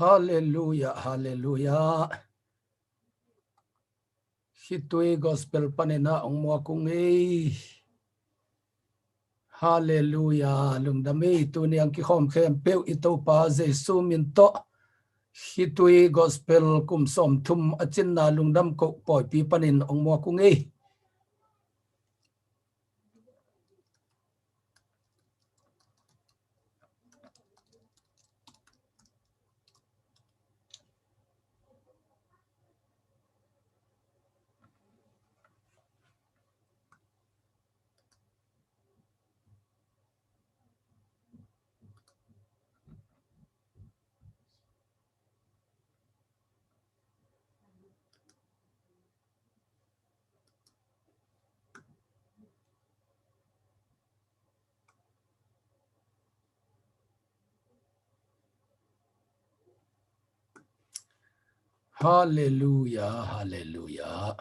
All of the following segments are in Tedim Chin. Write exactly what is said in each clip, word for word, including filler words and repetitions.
Halleluia, halleluia. Khitui gospel panin a ong muak ung ei. Halleluia, lungdam ei. Tuni ang kikhawm khempeuh i Topa Jesu min tawh khitui gospel kum sawmthum a cinna lungdam koh pawipi panin ong muak ung ei. Halleluia, halleluia.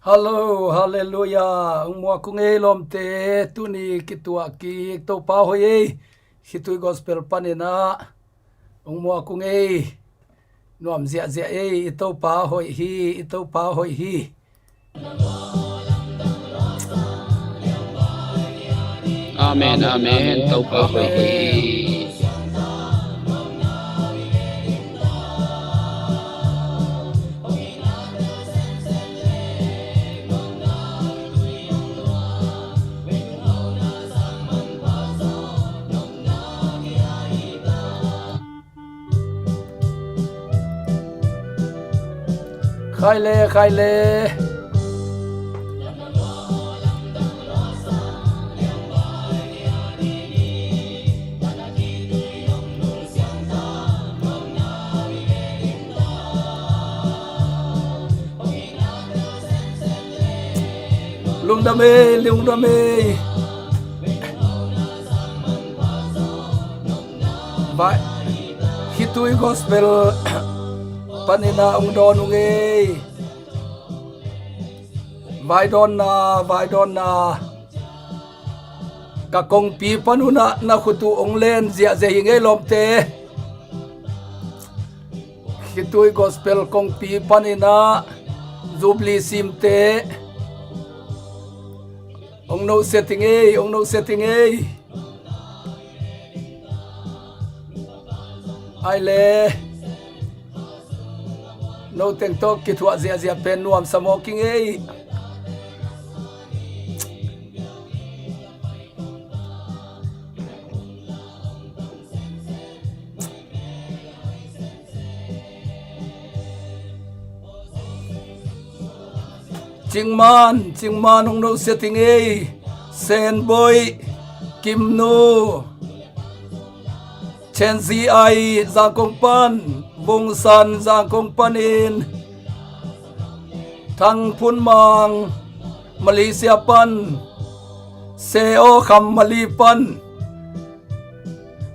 Hallo, halleluia. Ong muak ung ei lawmte, tuni kituah kik Topa hoih ei. Khitui Gospel panin ah ong muak ung ei. Nuam ziahziah ei, i Topa hoih hi, i Topa hoih hi. Amen, amen. Topa hoih hi. Khai le, khai le. Lungdam ei, lungdam ei. Vai, Khitui Gospel panin ah ong dawn ung ei. Vai dawnna, vai dawnna. Ka kongpi pan un ah na khut uh ong len ziahziah hi ing ei lawmte. Khitui Gospel kongpi panin ah Jubilee simte. Ong no setting ei, ong no setting ei. Ai le. No teng tawh kithuah ziahziah pen nuamsa mawk ing ei. Cingman, Cingman hong no setting ei. Senboi, Kimnu, Chenzi ai Zangkong pan, Vungsan Zangkong panin, Thangphunmang Malaysia pan, Seo Kham Mali pan,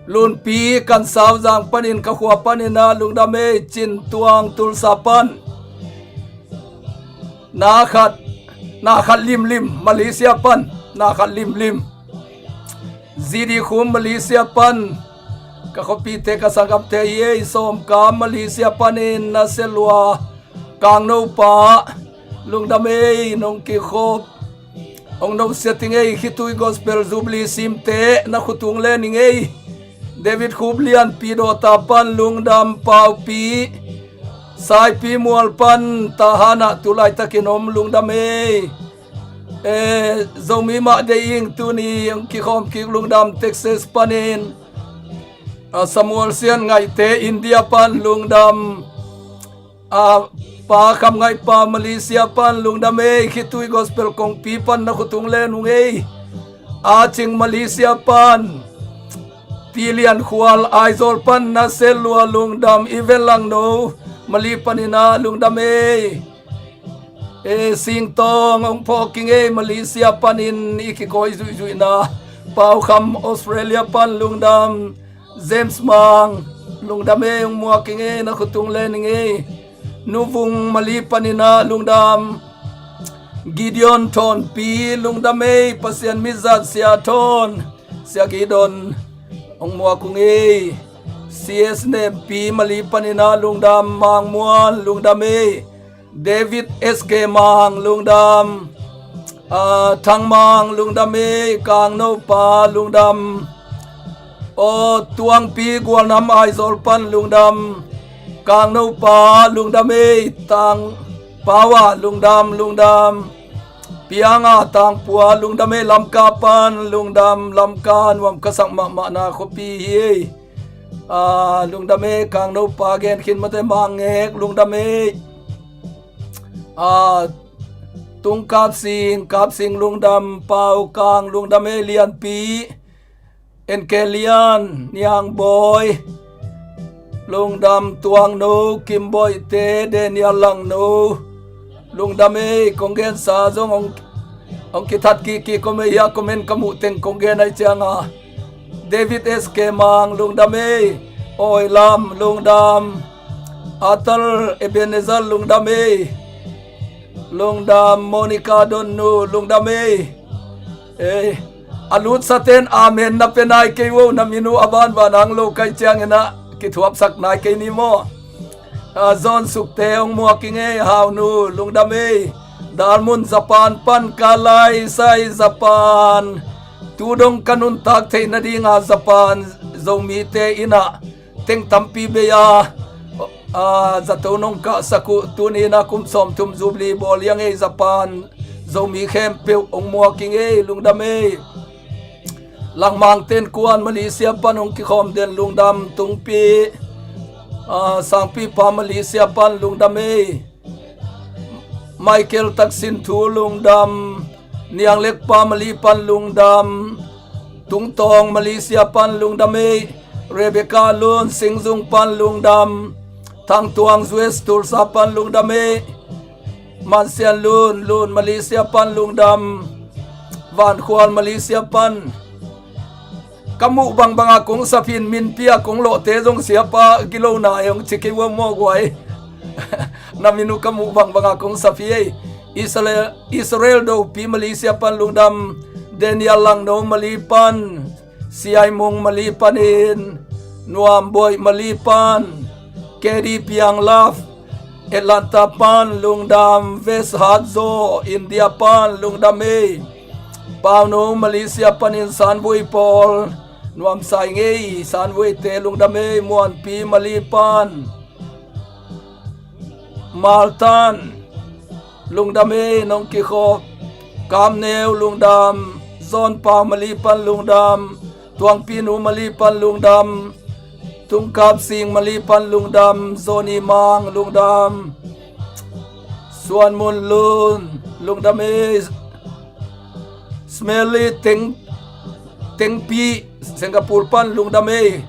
Lunpi Kansauzang panin ka khua panin ah lungdam ei. Cin Tuang Tulsa pan. Na khat, na khat limlim Malaysia pan. Na khat limlim. Zidi Khum Malaysia pan. Ka khuapite ka sanggamte hi ei. Sawmkam Malaysia panin na selua Kangnopa. Lungdam ei nong kikhop. Ong no setting ei. Khitui Gospel Jubilee simte na khut ung len ing ei. David Khup Lianpi Dawta pan lungdam. Paupi Saipi Mual pan Tahan ah tulaitakin om lungdam ei. Eh, Zomi mah deih ing tuni ong kikhawm kik lungdam Texas panin. Ah, Samuel Sian Ngaihte India pan lungdam. A, Pa Kham Ngaihpa Malaysia pan lungdam ei. Khitui Gospel kongpi pan na khut ung len ung ei. A Cing Malaysia pan. Pi Lian Khual Aizawl pan na selua lungdam. Ivel Langno Mali panin ah lungdam ei. E, Singtawng ong phawk ing ei Malaysia panin i kikawi zuihzuihna. Pau Kham Australia pan lungdam. James Mang, lungdam ei, ong muak ing ei, na khut ung len ing ei. Nuvung Mali panin ah lungdam. Gideon Thawnpi, lungdam ei, Pasian mizat Sia Thawn, Sia Gideon, ong muak ung ei. C S Nempi Mali panin ah lungdam. Mang Muan, lungdam ei. David S K Mang, lungdam. Ah, Thang Mang, lungdam ei. Kangnopa, lungdam. Aw Tuangpi Gualnam Aizawl pan lungdam. Kangnopa, lungdam ei. Tang Pawa, lungdam, lungdam. Pianga Tangpua, lungdam ei. Lamka pan lungdam. Lamka nuam ka sak mahmahna khuapi hi ei. Ah, lungdam ei. Kangnopa gen khin mate. Mangek, lungdam ei. Ah, Tung Kap Sing, Kap Sing lungdam. Pau Kang, lungdam ei. Lianpi, N K Lian, Niang Bawi, lungdam. Tuangno, Kim Bawi te, Daniel Langno, lungdam ei. Kong gensa zong ong, ong kithat kiki kom ei hia, comment ka muh teng kong gen ai cianga. David S K Mang, lungdam ei. Oi Lam, lungdam. Atal Ebenezer, lungdam ei. Lungdam Monica Donnu, lungdam ei. Ei, a lutsaten amen na pe nai kei uh, na min uh a banban ang lo kai ciangin ah kithuapsak nai kei ni maw. A, John Sukte hong muak ing ei, Haunu, lungdam ei. Dalmun Japan pan, Kalai Sai Japan. Tu dong ka nuntak theih nadinga Japan Zomite in ah teng tampi bei a, a, zato nong kahsak uh, tuni in ah kum sawmthum Jubilee bawl liang ei, Japan Zomi khempeuh hong muak ing ei, lungdam ei. Langmang Ten Kuan Malaysia pan hong kikhawm den, lungdam. Tungpi, a, Sangpi pa Malaysia pan, lungdam ei. Michael Taksin Thu, lungdam. Niang Lek pa Mali pan, lungdam. Tung Tawng Malaysia pan, lungdam ei. Rebecca Lun Singzung pan, lungdam. Thang Tuang U S Tulsa pan, lungdam ei. Man Sian Lun, Lun Malaysia pan, lungdam. Van Khual Malaysia pan. Ka muh bangbanga kong sap hi in, min pia kong lawhte zong siapa gilo na ei hong ci kei uh maw guai. Na min uh ka muh bangbanga kong sap hi ei. Israel, Israel Dopi Malaysia pan, lungdam. Daniel Langno Mali pan, Siai Mung Mali panin, Nuam Boih Mali pan, K D Piang Love Atlanta pan, lungdam. Ves Hat Zo India pan, lungdam ei. Pauno Malaysia panin, Sanvui Pawl, nuamsa ing ei, Sanvuite, lungdam ei. Muanpi Mali pan, Maltan, lungdam ei, nong kikhop. Kam Neu, lungdam. Zon Pau Mali pan, lungdam. Tuangpi Nu Mali pan, lungdam. Tungkap Sing Mali pan, lungdam. Zoni Mang, lungdam. Suan Mun Lun, lungdam ei. Smelly Teng, Tengpi Singapore pan, lungdam ei.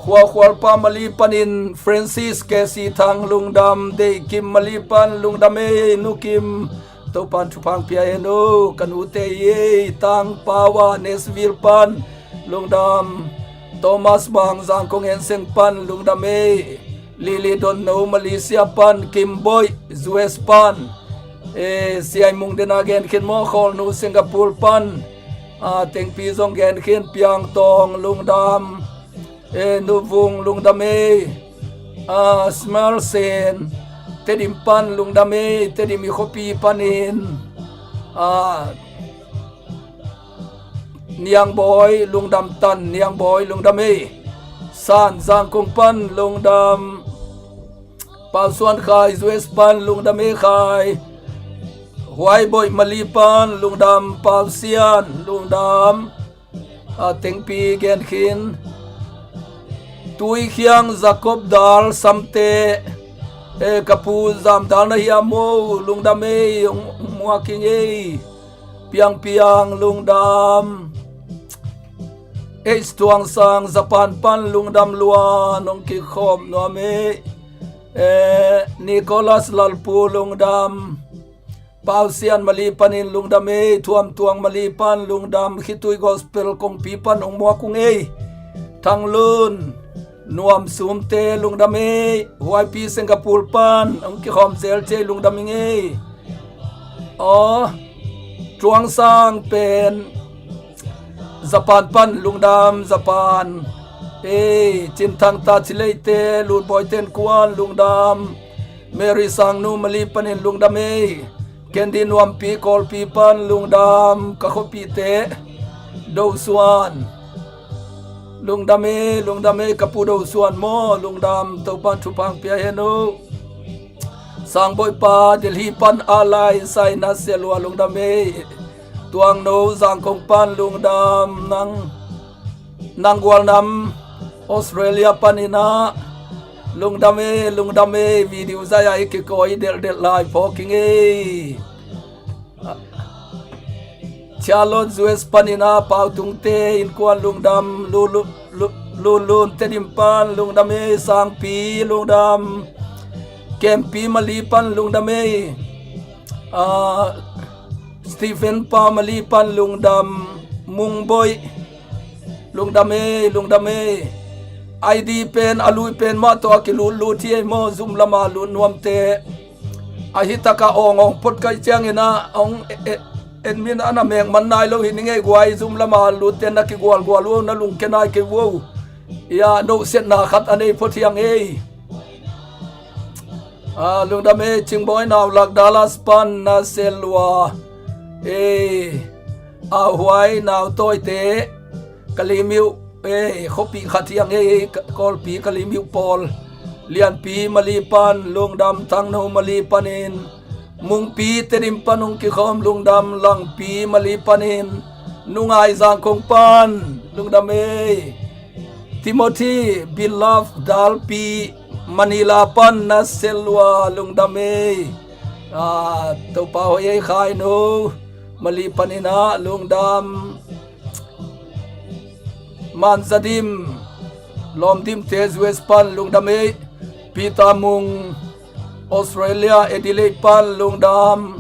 Khualkhual pa Mali panin, Francis K C Thang, lungdam. Dei Kim Mali pan, lungdam ei. Nu Kim, Topan thupha pia hen uh, ka nute ei. Tang Pau a Nashville pan, lungdam. Thomas Bang Zangkong Enseng pan, lungdam ei. Lily Don No Malaysia pan, Kim Boih U S pan, e, Siai Mung dena gen khin maw, Khawl Nu Singapore pan, a, Tengpi zong gen khin, Piang Tawng, lungdam. E, Nu Vung, lungdam ei. A, Small Sen, Tedim pan, lungdam ei. Tedim i khuapi panin, a, Niang Bawi, lungdam. Tan Niang Bawi, lungdam ei. San Zangkong pan, lungdam. Pau Suan Khai U S pan, lungdam ei Khai. Huai Boih Mali pan, lungdam. Pau Sian, lungdam. A, Tengpi gen khin. Tui Khiang Jacob Dal Samte, e, ka pu Zam Dal na hiam maw, lungdam ei, hong muak ing ei. Piang Piang, lungdam. H Tuang Sang Japan pan, lungdam lua, nong kikhawm nuam ei. E, Nicholas Lalpu, lungdam. Pau Sian Mali panin, lungdam ei. Thuam Tuang Mali pan, lungdam. Khitui Gospel kongpi pan hong muak ung ei. Thang Lun, Nuam Sumte, lungdam ei. Huaipi Singapore pan hong kikhawm zel ci ei, lungdam ing ei. Aw, Tuang Sang pen Japan pan, lungdam. Japan, ei, Cin Thang Ta Ci Leite, Lun Bawi Ten Kuan, lungdam. Mary Sang Nu Mali panin, lungdam ei. Kendi Nuampi Kawlpi pan, lungdam. Ka khuapite, Do Suan, lungdam ei, lungdam ei. Ka pu Do Suan maw, lungdam. Topan thupha pia hen uh. Sang Bawi pa Delhi pan, a lai Saina Sia Lua, lungdam ei. Tuang No Zangkong pan, lungdam. Nang, Nang Gual Nam Australia panin ah, lungdam ei, lungdam ei. Video zai-a i kikawi delhdelh lai phawk ing ei. Charlotte U S panin ah, Pau Tungte innkuan, lungdam. Lu, lu, lu, Lun Lun Tedim pan, lungdam ei. Sangpi, lungdam. Kempi Mali pan, lungdam ei. Ah, Stephen pa Mali pan, lungdam. Mung Bawi, lungdam ei, lungdam ei. I D pen a lui pen mah tawh a kilutlut hi ei maw, zum lama lut nuamte. a hi taka awng awng phot ka hih ciangin ah hong e, e, en min a na meng man nai lo hi ning ei, guai zum lama lutte na kigualgual uh, na lungke nai kei uh. Ia nohsetna khat a nei phot hiang ei. A, lungdam ei. Cingbawi Naulak Dallas pan na sel lua. Ei, a huai Nautawite Kalimyo, ei, khuapi khat hiang ei, Kawlpi Kalimyo pawl. Lianpi Mali pan lungdam. Thangno Mali panin, Mungpi Tedim pan hong kikhawm lungdam. Langpi Mali panin, Nungai Zangkong pan lungdam ei. Timothy Beloved Dalpi Manila pan na sel lua lungdam ei. A, Topa hoih ei Khaino Mali panin ah lungdam. Manzadim Lawmdimte U S pan lungdam ei. Peter Mung Australia Adelaide pan lungdam.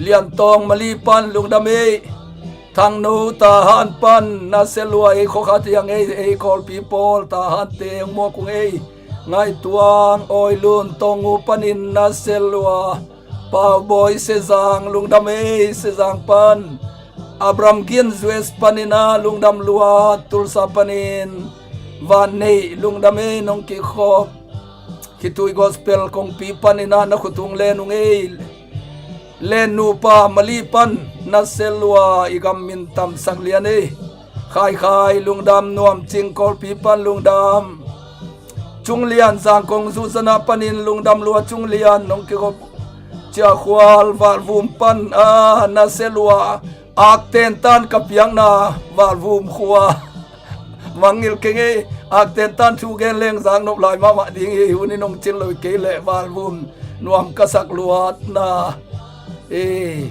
Liantawng Mali pan lungdam ei. Thangno Tahan pan na sel lua ei, khua khat hiang ei, ei Kawlpi pawl Tahante hong muak ung ei. Ngaihtuang Awi Lun Tawngu panin na sel lua. Paubawi Sezang lungdam ei, Sezang pan. Abraham Gin U S panin ah lungdam lua, Tulsa panin. Vanneih lungdam ei, nong kikhawm. Khitui Gospel kongpi panin ah na khut hong len ung ei. Len Nupa Mali pan na sel lua, i gam min tamsak lian ei. Khaikhai lungdam. Nuamcing Kawlpi pan lungdam. Cunglian Zangkong Zuzana panin lungdam lua, Cunglian nong kikhawm. Ciakhual Valvum pan a na sel lua. Aktentan ka piakna Valvum khua. Mangngilh keng ei, aktentan thu gen leng zak nop lai mahmah ding hi, hun in hong cin lo kei leh Valvum nuam ka sak luatna. Ei,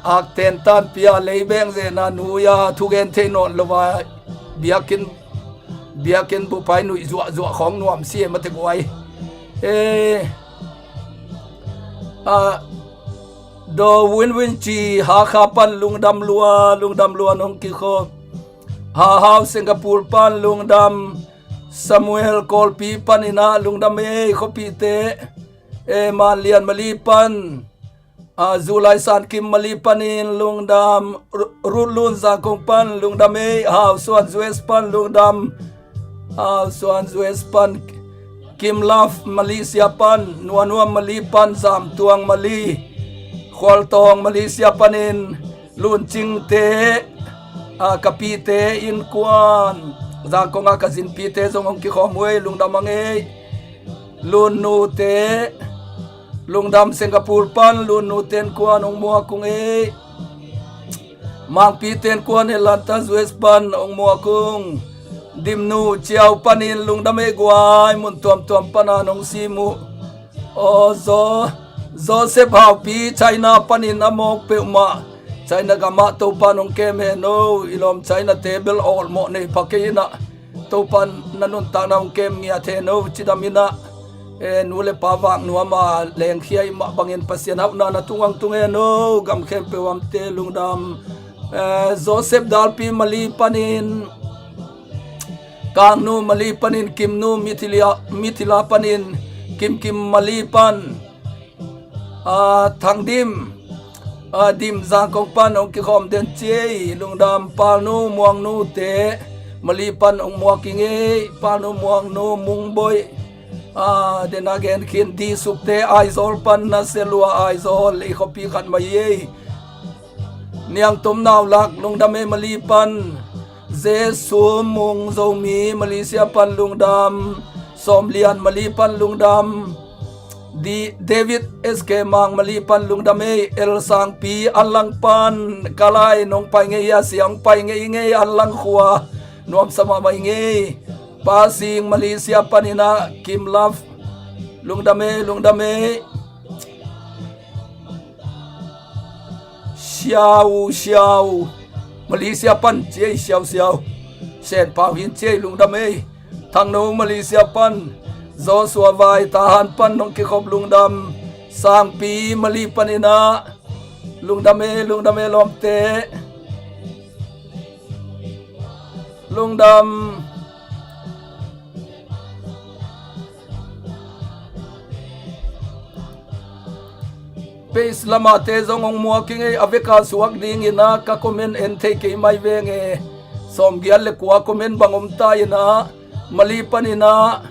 aktentan pia lei beng zena nuia thu gen thei nawn lo a, biakinn, biakinn bupai nuih zuahzuah khawng nuam si e mate guai. Ei, a, Do Win Win Ci Hakha pan lungdam lua, lungdam lua nong kikhawm. Hahau Singapore pan lungdam. Samuel Kawlpi panin ah lungdam ei, khuapite. E, Manlian Mali pan. A, Zulai Sankim Mali panin lungdam. Ru-, Rutlun Zangkong pan lungdam ei. Hausuan U S pan lungdam. Hausuan U S pan. Kim Love Malaysia pan, Nuanuam Mali pan, Zamtuang Mali, Khualtawng Malaysia panin, Luncingte, a, ka pite innkuan, Zangkong a ka zinpite zong hong kikhawm uh ei, lungdam a ngei. Lunnute, lungdam. Singapore pan Lunnute innkuan hong muak ung ei. Mangpite innkuan Atlanta U S pan hong muak ung. Dimnu Ciau panin lungdam ei guai, mun tuamtuam pana nong sim uh. Aw, Zo-, Joseph Haupi China panin a mawk peuhmah, China gamah Topa nong kem hen o, i lawm China te bel awlmawh nei pha kei inah, Topa na nuntakna hong kem ngiat hen o, cidam inah. E, nu le pa vak nuam a lengkhia i mah bangin Pasian hauhna na tungah hong tung hen o, gam khempeuh amte lungdam. E, Joseph Dalpi Mali panin, Kangnu Mali panin, Kimnu Mithila, Mithila panin, Kimkim Mali pan, a, Thangdim, a, Dim Zangkong pan hong kikhawm den ci ei, lungdam. Palnu Muangnu te Mali pan hong muak ing ei, Palnu Muangnu Mungboih, a, den a gen khin Di Sukte Aizawl pan na sia lua, Aizawl i khuapi khat mah ei. Niangtum Naulak lungdam ei Mali pan. Jesu Mung Zomi Malaysia pan lungdam. Sawmlian Mali pan lungdam. Di-, David S K Mang Mali pan lungdam ei. El Sangpi Anlang pan, ka lai nong pai ngei a, sia hong pai ngei ngei Anlang khua. Nuamsa mahmah ing ei. Pa Sing Malaysia panin ah, Kim Love lungdam ei, lungdam ei. Siau, Siau, Malaysia pan ci ei, Siau, Siau. Sen Pau Hin ci ei, lungdam ei. Thangno Malaysia pan, Joshua Vai Tahan pan nong kikhop lungdam. Sangpi Mali panin ah, lungdam ei, lungdam ei lawmte. Lungdam. Page lamate zong hong muak ing ei, a veka suak dingin ah ka comment en thei kei mai veng e. Sawmgiat le kua comment bang om ta in ah, Mali panin ah,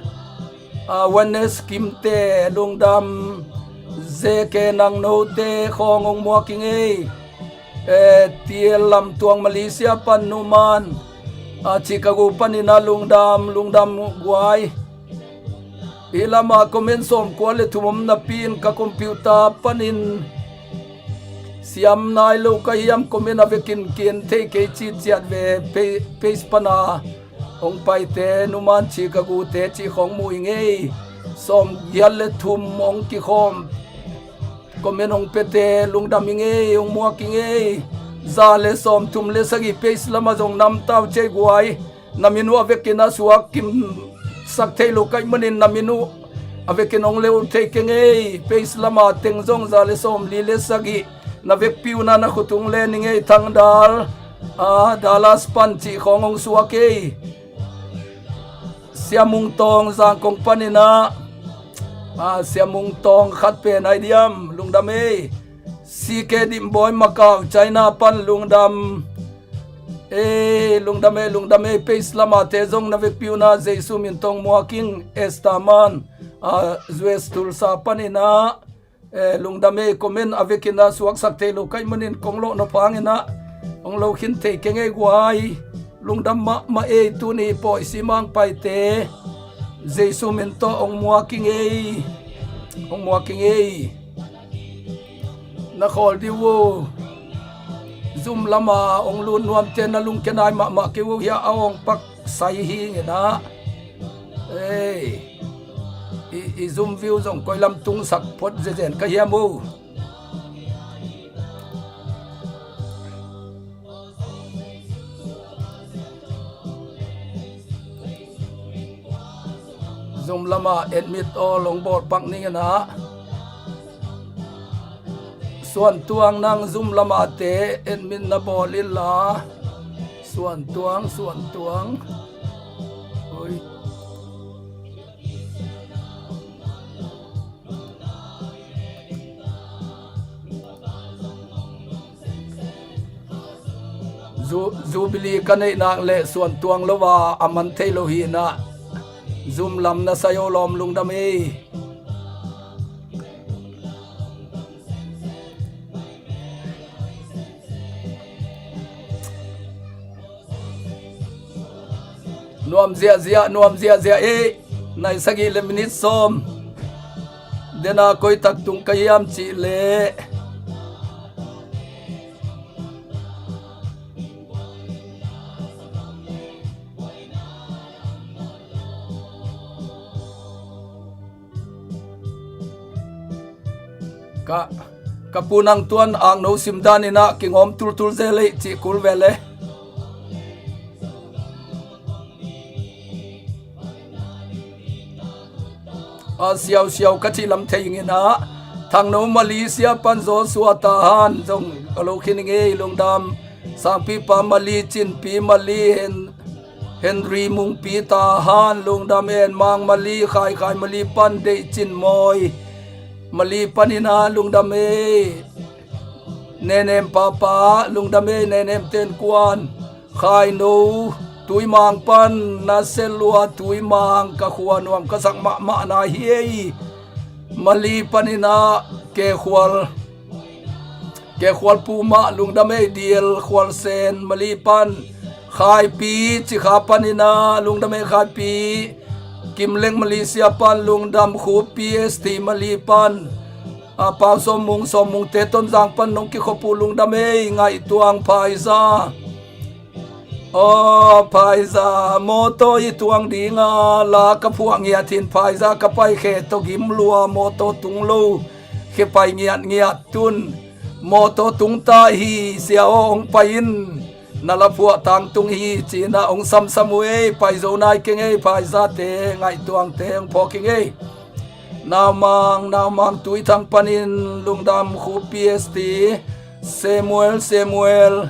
a, Witness Kimte, lungdam. Zeke Nangnote khawng hong muak ing ei. Eh, T L Lamtuang Malaysia pan, Numan, a, Chicago panin ah lungdam, lungdam guai. Hih lamah comment sawmkua le thum om napi in ka computer panin siam nai lo ka hiam, comment a vekin kien thei kei ci ciat ve. Page, page pana hong paite, Numan Chicago te cih khawng mu ing ei. Sawmgiat le thum hong kikhawm comment hong piate lungdam ing ei, hong muak ing ei. Za le sawmthum le sagih, page lamah zong namtau cei guai. Na min uh a vekin a suak kimsak thei lo ka hih manin na min uh a vekin hong leu thei keng ei. Page lama teng zong za le sawmli le sagih, na vekpi un ah na khut hong len ing ei. Thangdal, a, Dallas pan cih khawng hong suak ei. Sia Mung Tawng Zangkong panin ah, a, Sia Mung Tawng khat pen ai diam, lungdam ei. C K Dimbawi Macau, China pan lungdam. Ei, lungdam ei, lungdam ei. Page lamate zong na vekpi un ah Jesu min tawh hong muak ing. Esther Man, a, U S Tulsa panin ah, eh, lungdam ei. Comment a vekin ah suaksak thei lo ka hih manin kong lawh nop hangin ah hong lo khin thei keng ei guai. Lungdam mahmah ei. Tuni pawi sim hang paite Jesu min tawh hong muak ing ei. Hong muak ing ei. Na khawl dih uh. Zoom lama hong lut nuamte na lungkia nai mahmah kei uh hia, a hong pak sai hi ngen ah. Ei, i, i Zoom view zong koi lam tungsak phot zezen ka hiam uh. Zoom lama admit all hong bawl pak ning in ah. Suan Tuang, nang Zoom lamate admit na bawl inla. Suan Tuang, Suan Tuang. Oi. Ju-, Jubilee ka neih nak leh Suan Tuang lo a, a man thei lo hi in ah, Zoom lam na sai aw lawm, lungdam ei. Nuam ziahziah, nuam ziahziah ei. Nai sagih le minit sawm. Dena koi tak tung ka hiam cih leh, ka, ka Pu Nang Tuan Angno simdan in ah kingawm tultul zel ei cih kul ve le. A, siausiau ka cih lam thei ing in ah, Thangno Malaysia pan Joshua Tahan zong ka lo khin ing ei, lungdam. Sangpipa Mali, Cinpi Mali, Hen-, Henry Mungpi Tahan, lungdam. En Mang Mali, Khaikhai Mali pan Deih Cin Mawi Mali panin ah lungdam ei. Nenem Papa, lungdam ei. Nenem Ten Kuan, Khaino, Tuimang pan na Selua, Tuimang ka khua nuam ka sak mahmah na hi ei. Mali panin ah Kekhual, Kekhual Puma, lungdam ei. Diel Khual Sen Mali pan, Khaipi Cikha panin ah lungdam ei. Khaipi Kimleng Malaysia pan lungdam. Khup P S T Mali pan, a, Pau Sawm Mung, Sawm Mungte Tonzang pan nong kikhop uh, lungdam ei. Ngaihtuang Phaiza, aw Phaiza, mawtaw i tuang dinga la ka phuah ngiat hin Phaiza ka paikhe tawh gim lua, mawtaw tung lo, khe pai ngiatngiat tun. Mawtaw tung ta hi sia aw, hong pai in, na la phuah tangtung hi, ci-in ah hong samsam uh ei. Pai zo nai keng ei, Phaizate, Ngaihtuangte hong phawk ing ei. Naumang, Naumang Tuithang panin lungdam. Khup P S T, Samuel, Samuel,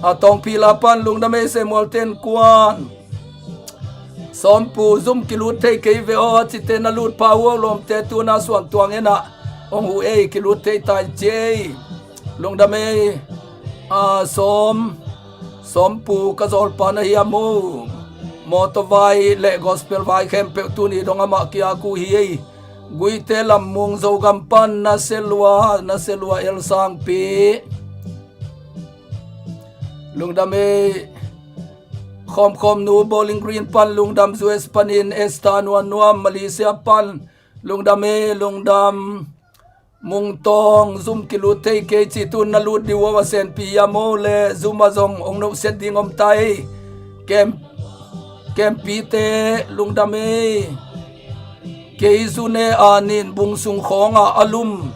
a, Tawngpila pan lungdam ei. Samuel Ten Kuan, Sawmpu, zum kilut thei kei ve aw, a cite na lut pha uh aw lawmte, tu-in ah Suan Tuang en ah Hong hu ei, kilut thei tai ciei. Lungdam ei. A, Sawm, Sawm Pu ka zawlpa na hiam uh. Mawtaw vai le gospel vai khempeuh tuni dong amah kiak uh hi ei. Guite lam Mung Zogam pan na selua, na selua El Sangpi. Lungdam ei. Khawmkhawm nu Bowling Green pan lungdam, U S panin Esther Nuam Nuam Malaysia pan lungdam ei, lungdam. Mung Tawng, zum kilut thei kei ci, tun na lut dih uh a, senpi a maw le, zum a zong ong nohset ding om tai. Kem, kempite lungdam ei. Kei zu ne a nin bung sung khawngah a lum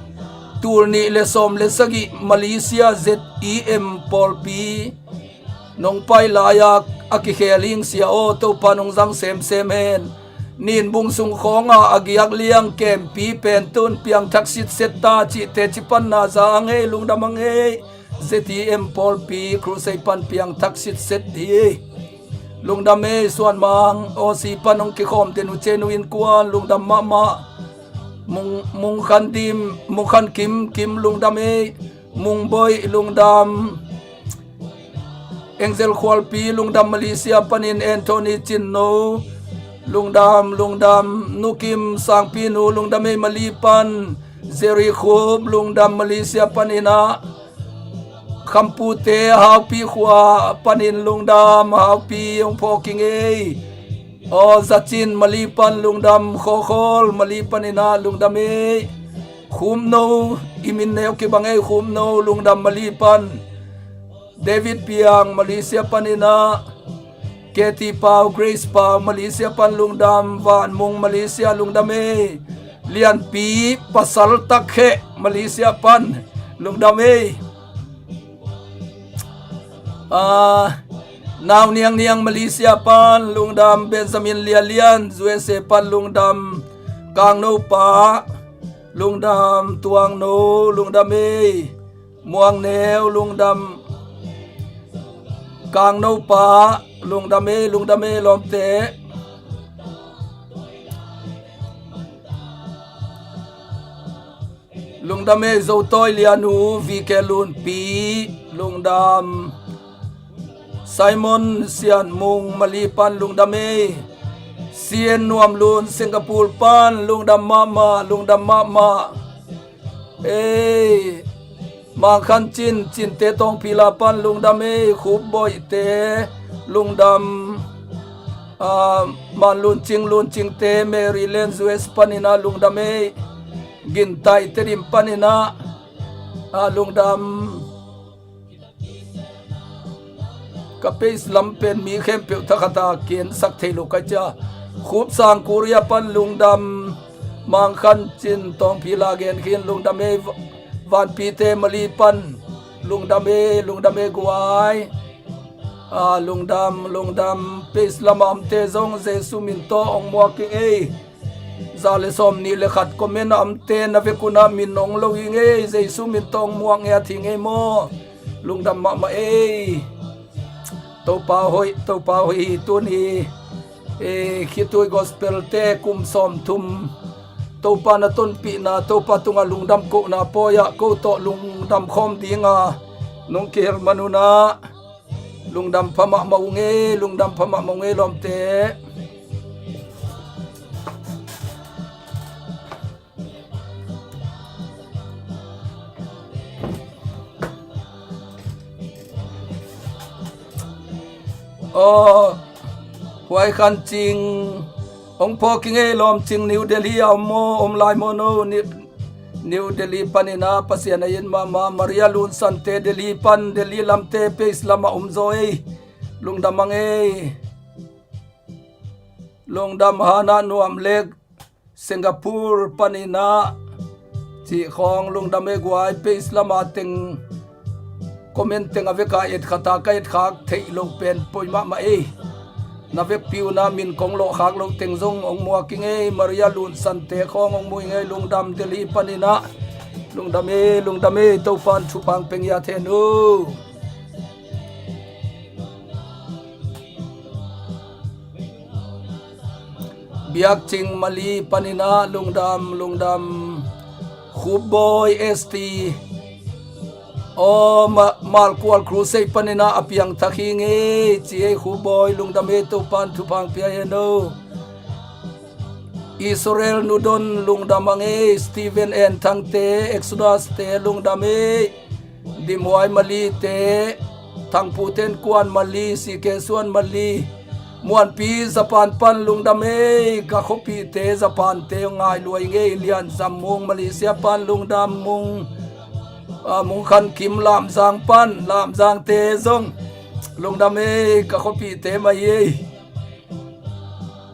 tul nih le sawm le sagih Malaysia Z E M pawlpi nong pai lai-a a kikhel hing sia aw, Topa nong zang semsem hen. Nin bung sung khawngah a giak liang kempi pen tun piangthak sitset ta cihte ci pan na za a ngei, lungdam a ngei. Z E M pawlpi crusade pan piangthak sitset hi. Lungdam ei. Suan Mang Aussie pan hong kikhawm den uh, cenu innkuan lungdam mahmah. Mung, Mung Khan Dim, Mung Khan Kim, Kim lungdam ei. Mung Boih lungdam. Angel Khualpi lungdam, Malaysia panin Anthony Cin No lungdam, lungdam. Nu Kim Sangpi Nu lungdam ei, Mali pan. Jerry Khup lungdam, Malaysia panin ah. Khampute Haupi khua panin lungdam, Haupi hong phawk hi ngei. Aw, Zacin Mali pan lungdam, Khawkhawl Mali panin ah lungdam ei. Khupno, i min neu kibang ei, Khupno lungdam Mali pan. David Piang Malaysia panin ah. Katie Pau, Grace Pau, Malaysia pan lungdam, Van Mung, Malaysia lungdam ei. Lianpi pasal takheh, Malaysia pan lungdam ei. Ah, Nau Niang Niang, Malaysia pan lungdam, Benjamin Lia Lian, U S A pan lungdam, Kang No Pa lungdam, Tuang No lungdam ei. Muang Neu lungdam, Kang No Pa lungdam ei, lungdam ei lawmte. Lungdam ei. Zotawi Lian U, V K Lunpi lungdam. Simon Sian Mung, Mali pan lungdam ei. Sian Nuam Lun, Singapore pan lungdam mahmah, lungdam mahmah. Ei, Mang Khan Cin, Cinte Tawngphila pan lungdam ei, Khup Boihte lungdam, ah, Man Lun Cing, Lun Cingte, Maryland, U S panin ah lungdam ei, Gintai Tedim panin ah, ah, lungdam. Ka page lam pen mi khempeuh thakhata kiensak thei lo kai cia. Khup Sang Korea pan lungdam, Mang Khan Cin Tawngphila gen khin lungdam ei, Vanpite Mali pan lungdam ei, lungdam ei guai. Ah, lungdam, lungdam. Page lamah omte zong Jesu min tawh ong muak ing ei. Za le sawm nih le khat comment a omte na vek un ah min ong lo hi ngei, Jesu min tawh ong muak ngiat hi ngei maw. Lungdam mahmah ei. Topa hoih, Topa hoih hi tuni. Eh, khitui gospel te kum sawmthum Topa na tonpihna, Topa tungah lungdam kohna pawi ah ko tawh lungdam khawm dinga nong kihel man un ah. Lungdam pha mahmah ung ei, lungdam pha mahmah ung ei lawmte. Aw, Huai Khan Cing, ong phawk hi ngei lawm Cing, New Delhi a om maw, om lai maw no, New, New Delhi panin ah Pasian a it mahmah, Maria Lun Sante Delhi pan, Delhi lamte page lamah om zaw ei. Lungdam a ngei. Lungdam Hana Nuam Lek, Singapore panin ah cih khawng lungdam ei guai, page lamah teng comment teng a veka etkhat a ka etkhak theih loh pen poi mahmah ei. Na vekpi un ah min kong lawhkhak loh teng zong ong muak hi ngei, Maria Lun Sante khawng ong mu hi ngei, lungdam Delhi panin ah. Lungdam ei, lungdam ei, Topan thupha ong pia ngiat hen uh. Biak Cing Mali panin ah lungdam, lungdam. Khupbawi S T. Aw, ma-, Malkual Crusade panin ah a piangthak hi ngei ci ei Khupbawi, lungdam ei, Topan thupha hong pia hen o. Israel Nudon lungdam a ngei, Stephen En Thangte, Exodus te lungdam ei. Dimhuai Malite, Thangpu Ten Kuan Mali, C K Suan Mali, Muanpi Japan pan lungdam ei, ka khuapihte Japan te ngai luai ngei, Lian Zam Mung Malaysia pan lungdam, Mung, ah, Mung Khan Kim Lamzang pan, Lamzang te zong lungdam ei, ka khuapihte mah ei.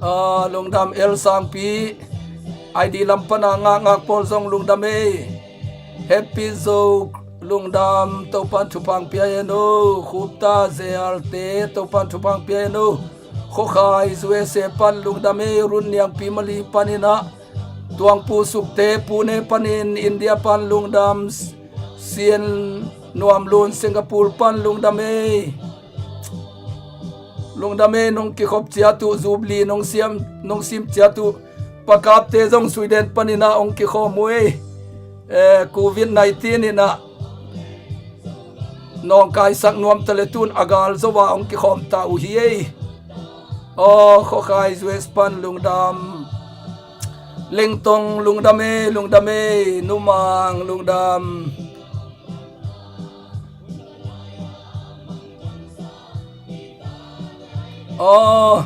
Ah, lungdam El Sangpi, I D lam pana ngakngak pawl zong lungdam ei. Happy Zo lungdam, Topan thupha hong pia hen o. Khupta Zealte, Topan thupha hong pia hen o. Khuakhai U S A pan lungdam ei, Run Niangpi Mali panin ah. Tuangpu Sukte Pune panin India pan lungdam, Sian Nuam Lun Singapore pan lungdam ei. Lungdam ei, nong kikhop ciat uh, Jubilee nong siam, nong sim ciat uh, Pakapte zong Sweden panin ah hong kikhawm uh ei. Eh, covid nineteen in ah nawngkaisak nuam ta leh tun a gal zo a hong kikhawm ta uh hi ei. Aw, Khuakhai U S pan lungdam. Lengtong lungdam ei, lungdam ei, Numang lungdam. Aw,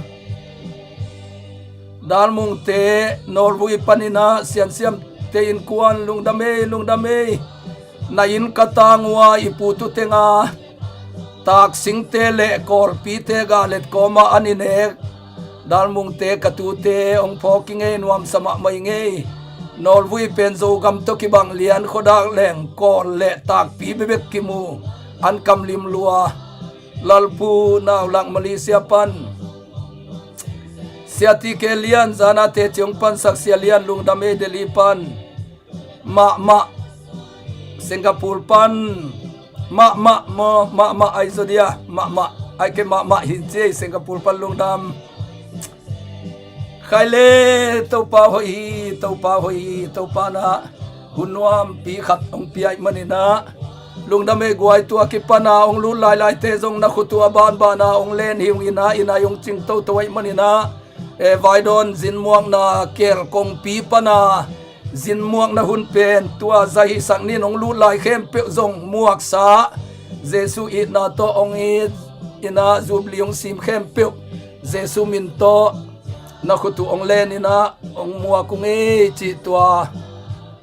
Dalmungte Norway panin ah Siansiamte innkuan lungdam ei, lungdam ei. Na inn ka tang uh a, i pu tu teng a taksingte le kawlpite galet kawmah an i nek Dalmungte ka tute hong phawk i ngei, nuamsa mahmah i ngei. Norway pen Zogam tawh kibang, Lian, Khuadak Leng, kawl le takpi bekbek kimu, an kam lim lua. Lalpu Naulak Malaysia pan, Sia T K Lian, Zana te ciong pansak Sia Lian lungdam ei, Delhi pan. Mahmah Singapore pan. Mahmah maw, mahmah ai zaw dia, mahmah ai kei, mahmah hi ci ei, Singapore pan lungdam. Khai le, Topa hoih hi, Topa hoih hi, Topa na hun nuampi khat hong pia ahih manin ah lungdam ei. Guai, tua kipana hong lut lailaite zong na khut uh a banbana hong len hi ung in ah, i nai hong cing toto ahih manin ah, e, Vaidawn zinmuakna kel kongpi pana zinmuakna hun pen tua zai hisak nin hong lut lai khempeuh zong muaksa, Jesu itna tawh hong it in ah, Jubilee hong sim khempeuh Jesu min tawh na khut uh hong len in ah hong muak ung ei cih tua,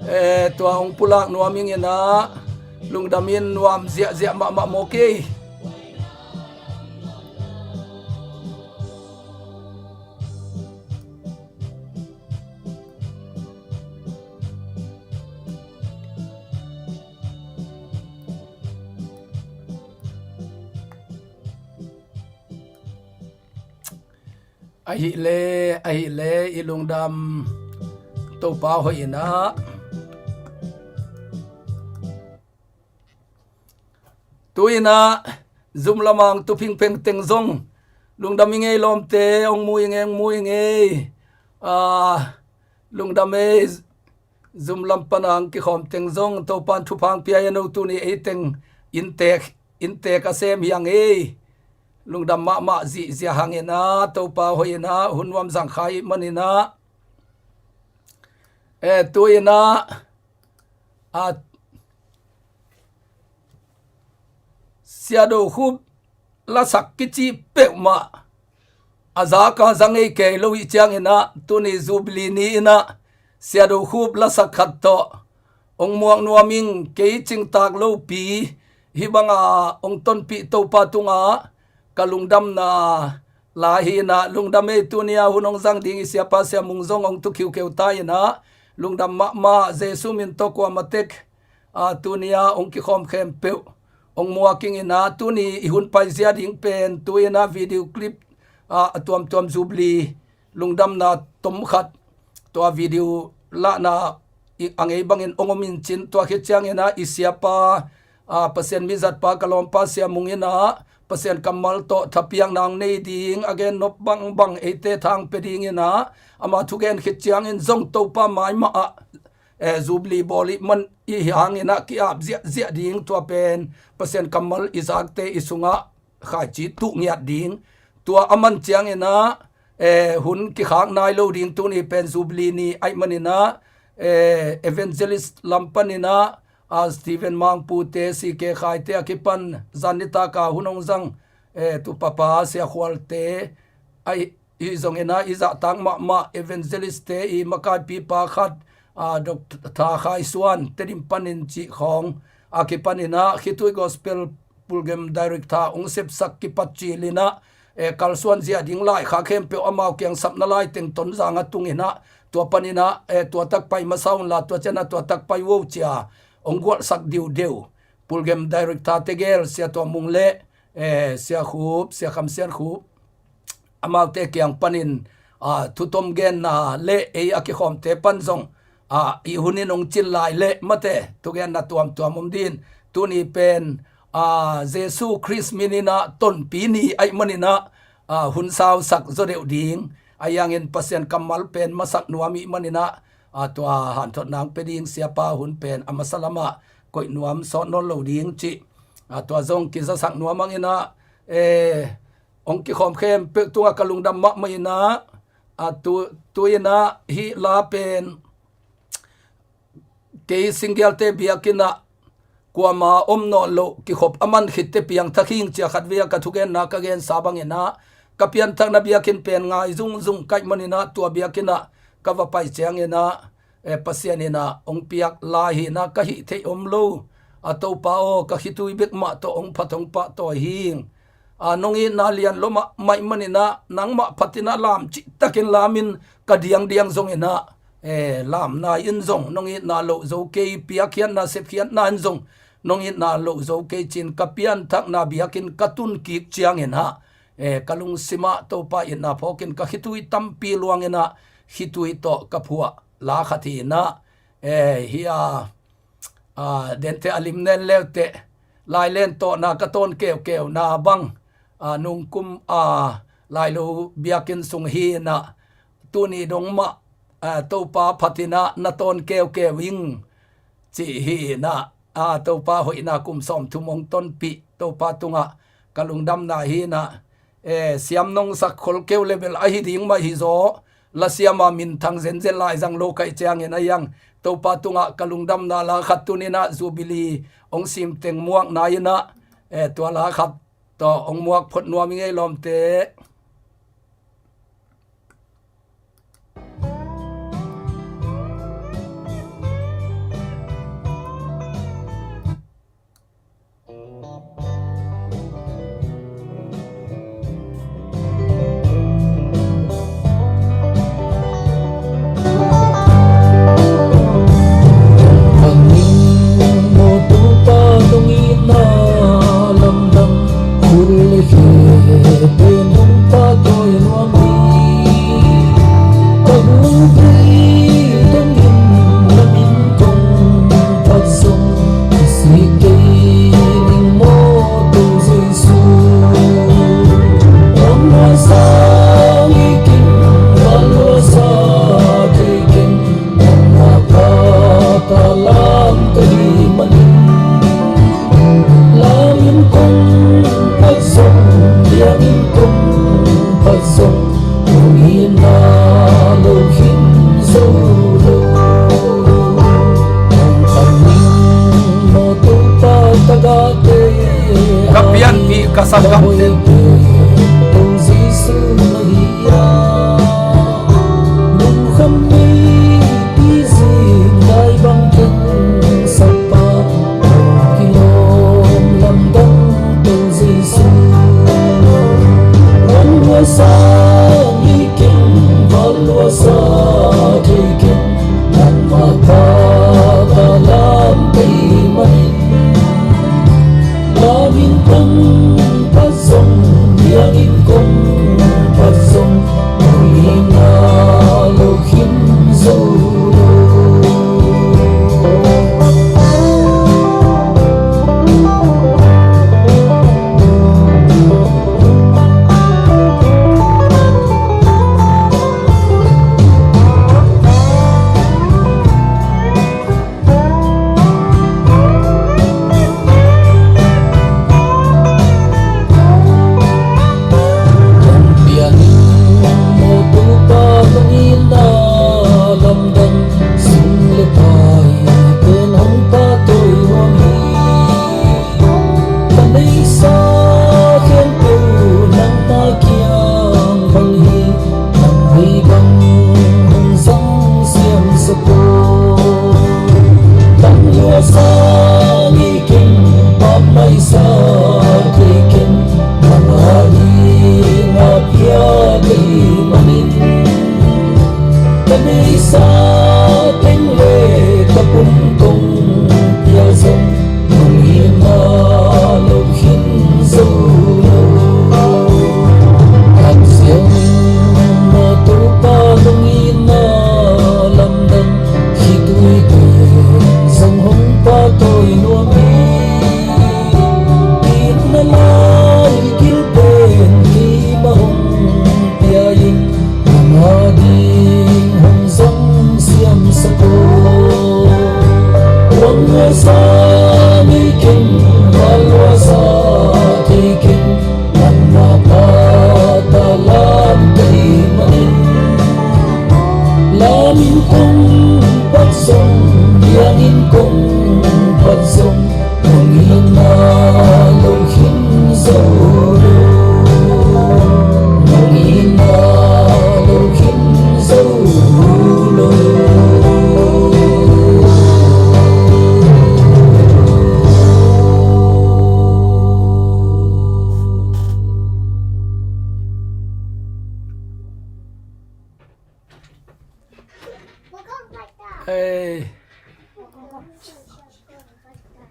e, tua hong pulak nuam ing in ah, lungdam in, nuam ziahziah mahmah mawk ei. Ahih leh, ahih leh, i lungdam, Topa hoih in ah. Tu in ah, zum lamang tu phingpheng teng zong lungdam i ngei, lawmte, hong mu i ngei, hong mu i ngei. Ah, lungdam ei, zum lam pana hong kikhawm teng zong Topan thupha hong pia hen o, tuni ei teng inntek, inntek a sem hi hang ei. Lungdam mahmah zihziah hang in ah, Topa hoih in ah, hun nuam zang kha ahih manin ah. E, tu in ah, a, Sia Do Khup lasak kici peuhmah a zak a za ngei kei lo ih ciangin ah, tuni Jubilee ni in ah Sia Do Khup lasak khat tawh hong muak nuam ing. Kei cingtak lopi hih banga hong tonpih Topa tungah ka lungdamna lai hi in ah, lungdam ei. Tuni a hun hong zang ding i siapa Sia Mung zong hong tu khiukhiu ta in ah, lungdam mahmah. Jesu min tawh kuamah tek, a, tuni a hong kikhawm khempeuh hong muak ing in ah, tuni i hun paizia ding pen tu in ah video clip, a, a tuamtuam Jubilee lungdamna tom khat, tua video lahna i, a ngei bangin hong om in cin, tua khit ciangin ah i siapa, a, Pasian mizatpa ka lawmpa Sia Mung in ah Pasian kammal tawh thapiakna hong nei ding, a gennop bangbang eite tha hong pia ding in ah, ama thugen khit ciangin zong Topa mai mah ah eh, Jubilee bawl i man i hangin ah ki-ap ziahziah ding, tua pen Pasian kammal i zakte i sungah khaici tuh ngiat ding. Tua a man ciangin ah, eh, hun kikhak nai lo ding, tuni pen Jubilee ni ahih manin ah, eh, Evangelist lam panin ah, ah, Stephen Mangpute, C K Khaite a kipan zan nitak a hun hong zang, eh, tu papa Sia Khualte, ahi zongin ah i zahtak mahmah Evangelist-te i makaipipa khat, ah, Doctor Tha Khai Suan, Tedim panin cih khawng a kipanin ah, Khitui Gospel Pulgem Director hong sepsak kipat cilin ah, eh, kalsuan zia ding laikhak khempeuh amau kiang sapna laiteng Tonzang a tungin ah, tua panin ah, eh, tua tak pai masa unla, tua ciang ah tua tak pai vo ci-a hong gualhsak diudeu. Pulgem Director tegel Sia Tua Mung le, eh, Sia Khup, Sia Kham Sian Khup, amaute kiang panin, ah, thutom genna le ei a kikhawmte pan zong, ah, i hun in hong cin lai le mate thugenna tuamtuam om ding. Tuni pen, ah, Jesu Khrist min in ah Tonpi ni ahih manin ah, ah, hun sausak zaw deuh ding. Ahi hangin Pasian kammal pen masak nuam i hih manin ah, ah, tua hanthotna hong pia ding siapa hun pen a masa lamah koih nuam sawt nawn lo ding cih, ah, tua zong kizasak nuam hangin ah, eh, hong kikhawm khempeuh tungah ka lungdam mahmah in ah, a tu, tu in ah hih la pen kei Singgialte biakinn ah kuama om nawn loh kikhop a man khitte piangthak hing ci-a khatvei a ka thugenna ka gensa bangin ah, ka pianthakna biakinn pen ngai zungzung ka hih manin ah, tua biakinn ah ka va pai ciangin ah, eh, Pasian in ah hong piak lai hi in ah ka hih theih om lo. A Topa aw, ka khitui bek mah tawh hong phat hong pahtawi hing. A, nong itna lian lo mahmah ahih manin ah nangmah phat in ah lam cihtakin lam in, ka diangdiang zongin ah, eh, lam nai in zong nong itna loh zo kei, piakkhiatna sepkhiatna in zong nong itna loh zo kei ci-in ka pianthakna biakinn ka tun kik ciangin ah, eh, ka lungsim ah Topa itna phawkin ka khitui tampi luangin ah khitui tawh ka phuah la khat hi in ah, eh, hi a, a, dente a lim nen leuteh, lailen tawhna ka tawn keukeu na bang, a, nungkum, a, lailo biakinn sung hi in ah, tuni dong mah, a, Topa phat in ah na tawn keukeu ing, cih hi in ah, a, Topa hoihna kum sawmthum hong tonpih Topa tungah ka lungdamna hi in ah, eh, siam nong sak khol keu le bel ahi ding mah hi zaw, lasiam a minthang zenzen lai zang lo ka hih ciangin ah, hiang Topa tungah ka lungdamna la khat tuni in ah Jubilee hong simteng muakna in ah, eh, tua la khat tawh hong muak phot nuam ing ei lawmte. Ka pianpih ka sanggamte.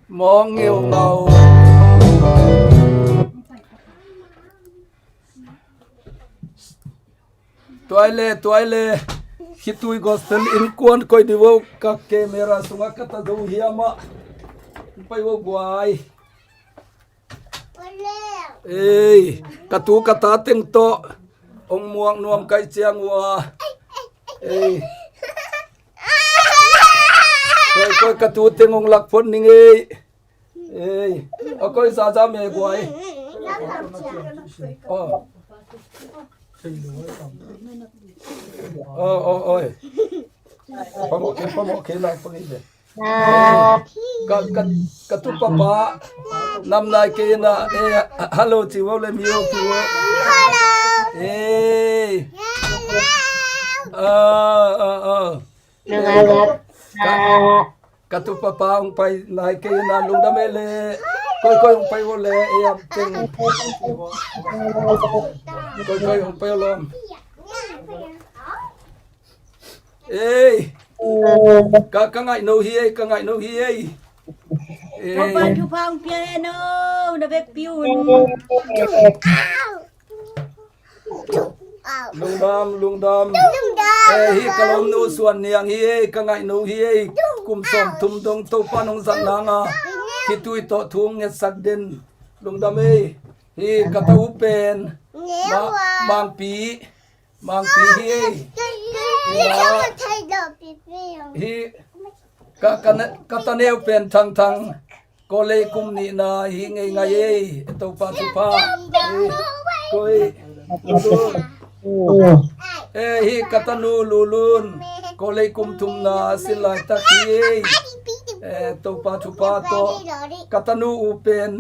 Mawng ngeungau. Tuai le, tuai le. Khitui Gospel innkuan koi di vo, ka camera sungah ka ta zo hiam ah. Pai vo guai. Ei, ka tu ka ta teng tawh ong muak nuam kai ciang uh a. Ei. Koi, koi, ka tu teng ong lak phot ning ei. Ei, a koi za za me guai. Oh. Oh, oh, oi. Pamawh kei, pamawh kei, lai pang i ve. Ka, ka, ka tu papa nam nai kei na, eh, hello ci vo le mi o ki vo. Eh. Ah, ah, ah. Ka, ka tu papa ong pai nai kei na, lungdam e le. Koi koi ong pai vo le, eh, am teng. Koi koi ong pai vo lom. Ei. Ka, ka ngaih no hi ei, ka ngaih no hi ei. Ei. Topa thupha ong pia e no, na vekpi un. Lungdam, lungdam. Lungdam. Eh, hi ka lawmnu Suan Niang hi ei, ka ngaih no hi ei. Kum sawm thum dong Topa nong zat nang a, khitui tawh thu ong ngetsak den. Lungdam ei. Hi ka ta u pen Ma-, Mangpi. Mangpi hi ei. Hi ka, ka, ka ta neu pen Thang Thang. Kawlei kum nihna hi ngei ngai ei. Topa thupha. Hi, koi. Eh, hi ka tanu Lulun. Kawlei kum thumna sin laitak hi ei. Eh, Topa thupha tawh. Ka tanu u pen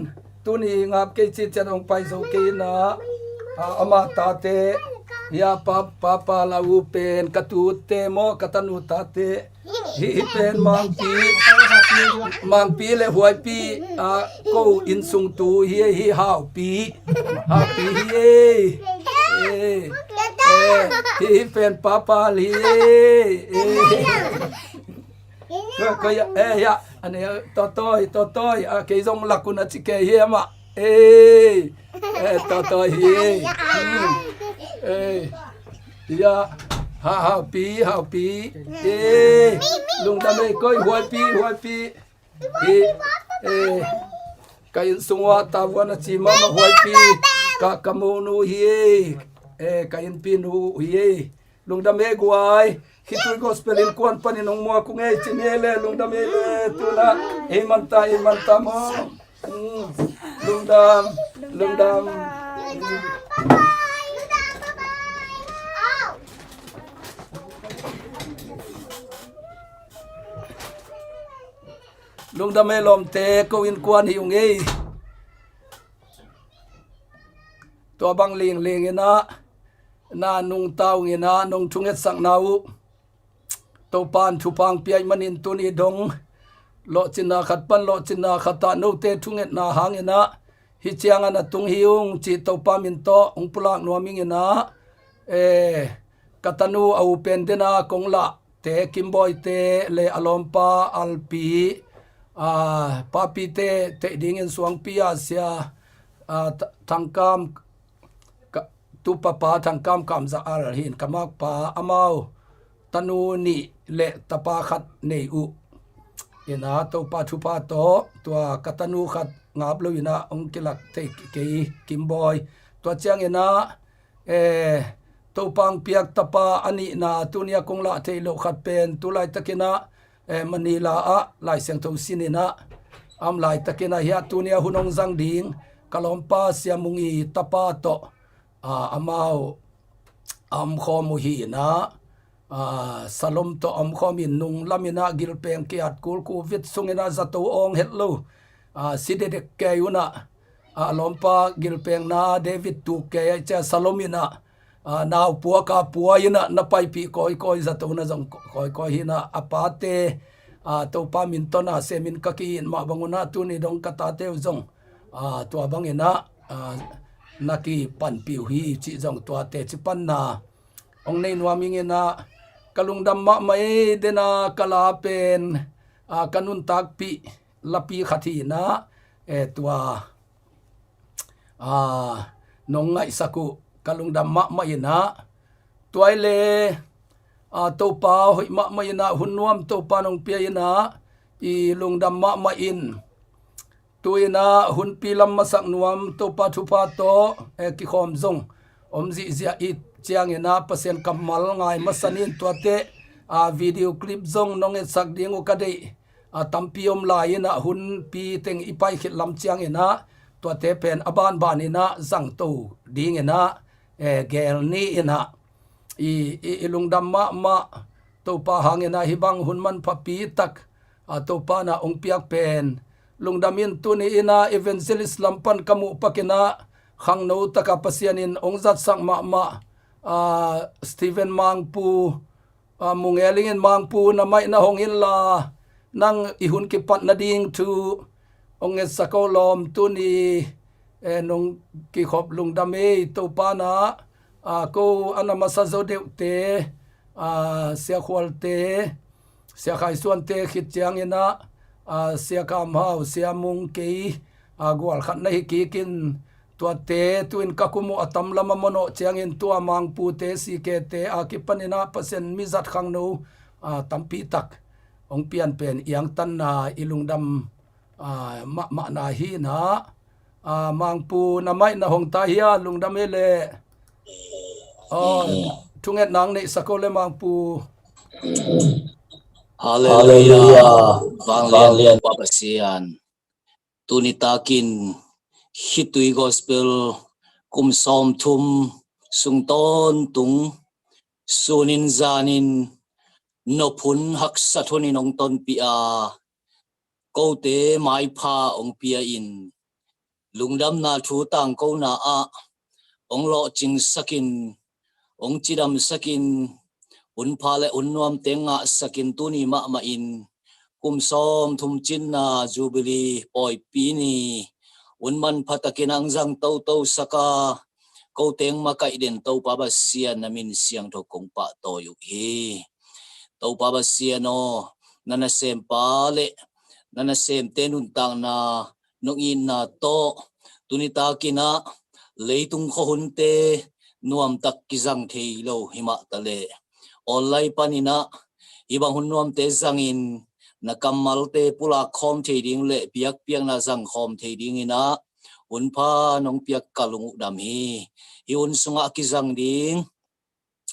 tuni ngap kei ci cian ong pai zo kei na, a, ama tate, hia pa, papa la u pen, ka tute maw, ka tanu tate, hi, hi pen Mangpi, Mangpi le Huaipi, a, ko inn sung tu hi, hi Haupi, Haupi hi, eh, eh, hi, hi pen papa hi, eh. Ko, ko ya, eh, ya. Ane, tawtawi, tawtawi, a kei zong lakun a ci kei hiam ah. Ei, eh, tawtawi hi. Hmm. Ei, ya, ha, Haupi, Haupi. Ei, lungdam ei, koi, Huaipi, Huaipi. Hi, eh, ka inn sung ua tavuan a ci mama Huaipi. Ka, ka monu hi ei. Eh, ka innpi nu hi ei. Lungdam e guai. Khitui Gospel innkuan panin hong muak ung ei, ci ni ei le, lungdam ei le, tuna. Ei manta, ei manta maw. Mm. Lungdam, lungdam. Lungdam ei lawmte, ko innkuan hi ung ei. Tua bang lingling in ah, na nungta ung in ah, nong thungetsakna uh Topa'n thupha ong pia ahih manin tuni dong lawhcinna khat pan lawhcinna khat ah note thungetna hangin ah hih ciangah na tung hi ung cih Topa min tawh ong pulak nuam ing in ah, eh, ka tanu a u pen den a kong lahte Kim Bawi te le a lawmpa Alpi, ah, Papi te theih dingin Suangpi a sia, ah, Tha-, Thangkam ka, tu papa Thangkam Kam Za Al hi in ka makpa amau tanu nih le tapa khat nei uh. In ah Topa thupha tawh tua ka tanu khat ngap lo in ah ong kilak thei kei Kim Bawi. Tua ciangin ah, eh, Topa ong piak tapa a nihna tuni a kong lah theih loh khat pen tu laitakin ah, eh, Manila ah Lai Siangtho sin in ah, a om laitakin ah hiah tuni a hun ong zang ding ka lawmpa Sia Mung i tapa tawh, ah, amau a omkhawm uh hi in ah, ah, Salom tawh a omkhawm in nung lam in ah gilpeng kiat kul Covid sung in ah zato awng het lo, ah, si dedek kei un ah, ah, lawmpa gilpengna David tuk kei ah cia Salom in ah, ah, nau puak a pua in ah na paipih kawikawi, zato na zong kawikawi hi in ah a pate, ah, Topa min tawh na sem in ka ki-it mah bang un ah tuni dong ka tate uh zong, ah, tua bang in ah, ah, na kipanpih uh hi cih zong tuate ci panna ong nei nuam ing in ah, ka lungdam mahmah ei. Den a ka la pen, ah, ka nuntakpih lapi khat hi inah, eh, tua, ah, nong ngaihsak uh ka lungdam mahmah inah, tua i le, ah, Topa hoih mahmah inah hun nuam Topa nong pia inah i lungdam mahmah in. Tu inah hunpi lam masak nuam Topa thupha tawh, eh, kikhawm zong om zihziah i ciang inah Pasian kammal ngai masa nin tuate, ah, video clip zong nong etsak ding uh ka deih, ah, tampi om lai inah hunpi teng i pai khit lam ciang inah tuate pen a banban inah zangto ding inah, eh, gel ni inah i, i, i lungdam mahmah Topa hang inah hih bang hun manphapi tak, ah, Topa na ong piak pen lungdam in. Tuni inah evangelist lam pan ka muh pak inah khangno taka Pasian in ong zatsak mahmah, ah, Stephen Mangpu, ah, Mungeling in Mangpu na maih na hong inla nang i hun kipat nading thu ong etsak o lawm. Tuni, eh, nong kikhop lungdam ei Topa na, ah, ko a na masa zo deuhte, ah, Sia Khualte, Sia Khaisuante khit ciang inah, ah, Sia Kam Hau, Sia Mung kei, ah, gual khat na hi kik in tuate tu in ka kum uh a tam lam a manawh ciang in tua Mangpute, Sikete a kipan inah Pasian mizat khangno, ah, tampi tak ong pian pen iangtanna i lungdam, ah, mahmahna hi inah, ah, Mangpu na maih na hong ta hia lungdam ei le. Oh, thungetna ong neihsak o le Mangpu. Halleluiah. Halleluiah. Vanglian Topa Pasian. Tuni takin khitui gospel kum sawmthum sung tawntung sunin zanin nop hun haksat hunin ong tonpih a kote maipha ong pia in lungdamna thu tangkona ah ong lawhcingsakin, ong cidamsakin, hunpha le hun nuamte ngahsakin tuni mahmah in kum sawmthum cinna Jubilee pawipi ni hun manpha takin ang zang totosak a kote ong makaih den Topa Pasian na min siangtho kong pahtawi uh hi. Topa Pasian aw, na nasempa le na nasemte nuntakna nong itna tawh tuni takin ah leitung khuahunte nuamtak kizang thei lo himah taleh online panin ah hih bang hun nuamte zangin na kammalte pulak khawm thei ding le biakpiakna zang khawm thei dingin ah hunpha nong piak ka lung uh dam hi. Hih hun sungah kizang ding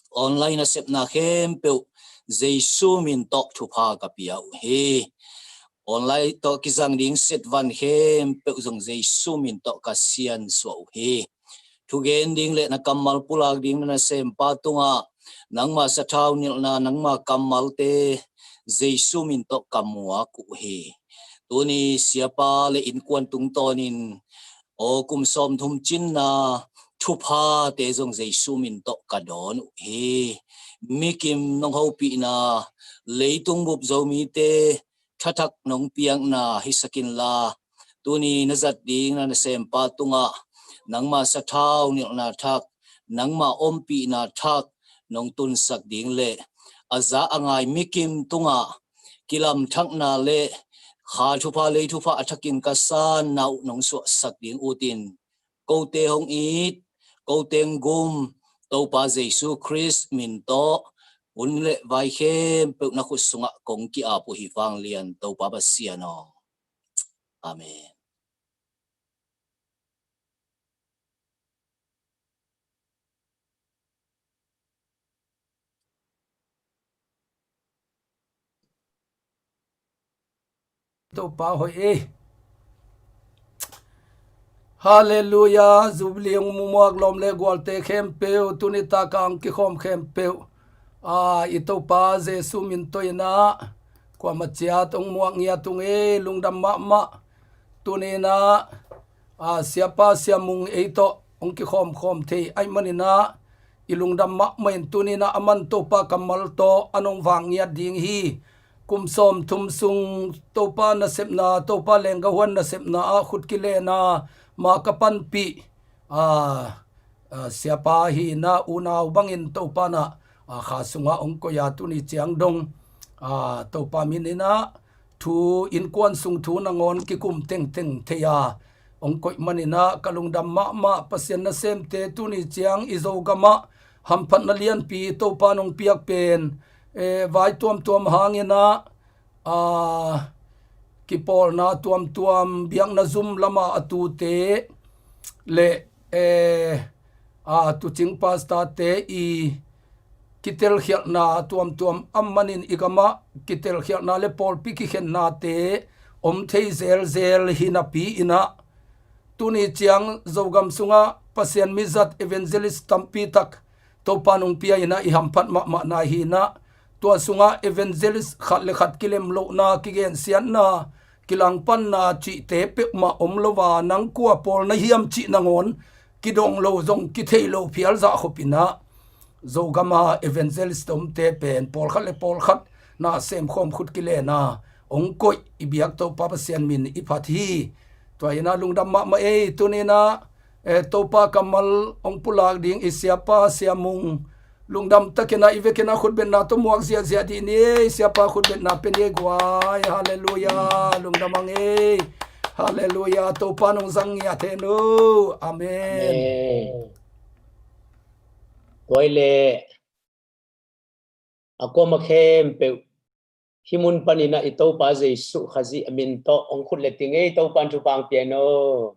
online a sepna khempeuh Jesu min tawh thupha ka pia uh hi. Online tawh kizang ding setvan khempeuh zong Jesu min tawh ka siansuah uh hi. Thugen ding le na kammal pulak ding na nasempa tungah nangma sathau nilhna, nangma kammalte Jesu min tawh ka muak uh hi. Tuni siapa le innkuan tungtawnin aw kum sawmthum cinna thuphate zong Jesu min tawh ka dawn uh hi. Mikim nong hopihna, leitung bup Zomite thathak nong piakna hisak inla, tuni na zat ding na nasempa tungah nangma sathau nilhna thak, nangma ompihna thak nong tunsak ding le a za a ngai mikim tungah kilamthakna le kha thupha lei thupha a thakin ka sanna uh nong suahsak ding utin kote hong it, kote hong gum Topa Jesu Khrist min tawh hun le vai khempeuh na khut sungah kong ki-ap uh hi vanglian Topa Pasian aw. Amen. Topa hoih ei. Halleluiah. Jubilee hong muak lawm le gualte khempeuh, tuni taka hong kikhawm khempeuh, a, i Topa Jesu min tawh inah kuamah ciat hong muak ngiat ung ei. Lungdam mahmah. Tuni inah, a, siapa Sia Mung ei tawh hong kikhawmkhawm thei ahih manin ah i lungdam mahmah in tuni inah a man Topa kammal tawh a nong vang ngiat ding hi. Kum sawmthum sung Topa nasepna, Topa lenggahuan nasepna ah khut kilena mah ka panpih, a, a, siapa hi inah unau bangin Topa na, a, kha sungah hong koih a tuni ciang dong, a, Topa min inah thu, innkuan sung thu nangawn kikum tengteng thei a hong koih manin ah ka lungdam mahmah. Pasian nasemte tuni ciang i Zogamah hamphatna lianpi Topa nong piak pen, eh, vai tuamtuam hangin ah, ah, kipawlna tuamtuam, biakna zum lama a tute le, eh, ah, tuucing pastor-te i kitelkhialhna tuamtuam a om manin i gamah kitelkhialhna le pawlpi kikhennate om thei zelzel hi napi-in ah, tuni ciang Zogam sungah Pasian mizat evangelist tampi tak Topa nong pia-in ah i hamphat mahmah nai hi-in ah, tua sungah evangelist khat le khat kilemlohna, kigensiatna, kilangpanna cihte peuhmah om lo a, nang kua pawl na hiam cih nangawn kidong lo, zong kithei lo phial zah khop-in ah, Zogama evangelist omte pen pawlkhat le pawlkhat na semkhawm, khut kilenna hong koih i biak Topa Pasian min i phat hi. Tua hi-in ah lungdam mahmah ei. Tuni-in ah, eh, Topa kammal hong pulak ding i siapa Sia Mung, lungdam takin ah i vekin ah khutbetna tawh muak ziahziah dih ni ei. Siapa khutbetna pia ni ei guai. Halleluia. Lungdam hang ei. Halleluia. Topa nong zang ngiat hen uh. Amen. Amen. Tua hi leh a kuamah khempeuh hih mun panin ah i Topa Jesuh Khazih a min tawh hong khut le ting ei. Topa'n thupha hong pia hen aw.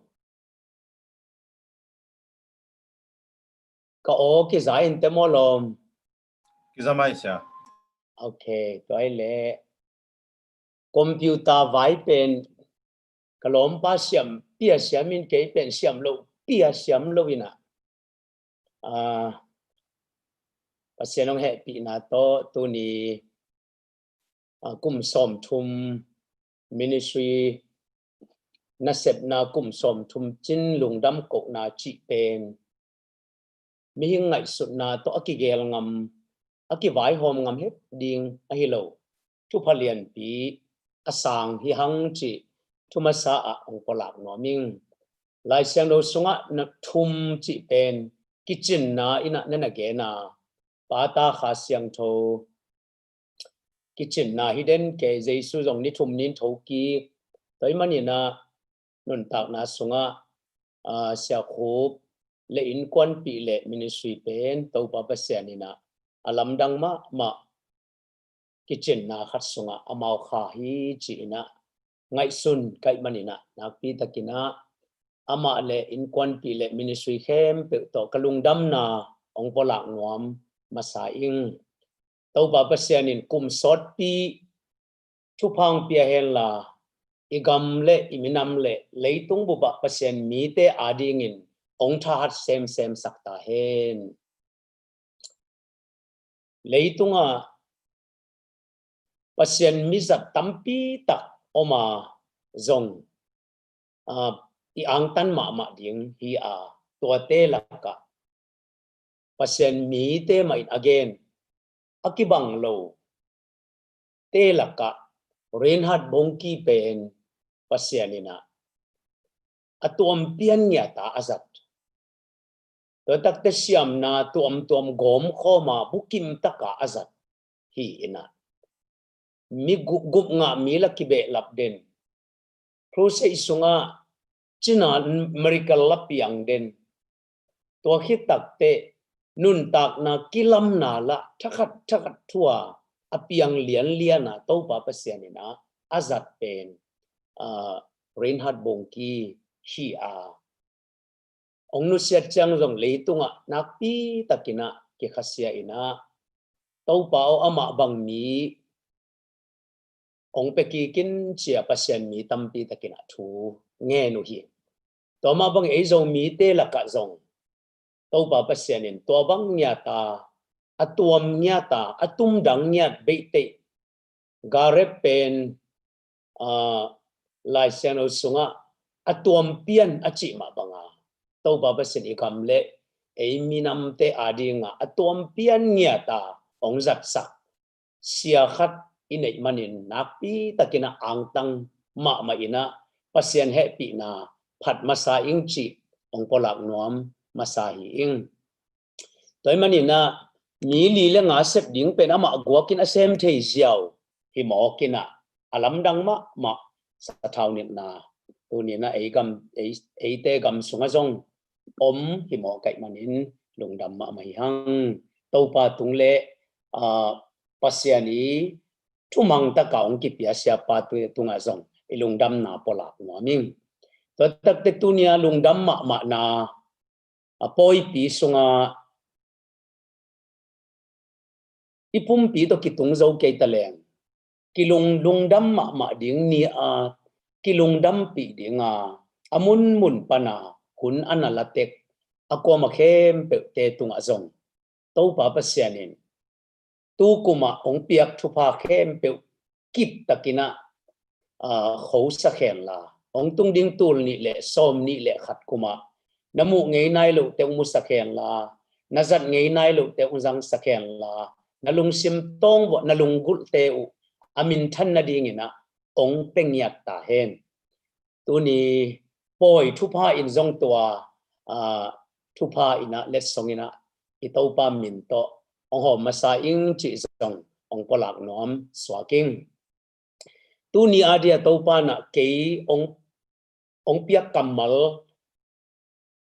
Ka aw kiza in teh maw lawm? Kiza mai sia. Ok, tua hi leh computer vai pen ka lawmpa siam pia siam in, kei pen siam lo pia siam lo-in ah, ah, Pasian hong hehpihna tawh tuni, ah, kum sawmthum ministry nasepna, kum sawmthum cin lungdam kohna cih pen mihing ngaihsutna tawh a kigel ngam, a kivaihawm ngam het ding ahi lo thupha lianpi a sang hi hang cih thu masa ah hong pulak nuam ing. Lai Siangtho sungah na thum cih pen kicinna in ah na na gen a, Pa, Ta, Kha Siangtho kicinna hi den, kei Jesuh zong ni thum ni in thokik. Tua ahih manin ah nuntakna sungah, ah, Sia Khup le innkuanpih le ministry pen Topa Pasian in ah a lamdang mahmah kicinna khat sungah amau kha hi ci-in ah ngaihsun ka hih manin ah nakpi takin ah amah le innkuanpih le ministry khempeuh tawh ka lungdamna hong pulak nuam masa ing. Topa Pasian in kum sawtpi thupha hong pia hen la, i gam le i minam le leitung bup ah Pasian mite adingin hong thahat semsem sak ta hen. Leitungah Pasian mizat tampi tak om a, zong, ah, i angtan mahmah ding hi a, tuate lakah Pasian mite mah in a gen a kibang lote lakah Reinhard Bonnke pen Pasian in ah a tuampian ngiat a a zat. Tua takte siamna tuamtuam gawmkhawm a bukim taka a zat hi in ah, mi gu-, gupngah mi la kibehlap den, crusade sungah cina miracle la piang den, tua khit takte nuntakna kilamna la thakhat thakhat thu a a piang lianlian a Topa Pasian in ah a zat pen, ah, Reinhard Bonnke hi a, hong nusiat ciang zong leitungah nakpi takin ah kikhasia in ah, Topa aw, amah bang mi hong pia kik in ci a Pasian mi tampi takin ah thu ngen uh hi. Tua mah bangin ei Zomite lakah zong Topa Pasian in tua bang ngiat a, a tuam ngiat a, a tumdang ngiat beih teh, Gareb pen, ah, Lai Siangtho sungah a tuampian a cih mah bang a, Topa Pasian i gam le ei minamte adingah a tuampian ngiat a hong zatsak sia khat i neih manin nakpi takin ah angtang mahmah in ah Pasian hehpihna phat masa ing cih hong pulak nuam masa hi ing. Tua ahih manin ah mi li le nga sep ding pen amah guakin a sem thei ziau hi mawk in ah, a lamdang mahmah sathau nilhna tuni-in ah ei gam, ei, eite gam sungah zong om hi mawk ahih manin lungdam mahmah hi hang. Topa tung le, aa, Pasian i thumang taka hong kipia siapa tu-, tungah zong i lungdamna pulak nuam ing. Tua takte tuni-a lungdam mahmahna a pawipi sungah i pumpi tawh kitung zo kei ta leng, kilung, lungdam mahmah ding ni-a kilungdampih dinga a munmun pana hun a na latek a kuama khempeuhte tungah zong Topa Pasian in tu kumah hong piak thupha khempeuh kiptakin ah, aa, khosa khenla, hong tung ding tul nih le sawm nih le khat kumah na muh ngei nai lohte hong musa khenla, na zat ngei nai lohte hong zangsa khenla, na lungsim tawng vuah na lunggulhte uh a minthan nadingin ah hong pia ngiat ta hen. Tuni pawi thupha in zong tua, aa, thupha in ah letsong in ah i Topa min tawh hong hawm masa ing cih zong hong pulak nuam suak ing. Tuni a dia Topa in ah kei hong, hong piak kammal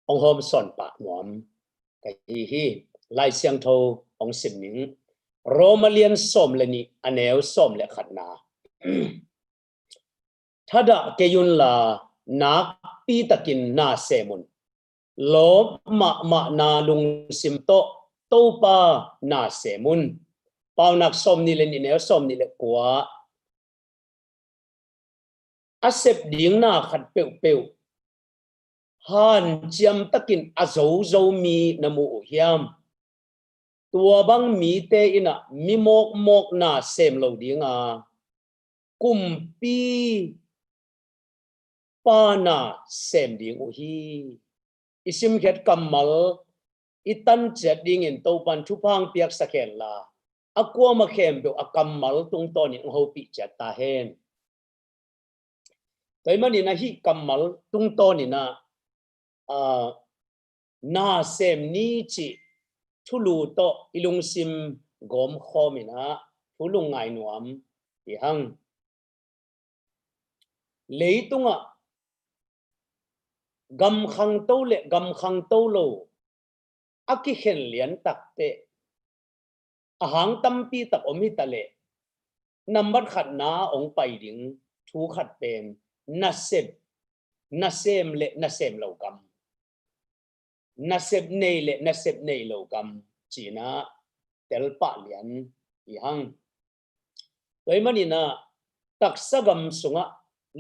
hong hawm sawn pah nuam ka hi hi. Lai Siangtho hong sim ning. Roma lian sawm le nih a neu sawm le khatna. Thadah kei unla nakpi takin na sem un. Lawp mahmahna lungsim tawh Topa na sem un. Paunak sawm nih le nih neu sawm nih le kua. A sep ding na khat peuhpeuh hanciam takin a zozo mi na mu uh hiam? Tua bang mite in ah mi mawkmawk na sem lo dinga, kumpipa na sem ding uh hi. I simkhiat kammal i tanciat dingin Topan thupha hong piaksak henla, a kuama khempeuh a kammal tungtawnin hong hopih ciat ta hen. Tua ahih manin ah hih kammal tungtawnin ah, aa, na sem ni cih thulu tawh i lungsim gawmkhawm in ah thu lungngai nuam hi hang. Leitungah gam khangto le gam khangto lo a kikhen lian takteh a hang tampi tak om hi ta leh, nambat khatna hong pai ding thu khat pen nasep, nasem le nasem lo gam, nasep nei le nasep nei lo gam ci-in ah telpah lian hi hang. Tua ahih manin ah taksa gam sungah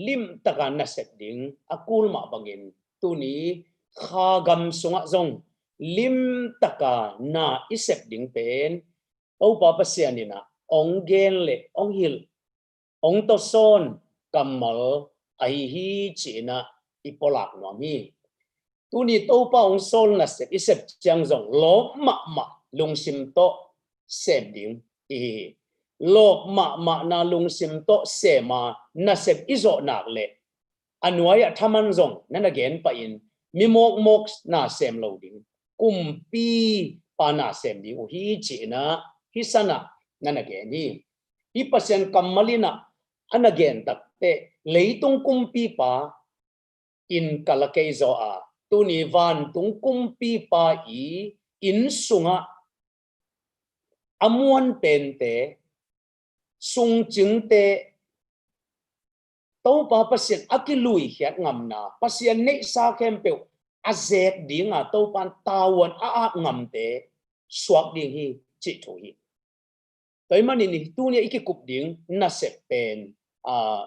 limtaka nasep ding a kul mah bangin, tuni kha gam sungah zong limtaka na i sep ding pen Topa Pasian in ah hong gen le hong hilh, hong tawsawn kammal ahi hi ci-in ah i pulak nuam hi. Tuni Topa hong sawl nasep i sep ciang zong lawp mahmah lungsim tawh sem ding i hi hi. Lawp mahmahna lungsim tawh sem a nasep i zawh nak leh, a nuai-ah thaman zong na na gen pahin mi mawkmawk na sem lo ding, kumpipa na sem ding uh hi ci-in ah hih sanah na na gen hi. Hih Pasian kammal in ah a na gen takteh leitung kumpipa inn kal a kei zaw a, tuni vantung kumpipa i inn sungah a muan pente, sungcingte, Topa Pasian a kiluikhiat ngamna, Pasian neihsa khempeuh a zek dinga Topa in tavuan a ak ngamte suak ding hi cih thu hi. Tua ahih manin tuni a i kikup ding nasep pen, aa,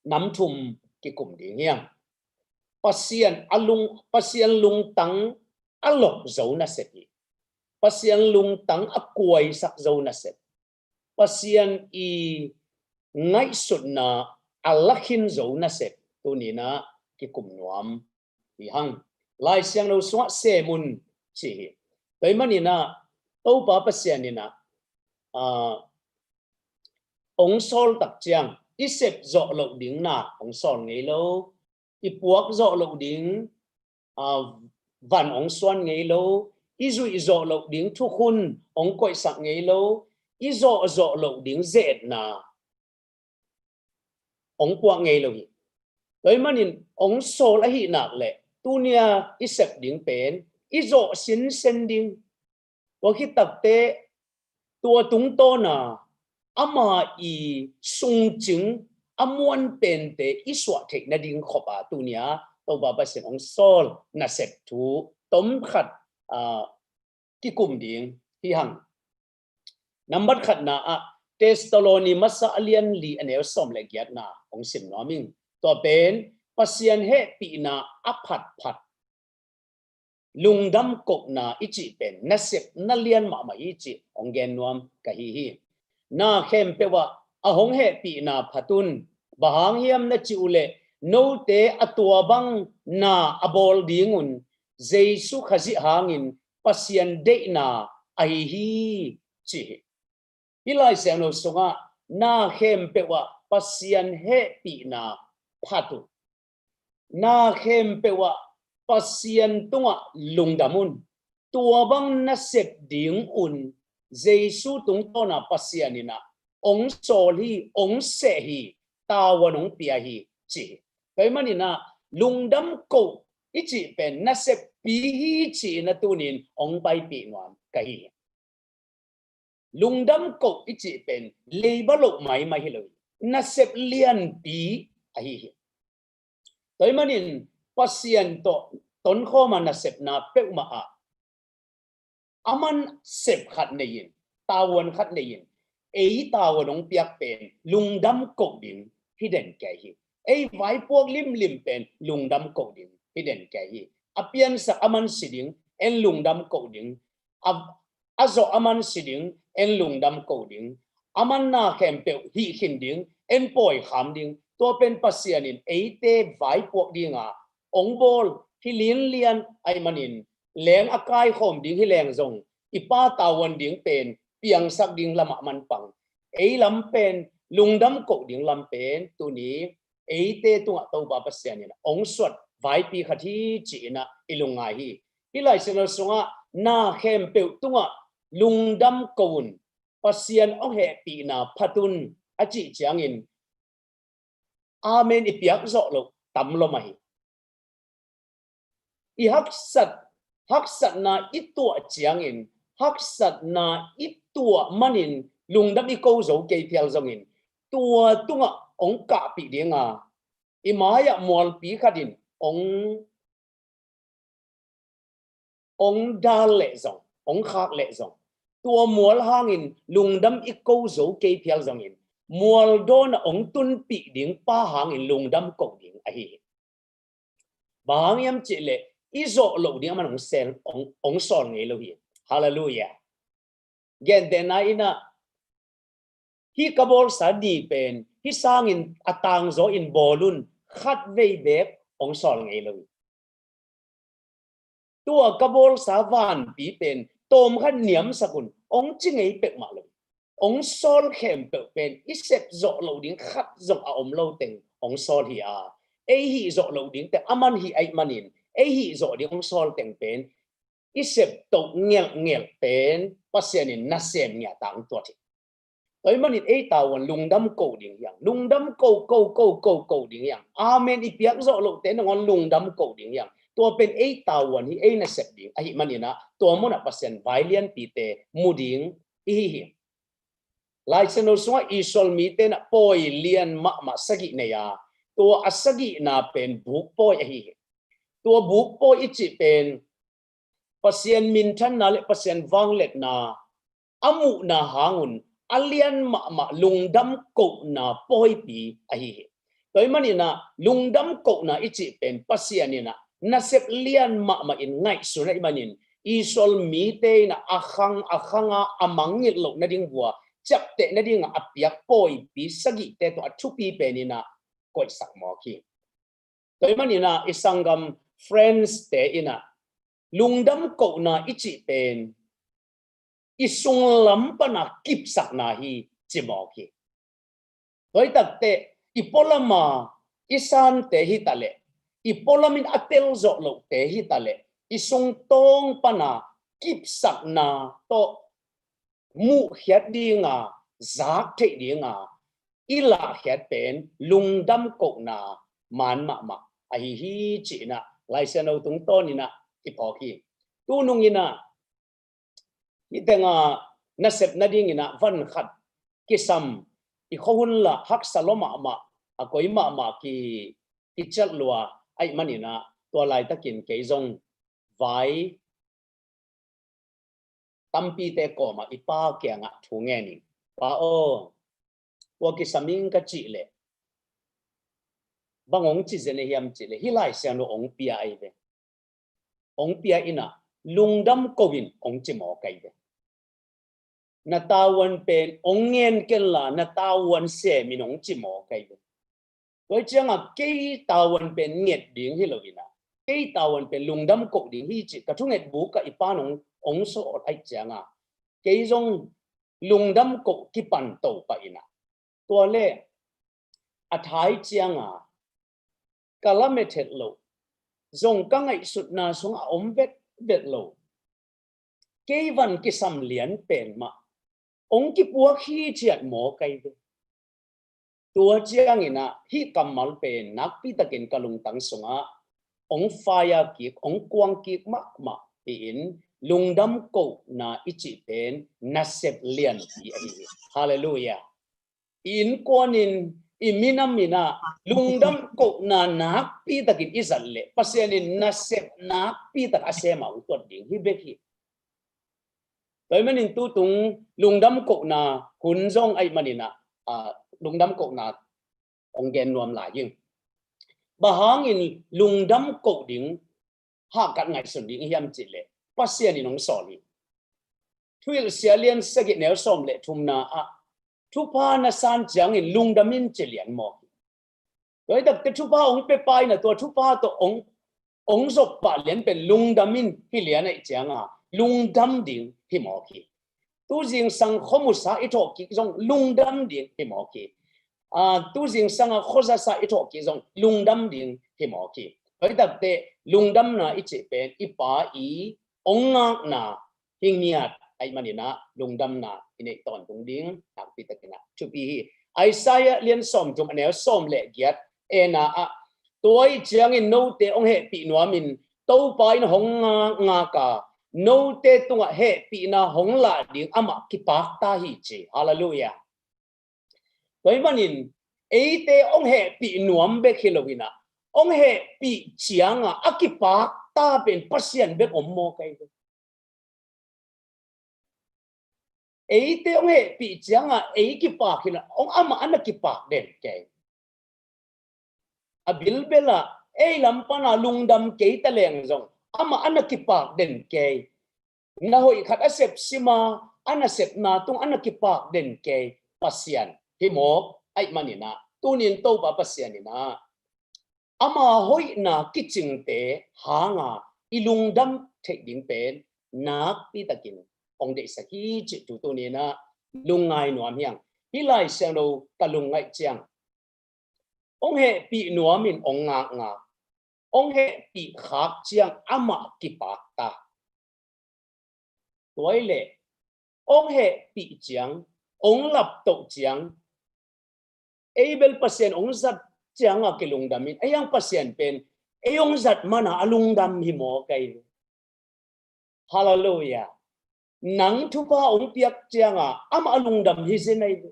nam thum kikum ding hi hang. Pasian a lung, Pasian lungtang a lok zo nasep hi. Pasian lungtang a kuaisak zo nasep. Pasian i ngaihsutna a lakhin zo nasep tuni-in ah kikum nuam hi hang. Lai Siangtho sungah sem un ci hi. Tua ahih manin ah Topa Pasian in ah, aa, hong sawl tak ciang i sep zawh loh ding na hong sawl ngei lo, i puak zawh loh ding, aa, van hong suan ngei lo, i zuih zawh loh ding thukhun hong koihsak ngei lo, i zawh zawh loh ding ze-etna hong puak ngei lo hi. Tua ahih manin hong sawl ahih nak leh tunia i sep ding pen i zawh sinsen ding. Tua khit takteh tua tungtawna ama i sungcing a muan pente i suah theih nading khop a tunia Topa Pasian hong sawl nasep thu tom khat, ah, kikum ding hi hang. Nambat khatna ah Thessaloni masa a lian li a neu sawm le giatna hong sim nuam ing. Tua pen Pasian hehpihna a phatphat lungdam kohna i cih pen nasep na lian mahmah hi cih hong gen nuam ka hi hi. Na khempeuh ah a hong hehpihna phat un. Bang hang hiam na cih uh leh note a tua bang na a bawl dingun Jesu Khazih hangin Pasian deihna ahi hi ci hi. Hih Lai Siangtho sungah na khempeuh ah Pasian hehpihna phat uh. Na khempeuh ah Pasian tungah lungdam un. Tua bang nasep dingun Jesu tungtawna Pasian in ah hong sawl hi, hong seh hi, tavuan hong pia hi ci hi. Tua ahih manin ah lungdam koh i cih pen naseppi hi ci-in ah tunin hong paipih nuam ka hi hi. Lungdam koh i cih pen leiba loh maimai hi lo hi. Nasep lianpi ahi hi. Tua ahih manin Pasian tawh tonkhawm a nasepna peuhmah ah aman sep khat nei in, tavuan khat nei in, ei tavuan hong piak pen lungdam koh ding hi den kei hi. Ei vaipuak limlim pen lungdam koh ding hi den kei hi. A piansak aman si ding, en lungdam koh ding. A, a zawh aman si ding, en lungdam koh ding. Aman na khempeuh hih khin ding, en pawi kham ding. Tua pen Pasian in eite vaipuak dinga hong bawl hi linlian ahih manin leng a kaikhawm ding hi leng zong i Pa tavuan ding pen piangsak ding lamah man pang. Ei lam pen lungdam koh ding lam pen tuni eite tungah Topa Pasian in ah hong suat vaipi khat hi ci-in ah i lungngai hi. Hih Lai Siangtho sungah na khempeuh tungah lungdam koh un, Pasian hong hehpihna phat un a cih ciangin amen i piak zawh loh tam lua mah hi. I haksat, haksatna i tuah ciangin haksatna i tuah manin lungdam i ko zo kei phial zongin tua tungah hong kahpih dinga i mai-ah mualpi khat in hong, hong dal leh zong, hong khak leh zong, tua mual hangin lungdam i ko zo kei phial zongin mual dawnah hong tunpih ding Pa hangin lungdam koh ding ahi hi. Bang hang hiam cih leh i zawh loh ding aman hong sel, hong, hong sawl ngei lo hi. Halleluiah. Gentehna in ah hih ka bawlsa ni pen hih sangin a tangzaw in bawl un, khatvei beek hong sawl ngei lo hi. Tua ka bawlsa vanpi pen tawmkhat niamsak un hong ci ngei peuhmah lo hi. Hong sawl khempeuh pen i sep zawh loh ding khat zong a om lo teng hong sawl hi a, ei hih zawh loh ding teng aman hih ahih manin ei hih zawh ding hong sawl teng pen i sep toh ngelhngelh pen Pasian in nasem ngiat a hong tuat hi. Tua ahih manin ei tavuan lungdam koh ding hi hang. Lungdam koh, koh, koh, koh, koh ding hi hang. Amen i piak zawh lohte nangawn lungdam koh ding hi hang. Tua pen ei tavuan hi, ei nasep ding ahih manin ah tua munah Pasian vai lianpite mu ding i hi hi. Lai Siangtho sungah Israel mite in ah pawi lian mahmah sagih nei a, tua a sagihna pen buk pawi ahi hi. Tua buk pawi i cih pen Pasian minthanna le Pasian vangliatna a muhna hangun a lian mahmah lungdam kohna pawipi ahi hi. Tua ahih manin ah lungdam kohna i cih pen Pasian in ah nasep lian mahmah in ngaihsun ahih manin Israel mite in ah a khang a khanga a mangngilh loh nading vua ciapteh nadinga a piak pawipi sagihte tawh a thupi pen in ah koihsak mawk hi. Tua ahih manin ah i sanggam France te in ah lungdam kohna i cih pen i sunglam pana kipsakna hi ci mawk hi. Tua hi takteh i pualam a i sante hi taleh, i pualam in a tel zawh lohte hi taleh, i sungtawng pana kipsakna tawh muhkhiat dinga, zak theih dinga, i lahkhiat pen lungdam kohna man mahmah ahi hi ci-in ah Lai Siangtho tungtawn in ah i phawk hi. Tunung in ah hih tengah nasep nadingin ah van khat kisam, i khuahun lah haksa lua mahmah, a koi mahmah ki, kiciat lua ahih manin ah tua laitakin kei zong vai tampite kawmah i pa kiangah thu ngen ing. Pa aw, tua kisam ing ka cih leh bang hong ci zen ahi hiam cih leh hih Lai Siangtho hong pia ahi ve. Hong pia in ah lungdam ko in hong ci mawk ahi ve. Na tavuan pen hong ngen ken la, na tavuan sem in hong ci mawk ahi ve. Tua hi ciangah kei tavuan pen nget ding hi lo in ah, kei tavuan pen lungdam koh ding hi cih ka thunget buk ah i pan hong, hong sawt ahih ciangah kei zong lungdam koh kipan to pah in ah, tua leh a thai ciangah ka lamet het loh, zong ka ngaihsutna sungah a om vetvet lo, kei van kisam lian pen mah hong kipuak hithiat mawk ahi ve. Tua ciangin ah hih kammal pen nakpi takin ka lungtang sungah hong fire kik, hong kuang kik mahmah hi-in, lungdam kohna i cih pen nasep lianpi ahi hi. Halleluiah. I innkuan in, i minam in ah lungdam kohna nakpi takin i zat leh Pasian in nasep nakpi tak a sem a hong tuat ding hi bek hi. Tua ahih manin tutung lungdam kohna hun zong ahih manin ah, ah, lungdam kohna hong gen nuam lai ing. Bang hangin lungdam koh ding hahkat ngaihsun ding i hiam cih leh Pasian in hong sawl hi. Thuhilhsia lian sagih neu sawm le thumna ah thupha na san ciangin lungdam in ci lian mawk hi. Tua hi takte thupha hong pia pa in ah tua thupha tawh hong, hong zop pah lian pen lungdam in hi lian ahih ciangah lungdam ding hi mawk hi. Tuzingsang khuamusa i thawh kik zong lungdam ding hi mawk hi. Ah, tuzingsang a khuazasa i thawh kik zong lungdam ding hi mawk hi. Tua hi takte lungdamna i cih pen i pa i hong ngakna hi ngiat ahih manin ah lungdamna i neih tawntung ding nakpi takin ah thupi hi. Isaiah lian sawmthum a neu sawm le giat, ena ah, tua ahih ciangin note hong hehpih nuamin Topa in hong ngak, ngak a, note tungah hehpihna hong lah ding amah kipakta hi ci. Halleluiah. Tua ahih manin eite hong hehpih nuam bek hi lo in ah, hong hehpih ciangah a kipakta pen Pasian bek om mawk ahi ve. Eite hong hehpih ciangah ei kipak hi lo, hong amah a na kipak den kei. A bilbel ah ei lam pana lungdam kei ta leng zong amah a na kipak den kei. Na hoih khat a sep sim a, a nasepna tung a na kipak den kei Pasian hi mawk ahih manin ah, tuni in Topa Pasian in ah ama hoihna kicingte hanga i lungdam theih ding pen nakpi takin hong deihsak hi cih thu tuni in ah lungngai nuam hi ing. Hih Lai Siangtho ka lungngaih ciang, hong hehpih nuamin hong ngakngak, hong hehpih khak ciang amah kipakta. Tua ahih leh hong hehpih ciang, hong laptoh ciang, ei bel Pasian hong zat ciangah kilungdam in, ei ang Pasian pen ei hong zat mana a lungdam hi mawk ahi ve. Halleluiah. Nang thupha hong piak ciangah amah a lungdam hi zen ahi ve.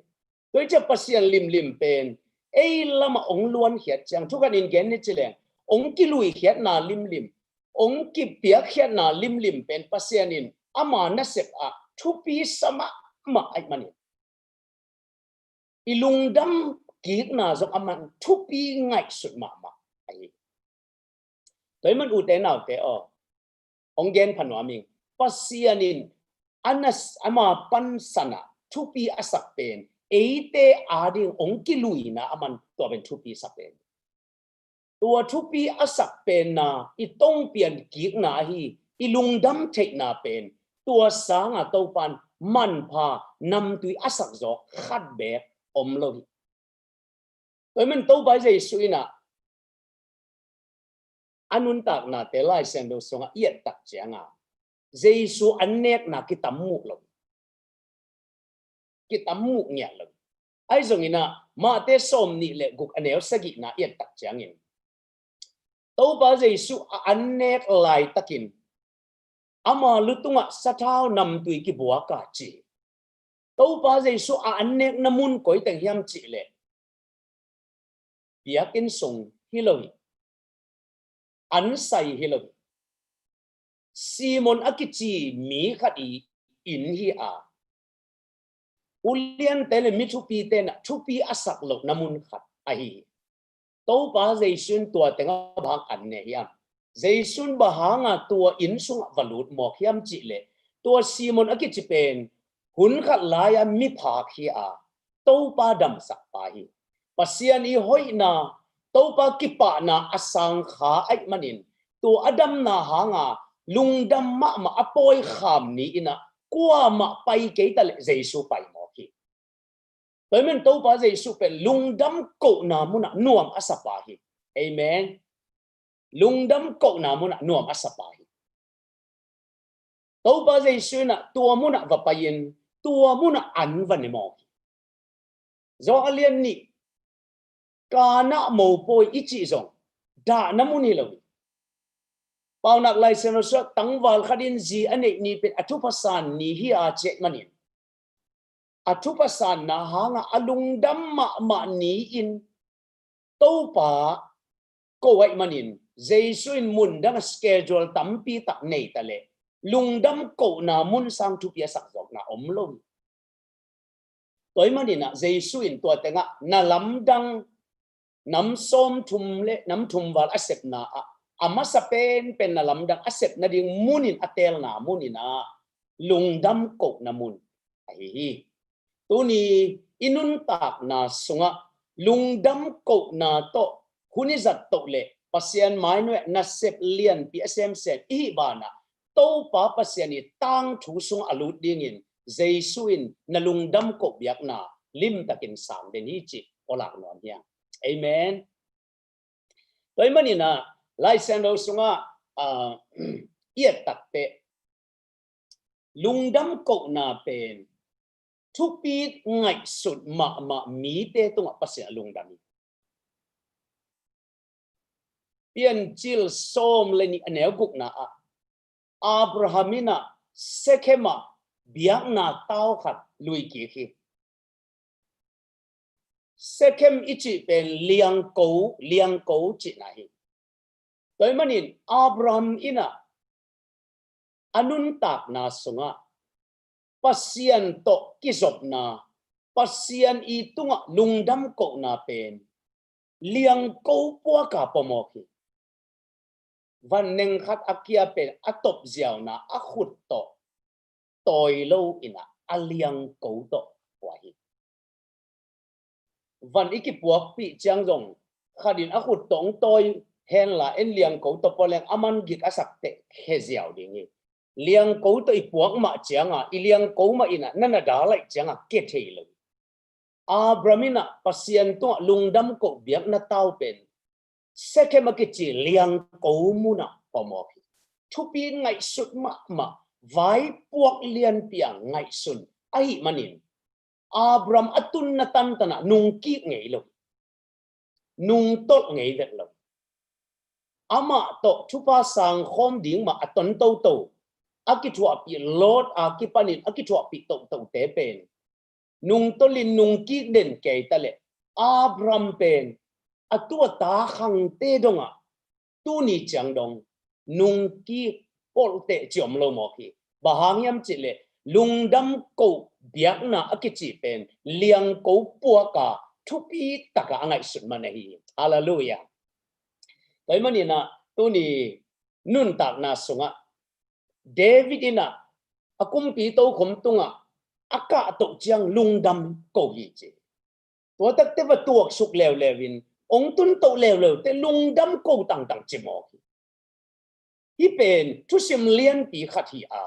Tua hi ciah Pasian limlim pen ei lamah hong luankhiat ciang, thukhat in gen ni ci leng, hong kiluikhiatna limlim, hong kipiakkhiatna limlim pen Pasian in ama nasep ah thupi sa mahmah ahih manin, i lungdam kikna zong aman thupi ngaihsut mahmah ahi. Tua ahih man ute naute aw, hong gen pha nuam ing. Pasian in a nas-, ama pansan ah thupi a sak pen eite ading hong kiluina aman tua pen thupi sak pen. Tua thupi a sak penna i tongpian kikna ahi, i lungdam theihna pen tua sanga Topan manpha namtui a sak zawk khat beek om lo hi. Tua ahih man Topa Jesu in ah a nuntaknate Lai Siangtho sungah i et tak ciangah Jesu an nekna kitam muh lo, kitam muh ngiat lo. Ahi zongin ah Mate sawm nih le guk a neu sagihna i et tak ciangin Topa Jesu a an nek laitakin ama lutungah sathau namtui kibuak a ci. Topa Jesu a an nekna mun koi teng hiam cih leh biakinn sung hi lo hi. An sai hi lo hi. Simon a kici mi khat i inn hi a, uliante le mithupite in ah thupi a sak lohna mun khat ahi hi. Topa Jesu in tua tengah bang hang an ne hiam? Jesu in bang hanga tua inn sungah va lut mawk hiam cih leh tua Simon a kici pen hun khat lai-a miphak hi a, Topa damsak pa hi. Pasian i hoihna, Topa kipahna a sang kha ahih manin tua a damna hanga lungdam mahmah a pawi kham ni-in ah kuamah pai kei ta leh Jesu pai mawk hi. Tua ahih manin Topa Jesu pen lungdam kohna munah nuam a sa pa hi. Amen. Lungdam kohna munah nuam a sa pa hi. Topa Jesu in ah tua munah va pai-in tua munah an va ne mawk hi. Johan a lian nih, Kana mopawi i cih zong dahna mun hi lo hi. Paunak Lai Siangtho sungah tangval khat in zi a neih ni pen a thupha san ni hi a, ci ahih manin a thupha sanna hanga a lungdam mahmah ni-in Topa ko ahih manin Jesu in mun dang a schedule tampi tak nei ta leh lungdam kohna mun sang thupi a sak zawkna om lo hi. Tua ahih manin ah Jesu in tua tengah na lamdang nam sawmthum le nam thum val a sepna ah a masa penpen na lamdang a sepna ding munin a teelna munin ah lungdam kohna mun ahi hi. Tuni i nuntakna sungah lungdam kohna tawh hun i zat toh le Pasian mainuai ah nasep lianpi a semsem i hih banah Topa Pasian i tangthu sungah a lut dingin Jesu in na lungdam koh biakna limtakin sang den hi cih ka lak nuam hi hang. Amen. Tua ahih manin ah Lai Siangtho sungah, ah, i et tak teh lungdam kohna pen thupi ngaihsut mahmah mite tungah Pasian a lungdam hi. Piancil sawm le nih a neu gukna ah Abraham in ah Sekhem ah biakna tau khat lui kik hi. Sekhem i cih pen liangko, liangko cihna hi. Tua ahih manin Abraham in ah a nuntakna sungah Pasian tawh kizopna, Pasian i tungah lungdam kohna pen liangko puaka pua mawk hi. Vanneng khat a kia pen a topziauna a khut tawh tawi lo in ah a liangko tawh pua hi. Van i kipuakpih ciang zong khat in a khut tawh hong tawi henla en liangko tawh pua leng a man gik a sak teh khe ziau ding hi. Liangko tawh i puak mah cianga i liangko mah in ah na na dal laih cianga khe thei lo. Abraham in ah Pasian tungah lungdam koh biakna tau pen Sekhem a kici liangko munah pua mawk hi. Thupi ngaihsut mahmah vaipuak lianpi a ngaihsun ahih manin Abraham a tunna tantanah nungkik ngei lo, nungtolh ngei vet lo. Amah tawh thupha sangkhawm ding mah a ton toto a kithuahpih Lot a kipanin a kithuahpih totote pen nungtolhin nungkik den kei ta leh Abraham pen a tu a ta khangte dongah tuni ciang dong nungkik polhteh ci om lo mawk hi. Bang hang hiam cih leh lungdam koh biakna a kici pen liangko puaka thupi taka a ngaihsut man ahi hi. Halleluiah. Tua ahih manin ah tuni nuntakna sungah David in ah a kumpi tokhom tungah a kahtoh ciang lungdam ko hi ci. Tua takte va tuaksuk leuleu in hong tuntoh leuleu teh lungdam ko tangtang ci mawk hi. Hih pen thusim lianpi khat hi a,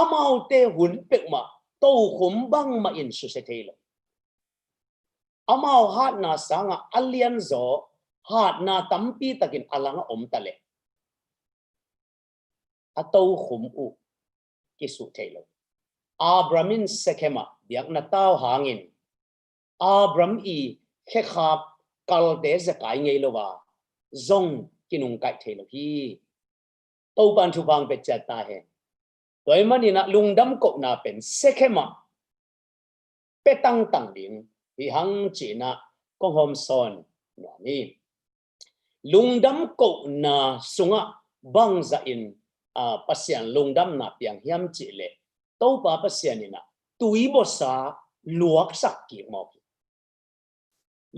amaute hun peuhmah tokhom bangmah in susia thei lo. Amau hatna sangah a lianzaw hatna tampi takin a langah om ta leh a tokhom uh kisuh thei lo. Abraham in Sekhem ah biakna tau hangin Abraham i khekhap kalte zekai ngei lo a zong kinungkaih thei lo hi. Topan thupha hong pia ciat ta hen. Tua ahih manin ah lungdam kohna pen Sekhem ah pia tangtang ding hi hang ci-in ah kong hawmsawn nuam hi. Lungdam kohna sungah bangzah in, aa, Pasian lungdamna piang hiam cih leh Topa Pasian in ah tuibuatsa luaksak kik mawk hi.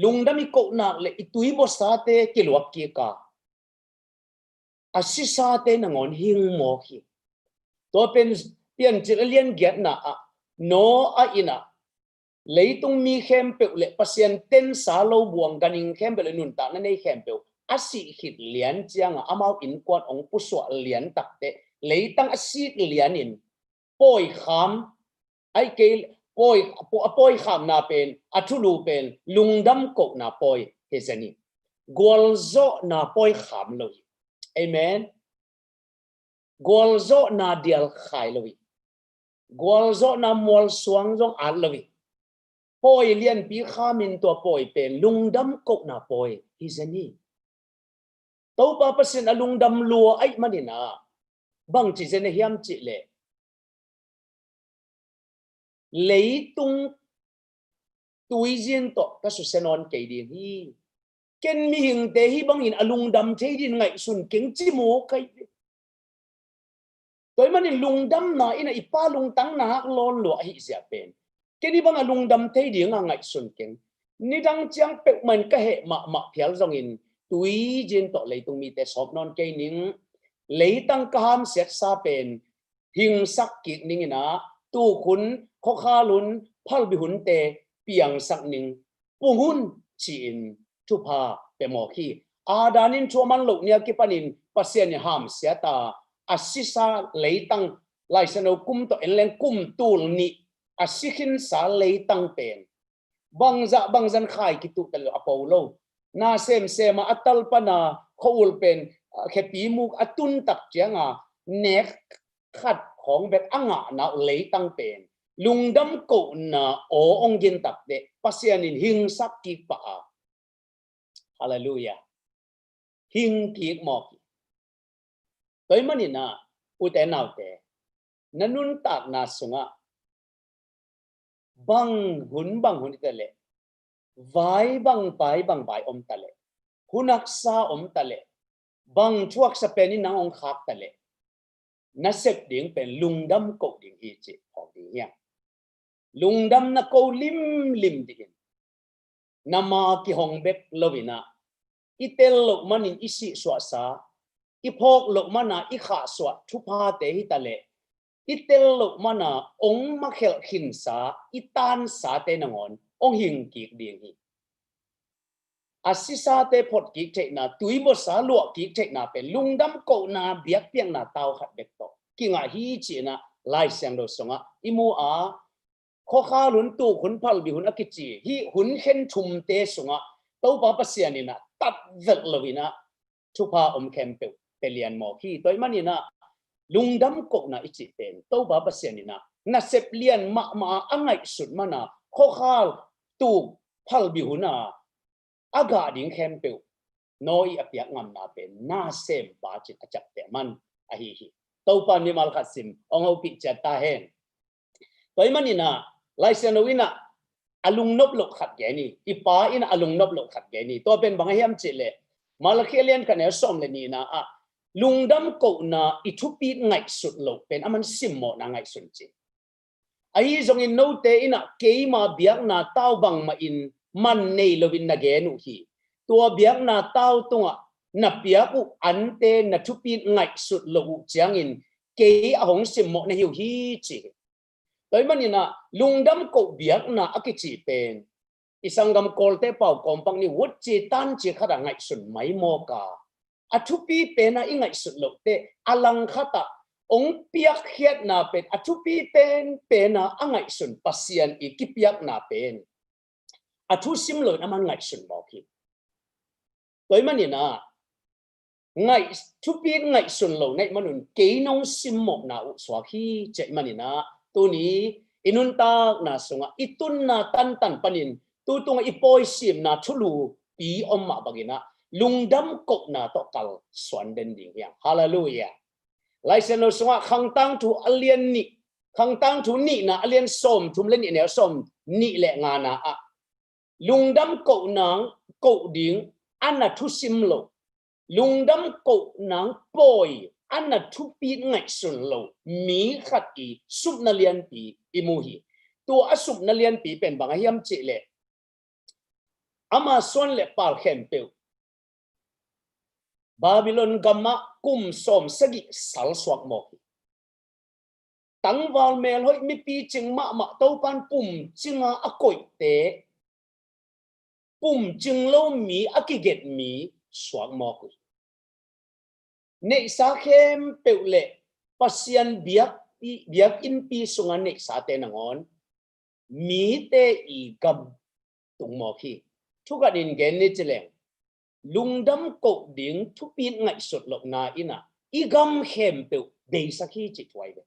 Lungdam i koh nak leh i tuibuatsate kiluak kik a, a sisate nangawn hing mawk hi. Tua pen Piancil a lian giatna ah Noah in ah leitung mi khempeuh leh Pasian tensa lo buang ganhing khempeuh leh nuntakna nei khempeuh a sih khit lian ciangah amau innkuan hong pusuah lian takteh leitang a sik lianin pawikham, ahih kei, pawi, a pawikhamna pen, a thulu pen lungdam kohna pawi hi zen hi. Gualzawhna pawikham lo hi. Amen. Gualzawhna dialkhai lo hi. Gualzawhna mualsuang zong at lo hi. Pawi lianpi khamin tua pawi pen lungdam kohna pawi hi zen hi. Topa Pasian a lungdam lua ahih manin ah bangci zen a hiam cih leh leitung tuizin tawh ka susia nawn kei ding hi. Ken mihingte hih bangin a lungdam thei ding ngaihsun keng ci mawk ahi ve. Tua ahih manin lungdamna in ah i Pa lungtang nak lawn lua ahih ziah pen ken hih bang a lungdam thei ding a ngaihsun keng. Nidang ciang peuhmah in ka heh mahmah phial zongin tuizin tawh leitung mite sawp nawn kei ning. Leitang ka hamsiatsa pen hingsak kik ning in ah tukhun, khuakhal hun, phalbi hunte piangsak ning, pung un ci-in thupha pia mawk hi. Adam in thu a man loh ni a kipanin Pasian in hamsiat a, a sisa leitang, Laisiangtho kum tawh en leng kum tul nih a si khinsa leitang pen bangzah bangzah in khai kituh ta lo a po lo. Na semsem a, a tal pan a, khua-ul pen, a, khepi muk a tun tak ciang a, nek khat khawng bek a ngahna uh leitang pen lungdam kohna aw hong gin takteh Pasian in hingsak kik pah a. Halleluiah. Hing kik mawk hi. Tua ahih manin ah, ute naute, na nuntakna sungah bang hun bang hun i ta leh, vai bang vai bang vai om ta leh, hun haksa om ta leh, bang thu haksa pen in nang hong khak ta leh, na sep ding pen lungdam koh ding hi cih phawk ding hi hang. Lungdam na ko limlim dingin, na ma kihong bek lo in ah, i tel loh manin i sihsuahsa, i phawk loh man a i khahsuah thuphate hi ta leh, i tel loh man a hong makhelh khinsa i tansate nangawn hong hing kik ding hi. A sisate phot kik theihna, tuibuatsa luah kik theihna pen lungdam kohna biakpiakna tau khat bek tawh kingah hi ci-in ah Laisiangtho sungah i mu a, khuakhal hun, tukhun, phalbi hun a kici hih hun khen thumte sungah Topa Pasian in ah tat velh lo in ah thupha om khempeuh pia lian mawk hi. Tua ahih manin ah lungdam kohna i cih pen Topa Pasian in ah nasep lian mahmah a ngaihsut man a, khuakhal, tuk, phalbi hun a a gah ding khempeuh Noah i a piak ngamna pen na sempa cin a ciapteh man ahi hi. Topa in mimal khat sim hong hopih ciat ta hen. Tua ahih manin ah Laisiangtho in ah a lungnop loh khat gen hi. I Pa in ah a lungnop loh khat gen hi. Tua pen bang a hiam cih leh, Malakhi a lian khat neu sawm le nihna ah lungdam kohna i thupit ngaihsut loh pen a man simmawhna ngaihsun ci. Ahi zongin note in ah keima biakna tau bangmah in man nei loin na gen uh hi. Tua biakna tau tungah na piak uh ante na thupit ngaihsut loh uh ciangin kei a hong simmawh na hi uh hi ci hi. Tua ahih manin ah lungdam koh biakna a kici pen i sanggam Kawlte pau kawmpak ni, vutci tanci khat a ngaihsun mai mawk a, a thupi pen a i ngaihsut loh teh a langkhat ah hong piakkhiatna pen, a thupi pen pen a a ngaihsun Pasian i kipiakna pen a thusim loin a man ngaihsun mawk hi. Tua ahih manin ah ngaih, thupit ngaihsun lo na hih manun kei nong simmawhna uh suak hi ci ahih manin ah tuni i nuntakna sungah i tunna tantan panin tu tungah i pawi simna thulu pi om mah bangin ah lungdam kohna tawh kalsuan den ding hi hang. Halleluiah. Laisiangtho sungah Khangtangthu a lian nih, Khangtangthu nihna a lian sawmthum le nih, neu sawmnih le ngana ah lungdam koh nang koh ding a na thusim lo, lungdam koh nang pawi a na thupit ngaihsun lo mi khat i supna lianpi i mu hi. Tua a supna lianpi pen bang a hiam cih leh, ama suan le pal khempeuh Babylon gamah kum sawm sagih sal suak mawk hi. Tangval melhoih mipi cing mahmah Topan pum cinga a koihte, pum cing lo mi a kiget mi suak mawk uh hi. Neihsa khempeuh le Pasian biak, biakinnpi sunga neihsate nangawn mite i gam tung mawk hi. Thu khat in gen ni ci leng, lungdam koh ding thupit ngaihsut lohna in ah i gam khempeuh beisak hi cih thu ahi ve.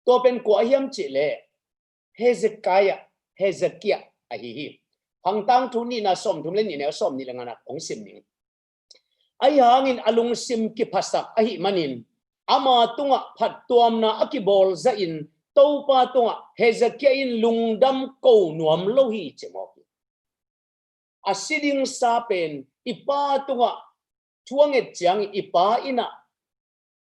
Tua pen kua a hiam cih leh Hezekiah, Hezekiah ahi hi. Khangtangthu nihna sawmthum le nih, neu sawmnih le ngana ah hong sim ning. Ahi hangin a lungsim kiphasak ahih manin ama tungah phattuamna a kibawl zahin Topa tungah Hezekiah in lungdam ko nuam lo hi ci mawk hi. A si ding sa pen i pa tungah thu a nget ciangin i pa in ah,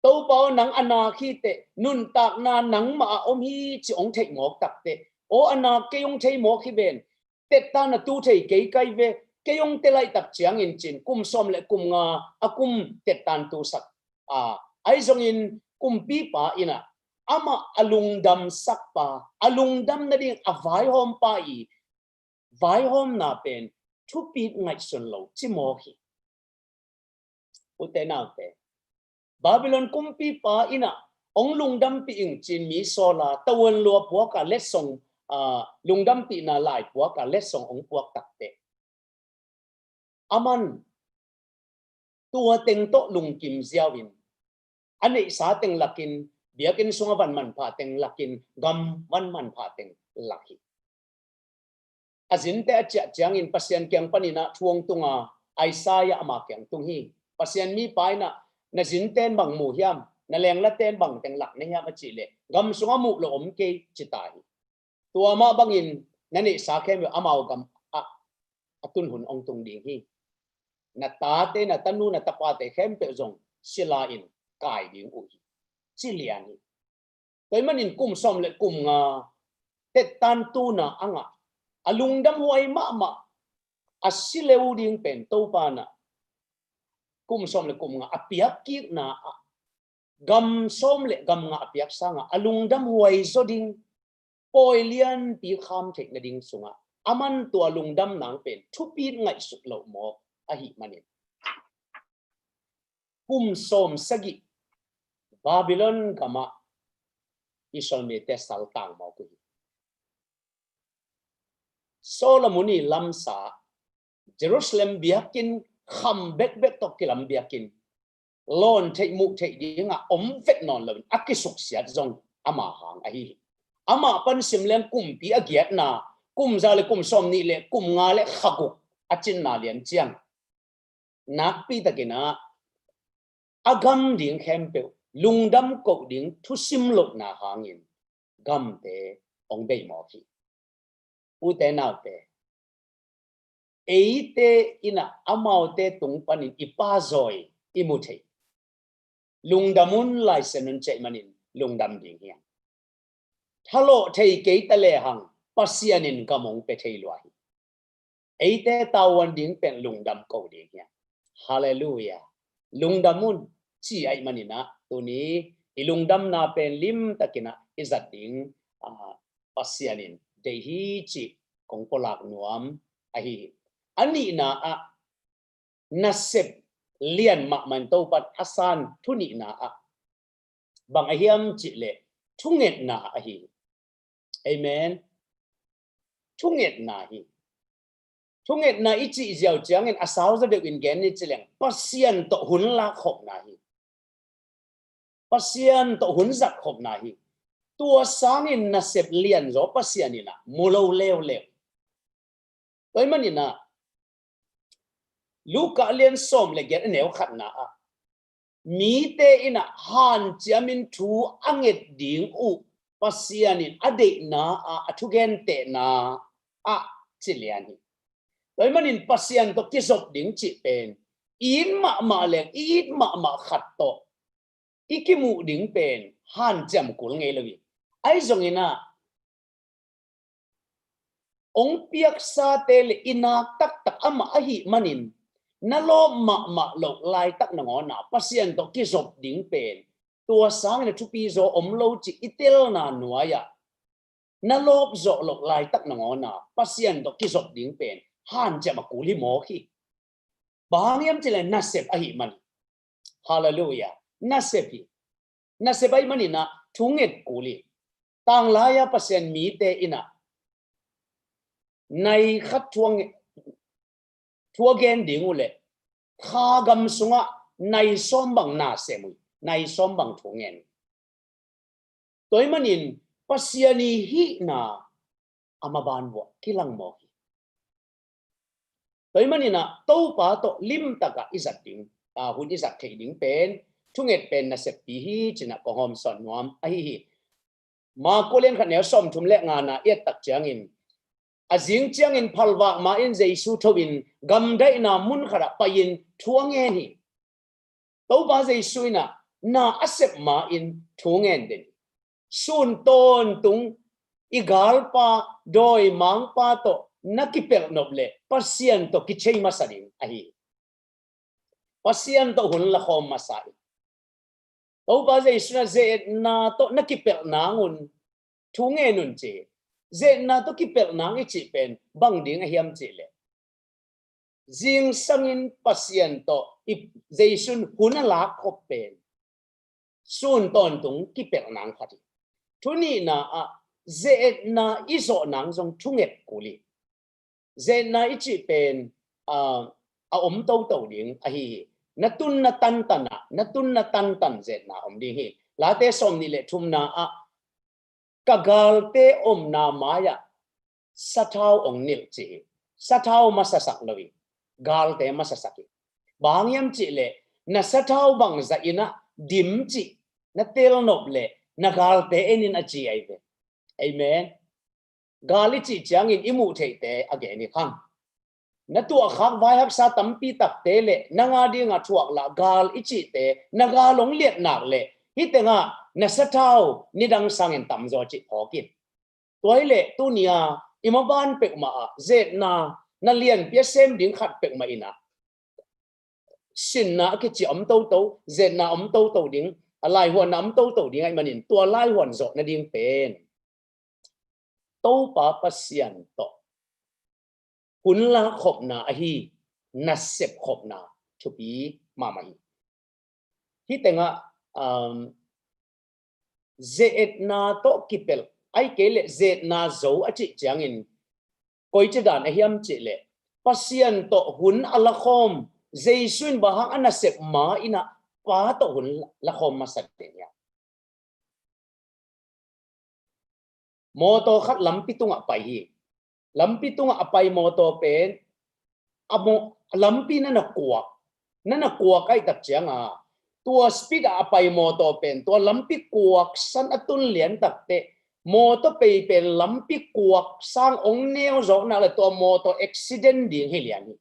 Topa aw, nang a nak hi teh, nuntakna nangmah ah om hi ci hong theih mawk tak teh, aw, a nak kei hong thei mawk hi ven, tettan a tu thei kei kai ve, kei hong tel laih tak ciangin cin kum sawm le kum nga a kum tettan tu sak a, ahi zongin kumpipa in ah amah a lungdamsak pa, a lungdam nading a vaihawm pa i vaihawmna pen thupit ngaihsun lo ci mawk hi. Ute naute, Babylon kumpipa in ah hong lungdampih ing cin mi sawla, tawan lua puaka letsong, ah, lungdampihna lai puaka letsong hong puak tak teh, aman tua teng tawh lungkim ziau in, a neihsa teng lakin, biakinn sunga van manpha teng lakin, gam van manpha teng lak hi. A zinte a ciah ciangin Pasian kiang panin ah thu hong tunga, Isaiah ama kiang tung hi. Pasian mipa in ah, na zinten bang mu hiam, na lenglaten bang teng lak na hiam a cih leh, gam sungah muh lo om kei ci ta hi. Tua mah bangin na neihsa khempeuh amau gam ah a tun hun hong tung ding hi. Na tate, na tanu, na tapate khempeuh zong sila in kai ding uh hi, ci lian hi. Tua ahih manin kum sawm le kum nga tettan tuna a ngah, a lungdam huai mahmah, a si leu ding pen Topa in ah kum sawm le kum nga a piak kikna ah, gam sawm le gam nga a piak sangah a lungdam huai zaw ding, pawi lianpi kham theih nading sungah aman tua lungdam nang pen thupit ngaihsut loh mawk ahih manin, kum sawm sagih Babylon gamah Israel mite saltang mawk uh hi. Solomon i lamsa, Jerusalem biakinn kham bekbek tawh kilam biakinn, lawn theih muh theih dingah om vet nawn loin a kisuksiat zong ama hang ahi hi. Amah pan sim leng kumpi a giatna, kum za le kum sawm nih le kum nga le kha guk a cinna lian ciang, nakpi takin ah a gam ding khempeuh lungdam koh ding thusim lohna hangin gamte hong bei mawk hi. Ute naute, eite in ah amaute tung panin i pazaw i mu thei. Lungdam un, Lai Siangtho in cih manin lungdam ding hi hang. Thalawh thei kei ta lehang Pasian in gam hong pia thei lua hi. Eite tavuan ding pen lungdam ko ding hi hang. Halleluiah. Lungdam un, ci ahih manin ah tuni i lungdamna pen limtakin ah i zat ding, ah, Pasian in deih hi cih kong pulak nuam ahi hi. A nihna ah, nasep lian mahmah in Topa in a san thu nihna ah bang a hiam cih leh thungetna ahi hi. Amen. Thungetna hi. Thungetna i cih ziau ciangin a sau zaw deuh in gen ni ci leng Pasian tawh hun lak khopna hi. Pasian tawh hun zat khopna hi. Tua sangin nasep lianzaw Pasian in ah mu lo leuleu. Tua ahih manin ah, Luka lian sawm le giat a neu khatna ah, mite in ah hanciamin thu a nget ding uh Pasian in a deihna ah a thugentehna ah ci lian hi. Tua ahih manin Pasian tawh kizop ding cih pen i it mahmah leng i it mahmah khat tawh i kimuh ding pen hanciam kul ngei lo hi. Ahi zongin ah, hong piaksate le i nak taktak amah ahih manin, na lawp mahmah loh laitak nangawn ah Pasian tawh kizop ding pen tua sangin a thupi zaw om lo cih i telna nuai-ah, na lawp zawh loh laitak nangawn ah Pasian tawh kizop ding pen hanciam a kul hi mawk hi. Bang hang hiam cih leh nasep ahih man. Halleluiah. Nasep hi. Nasep ahih manin ah thu nget kul hi. Tanglai-a Pasian mite in ah nai khat thu a nge-, thu a gen ding uh leh kha gam sungah nai sawm bang na sem uh hi. Nai sawm bang thu ngen uh hi. Tua ahih manin Pasian i hihna a maban vuah kilang mawk hi. Tua ahih manin ah Topa tawh limtak ah i zat ding, ah, hun i zat theih ding pen thunget pen naseppi hi ci-in ah kong hawmsawn nuam ahi hi. Marka lian khat neu sawmthum le ngana i et tak ciangin, a zing ciangin phalvak ma-in Jesu tho-in gamdaihna mun khatah pai-in thu a ngen hi. Topa Jesu in ah na a sep ma-in thu ngen den hi. Sun tawntung i galpa, dawimangpa tawh na kipelh nop leh Pasian tawh kichei masa ding ahi hi. Pasian tawh hun lakhawm masa in. Topa Jesu in ah ze-etna tawh na kipelh nang un thu ngen un ci hi. Ze-etna tawh kipelh nang i cih pen bang ding ahi hiam cih leh, zingsangin Pasian tawh i Jesu in hun a lakkhop pen sun tawntung kipelh nang khat hi. Thu nihna ah, ze-etna i zawh nang zong thunget kul hi. Ze-etna i cih pen, ah, a om toto ding ahi hi. Na tunna tantan ah, na tunna tantan ze-etna om ding hi. Late sawmnih le thumna ah, ka galte omna mai-ah sathau hong nilh ci hi. Sathau masasak lo hi. Galte masasak hi. Bang hang hiam cih leh na sathau bangzah in ah dim cih na telnop leh na galte en in a ci ahi ve. Amen. Gal i cih ciangin i muh theihte a gen hi khang. Na tuahkhak vaihaksa tampi takte le nang a dingah thuaklah gal i cihte na gal hong liat nak leh hih tengah na sathau nidang sangin tamzaw cih phawk in. Tua hi leh tuni-a i maban peuhmah ah ze-etna na lianpi a sem ding khat peuhmah in ah sinna a kici om toto, ze-etna om toto ding, a laihuanna om toto ding ahih manin tua laihuan zawh nading pen Topa Pasian tawh hun lakhopna ahi nasep khopna thupi mahmah hi. Hih tengah, um, ze-etna tawh kipelh, ahih kei leh ze-etna zo a cih ciangin koici dan a hiam cih leh Pasian tawh hun a lakhawm, Jesu in bang hang a nasep ma in ah Pa tawh hun lakhawm masa den hiam? Mawtaw khat lampi tungah pai hi. Lampi tungah a pai mawtaw pen a maw-, lampi na na kuak, na na kuak ahih tak cianga tua speed ah a pai mawtaw pen tua lampi kuaksan a tun lian takteh mawtaw pei pen lampi kuaksang hong neu zawkna le tua mawtaw accident ding hi lian hi.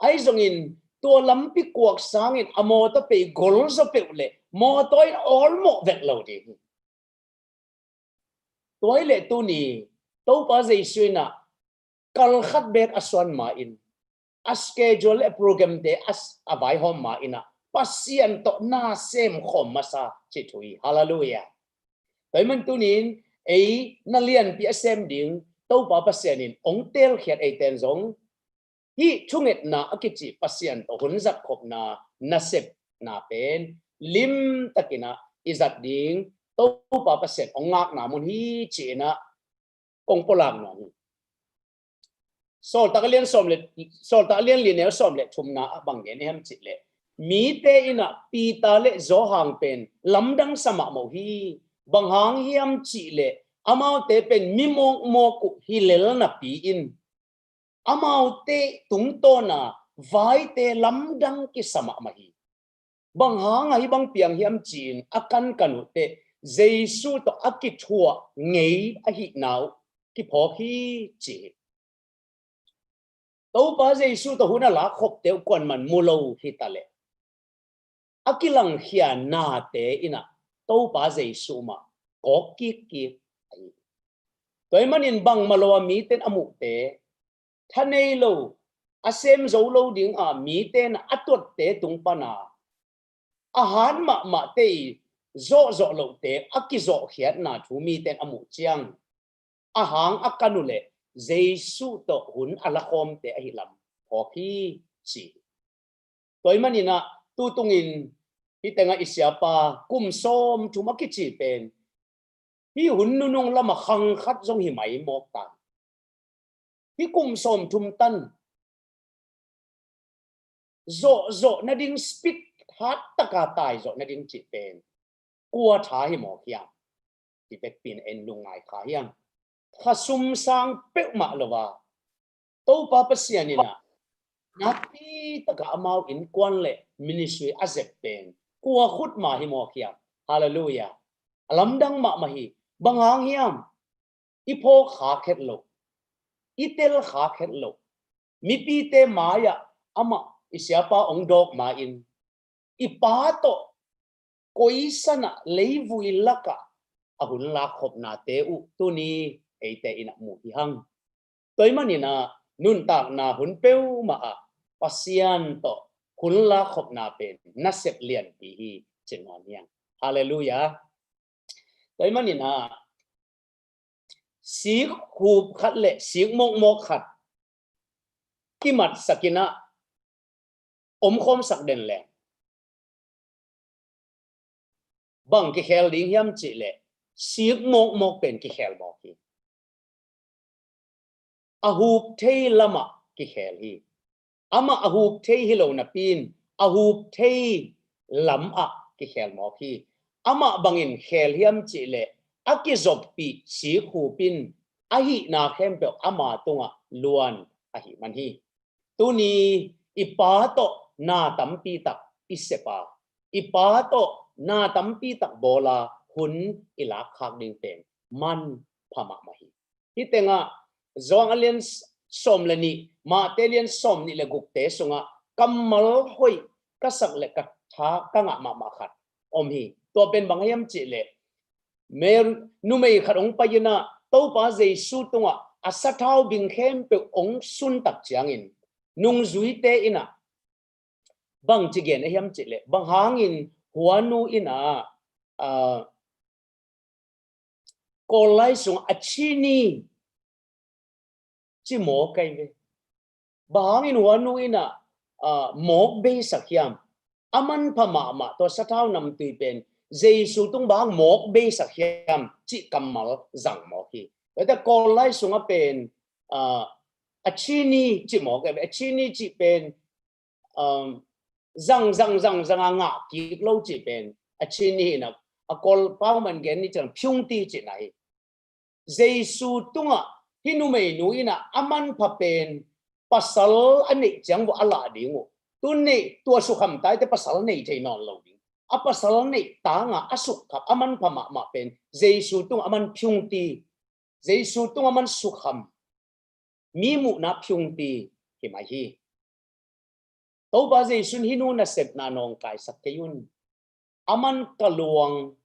Ahi zongin tua lampi kuaksang in a mawtaw pei gol zaw peuh le mawtaw in awlmawh vek lo ding hi. Tua hi leh tuni Topa Jesu in ah kal khat beek a suan ma-in a schedule le a program-te a s-, a vaihawm ma-in ah Pasian tawh na sem khawm masa cih thu hi. Halleluiah. Tua ahih man tunin ei na lianpi a sem ding Topa Pasian in hong teelkhiat eite in zong hih thungetna a kici Pasian tawh hun zatkhopna nasepna pen limtakin ah i zat ding Topa Pasian hong ngakna mun hi ci-in ah kong pulak nuam hi. Sawltak a lian sawm le, Sawltak a lian li neu sawm le thumna ah bang gen hiam cih leh mite in ah Peter le Johan pen lamdang sa mahmah uh hi. Bang hang hiam cih leh Amaute pen mi mawkmawk uh hi lel napi-in amaute tungtawna vaite lamdang kisa mahmah hi. Bang hanga hih bang piang hiam ci-in a kankan uh teh Jesu tawh a kithuah ngei ahihna uh kiphawk hi ci hi. Topa Jesu tawh hun a lakkhopte uh kuaman mu lo hi taleh a kilangkhia nate in ah Topa Jesu mah kawk kikkik ahi. Tua ahih manin bangmah lo a mite in a muhte, tha nei lo, a sem zo lo ding a mite in a tuatte tung pana a hat mahmahte i zawhzawh lohte a kizawhkhiatna thu mite in a muh ciang a hang a kan uh leh Jesu tawh hun a lakhawmte ahi lam phawk hi ci. Tua ahih manin ah tutungin hih tengah i siapa kum sawmthum a kici pen hih hun nunung lamah khang khat zong hi mai mawk ta. Hih kum sawmthum tan zawhzawh nading speed hat taka taizawh nading cih pen kua tha hi mawk hiam? Ti vekpi-in en lungngai kha hiam? Khasum sang peuhmah lo a Topa Pasian in ah nakpi taka amau innkuan le ministry a zep pen kua khut mah hi mawk hiam? Halleluiah. A lamdang mahmah hi. Bang hang hiam? I phawk khak het loh, i tel khak het loh, mipite mai-ah amah i siapa hong dawk ma-in i pa tawh koi sanah leivui lakah a hun lakkhopnate uh tuni eite in ah mu hi hang. Tua ahih manin ah nuntakna hun peuhmah ah Pasian tawh hun lakkhopna pen nasep lianpi hi ci nuam hi hang. Halleluiah. Tua ahih manin ah sik hup khat le sik mawkmawk khat kimatsak in ah omkhawmsak den leng bang kikhel ding hiam cih leh sik mawkmawk pen kikhel mawk hi. A hup thei lamah kikhel hi. Amah a hup thei hi lo napi-in a hup thei lamah kikhel mawk hi. Amah bangin khel hiam cih leh a kizoppih sik hup in a hihna khempeuh ama tungah luan ahih man hi. Tuni i pa tawh na tampi tak i sep a, i pa tawh na tampi tak bawl a hun i lakkhak ding pen manpha mahmah hi. Hih tengah Johan a lian sawm le nih, Mate lian sawm nih le gukte sungah kammal hoih ka sak le ka tha ka ngah mahmah khat om hi. Tua pen bang hiam cih leh Mary, numei khat hong pai in ah Topa Jesu tungah a sathau bing khempeuh hong suntak ciangin nungzuite in ah bang ci gen a hiam cih leh bang hangin hua nu in ah, ah, Kawl lai sungah a chini ci mawk ahi ve. Bang hangin hua nu in ah, ah, mawk beisak hiam? A manpha mahmah tua sathau namtui pen Jesu tung bang hang mawk beisak hiam cih kammal zang mawk hi. Tua te Kawl lai sungah pen, ah, a chini ci mawk ahi ve. A chini cih pen um, zang, zang, zang, zang a ngah kik lo cih pen a chini in ah, a Kawl pau man gen ni ciang phiungti cihna hi. Jesu tungah hih numeinu in ah a manpha pen pasal a neih ciang vua a lah ding uh. Tu neih tua sukham taite pasal nei thei nawn lo ding. A pasal neih tanga a sukkhap a manpha mahmah pen Jesu tungah a man phiungti, Jesu tungah a man sukham, mi muhna phiungti hi mai hi. Topa Jesu in hih nu nasepna nawngkaisak kei un. A man ka luang,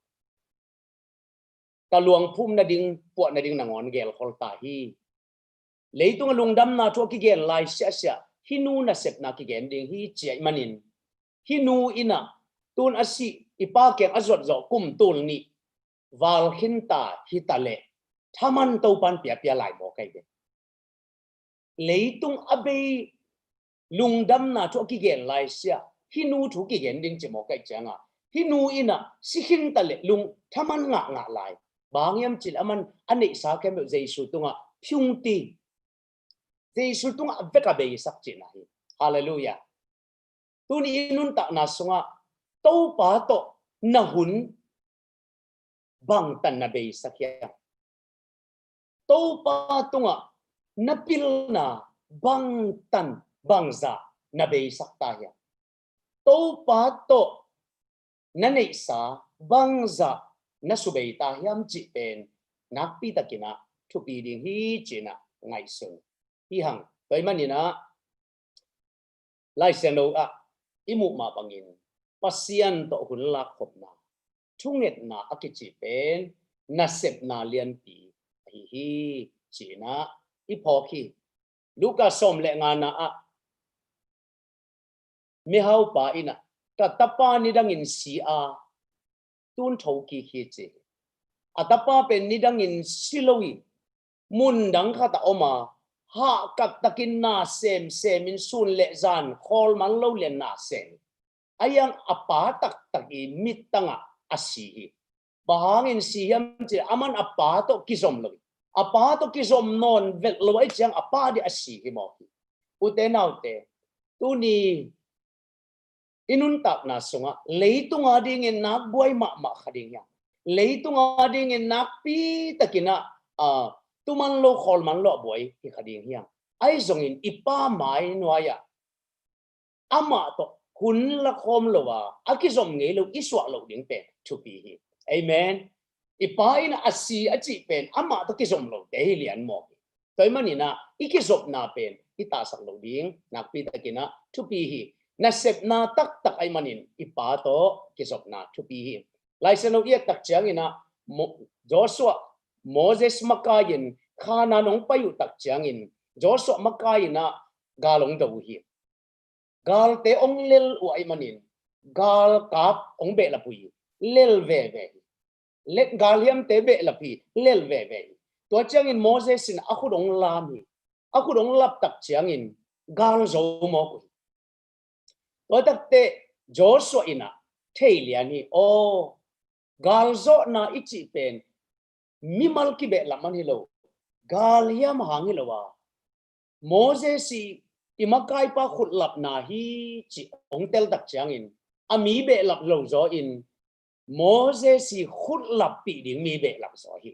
ka luang phum nading, puah nading nangawn gelkhol ta hi. Leitung a lungdamna thu a kigen lai siahsiah hih nu nasepna kigen ding hi ci ahih manin hih nu in ah tun a sih i pa kiang a zuat zawh kum tul nih val khinta hi taleh thaman Topan piapia lai mawk ahi ve. Leitung a bei lungdamna thu a kigen lai siah hih nu thu kigen ding ci mawk ahi cianga hih nu in ah si khin taleh lung thaman ngahngah lai. Bang hiam cih leh a man a neihsa khempeuh Jesu tungah phiungti, Jesu tungah a vek a beisak cihna hi. Halleluiah. Tuni i nuntakna sungah Topa tawh na hun bangtan na beisak hiam? Topa tungah na pilna bangtan bangzah na beisak ta hiam? Topa tawh na neihsa bangzah na subei ta hiam cih pen nakpi takin ah thupi ding hi ci-in ah ngaihsun hi hang. Tua ahih manin ah Lai Siangtho ah i muh mah bangin Pasian tawh hun lakkhopna, thungetna a kici pen nasepna lianpi ahi hi ci-in ah i phawk hi. Luka sawm le ngana ah mihaupa in ah, ka tapa nidangin si a, tun thokik hi ci hi. A tapa pen nidangin si lo in, mundang khat ah om a, hahkat takin na semsem in, sun le zan khawl man lo lian na sem. Ahi hang a pa taktak i mittang ah a si hi. Bang hangin si hiam cih leh aman a pa tawh kizom lo hi. A pa tawh kizom nawn vet lo ahih ciang a pa ding a si hi mawk hi. Ute naute, tuni i nuntakna sungah leitung adingin nak buai mahmah kha ding hiam? Leitung adingin nakpi takin ah, ah, tuman lo khawlman lo a buai hi kha ding hiam? Ahi zongin i pa mai nuai ah amah tawh hun lakhawm lo a, a kizom ngei lo i suah loh ding pen thupi hi. Amen. I pa in a si a cih pen amah tawh kizom lote hi lian mawk hi. Tua ahih manin ah i kizopna pen i tahsak loh ding nakpi takin ah thupi hi. Nasepna taktak ahih manin i pa tawh kizopna thupi hi. Lai Siangtho i et tak ciangin ah Mo-, Joshua, Moses makai-in Kanaan hong pai uh tak ciangin Joshua makai-in ah gal hong do uh hi. Galte hong lel uh ahih manin galkap hong behlap uh hi, lel veve hi. Galhiamte behlap hi, lel veve hi. Tua ciangin Moses in a khut hong lam hi. A khut hong lap tak ciangin gal zo mawk uh hi. Tua takteh Joshua in ah thei lian hi. Aw, galzawhna i cih pen mimal kibehlap man hi lo, galhiam hang hi lo a, Moses i, i makaipa khutlapna hi cih hong tel tak ciangin a mi behlap lo zaw in Moses i khutlappih ding mi behlap zaw hi.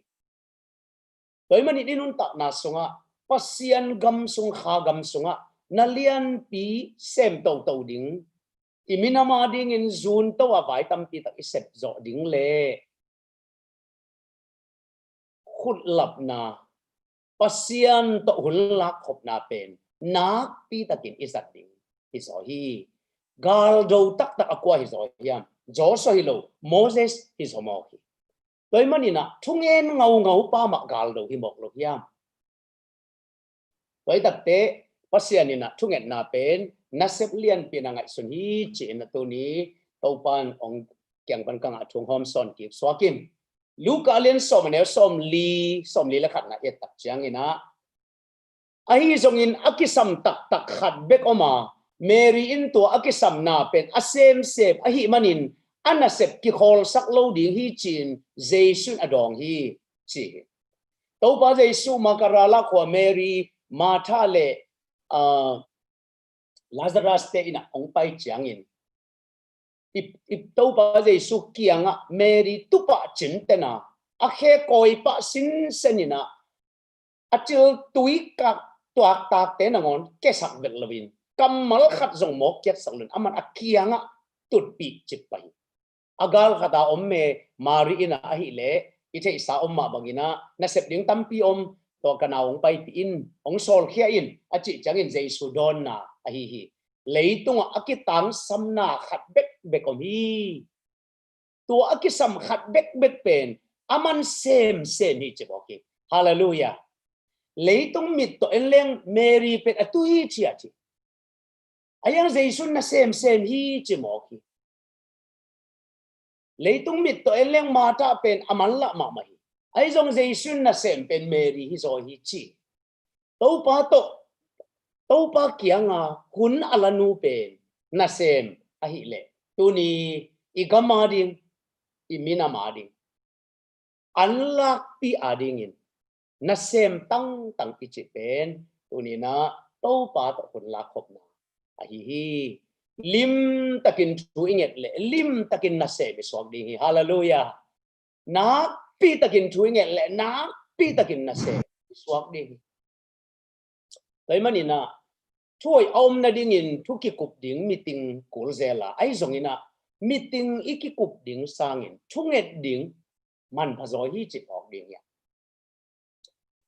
Tua ahih manin i nuntakna sungah Pasian gam sung, kha gam sungah na lianpi sem toto ding, i minam adingin zun to a vai tampi tak i sep zawh ding le khutlapna, Pasian tawh hun lakkhopna pen nakpi takin i zat ding hi zaw hi. Galdo taktak a kua hi zaw hiam? Joshua hi lo, Moses hi zaw mawk hi. Tua ahih manin ah thungen ngaungau pa mah galdo hi mawk lo hiam? Tua ahih takteh Pasian in ah thungetna pen nasep lianpi in a ngaihsun hi ci-in ah tuni Topa in hong kiang pan ka ngah thu hong hawmsawn kik suak in. Luka lian sawm a neu sawmli, sawmli le khatna i et tak ciangin ah, ahi zongin a kisam taktak khat bek om a, Mary in tua a kisamna pen a semsem ahih manin a nasep kikhawlsak lo ding hi ci-in Jesu in a dawng hi ci hi. Topa Jesu Magdala khua Mary, Martha le, ah, Lazarus te inn ah hong pai ciangin i, i Topa Jesu kiangah Mary tupah cintena, a khe kawipah sinsen in ah, a cil tui kak tuaktakte nangawn kesak vet loin kammal khat zong mawk kiatsak loin aman a kiangah tutpih cip pah hi. A gal khat a om me, Mary in ah ahih leh i theihsa om mah bangin ah nasep ding tampi om, tua ka nau hong paipih in, hong sawlkhia in a cih ciangin Jesu dawnna ahi hi. Leitungah a kitangsamna khat bekbek om hi. Tua a kisam khat bekbek pen aman semsem hi ci mawk hi. Halleluiah. Leitung mit tawh en leng Mary pen a tu hi ci a ci. Ahi zong Jesu in na semsem hi ci mawk hi. Leitung mit tawh en leng Martha pen a manlah mahmah hi. Ahi zong Jesu in na sem pen Mary hi zaw hi ci. Topa tawh, Topa kianga hun a la nu pen nasem ahih leh tuni i gam ading, i minam ading, an lakpih adingin nasem tangtang i cih pen tuni in ah Topa tawh hun lakkhopna ahi hi. Limtakin thu i nget leh limtakin nasem i suak ding hi. Halleluiah. Nakpitakin thu i nget leh nakpitakin nasem. suak ding hi. Tua ahih manin ah, thu hoih a om nadingin thu kikup ding meeting kul zel a, ahi zongin ah, meeting i kikup ding sangin thunget ding manpha zaw hi cih phawk ding hi.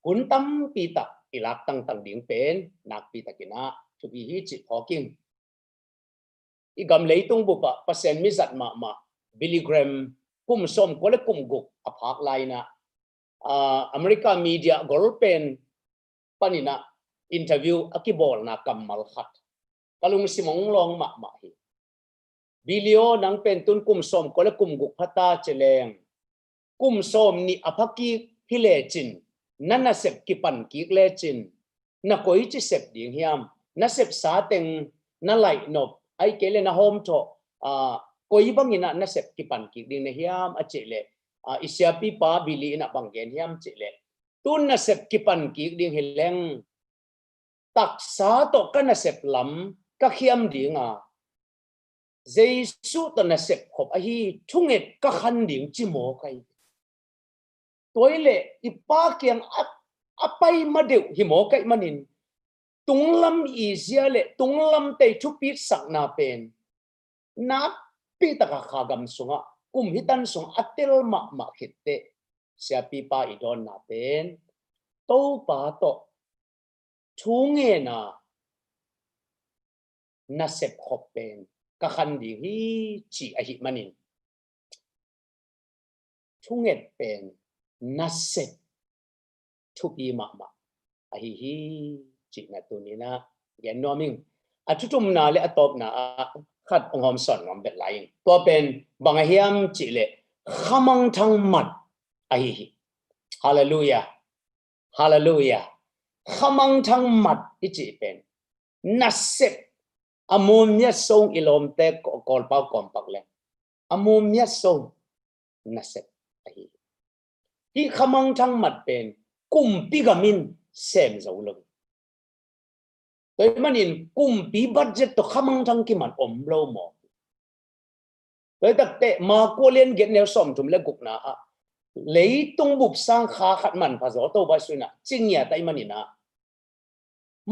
Hun tampi tak i lak tangtang ding pen nakpi takin ah thupi hi cih phawk ing. I gam leitung bup ah Pasian mizat mahmah Billy Graham kum sawmkua le kum guk a phak lai-in ah, ah, America media gol pen panin ah interview a kibawlna kammal khat ka lungsim hong lawng mahmah hi. Billy aw, nang pen tun kum sawmkua le kum guk pha ta ci leng, kum sawmnih a pha kik hi lecin, na nasep kipan kik lecin, na koici sep ding hiam? Na sepsa teng na laihnop, ahih kei leh na hawmthawh, ah, koi bangin ah nasep kipan kik ding na hiam a cih leh, ah, i siapipa Billy in ah bang gen hiam cih leh, tun nasep kipan kik ding hi leng, taksa tawh ka nasep lam ka khiam ding a, Jesu tawh nasep khop ahi thunget ka khan ding ci mawk ahi. Tua ahih leh i Pa kiang a, a pai ma deuh hi mawk ahih manin, tunglam i zia le tunglam tei thupiksakna pen nakpi taka kha gam sungah kum hi tan sungah a tel mahmah khit teh, siapipa i dawnna pen Topa tawh thu ngen a nasep khop pen ka khan ding hi, ci ahih manin, thunget pen nasep thupi mahmah ahi hi, cihna tuni-in ah gen nuam ing. A thuthumna le a tawpna ah khat hong hawmsawn nuam vet lai ing. Tua pen bang ahi hiam cih leh, khamangthang mat ahi hi. Halleluiah. Halleluiah. Khamangthang mat i cih pen nasep, a mumiat sung i lawmte Kawl, Kawlpau kawmpak leng, a mumiat sung nasep ahi hi. Khamangthang mat pen kumpi gam in sem zo lo. Tua ahih manin kumpi budget tawh khamangthang kiman om lo maw? Tua ahih takteh Marka lian giat neu sawmthum le gukna ah, leitung bup sang kha khat manpha zaw Topa Jesu in ah ci ngiat ahih manin ah,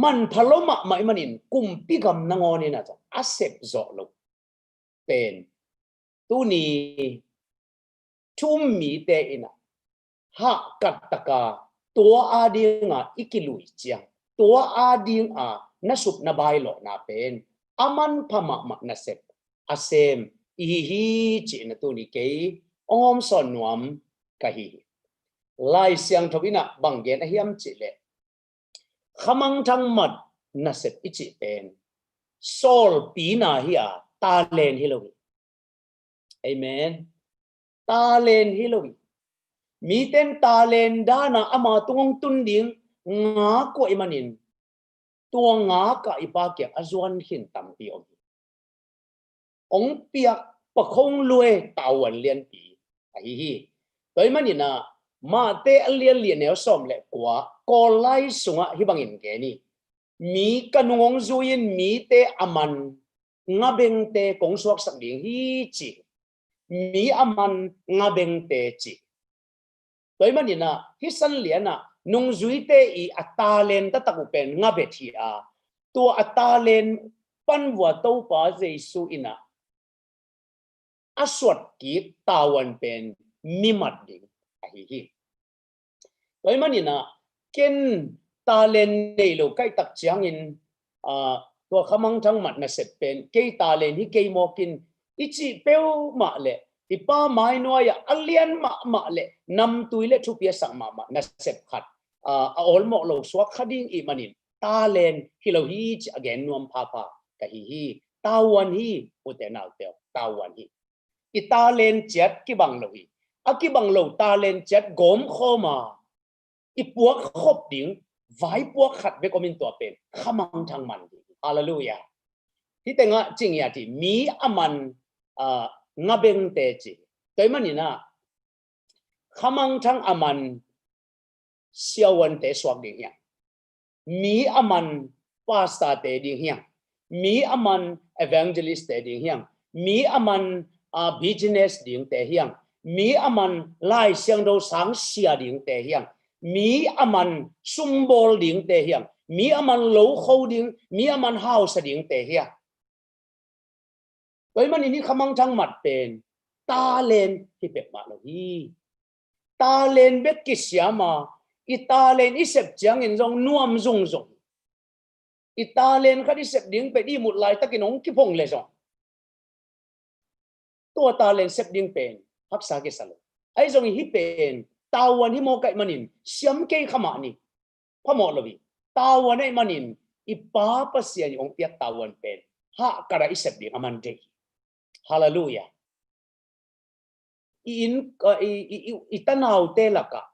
manpha lo mahmah ahih manin kumpi gam nangawn in ah a sep zawh lo pen, tuni thu-um mite in ah hahkat taka tua adinga i kilui ciang, tua adinga na sup na bailawhna pen a manpha mahmah nasep a sem i hi hi, cihna tuni kei hong hawmsawn nuam ka hi hi. Lai Siangtho in ah bang gen ahi hiam cih leh, khamangthang mat nasep i cih pen sawlpina hi a, talent hi lo hi. Amen. Talent hi lo hi. Mite in talent dan a ama tung hong tun ding ngak uh ahih manin, tua ngak a i Pa kiang a zuan khin tampi om hi. Hong piak pakhong luai tavuan lianpi ahi hi. Tua ahih manin ah Mate a lian li a neu sawm le kua, Kawl lai sungah hih bangin gen hi. Mi ka nung hong zui-in mite a man ngabengte kong suaksak ding hi, ci. Mi a man ngabengte, ci. Tua ahih manin ah hih San Lian ah nungzuite i a talent taktak uh pen ngabet hi a, tua a talent pan vua Topa Jesu in ah a suat kik tavuan pen mi mat ding ahi hi. Tua ahih manin ah ken talent nei lo ka hih tak ciangin, ah, tua khamangthang mat nasep pen kei talent hi kei mawk in i cih peuhmah leh, i Pa mai nuai-ah a lian mahmah leh namtui le thupi a sak mahmah nasep khat, ah, a awlmawh lo suak kha ding ahih manin, talent hi lo hi, ci a gen nuam phapha ka hi hi. Tavuan hi, ute naute aw, tavuan hi. I talent ciat kibang lo hi. A kibang lo talent ciat gawmkhawm a, i puak khop ding vaipuak khat bek om in, tua pen khamangthang man ding. Halleluiah. Hih tengah ci ngiat hi, mi a man, ah, ngabengte, ci. Tua ahih manin ah khamangthang a man siavuante suak ding hiam? Mi a man pastorte ding hiam? Mi a man evangelistte ding hiam? Mi a man, ah, business dingte hiam? Mi a man Lai Siangtho sang sia dingte hiam? mi a man sumbawl dingte hiam, mi a man lokho ding, mi a man hausa dingte hiam? Tua ahih manin hih khamangthang mat pen talent hi peuhmah lo hi. Talent bek kisiam a, i talent i sep ciangin zong nuam zungzung. I talent khat i sep ding pen ihmut laitakin hong kiphong leh zong, tua talent sep ding pen haksa kisa lo. Ahi zongin hih pen tavuan hi mawk ahih manin siam kei kha mah ni. Phamawh lo hi. Tavuan ahih manin i Pa Pasian in hong piak tavuan pen hahkat a i sep ding a man deih hi. Halleluiah. I inn, i, i, i, i tanaute lakah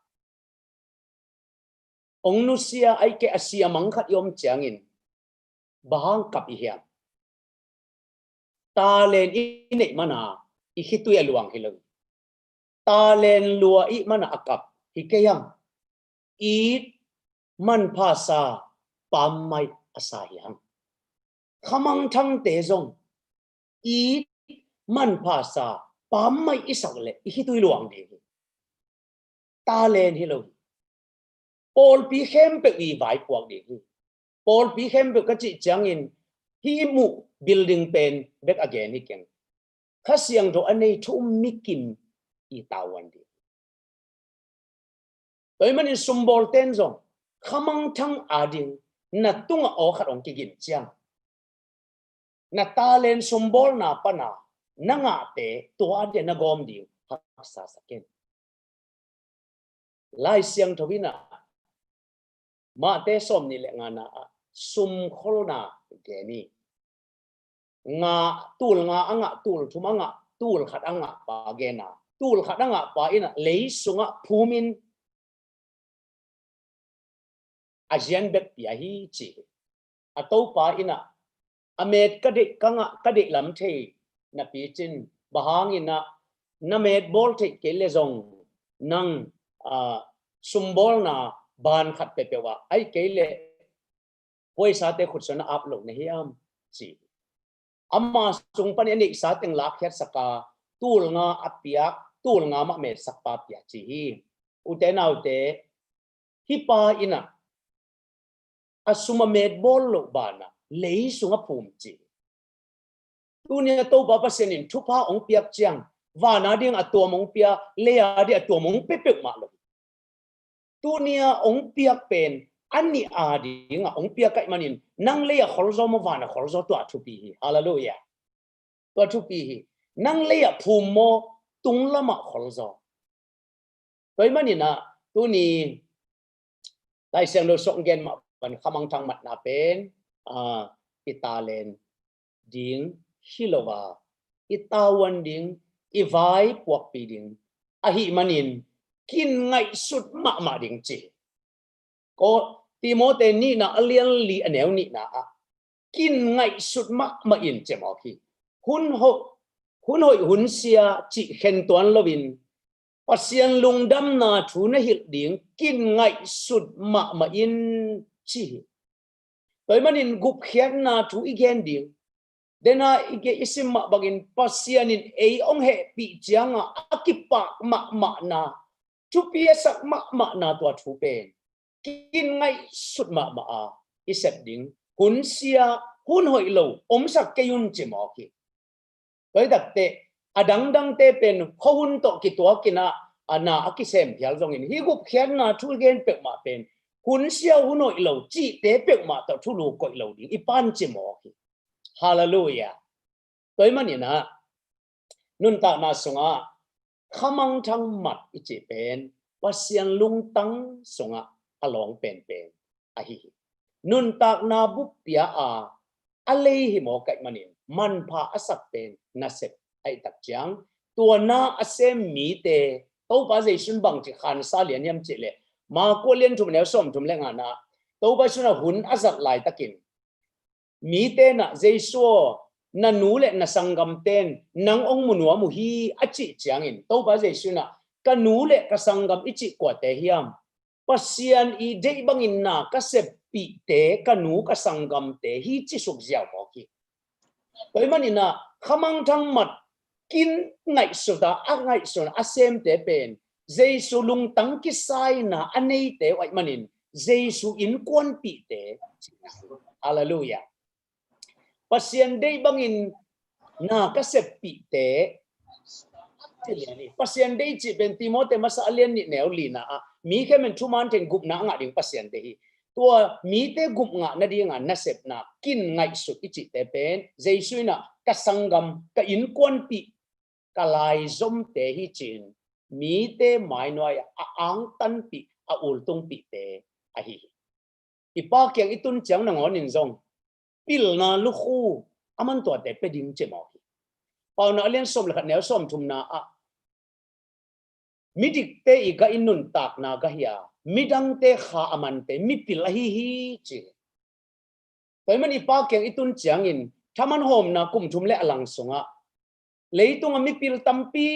hong nusia, ahih kei leh a sia mang khat i om ciangin bang hang kap i hiam? Talent i neih man a i khitui a luang hi lo hi. Talent lua i hih man a a kap hi kei hiam? It, manpha sa, pammaih a sa hi hang. Khamangthangte zong it, manpha sa, pammaih i sak leh i khitui luang ding hi. Talent hi lo hi. Pawlpi khempeuh i vaipuak ding hi. Pawlpi khempeuh ka cih ciangin hih i muh building pen bek a gen hi keng. Kha Siangtho a nei thu um mi kim i tavuan ding. Tua ahih manin sumbawlte'n zong khamangthang ading na tungah aw khat hong kigin ciang, na talent sumbawlna pan a na ngahte tua adia na gawm ding haksa sa ken. Lai Siangtho in ah Matthai sawmnih le ngana ah sumkholna gen hi. Ngah, tul nga a ngah, tul thum a ngah, tul khat a ngah pa gen a, tul khat a ngah pa in ah lei sungah phum in a zian bek pia hi ci hi. A topa in ah a met ka deih, ka ngah, ka deih lam thei napi cin, bang hangin ah na met bawl theih kei leh zong nang, aa, sumbawlna ban khat peuhpeuh ah, ahih kei leh puaisate khut sungah na ap lo na hiam ci hi. Ama sung panin a neihsa teng lakkhiatsak a, tul nga a piak, tul nga mah metsakpa pia ci hi. Ute naute, hih pa in ah a sum a metbawl loh banah lei sungah phum ci hi. Tuni a Topa Pasian in thupha hong piak ciang, van a ding a tuam hong pia, lei a ding a tuam hong pia peuhmah lo. Tuni a hong piak pen a nih a ding a hong piak ahih manin, nang lei a kholzaw maw, van a kholzaw, tua thupi hi. Halleluiah. Tua thupi hi. Nang lei a phum maw, tung lamah kholzaw. Tua ahih manin ah tuni Lai Siangtho sung gen mah bang khamangthang matna pen, aa, i talent ding hi lo a, i tavuan ding, i vaipuakpi ding ahih manin kin ngaihsut mahmah ding ci hi. Ko Timoti nihna a lian li a neu nihna ah kin ngaihsut mahmah in ci mawk hi. Hun hoih, hun hoih hun sia cih khen tuan loin Pasian lungdamna thu na hilh ding kin ngaihsut mahmah in ci hi. Tua ahih manin gupkhiatna thu i gen ding, dena i gen i sim mah bangin Pasian in ei hong hehpih ciangah a kipak mahmahna, thupi a sak mahmahna tua thu pen kin ngaihsut mahmah a i sep ding, hun sia, hun hoih lo omsak kei un ci mawk hi. Tua hi takteh a dangdangte pen khuahun tawh kituakin ah a na a kisem phial zongin, hih gupkhiatna thu i gen peuhmah pen hun sia, hun hoih lo cihte peuhmah tawh thulu koih lo ding i pan ci mawk hi. Halleluiah. Tua ahih manin ah nuntakna sungah khamangthang mat i cih pen Pasian lungtang sungah a lawng penpen ahi hi. Nuntakna bup pia a, a lei hi mawk ahih manin manpha a sak pen nasep ahih tak ciang, tua na a sem mite Topa Jesu in bangci khansa lian hiam cih leh, Marka lian thum neu sawmthum le ngana ah Topa Jesu in a hun a zat laitakin mite in ah, Jesu aw, na nu le na sanggamte in nang hong mu nuam uh hi a cih ciangin, Topa Jesu in ah, ka nu le ka sanggam i cih kuate hiam? Pasian i deih bangin na ka seppihte, ka nu ka sanggamte hi ci suk ziau mawk hi. Tua ahih manin ah khamangthang mat kin ngaihsut a, a ngaihsut a semte pen Jesu lungtang kisaina a neite uh ahih manin Jesu innkuanpihte. Halleluiah. Pasian deih bangin na ka seppihte. Pasian deih cih pen Timote masa a lian nih neu lina ah mi khemin thuman teng gupna a ngah ding Pasian deih hi. Tua mite gup ngah nadinga nasepna kin ngaihsut i cihte pen Jesu in ah ka sanggam, ka innkuanpih, ka laizomte hi ci-in mite mainuai a angtanpih, a ultungpihte ahi hi. I Pa kiang i tun ciang nangawnin zong pilna lukhu a man tuate pia ding ci mawk hi. Paunak a lian sawm le khat neu sawm thumna ah midikte i gah in nuntakna gah hi a, midangte kha a mante mipil ahi hi ci hi. Tua ahih man i Pa kiang i tun ciangin thaman hawmna kum thum le a lang sungah leitunga mipil tampi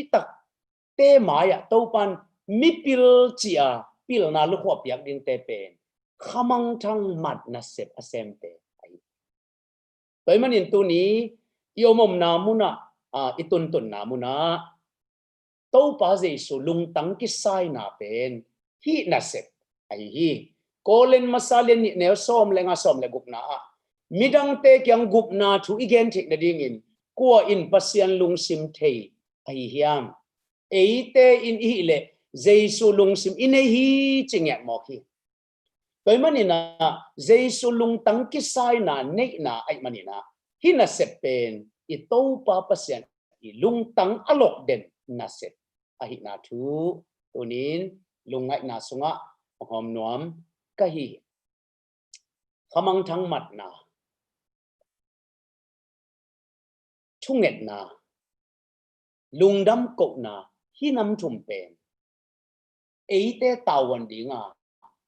takte mai-ah Topan mipil ci-a pilna lukhu a piak dingte pen khamangthang matna sep a semte ahi. Tua ahih manin tuni i om omna munah, a, i tuntunna munah Topa Jesu lungtang kisaina pen hih nasep ahi hi. Korin masa lian nih neu sawm le nga, sawm le gukna ah midangte kiang gupna thu i gen theih nadingin kua in Pasian lungsim thei ahi hiam? Eite in i hih leh Jesu lungsim i nei hi ci ngiat mawk hi. Tua ahih manin ah Jesu lungtang kisaina neihna ahih manin ah hih nasep pen i Topa Pasian i lungtang a lokden nasep ahihna thu tunin lungngaihna sungah a hawm nuam ka hi hi. Khamangthang matna, thungetna, lungdam kohna, hih nam thum pen eite tavuan dinga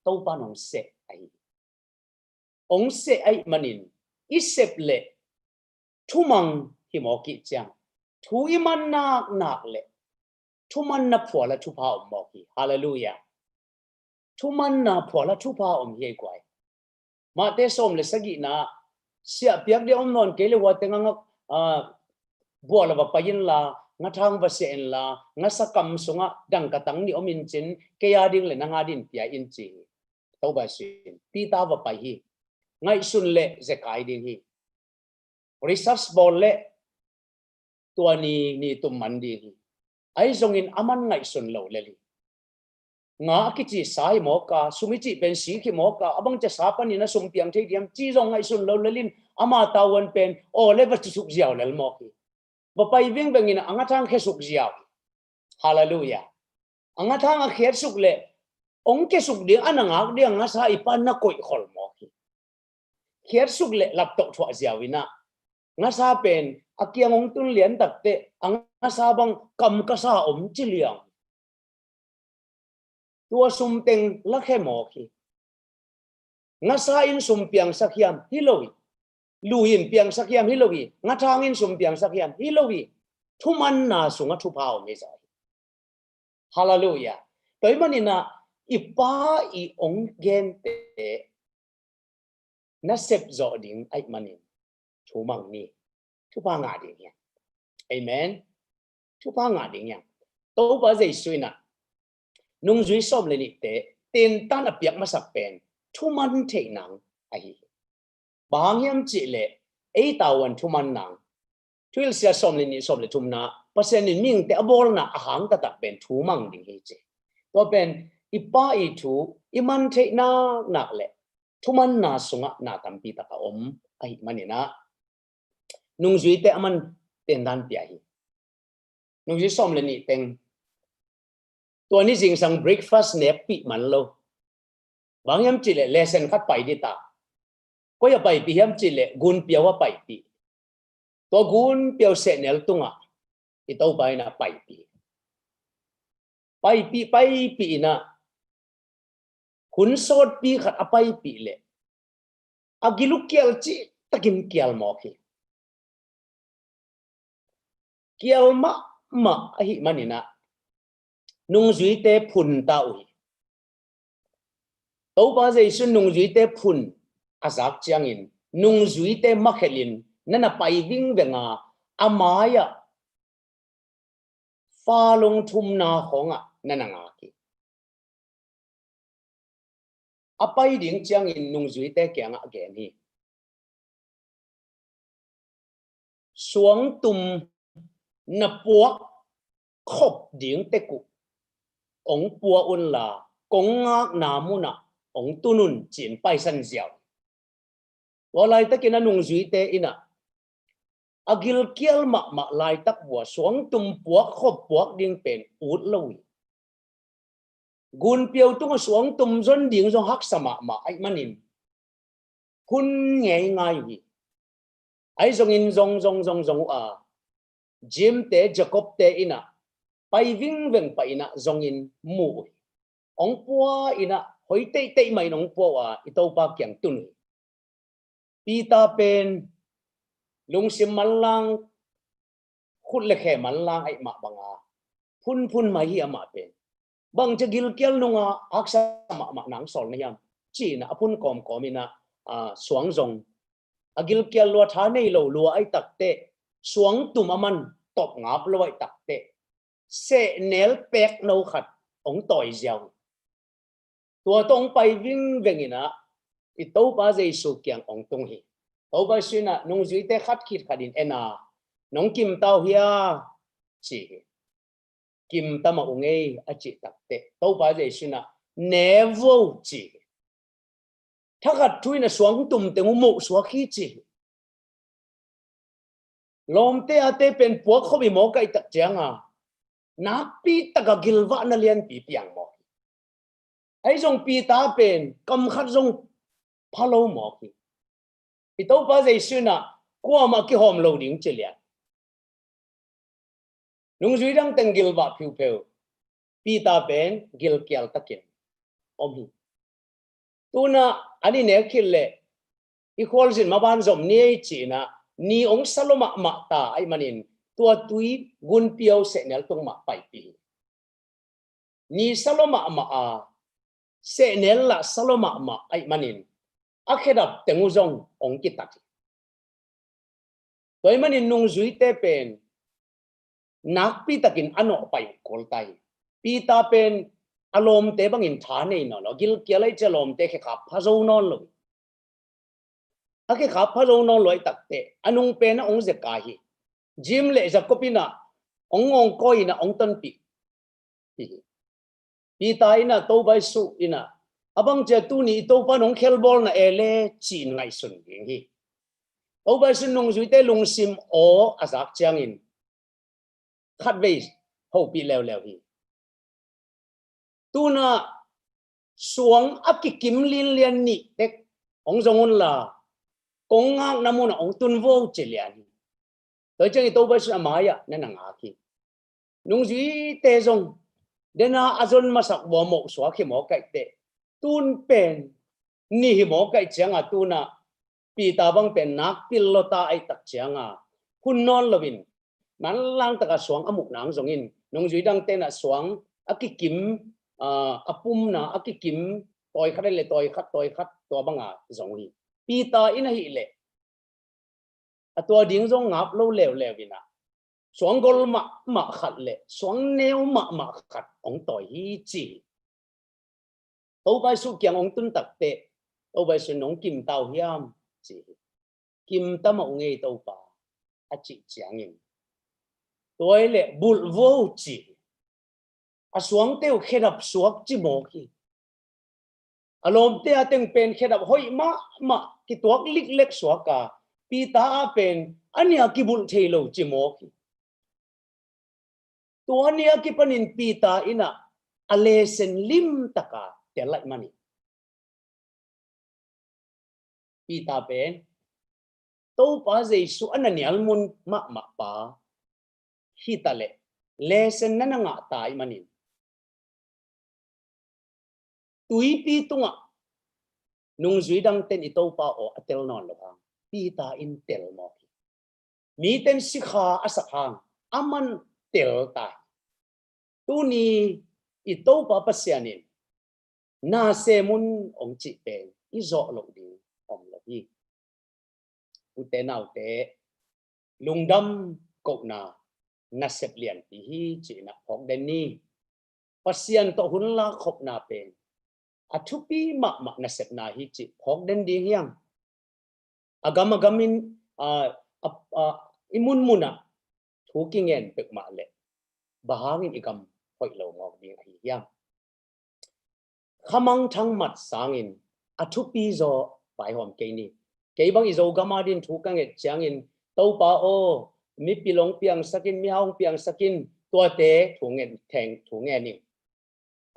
Topan hong seh ahi. Hong seh ahih manin i sep leh thumang hi mawk hi ciang thu i man naknak leh thumanna phualah thupha om mawk hi. Halleluiah. Thumanna phualah thupha om hi ei guai. Mate sawm le sagihna, siah piak dia om nawn kei le hua tengah, ah, buah la va pai inla, ngathang va siah inla, ngasa kam sungah dangkatang nih om in cin, kei a ding le nang a ding pia in ci hi. Topa sin Peter va pai hi. Ngaihsun le zekai ding hi. Research bawl le tua ni ni tum man ding hi. Ahi zongin a man ngaihsun lo lel hi. Nga a kici sa hi mawk a, sum i cih pen sik hi mawk a, a bang cia sa panin a sum piang thei diam ci zong ngaihsun lo lel in ama tavuan pen aw le va ci suk ziau lel mawk hi. Va pai vingveng in a ngathang khia suk ziau hi. Halleluiah. A ngathang a khiat suk leh hong kia suk ding a na ngak ding a ngasa i pan na koih khol mawk hi. Khiat suk leh laptoh thuah ziau in ah ngasa pen a kiang hong tun lian takteh a ngasa bang kam ka sa om ci liang. Tua sum teng la khe mawk hi. Ngasa in sum piangsak hiam hi lo hi. Lui in piangsak hiam hi lo hi. Ngathang in sum piangsak hiam hi lo hi. Thumanna sungah thupha om hi zaw hi. Halleluiah. Tua ahih manin ah i Pa i hong gente na sep zawh ding ahih manin thumang ni. Thupha ngah ding hiam? Amen. Thupha ngah ding hiam? Topa Jesu in ah nungzui sawm le nihte tentan a piak masak pen thuman theih nang ahi hi. Bang hang hiam cih leh ei tavuan thuman nang. Thuhilhsia sawm le nih, sawm le thumna Pasian in mihingte a bawlna a hang taktak pen thumang ding hi ci. Tua pen i Pa i thu i man theih naknak leh thumanna sungah na tampi tak a om ahih manin ah nungzuite a man tentan pia hi. Nungzui sawm le nih teng tua ni zingsang breakfast nekpih man lo. Bang hiam cih leh lesson khat pai dih ta. Koi a paipih hiam cih leh gunpiau a paipih. Tua gunpiau sehnel tungah i Topa in ah paipih. Paipih, paipih in ah hun sawtpi khat a paipih leh a giluk kial cihtakin kial mawk hi. Kial mahmah ahih manin ah nungzuite phun ta uh hi. Topa Jesu nungzuite phun a zak ciangin nungzuite makhelin na na pai vingveng a, a mai-ah fa long thumna khawngah na na ngak hi. A pai ding ciangin nungzuite kiangah a gen hi. Suangtum na puak khop ding tek uh ong pua unla, kong ngakna munah ong tun un, ci-in paisan ziau. Tua laitakin a nungzuite inah a gilkial mahmah laitak vua suangtum puak khop puak ding pen ut lo hi. Gunpiau tungah suangtum zon ding zong haksa mahmah ahih manin hun ngei ngai uh hi. Ahi zongin zong zong zong zong uh a, Jim te Jacob te inah pai vingveng pah inah zongin mu uh hi. Ong pua inah hoi teitei mah in ong pua uh a, i Topa kiang tun uh hi. Peter pen lungsim manlang, khut le khe manlang ahih mah banga phunphun mai hi amah pen. Bangci gilkial nunga haksa mahmah nang sawl na hiam? Ci-inah a phun kawmkawm inah, a, suang zong a gilkial lua, tha nei lo lua ahih takteh, suangtum a man tawp ngap lo ahih takteh, sehnel pek no khat ong tawi ziau. Tua tawh ong pai vingveng inah i Topa Jesu kiang ong tung hi. Topa Jesu inah nungzuite khat khit khat in en a, nong kimta uh hia? Ci hi. Kimta mah ung ei, a cih takteh Topa Jesu inah ne vo ci hi. Thakhat thu inah suangtum teng uh moh suak hi ci hi. Lawmte ate pen puak khop hi mawk ahih tak cianga nakpi taka gilvahna lianpi piang mawk hi. Ahi zong Peter pen kam khat zong pha lo mawk hi. I Topa Jesu inah kuamah kihawm lo ding ci lian. Nungzui dang teng gilvah phiupheu, Peter pen gilkial takin om hi. Tunah a ni nek khit leh i khualzin maban zom ni ei ci-inah ni ong sa lo mahmah ta ahih manin tua tui gunpiau sehnel tung mah paipih hi. Ni sa lo mahmah a, sehnel lah sa lo mahmah ahih manin a khedap teng uh zong ong kitat hi. Tua ahih manin nungzuite pen nakpi takin a nawh pai kul ta hi. Peter pen a lawmte bangin tha nei nawn lo, gilkial ahih ciang lawmte khekhap pha zo nawn lo. A khekhap pha zo nawn lo ahih takteh a nung pen a ong zekai hi. Jim le Jacob inah ong ngawngkawi inah ong tonpih hi. Peter inah Topa Jesu inah a bang ciang tuni i Topa nong khelbawlna e le ci-in ngaihsun ding hi. Topa Jesu nungzuite lungsim aw a zak ciangin khatvei hopih leuleu hi. Tunah suang a kikim linlian nih tek ong zong unla, kong ngakna munah ong tun vo ci lian hi. Tua ciang i Topa Jesu a mai-ah na na ngak hi. Nungzuite zong dena a zon masak vua moh suak hi mawk ahih teh, tun pen ni hi mawk ahih cianga tunah Peter bang pen nakpi lo ta ahih tak cianga hun nawn loin manlang taka suang a muh nang zongin nungzui dang tenah suang a kikim, a, a pumna a kikim, tawi khat le tawi khat, tawi khat tua banga zong hi. Peter in ahih leh a tua ding zong ngap lo leuleu inah suang gol mahmah khat le suang neu mahmah khat ong tawi hi ci hi. Topa Jesu kiang ong tun takteh Topa Jesu in nong kimta uh hiam ci hi. Kimta mah ung ei Topa, a cih ciangin tua ahih leh bulh vo ci hi. A suangte uh khedap suak ci mawk hi. A lawmte a teng pen khedap hoih mahmah kituak liklek suak a, Peter a pen a nia kibulh thei lo ci mawk hi. Tua nia kipanin Peter inah a lesen limtaka tel ahih manin Peter pen Topa Jesu a na nial mun mahmah pa hi ta leh lesen na na ngah ta ahih manin tuipi tungah nungzui dangten i Topa aw a tel nawn lo hang Peter in tel mawk hi. Miten sikha a sak hang aman tel ta hi. Tuni i Topa Pasian in na sem un ong cih pen i zawh loh ding om lo hi. Ute naute, lungdam kohna nasep lianpi hi ci-inah phawk den ni. Pasian tawh hun lak khopna pen a thupi mahmah nasepna hi cih phawk den ding hiam? A gam a gamin, a, a, a, i munmunah thu kingen peuhmah leh bang hangin i gam hoih lo mawk ding ahi hiam? Khamangthang mat sangin a thupi zaw vaihawm kei ni. Kei bang i Zogam a din thu ka nget ciangin, Topa aw, mipil hong piangsakin, mihau hong piangsakin, tuate thu ngen theng, thu ngen ning.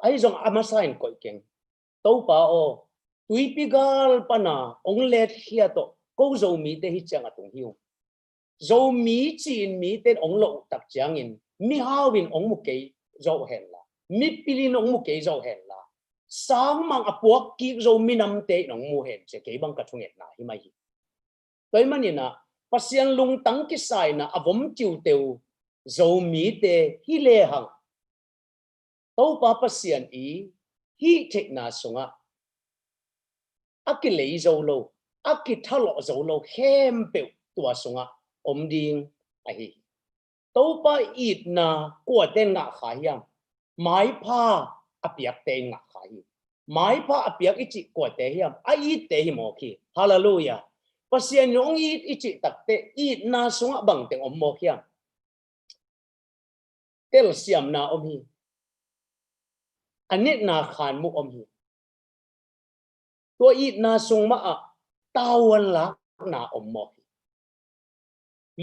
Ahi zong a masa in koih keng. Topa aw, tuipi gal pana hong letkhia tawh ko Zomite hi ciang a tung hi ung. Zomi ci-in mite in hong loh uh tak ciangin mihau in hong mu kei zo hen la, mipil in hong mu kei zo hen la, sangmang a puak kik Zo minamte in hong mu hen ci-a kei bang ka thungetna hi mai hi. Tua ahih maninah Pasian lungtang kisaina a vom tiuteu Zomite hi lehang Topa Pasian i hih theihna sungah a kilei zo lo, a kithalawh zo lo khempeuh tua sungah om ding ahi hi. Topa itna kuate in ngah kha hiam? Maipha a piakte in ngah kha hi. Maipha a piak i cih kuate hiam? A itte hi mawk hi. Halleluiah. Pasian in hong it i cih takteh itna sungah bangteng om mawk hiam? Telsiamna om hi. A netna khanmuh om hi. Tua itna sung mahah tavuan lakna om mawk hi.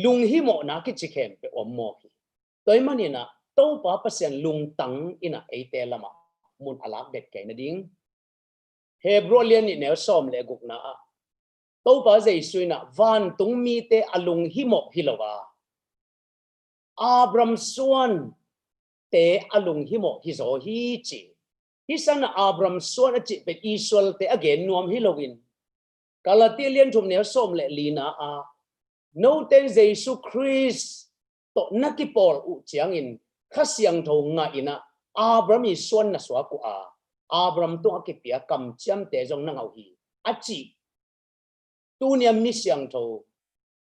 Lunghimawhna kici khempeuh om mawk hi. Tua ahih maninah Topa Pasian lungtang inah eite lamah mun a lak det kei nading. Hebru a lian nih neu sawm le gukna ah Topa Jesu inah vantung mite a lunghimawh hi lo a, Abraham suante a lunghimawh hi zaw hi ci. Hih sanah Abraham suan a cih pen Israelte a gen nuam hi loin, Galati lian thum neu sawm le lina ah, note in Jesu Khrist tawh na kipawl uh ciangin Kha Siangtho ngah inah Abraham i suan na suak uh a, Abraham tungah kipia kamciamte zong na ngah uh hi, a cih. Tuni a mi siangtho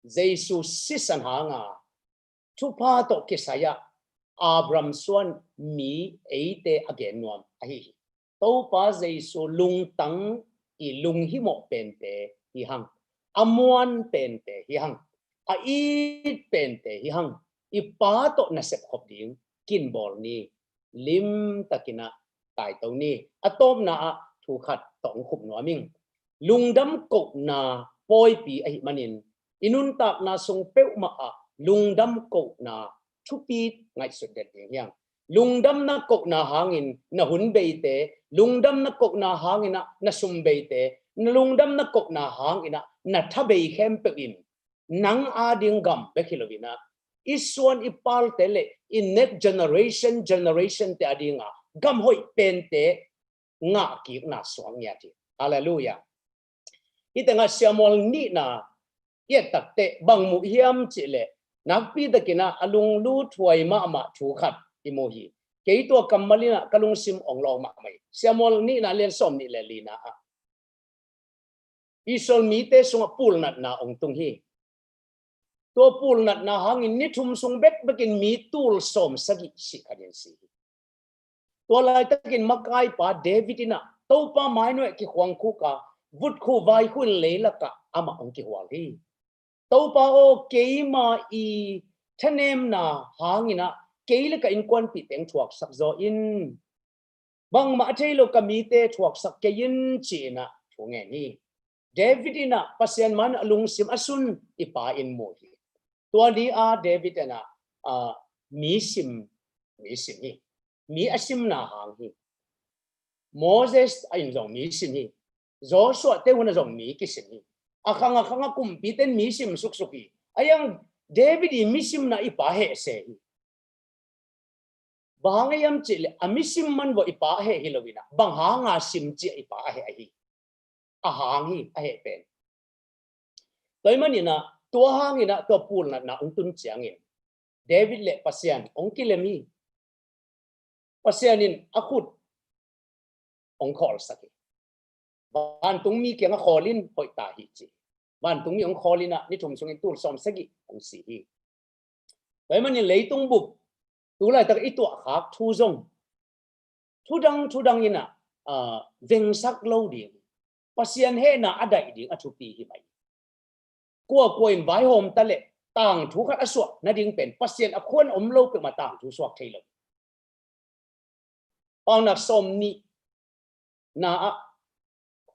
Jesu sisan hanga thupha tawh kisai-ah Abraham suan mi eite a gen nuam ahi hi. Topa Jesu lungtang i lunghimawh pente hi hang, a muan pente hi hang, a it pente hi hang, i Pa tawh nasep khop ding kinbawl ni. Limtakinah taito ni. A tawpna ah thu khat tawh hong khup nuam ing. Lungdam kohna pawipi ahih manin i nuntakna sung peuhmah ah lungdam kohna thupi ngaihsut den ding hiang. Lungdamna kohna hangin na hun beite, lungdamna kohna hanginah na sum beite, na lungdamna kohna hanginah na tha bei khempeuh in nang ading gam bek hi loinah i suan i palte le i next generation, generation te adinga gam hoih pente ngahkikna suak ngiat hi. Halleluiah. Hih tengah siamual nihna i et takteh bang muh hiam cihleh nakpi takinah a lunglut huai mahmah thu khat i muh hi. Kei tua kammal inah ka lungsim ong lawng mahmah hi. Siamual nihna lian sawm nih le lina ah Israel mite sungah pulnatna ong tung hi. Tua pulnatna hangin ni thum sung bekbekin mi tul sawm sagih sih khatin si hi. Tua laitakin makaipa David inah Topa mainuai kikhuang khuka vutkhu vaikhu in leilakah amah ong kihual hi. Topa aw, keima i thanemna hanginah kei le ka innkuanpih teng thuaksak zaw in. Bangmah a thei lo ka mite thuaksak kei in ci-inah thu ngen hi. David inah Pasian man a lungsim a sun i Pa in mu hi. Tua ni a David inah, ah, mi sim, mi sim hi. Mi a simna hang hi. Moses a in zong mi sim hi. Joshua te hun a zong mi kisim hi. A khang a khang a kumpite in mi sim suksuk hi. A iang David i mi simna i Pa heh se hi. Bang hang a hiam cihleh a mi sim man vawh i Pa heh hi loinah bang hanga sim ciah i Pa a heh ahi. A hang hi a heh pen. Tua ahih maninah tua hanginah tua pulnatna ong tun ciangin David le Pasian ong kilem hi. Pasian in a khut ong khawlsak hi. Vantungmi kiangah khawl in hoih ta hi ci. Vantungmi ong khawl inah ni thum sungin tul sawm sagih ong si hi. Tua ahih manin leitung bup tulaitak i tuahkhak thu zong thudang thudang in ah, ah, vengsak lo ding, Pasian hehna a daih ding a thupi hi mai. Kuakua in vaihawm ta leh tangthu khat a suah nading pen Pasian a khuan om lo peuhmah tangthu suak thei lo. Paunak sawm nih na ah,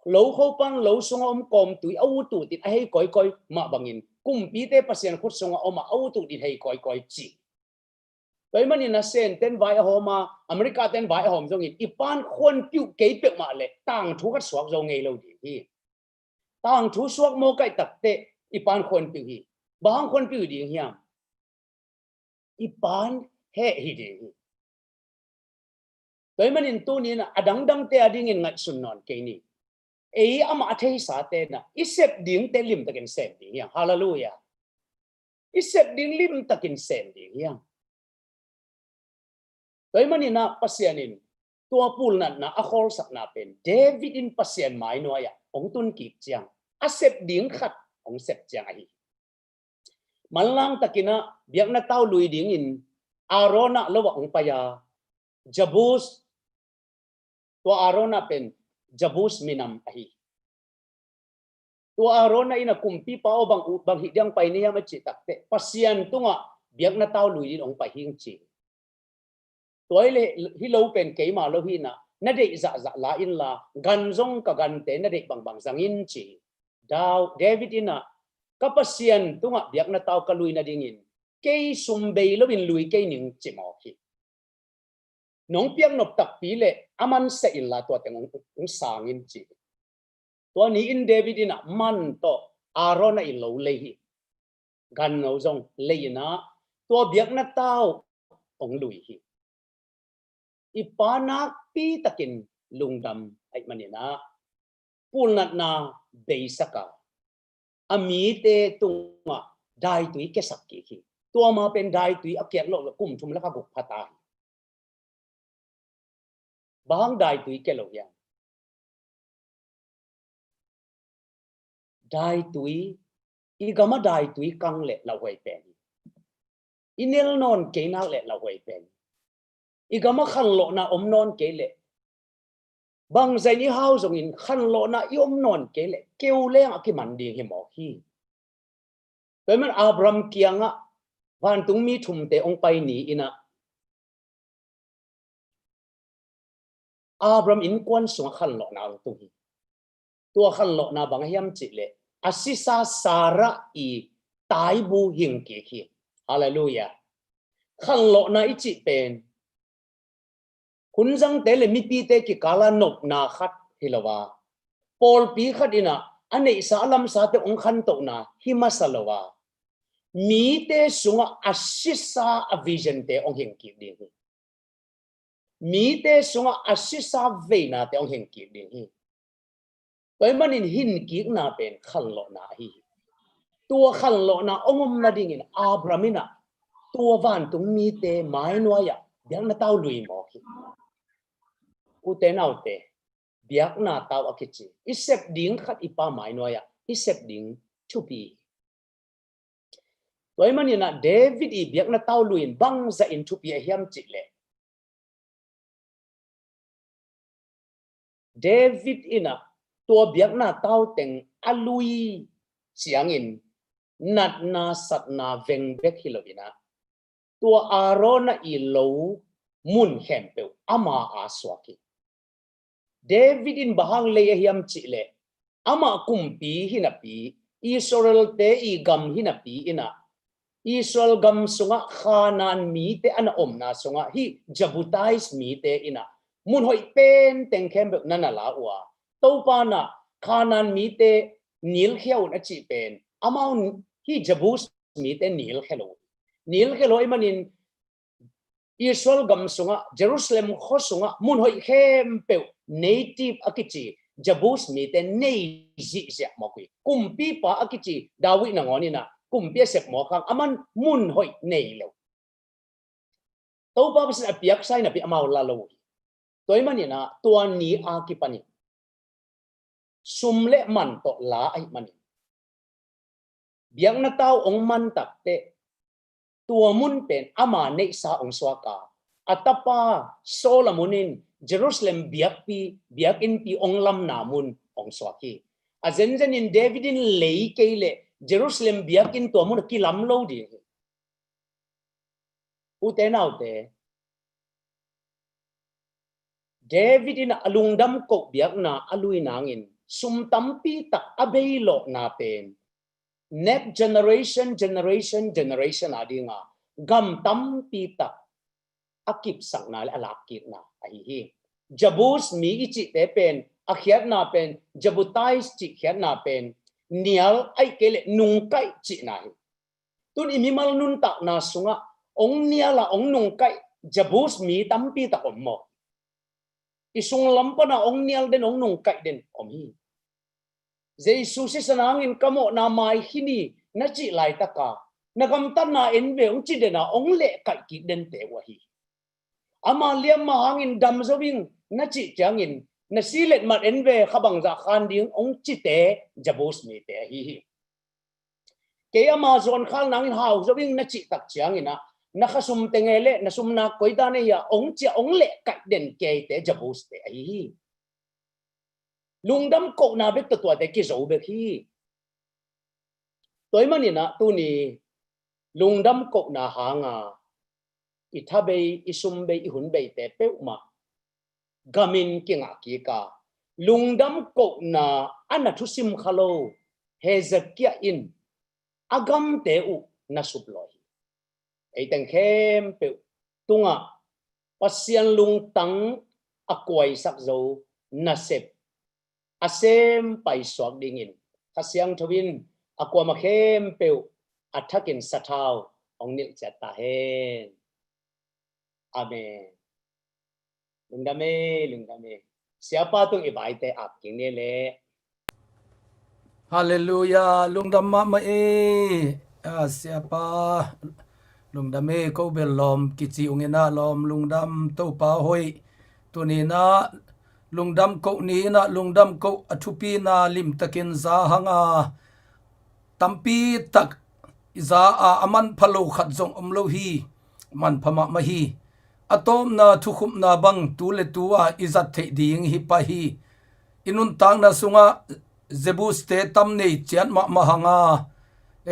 lo khopan lo sungah om kawmtui a utut in a hei kawikawi mah bangin kumpite Pasian khut sungah om a, a utut in hei kawikawi ci. Tua ahih manin ah Sen ten vai a hawm a, America ten vai a hawm zongin i pan khuanpiuh kei peuhmah leh tangthu khat suak zo ngei lo ding hi. Tangthu suak mawk ahih takteh i pan khuanpiuh hi. Bang hang khuanpiuh ding hiam? I pan heh hi ding hi. Tua ahih manin tuni in ah a dangdangte a dingin ngaihsun nawn kei ni. Ei amah a theisate in ah i sep dingte limtakin sem ding hiam? Halleluiah. I sep ding limtakin sem ding hiam? Tua ahih manin ah Pasian in tua pulnatna a khawlsakna pen David in Pasian mainuai ah hong tun kik ciang a sep ding khat hong sep ciang ahi. Manlang takin ah biakna tau lui dingin Araunah lo ah hong pai a, Jebus, tua Araunah pen Jebus minam ahi. Tua Araunah in ah kumpipa aw, bang, bang hih diang pai ni hiam a cih takteh Pasian tungah biakna tau lui dingin hong pai hing ci. Tua hi leh hih lo pen keima lo hi in ah, na deih zahzah la inla gan zong ka gante na deih bangbang zang in ci. Dau, David in ah ka Pasian tungah biakna tau ka lui nadingin kei sum bei loin lui kei ning ci mawk hi. Nong piak nop takpi leh a man seh inla tua teng hong, hong sang in ci. Tua ni-in David in ah man tawh Araunah in lo lei hi. Gan lo zong lei in ah tua biakna tau hong lui hi. I pa nakpi takin lungdam ahih manin ah pulnatna beisak a, a mite tungah daitui kiasak kik hi. Tua ma pen daitui a kiak loh kum thum le kha guk pha ta hi. Bang hang daitui kia lo hiam? Daitui, i gam ah daitui kang leh lauhuai pen hi. I nel nawn kei nak leh lauhuai pen hi. I gam ah khanlawhna om nawn kei leh, bangzah in i hau zongin khanlawhna i om nawn kei leh keu leng a kiman ding hi mawk hi. Tua ahih man Abraham kiangah vantungmi thumte hong pai ni in ah Abraham innkuan sungah khanlawhna hong tung hi. Tua khanlawhna bang hiam cih leh a sisa Sarah i taibu hing kik hi. Halleluiah. Khanlawhna i cih pen hunzangte le mipite kikal ah nopna khat hi lo a, pawlpi khat in ah a neihsa a lamsate hong khantohna hi masa lo a, mite sungah a sisa a visionte hong hing kik ding hi. Mite sungah a sisa veinate hong hing kik ding hi. Tua ahih manin hing kikna pen khanlawhna ahi hi. Tua khanlawhna hong om nadingin Abraham in ah tua vantungmite mainuai ah biakna tau lui mawk hi. Ute naute, biakna tau a kici i sep ding khat i pa mainuai ah i sep ding thupi hi. Tua ahih manin ah David i biakna tau lui in bangzah in thupi a hiam cih leh, David in ah tua biakna tau teng a lui ciangin natna satna veng bek hi lo in ah, tua Araunah i lo mun khempeuh ama a suak hi. David in bang hang lei a hiam cih leh, amah kumpi hi napi, Israelte i gam hi napi in ah, Israel gam sungah Khanaan mite a na omna sungah hih Jebusite mite in ah mun hoih pen teng khempeuh na na la uh a, Topa in ah Khanaan mite nilkhia un a cih pen amau hih Jebus mite nilkhia lo, nilkhia lo ahih manin Israel gam sungah, Jerusalem khua sungah mun hoih khempeuh native a kici Jebus mite nei zihziah mawk uh hi. Kumpipa a kici David nangawn in ah kumpi a sep mawk hang aman mun hoih nei lo. Topa Pasian a piaksa hi napi amau la lo uh hi. Tua ahih manin ah tua ni a kipanin sum le man tawh la ahih manin biakna tau hong man takteh tua mun pen ama neihsa hong suak a, a tapa Solomon in Jerusalem biakpi, biakinnpi ong lamna mun ong suak hi. A zenzen in David in lei kei leh Jerusalem biakinn tua mun a kilam lo ding hi. Ute naute, David in a lungdam koh biakna a lui nangin sum tampi tak a bei lawhna pen next generation, generation, generation a dinga gam tampi tak a kipsakna le a lakkikna ahi hi. Jebus mi i cihte pen a khiatna pen, Jebutais cih khiatna pen nial ahih kei leh nungkaih cihna hi. Tun i mimal nuntakna sungah ong nial a ong nungkaih Jebus mi tampi tak om maw? I sunglam pana ong nial den, ong nungkaih den om hi. Jesu sisan hangin ka mawhna mai khin hi na cih laitaka, na gamtatna en ve ong ci dena ong lehkaih kik dente uh ahi hi. Ama liamma hangin dam zo ing na cih ciangin, na si letmat en ve, kha bangzah khan ding ong cite Jebus mite ahi hi. Kei ama zawnkhal nangin hau zo ing na cih tak ciangin ah, na khasum tenge le na sumna koita nei a ong cia ong lehkaih den keite Jebuste ahi hi. Lungdam kohna bek tawh tuate kizo bek hi. Tua ahih manin ah tuni lungdam kohna hanga i thabei, i sumbei, i hunbeite peuhmah gamin kingah kik a, lungdam kohna a na thusim kha lo Hezekiah in a gamte uh na sup lawi hi. Ei teng khempeuh tungah Pasian lungtang a kuaisak zo nasep a sem paisuak dingin Kha Siangtho in a kuamah khempeuh a thakin sathau hong nilh ciat ta hen. Amen. Lungdam e, lungdam e. Siapa tung i vaite ap kik ni le. Halleluia, lungdam mahmah e. A, Siapa, lungdam e, ko bel lawm kici ung in ah lawm, lungdam, Topa hoih. Tuni in ah lungdam koh ni in ah lungdam koh a thupina limtakin za hang a, tampi tak i za a, a manpha lo khat zong om lo hi. Manpha mahmah hi. A tawpna thukhupna bang tu le tu a i zat theih ding hi pah hi. I nuntakna sungah Jebuste tam nei ciat mahmah hang a,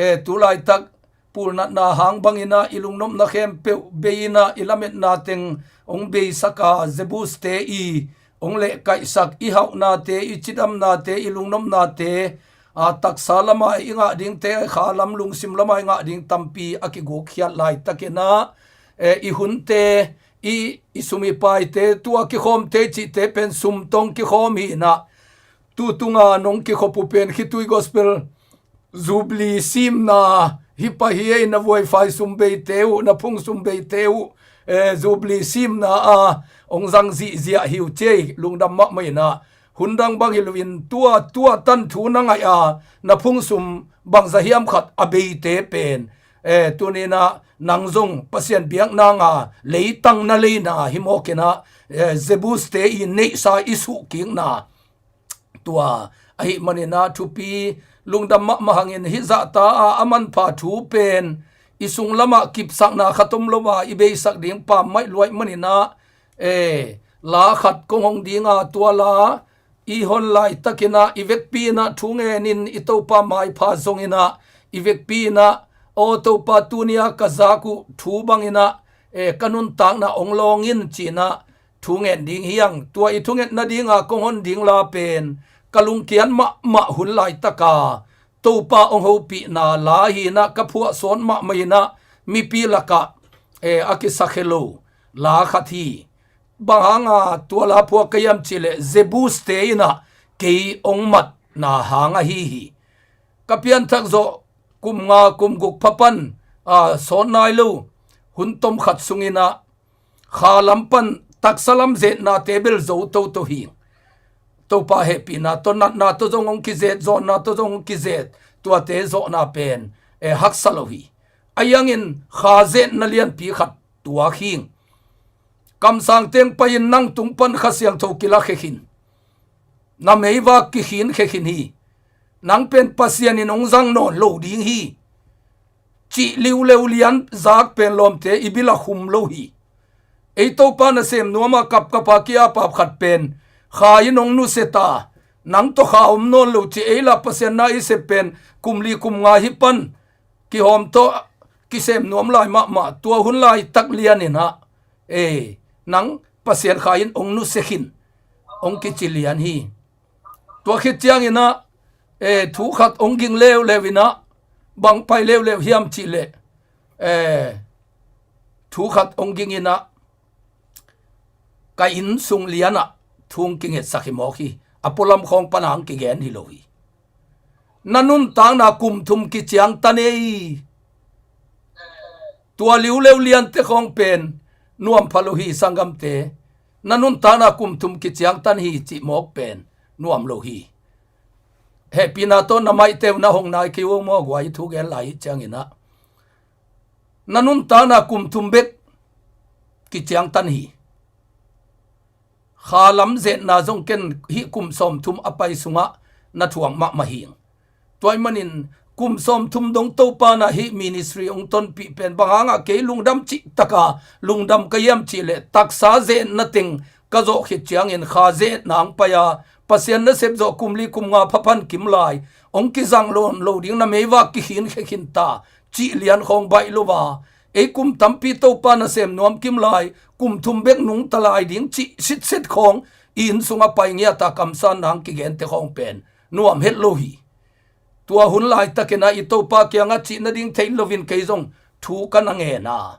e, tu laitak pulnatna hang bangin ah i lungnopna khempeuh bei in ah i lametna teng hong beisak a, Jebuste i hong lehkaihsak, i hauhnate, i cidamnate, i lungnopnate, a, taksa lama i ngah dingte, kha lam lungsim lama i ngah ding tampi a kigukkhiat laitakin ah, e, i hunte, i, i sum i paite, tua kikhawmte cihte pen sumtong kikhawm hi in ah, tu tunga nong kikhop uh pen khitui gospel Jubilee simna hi pah hi ei, na wifi sumbeite uh, na phung sumbeite uh, eh, Jubilee simna a hong zang zihziah hi uh ci ei, lungdam mahmah in ah. Hun dang bang hi loin tua, tua tan thu na ngaih a, na phung sum bangza hiam khat a beite pen, eh, tuni in ah nang zong Pasian biakna nga leitang na leina hi mawk in ah, eh, Jebuste i neihsa i suhkikna. Tua ahih manin ah thupi, lungdam mahmah hangin hih zahta a, a manpha thu pen i sung lamah kipsakna khat om lo a, i beisak ding pammaih luaih manin ah, e, la khat kong hong ding a, tua la i hon laitakin ah i vekpi in ah thu ngenin i Topa maipha zongin ah i vekpi in ah, aw Topa, tuni a ka zak uh thu bangin ah, e, ka nuntakna hong lawng in ci in ah thu ngen ding hi hang. Tua i thungetna dinga kong hon ding la pen ka lungkiat mahmah hun laitaka Topa hong hopihna la hi in ah, ka phuahsawn mahmah in ah, mipi lakah, eh, a kisakhe lo la khat hi. Bang hanga tua la phuak ka hiam cih leh Jebuste in ah kei hong matna hang ahi hi. Ka pianthak zawh kum nga kum guk pha pan, ah, sawt nai lo hun tom khat sungin ah kha lam pan taksa lam zetnate bel zo toto hi. Topa hehpihna tawh natna tawh zong hong kizet, zawnna tawh zong hong kizet, tuate zawhna pen, eh, haksa lo hi. Ahi hangin kha zetna lianpi khat tuak hi. Kamsang teng pai-in nang tung pan Kha Siangtho kilakhe khin, na meivak kikhinkhia khin hi. Nang pen Pasian in hong zang nawn lo ding hi, cih liuleu lian zak pen lawmte i bil ah khum lo hi. Ei Topa nasem nuama kapkapa ki-apap khat pen kha in hong nusia ta, nang tawh kha om nawn lo ci, ei lah Pasian na i sep pen kum li kum nga hi pan kihawm tawh kisem nuam lai mahmah, tua hun laitak lianinah, e, nang Pasian kha in hong nusia khin, hong kici lian hi. Tua khit cianginah, e, thu khat hong ging leuleu inah, bang pai leuleu hiam cihleh, e, thu khat hong ging inah, ka inn sung lianah thu hong kingetsak hi mawk hi. A pualam khawng pana hong kigen hi lo hi. Na nuntakna kum thum kiciangtan ei. Tua liuleu liante khawng pen nuam pha lo hi, sanggamte. Na nuntakna kum thum kiciangtan hi cih mawk pen nuam lo hi. Hehpihna tawh na maihte uh na hong nai kei uh maw, guai, i thu gen lai hi cianginah. Na nuntakna kum thum bek kiciangtan hi. Kha lam zetna zong ken hih kum sawmthum a pai sungah na thuak mahmah hing. Tua ahih manin kum sawmthum dong Topa na hih ministry hong tonpih pen bang hangah kei lungdam cihtaka lungdam ka hiam cihleh, taksa zetna teng ka zawh khit ciangin kha zetna hong pai a, Pasian nasep zawh kum li kum nga phaphan kim lai, hong kizang lawn lo ding, na meivak kikhin khekhin ta cih lian khawng baih lo a, ei kum tampi Topa nasem nuam kim lai, kum thum bek nungta lai ding cih sitset khawng i inn sungah pai ngiata kamsanna hong kigente khawng pen nuam het lo hi. Tua hun laitakinah i Topa kiangah cih nading theih loin kei zong thu ka na ngen a,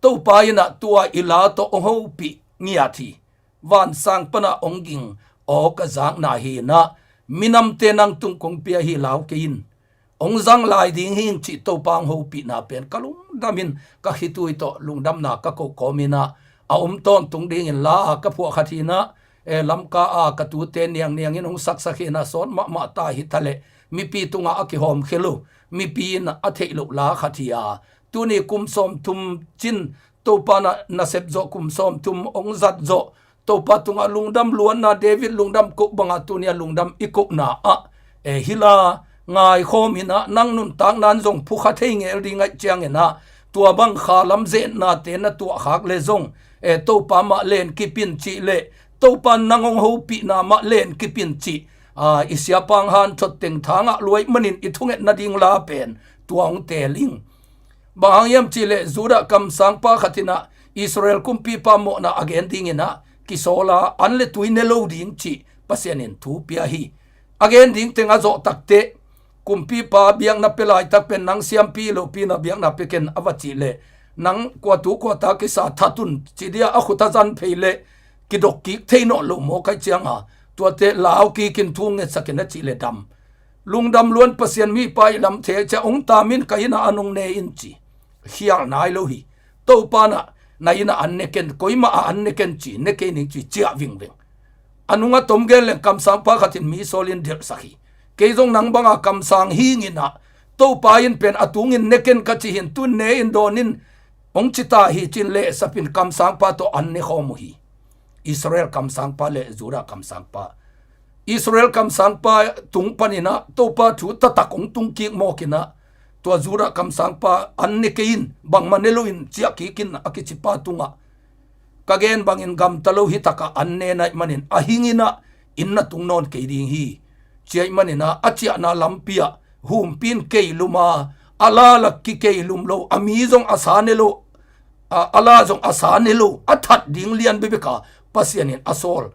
Topa inah tua i la tawh hong hopih ngiat hi. Vansang panah hong ging awk a zakna hi inah, minamte nang tung kong pia hi, lau kei in, hong zang lai ding hing cih Topa hong hopihna pen ka lungdamin ka khitui tawh lungdamna ka koh kawminah, a om tawntung dingin la a ka phuah khat hinah, e, Lamka a ka tute niangniangin hong saksak hinah, sawt mahmah ta hi taleh mipi tungah a kihawmkhia lo, mipi in a theih loh la khat hi a, tuni kum sawmthum cin Topa na, nasep zawh kum sawmthum hong zat zawh Topa tungah lungdam luatna, David lungdam koh bangah tunia lungdam i kohna ah, e, hi la, ngaikhawm inah, nang nuntakna in zong phukha thei ngel ding ahih cianginah, tua bang kha lam zetnate na tuahkhak le zong, e, Topa mah len kipin cih le Topa nang hong hopihna mah len kipin cih, a, i siapa hong hanthot teng thangah luai manin i thunget nading la pen tua hong teel ing. Bang hang hiam cihleh Judah kamsangpa khat inah Israel kumpipa mawhna a gen dinginah kisawl a, an le tui ne lo ding cih Pasian in thu pia hi. A gen ding teng a zawh takteh kumpipa biakna pia laitak pen, nang siampi lopi na biakna pia ken, a va cihleh, nang kua tu kua ta kisa that un ci dia a khut a zan phei leh kidok kik thei nawn lo maw, ka hih cianga tuate lau kikin thu ngetsakin a cihleh dam. Lungdam luan, Pasian mipa i lam thei cia, hong tamin ka innah an hong ne in ci. Khial nai lo hi. Topa nah, na innah an ne ken, koimah ah an ne ken ci, ne kei ning ci, ciah vingveng. A nungah tom gen leng kamsangpa khatin mi sawlin delhsak hi. Kei zong nang banga kamsang hinginah, Topa in pen a tungin ne ken ka ci hin, tun ne in dawn in hong ci ta hi cin lehsapin kamsangpa tawh an ne khawm uh hi. Israel kamsangpa le Judah kamsangpa. Israel kamsangpa tung paninah Topa thu taktak hong tung kik mawkinah, tua Judah kamsangpa an ne kei in, bangmah ne loin ciah kikin a kicipa tungah, ka gen bangin gamta lo hitakah an ne naih manin a hinginah inn na tung nawn kei ding hi. Ciaih maninah a ciahna lampi ah humpi in keilum a, a la la kikeilum lo, a mi zong a sa ne lo, a, a la zong a sa ne lo, a that ding lian bekbeka Pasian in a sawl,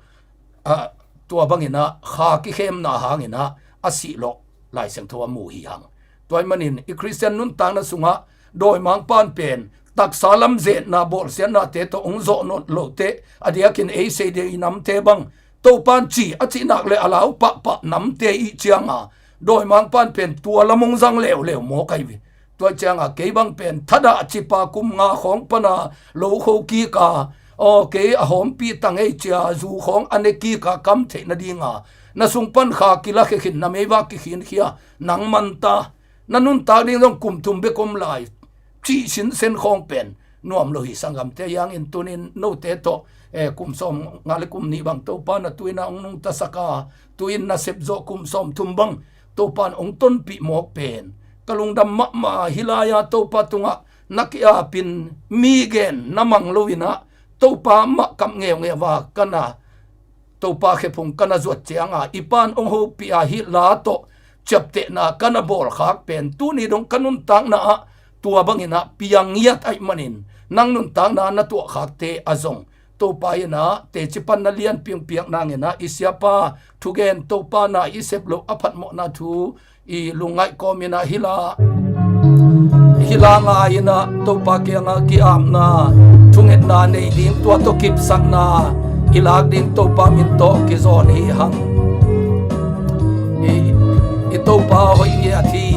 a, tua banginah kha kikhemna hanginah a sihlawh Lai Siangtho a mu hi hang. Tua ahih manin i Khristian nuntakna sungah dawimangpan pen taksa lam zetna bawlsiatnate tawh hong zawh nawn lote, a diakin ei sei ding i namte bang Topan ci a cihnak le a lau pahpah namte ih cianga dawimangpan pen tua lam hong zang leuleu maw, ka hi ve. Tua cianga kei bang pen thadah cipa kum nga khawng pana lo kho kika, aw, kei a hawmpi ta ngei cia zu khawng a ne kika kam theih nadinga na sung pan kha kilakhia khin, na meivak kikhinkhia nang manta. Na nuntak ding zong kum thum bek om lai cih sinsen khawng pen nuam lo hi, sanggamte. Hiangin tunin note tawh, eh, kum sawm nga le kum nih bang Topa na tuina hong nungtasak a, tuin na sepzawh kum sawm thum bang Topa in hong tonpih mawk pen ka lungdam mahmah. Hih lai-a Topa tungah na ki-apin mi gen na mang loinah Topa mah kap ngeungeu a ka na, Topa khephung ka na zuat cianga i pan hong hopih a hih la tawh ciaptehna ka na bawlkhak pen tuni dong ka nuntakna ah tua bangin ah piang ngiat ahih manin nang nuntakna na tuahkhakte a zong Topa in ah teci panna lianpi hong piak nangin ah i siapa thugen Topa na i sep loh a phatmawhna thu i lungngaih kawmin ah hih la, hih la ngai in ah Topa kiangah ki-apna thungetna nei ding tua tawh kipsakna i lak ding Topa min tawh kizawn hi hang. I, i Topa hoih ngiat hi.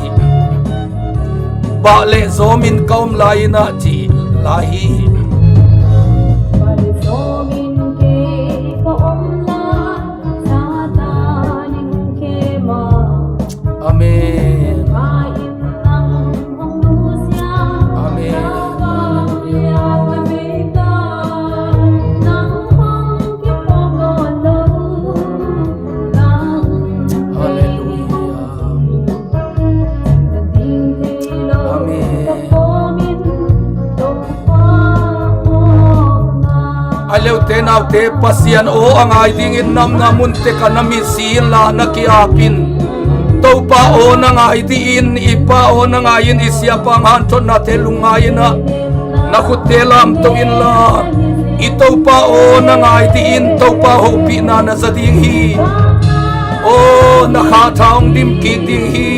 Bah le zawmin ka om lai in ah ci lai hi. Amen. Amen. Hallelujah. Amen. A leute naute Pasian aw a ngai dingin namna munte ka na misi inla na ki-apin. Topa aw na ngai dihin, i pa aw na ngai-in, i siapa hong hanthotnate lungngai inah na khutte lamto inla, i Topa aw na ngai dihin, Topa hopihna na za ding hi. Aw na kha tha hong dim kik ding hi.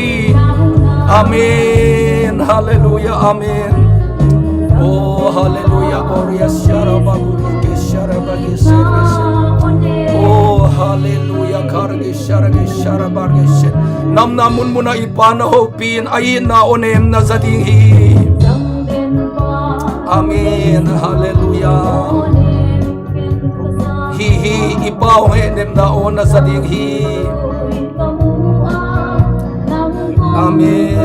Amen. Halleluia. Amen. Oh, halleluia. Gloria, sharabagurike, sharabagise. Oh, halleluia. Karge, sharage, sharabarge, she. Namna munmuna i pa na hopih in a itna aw nem na za ding hi. Amen. Halleluia. Hi hi, i pa hong hehnemna aw na za ding hi. Amen.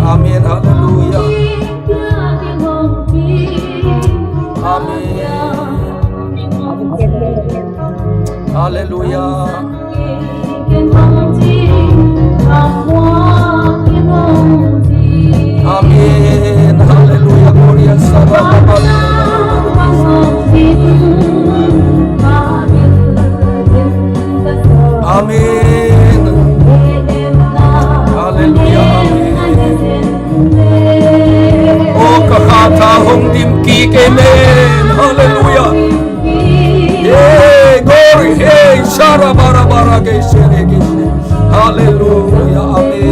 Amen. Halleluia. Amen. Halleluia. Amen. Halleluia. Gloria. Amen. Halleluia. Amen. Oh, ka kha tha hong dim kik. Amen. Halleluia. Hey, glory. Hey, shara bara bara ge shere ge shere. Halleluia. Amen.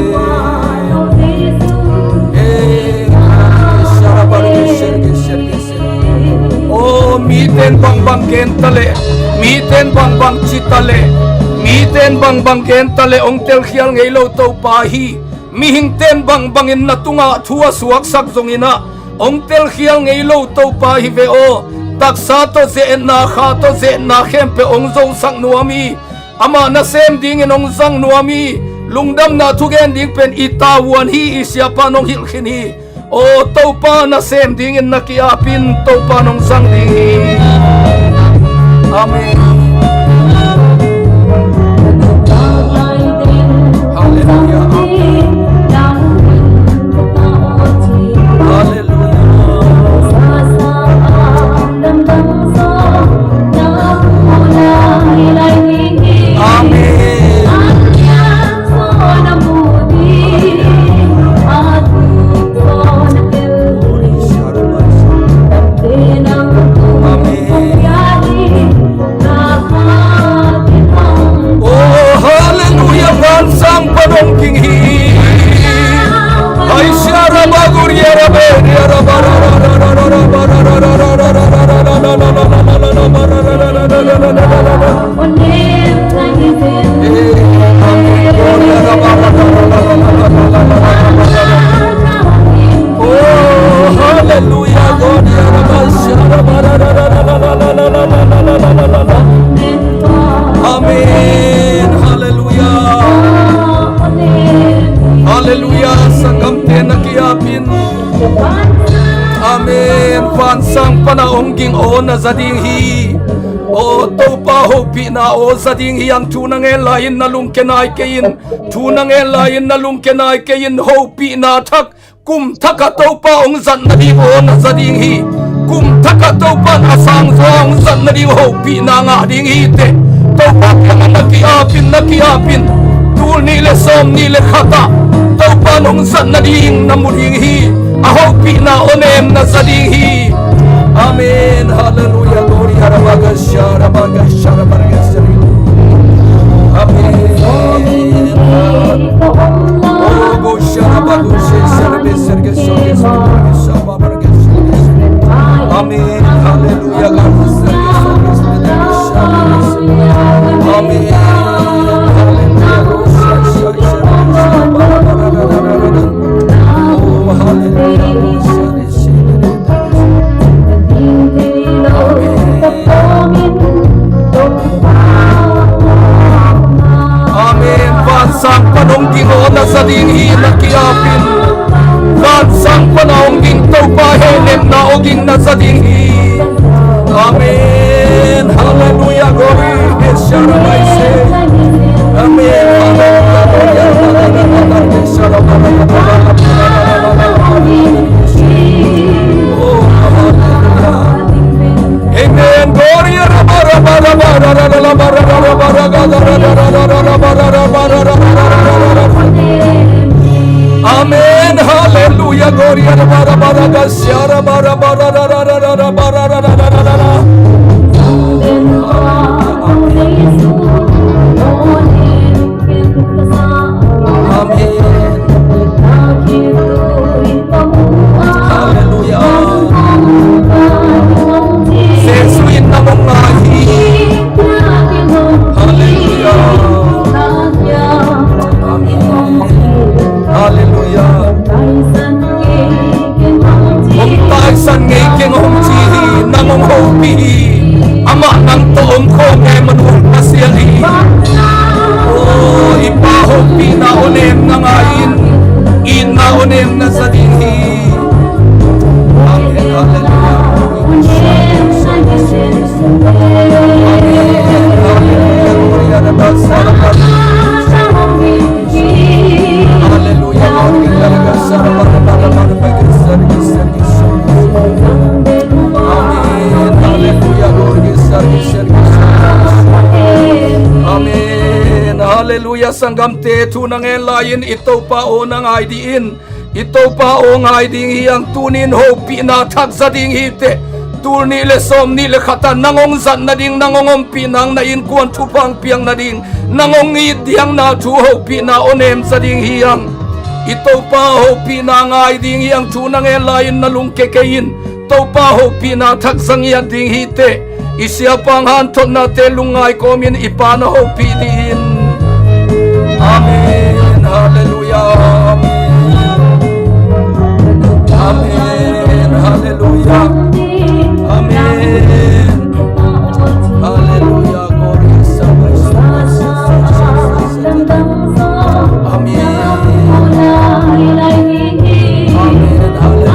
Hey, shara bara ge shere ge shere ge shere. Oh, miten bangbang gen ta leh, miten bangbang ci ta leh, miten bangbang gen ta leh hong telkhial ngei lo Topa hi. Mihingten bangbangin na tungah thu a suaksak zonginah hong telkhial ngei lo Topa hi ve aw. Taksa tawh ze-etna, kha tawh ze-etna khempeuh hong zosak nuam hi. Amah nasem dingin hong zang nuam hi. Lungdamna thugen ding pen i tavuan hi. I siapa nong hilh khin hi. Aw Topa nasem dingin na ki-apin Topa nong zang ding hi. Amen. Halleluia. Halleluia. Amen. Amen. Oh, halleluia, vansang pan hong ging hi. Hai siara baguria rabe, dia raba, raba, raba. Oh, hallelujah, God. Amen. Hallelujah. Hallelujah. Sanggamte na ki-apin. Amen. Vansang pana hong ging aw na za ding hi. Aw Topa hopihna aw za ding hi. Ang thu na ngen lai-in na lungkia nai kei in. Thu na ngen lai-in na lungkia nai kei in. Hopihna thak, kum thakah Topa hong zat nading aw na za ding hi. Kum thakah Topa in a sangzaw a hong zat nading hopihna ngah ding hi teh. Topa kiangah na ki-apin, na ki-apin. Tul nih le sawm nih le khatah Topa in hong zat nading na mu ding hi. A hopihna awnem na za ding hi. Amen. Halleluia. Gloria, rabagasha, rabagasha, rabagasha. Amen. Oh, gosha, rabagosha, serbe, serge, serge, serge, serge, serge. Amen. Hallelujah. Amen. Hallelujah. Oh, hallelujah. Amen. Vansang pan hong ging aw na za ding hi, na ki-apin. Vansang pan a hong ging Topa hehnemna aw ging na za ding hi. Amen. Hallelujah. Glory. Amen. Hallelujah. Glory. Oh, hallelujah. Amen. Gloria, raba, raba, raba, raba, raba. Amen. Hallelujah. Gloria, raba, raba, raba, raba, raba, raba, raba. Amen. Hallelujah. Jesuh in nang hong ngai hi. Hallelujah. Amen. Hallelujah. Hong taisan ngei keng hong ci hi, nang hong hopih hi. Amah nang tawh om khawm e, man hong Pasian hi. Oh, i Pa hopihna awnem na ngai in, itna awnem na za ding hi. Amen. Hallelujah. Amen. Hallelujah. Hallelujah. Amen. Hallelujah. Amen. Hallelujah. Sanggamte, thu na ngen lai-in i Topa aw na ngai dih in. I Topa aw ngai ding hi hang, tuni in hopihna thak za ding hi teh. Tul nih le sawm nih le khat ah nang hong zat nading, nang hong ompih nang, na innkuan thupha hong piak nading, nang hong it diakna thu hopihna awnem za ding hi hang. I Topa hopihna ngai ding hi hang, thu na ngen lai-in na lungke kei in. Topa hopihna thak za ngiat ding hi teh. I siapa hong hanthotnate lungngai kawmin i Pa na hopih dih in. Amen. Hallelujah. Amen. Amen. Hallelujah. Amen. Hallelujah. Glory. Amen. Amen. Hallelujah.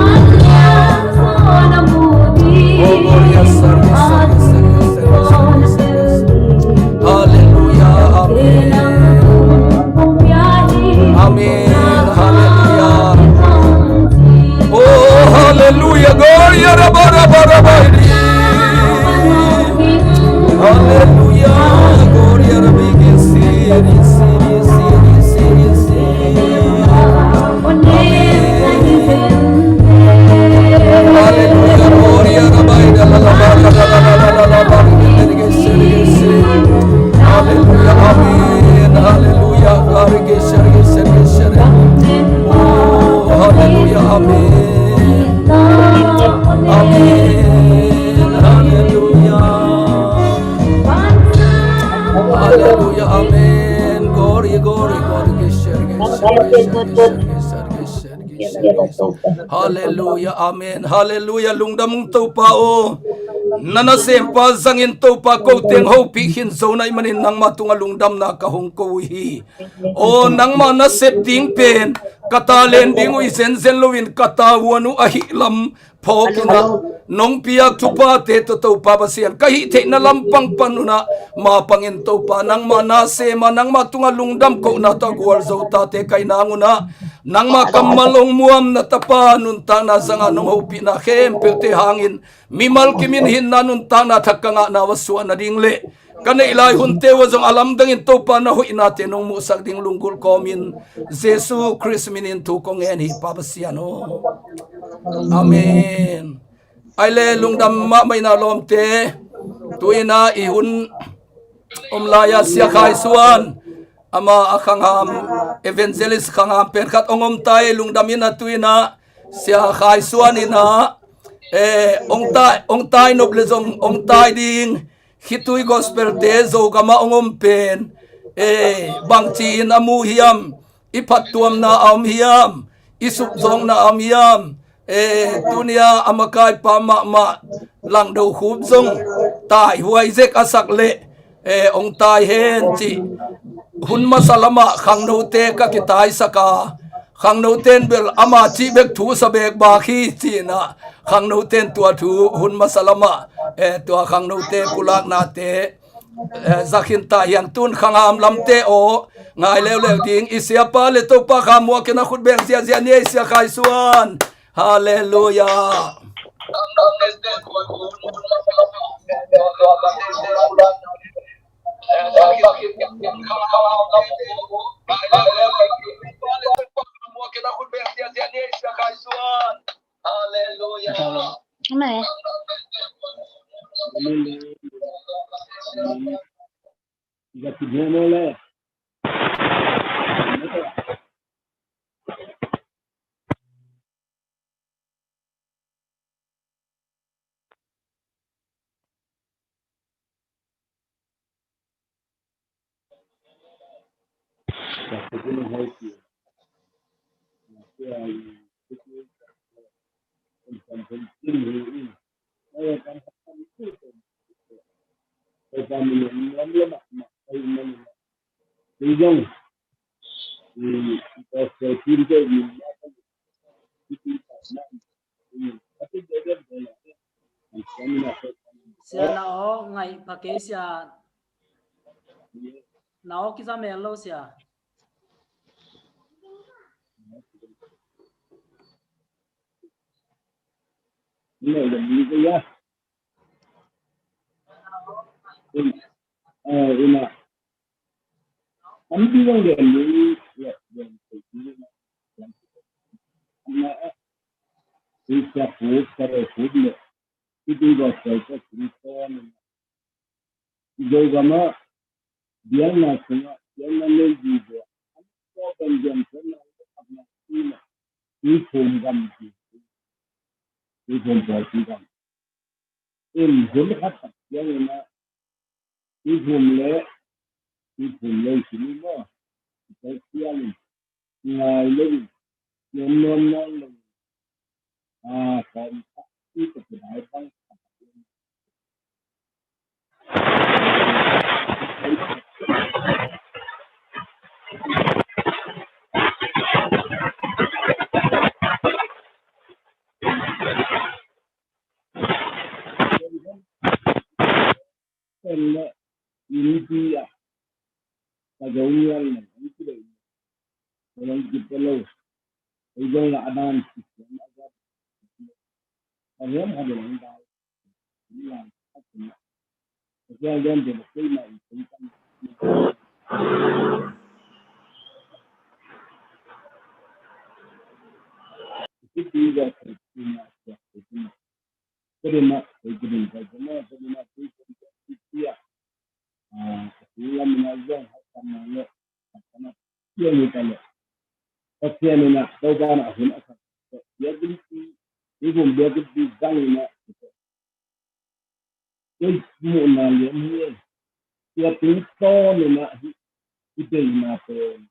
Oh, gloria, serve, serve, serve, serve, serve, serve. Hallelujah. Amen. Amen. Hallelujah. Oh, hallelujah. Gloria, raba, raba, raba. Hallelujah. Gloria, raba, raba. Hallelujah. Gloria, raba, raba, raba. Hallelujah. Amen. Hallelujah. Oh, hallelujah. Amen. Amen. Hallelujah. Hallelujah. Amen. Glory, glory, glory. Hallelujah. Amen. Hallelujah. Lungdam ung Topa aw. Na nasempa zangin Topa ko teng hopih khin zo na hih manin nangmah tungah lungdamna ka hong ko uh hi. Aw, nangmah na sep ding pen Ka ta len ding uh i zenzen loin ka ta huan uh ahih lam phawk in ah, nong piak thuphate tawh Topa Pasian, ka hih theihna lampang pan un ah, ma pangin Topa nangmah na sem a, nangmah tungah lungdam kohna tawh a gualzo tate ka hih nang un ah, nangmah kammal hong muam, na Tapa nuntakna zangah nong hopihna khempeuhte hangin mimal kim in hinna nuntakna thak ka ngahna uh a suah nading le ka neih lai hunte uh ah zong a lamdangin Topa na hoihnate nong muhsak ding lunggulh kawmin Jesu Khrist minin thu kong ngen hi, Pa Pasian aw. Amen. Ai le lungdam mahmah in ah lawmte, tu-in ah i hun om lai-a Sia Khai Suan, ama a Khangham, Evangelist Khangham pen khat hong om ta hi. Lungdam in ah tu-in ah Sia Khai Suan in ah, eh, hong tai, hong tai nop le zong hong tai ding, khitui gospel-te Zogam ah hong om pen, eh, bangci-in a mu hiam, i phattuamna a om hiam, i supzawkna a om hiam, eh, tuni-a a makaipa mahmah Langdo Khup zong taihuai zek a sak leh, eh, hong tai hen cih hun masa lamah khangnote ka kitaisak a, khangnote in bel ama cih bek thu sa bek bak hi ci-in ah, khangnote in tua thu hun masa lamah, eh, tua khangnote pulaknate, eh, za khin ta hi hang. Tun Khangham lamte aw, ngai leuleu ding, i siapa le Topa Kha Muak in ah khut beng ziahziah ni ei, Sia Khai Suan. Halleluiah. Amen. Sia, na aw ngaih pah kei, Sia. Na aw kizamel lo, Sia. Zogam ah biakna sungah biakna nei ding uh a, an tawh pen biakna sungah tuiphum gam, tuiphum pawl gam. In hun khat tak ciangin ah tuiphum le, tuiphum le sini maw, ngai le, nuam nuam nawn lo. Ah, kawm khat i ka kidai bang. Pen le inn pi ah ka zo mial nen an ki deih, ka zong kipia lo. Ei zong la a dan kipia ma za ka hiam kha de lang dai. Inn lang a kipia, ka hiam lian de la kei ma i kei kan. Kipia za ka kipia ma za ka kipia. Ka ding mah, ka ding, ka ding mah, ka ding mah, ka ding mah, ka ding mah. Ah, ka ding lam na zong, ha, ka na le, ka na, piang ni ka le. Pasian in ah, Topa in ah hun a sak. Bia gum pi, ni gum bia gum pi zang in ah. Ei muhna lian hi. Tua tung tawn in ah hi, hi deihna pen.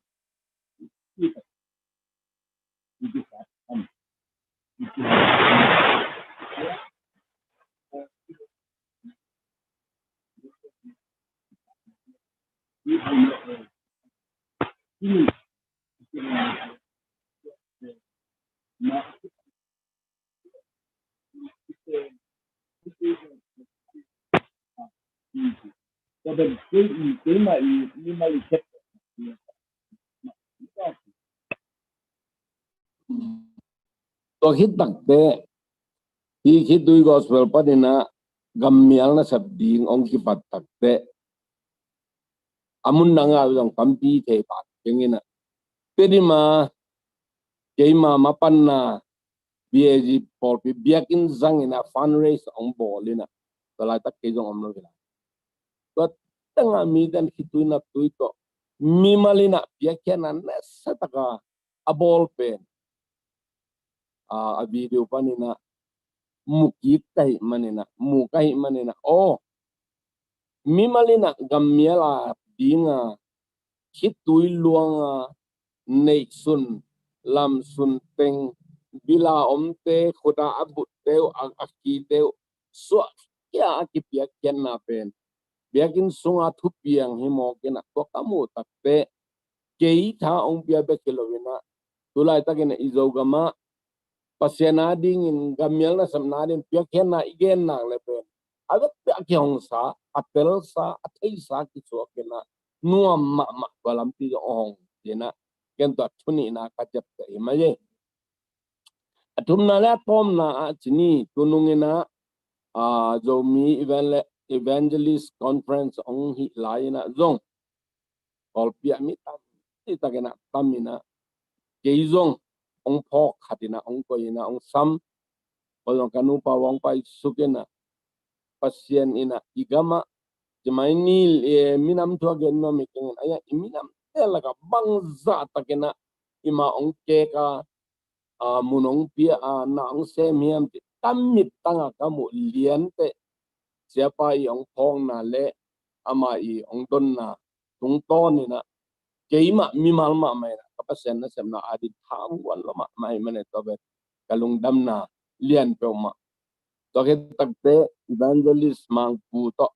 Tua pen kei i, keimah i, mimal i khet. Tua khit takte, hih khitui gospel paninah gammial nasep ding hong kipat takte, a mun dangah zong tampi thei pak keng inah, Tedim ah keima mapanna B A G pawlpi biakinn zangin a fundraise hong bawl inah, tua laitak kei zong om lo hi lai. Tua tengah mite in khitui naptui tawh mimal inah piakkhiatna nasa taka a bawl pen a, a video paninah mu kik ka hih maninah, mu ka hih maninah, aw, mimal inah gammial a dinga khitui luanga neihsun, lamsun teng, bila omte, khuta a butte uh, a, a kite uh suahkhia a kipiakkhiatna pen biakinn sunga thupiang hi mawk inah, tua ka muh takte kei tha hong pia bek hi lo inah, tu laitakin i Zogamah Pasian a dingin gammial nasepna dingin piakkhiatna i gen nak le pen a vekpi a kihongsa, a telsa, a theisa kisuak inah nuam mahmah, tua lampi zong a hong ci inah ken tua thu nihna ka ciapteh hi mai ei. A thumna le a tawpna ah ci ni, tunung inah, a, Zomi Evan-, Evangelist Conference hong hih lai inah zong Kawlpi ah mi tampi tak inah tam inah, kei zong hong phawk khat inah, hong koih inah, hong sam. Tua zong ka nupa Wang Pai Suk inah, Pasian inah i gamah ci mai ni, e, minam thu a gen nuam hi keng inah, a, i minamte lakah bangzah tak inah i ma hong kek a, a, mun hong pia a, na hong sem hiam cih ka mittang a ka muh lianteh, Siapa i hong phawkna le ama i hong donna tungtawn inah keimah mimal mahmah inah ka Pasian nasepna a ding thavuan lo mahmah ahih manin tua pen ka lungdamna lian peuhmah. Tua khit takte Evangelist Mangpu tawh,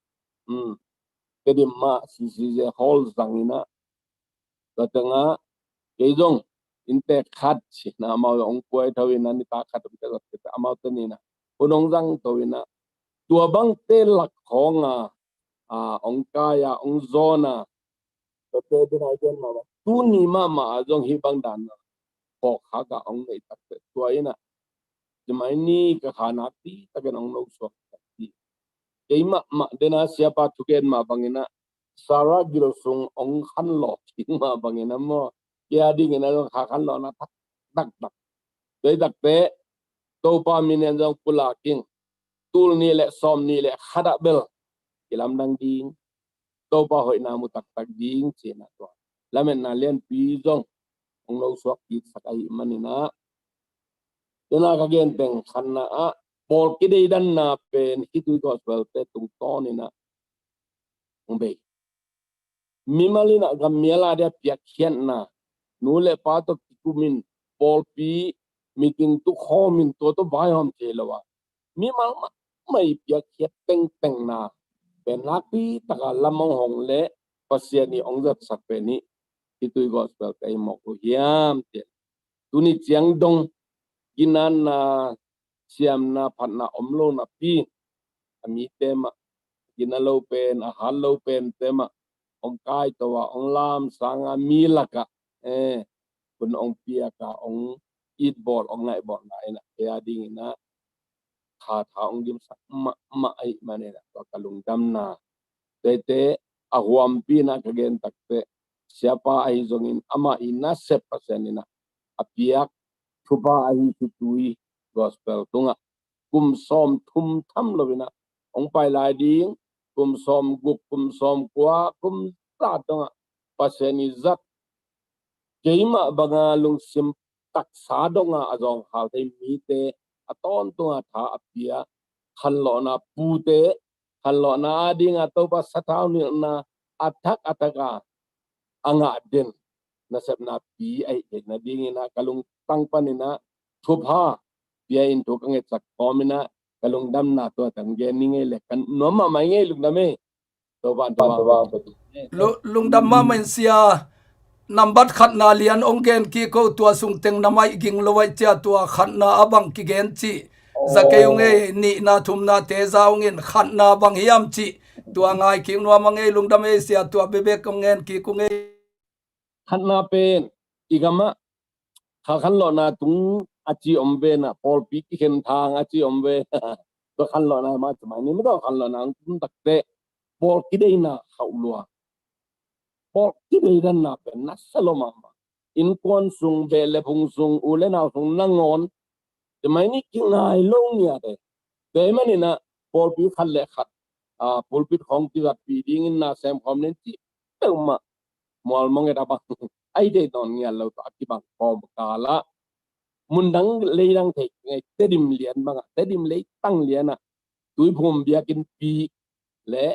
um, Tedim ah C C J Hall zang inah, tua tengah kei zong inntek khat ci inah, amau hong puai tho inah, nitak khat om teh zat kei teh amau teni inah hun hong zang tho inah, tua bangte lak khawng a, a, hong kai a, hong zawn a, tuate ding a i gen mah bang, tuni mahmah ah zong hih bang dan a phawk khak a hong neih takte tua inah ci mai ni, ka kha nakpi takin hong nosuak takpi. Kei mahmah dena Siapa thugen mah bang inah Sarah gil sung hong khanlawh ding mah bang inah maw, kei a ding inah zong kha khanlawhna thak taktak. Tua hi takte Topa min in zong pulak ing, tul nih le sawm nih le khat ah bel kilamdang ding, Topa hoihna mu taktak ding ci inah tua lametna lianpi zong hong nosuak kiksak ahih maninah, tena ka genteng khatna ah pawl kideidanna pen khitui gospel te tungtawn inah hong bei. Mimal inah gammial a dia piakkhiatna, nu le pa tawh kikumin pawlpi meeting tukhawmin tua tawh vaihawm thei lo a, mimal mahmah i piakkhiat tengtengna pen nakpi taka lam hong hong le Pasian i hong zatsak pen hih khitui gospel ka hi mawk uh hiam? Tiah tuni ciang dong ginatna, siamna, phatna om lo napi a mite mah, gina lo pen, a hat lo pen te mah hong kai to a, hong lam sanga mi lakah, eh, hun hong piak a, hong it bawl, hong ngaih bawlna inah kei a ding inah kha tha hong dimsak mahmah ahih manin ah tua ka lungdamna. Tuate a huampi inah ka gen takte, Siapa ahi zongin amah i nasep Pasian inah a piak thupha ahi khitui gospel tungah kum sawm thum tham lo inah hong pai lai ding, kum sawm guk, kum sawm kua, kum za tungah Pasian i zat keimah banga lungsim taksa donga a zawngkhal thei mite a tawntunga tha a pia, khanlawhna pute, khanlawhna a dinga Topa sathau nilhna a thak a thaka a ngah den nasepna pi ahih theihna dingin ah ka lungtang panin ah thupha pia in thu ka ngetsak kawmin ah ka lungdamna tua tang gen ni ngei le kan nuam mahmah ngei lungdam ei. Topa in thupha hong pia. Lu-, lungdam mahmah in sia. Nambat khatna lian hong gen kik o, tua sung teng na maih ging lo aih cia tua khatna a bang kigen cih za kei ung ei. Nihna thumna te za ung in khatna bang hiam cih Tua ngai kik nuam a ngei, lungdam ei sia, tua bebek kong ngen kik uh ngei. Khatna pen i gamah kha khanlawhna tung a ci om ve na, pawlpi kikhen thang a ci om ve. Tua khanlawhna mah ci mai ni, mah tua khanlawhna ang tum takte pawl kideina khauh lua. Pawl kideidanna pen nasa lo mahmah. Innkuan sung, beh le phung sung, u le nau sung nangawn ci mai ni, kingai lo ngiat e. Tua ahih manin ah pawlpi khat le khat pulpit khawng kizatpih dingin na sem khawm ning ci peuhmah mualmong et a bang. Ai deih nawn ngiat lo tawh a kibang kawmkal ah mundang leidang thei ngei, Tedim lian bangah, Tedim leitang lianah Tuiphum biakinnpi le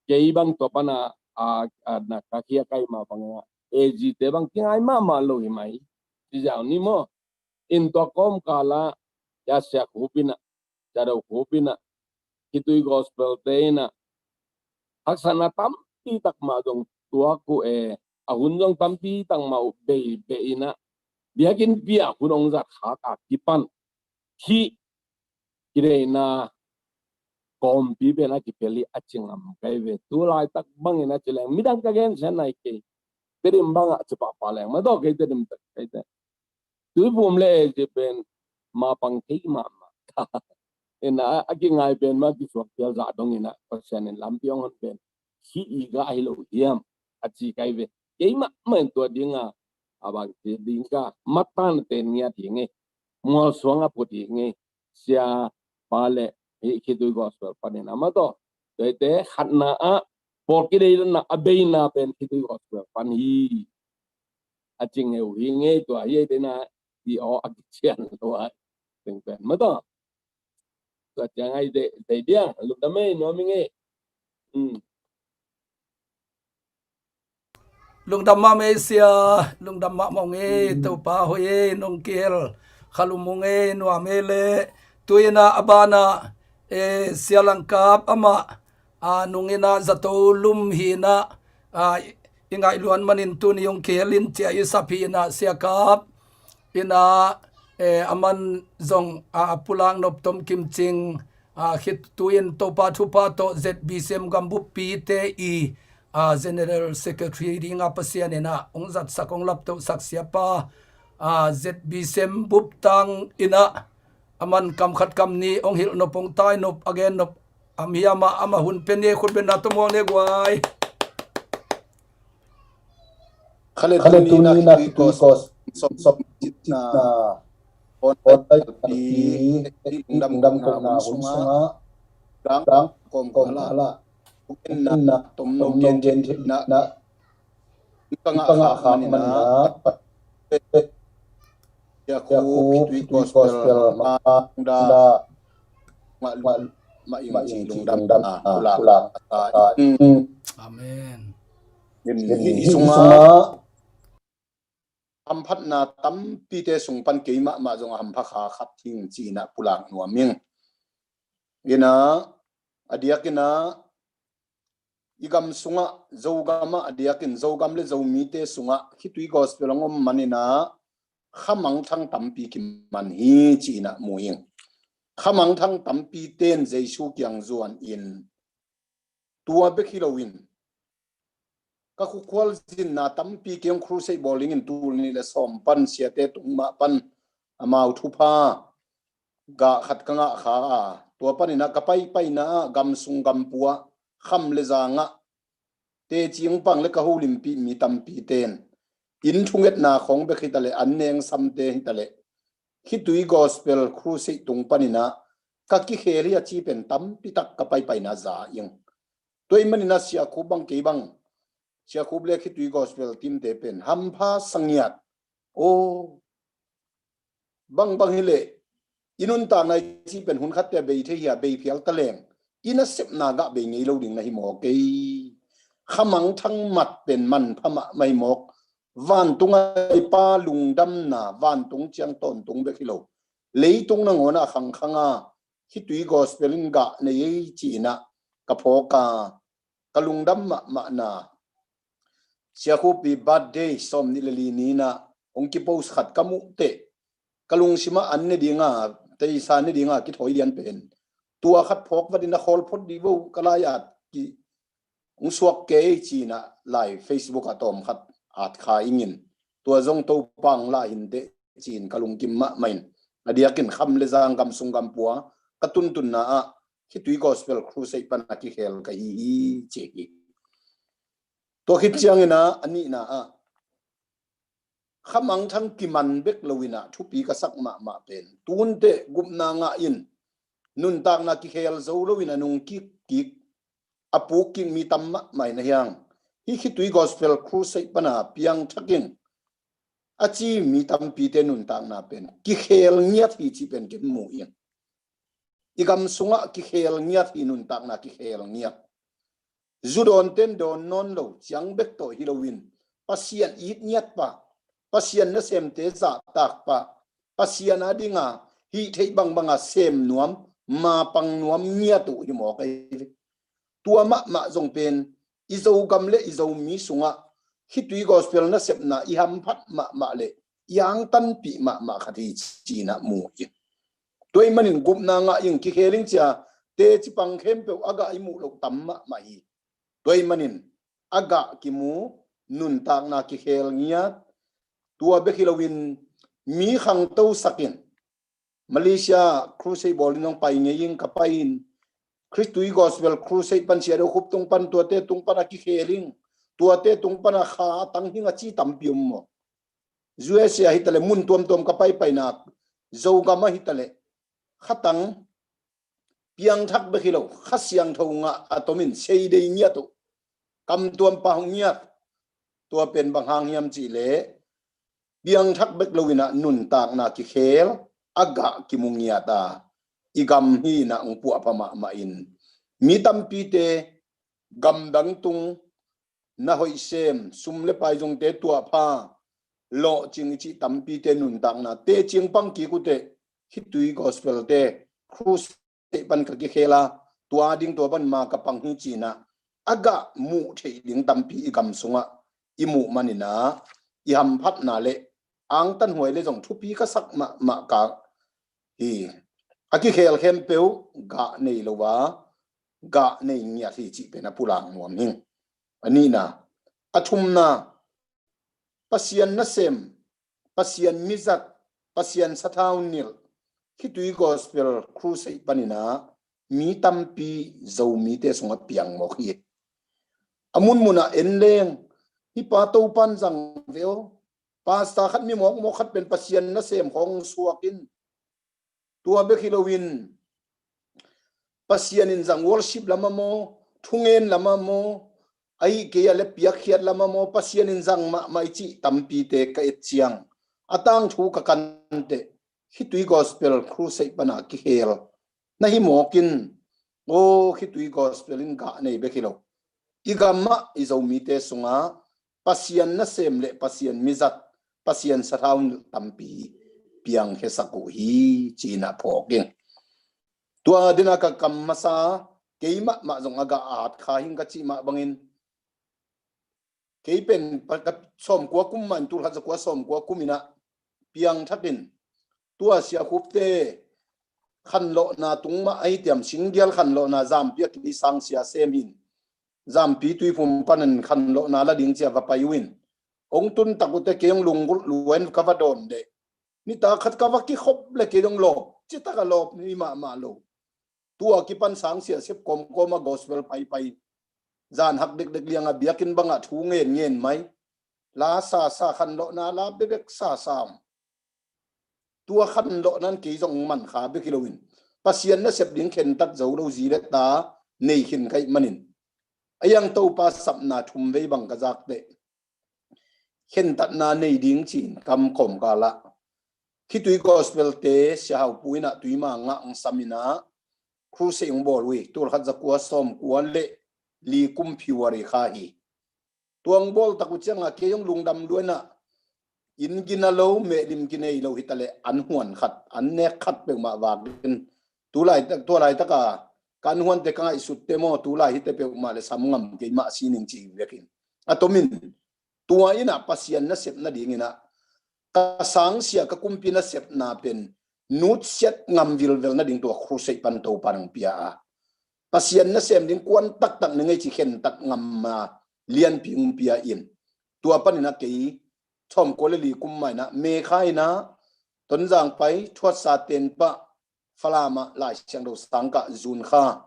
kei bang tua pana a, a, na ka khia kai mah bangah A G te bang kingai mahmah lo hi mai. Ci ziau ni maw. In tua kawmkal ah Sia Khup in ah, Sia Do Khup in ah, Khitui Gospel te in ah haksatna tampi tak mah zong tuak uh e, a hun zong tampi tak mah uh bei beh in ah, biakinnpi ah hun hong zat khak a kipan hih kideina kawmpi pen a kipia hi a ci ngam kai ve. Tu laitak bangin a ci leng midang ka gensiatna hi kei. Tedim bangah ci pahpah leng mah tawh kei Tedim tak kei te. Tuiphum le A G pen mapang kei mahmah. In ah a kingai pen mah kisuak pial zah dongin ah Pasian in lampi hong hon pen hih i gah hi lo hiam a ci kai ve. Kei mahmah in tua dinga a bang ci ding ka, matan ten ngiat hi ngei, mualsuang a put hi ngei. Sia pa le hih Khitui Gospel panin a mah tawh, tua hi te khatna ah pawl kideidanna a beina pen Khitui Gospel pan hi a ci ngei uh hi ngei. Tua hi ei te na i aw a kician lo a teng pen mah tawh. Tua ciang ai dei, dei dia, lungdam ei, nuam ing ei. Hmm. Lungdam mahmah ei sia, lungdam mahmah ung ei, hmm, Topa hoih ei, nong kihel khalum ung ei, nuam ei le. Tu in ah a banah, eh, Sia Langkap amah a, nung in ah zato lum hi in ah, a, i ngaih luat manin tuni hong kihel in ci a i sap hi in ah, Sia Kap in ah, eh, aman zong, a, pulak nop tom kim cing, a, khit tu in Topa thupha tawh Z B C M gambup pite i, a, General Secretary ding a Pasian in ah hong zatsak hong laptohsak siapa, a, Z B C M bup tang in ah aman kam khat kam nih hong hilh nop, hong tai nop, a gen nop, a mi amah, amah hun pen ni, khut beng na tawh muang ni guai. Khale tuni na Khitui Gospel som som citna on tai pi, lungdam kohna hun sungah, dang kawm kawm hala, inna tom no gen thitna ka ngah khak manin ah, Sia Khup Khitui Gospel mah da mah mah ing ci lungdam na pulak a ta in. Amen. In i sungah hamphatna tampite sung pan kei mahmah zong a hampha kha khat hing ci in ah pulak nuam ing. In ah a diak in ah i gam sungah, Zogam ah a diakin Zogam le Zomite sungah Khitui Gospel hong om manin ah khamangthang tampi kiman hi ci in ah mu ing. Khamangthang tampi ten Jesu kiang zuan in, tua bek hi loin ka khukhual zinna tampi kiang crusade bawl dingin tul nih le sawm pan siate tung mah pan amau thupha gah khat ka ngah kha a, tua panin ah ka paipaina ah gam sung gam pua, kham le zangah teci hong pang le ka holimpih mi tampi ten inn thungetna khawng bek hi ta leh, an neng samte hi ta leh, Khitui Gospel Crusade tung panin ah ka kikhel hi a ci pen tampi tak ka paipaina za ing. Tua ahih manin ah Sia Khup bang kei bang, Sia Khup le Khitui Gospel teamte pen hampha sa ngiat. Aw, bangbang hi leh i nuntakna i ci pen hun khatte a bei thei hi a, bei phial ta leng i nasepna gah bei ngei lo ding na hi mawk ei. Khamangthang mat pen manpha mahmah hi mawk. Vantung a i Pa lungdamna, vantung ciang tawntung bek hi lo, leitung nangawn ah a khangkhang a Khitui Gospel in gah nei ei ci in ah ka phawk a, ka lungdam mahmahna. Sia Khup i birthday sawm nih le li ni in ah hong kipost khat ka muh teh ka lungsim ah an ne ding a, teisa ne ding a kithawi lian pen, tua khat phawk vat in a khawl phot dih vo ka lai at ki hong suak kei cinah lai Facebook ah tawm khat at kha ingin, tua zong Topa hong lah hinteh cin ka lungkim mahmah in, a diakin kham le zang, gam sung gam pua ka tuntunna ah khitui gospel crusade pana kikhel ka hi hi ci hi. Tua khit ciangin ah a nihna ah khamangthang kiman bek loin ah thupi ka sak mahmah pen, tunte gupna ngah in nuntakna kikhel zo loin a nung kikkik a puk kik mi tam mahmah in a hiang, hih khitui gospel crusade pana piangthak in a ci mi tampite nuntakna pen kikhel ngiat hi ci pen kin mu in. I gam sungah kikhel ngiat hi, nuntakna kikhel ngiat. Zu dawnten dawn nawn lo, ciang bek tawh hi loin Pasian it ngiat pa, Pasian nasemte zahtak pa, Pasian a dinga hih theih bangbanga sem nuam, mapang nuam ngiat uh hi mawk ei. Tua mahmah zong pen i Zogam le i Zomi sungah khitui gospel nasepna i hamphat mahmah le i angtanpih mahmah khat hi cinah mu hi. Tua ahih manin gupna ngah in kikhel in cia teci pang khempeuh a gah i muh loh tam mahmah hi. Tua ahih manin a gah kimu, nuntakna kikhel ngiat. Tua bek hi loin mi khangto sakin Malaysia crusade bawlin hong pai ngei in ka pai in, Khristui gospel crusade pan, Sia Do Khup tung pan, tuate tung pan a kikhel in, tuate tung pan a kha a tang hing a ci tampi om maw. U S A ah hitaleh mun tuamtuam ka paipaina, Zogam ah hitaleh khatang piangthak bek hi lo, Kha Siangtho ngah a tomin seidei ngiat uh, kamtuam pah ngiat. Tua pen bang hang hiam cihleh piangthak bek loin ah nuntakna kikhel, a gah kimu ngiat a, i gam hi in ah hong puahpha mahmah in, mi tampite gamdang tung na hoih sem, sum le pai zongte tuahpha, lawhcing i cih tampite nuntakna teci pang kik uh teh, khitui gospel te crusade pan ka kikhel a, tua ding tua pan ma ka pang hi cinah a gah muh theih ding tampi i gam sungah i muh manin ah i hamphatna le angtanhuai le zong thupi ka sak mahmah ka hi. A kikhel khempeuh gah nei lo a, gah nei ngiat hi cih pen a pulak nuam hi. A nihna. A thumna, Pasian nasem, Pasian mizat, Pasian sathau nilh, khitui gospel crusade panin ah mi tampi Zomite sungah piang mawk hi. A munmun ah en leng, hih pa Topan zang ve aw, pastor khat mi mawkmawk khat pen Pasian nasem khawng suak in, tua bek hi loin Pasian in zang worship lamah maw, thungen lamah maw, ahi kei a le piakkhiat lamah maw, Pasian in zang mahmah i cih tampite ka et ciang, a tangthu ka kan teh, khitui gospel crusade pana kikhel na hi mawk in, aw, khitui gospel in gah nei bek hi lo, i gamah i Zomite sungah Pasian nasem le Pasian mizat, Pasian sathau tampi piangkhiasak uh hi, ci-in ah phawk ing. Tua dena ka kam masa, kei mahmah zong a gah at kha hing ka cih mah bangin, kei pen pa-, ka sawmkua kum mah in, tul khat zakua sawmkua kum in ah piangthak in, tua Sia Khupte khanlawhna tung mah ahi tiam, singgial khanlawhna, zampi a kei sang sia sem hin, zampi tuiphum panin khanlawhna la ding ci-a va pai uh in, hong tun tak uh teh kei hong lunggulh lua in ka va dawn deh. Nitak khat ka va kikhop leh kei hong lawp, citak a lawp hi mahmah lo. Tua kipan sang sia sep kawmkawm a gospel paipai, zan hak dekdek liang a biakinn bangah thu ngenngen mai, la sasa, khanlawhna la bekbek sasa om. Tua khanlawhna in kei zong man kha bek hi loin, Pasian nasep ding khentat zo lo zi le ta nei khin ka hih manin, a hiang Topa sapna thum vei bang ka zak teh, khentatna nei ding ci-in kam kawmkal ah khitui gospel te Sia Hau Pu in ah tuima ngah hong sam in ah, crusade hong bawl uh hi, tul khat zakua sawmkua le li kum February kha hi. Tua hong bawl tak uh ciangah kei hong lungdam lua in ah, inn gina lo, mehlim kinei lo hitaleh, an huan khat, an nek khat peuhmah vak in, tu laitak, tua laitak a ka an huante ka ngaihsut teh maw, tu lai hite peuhmah le sam ngam kei mah si ning ci vekin, a tomin, tua in ah Pasian nasep nading in ah, ka sang sia, ka kumpi nasepna pen nutsiat ngam vilvel nading tua crusade pan Topa in hong pia a. Pasian nasem ding kuan taktak na ngei ci khentat ngamna lianpi hong pia in. Tua panin ah kei thawmkua le li kum mah in ah Mekha in ah Tonzang pai thuatsa tenpah Falam ah Lai Siangtho sangkah June kha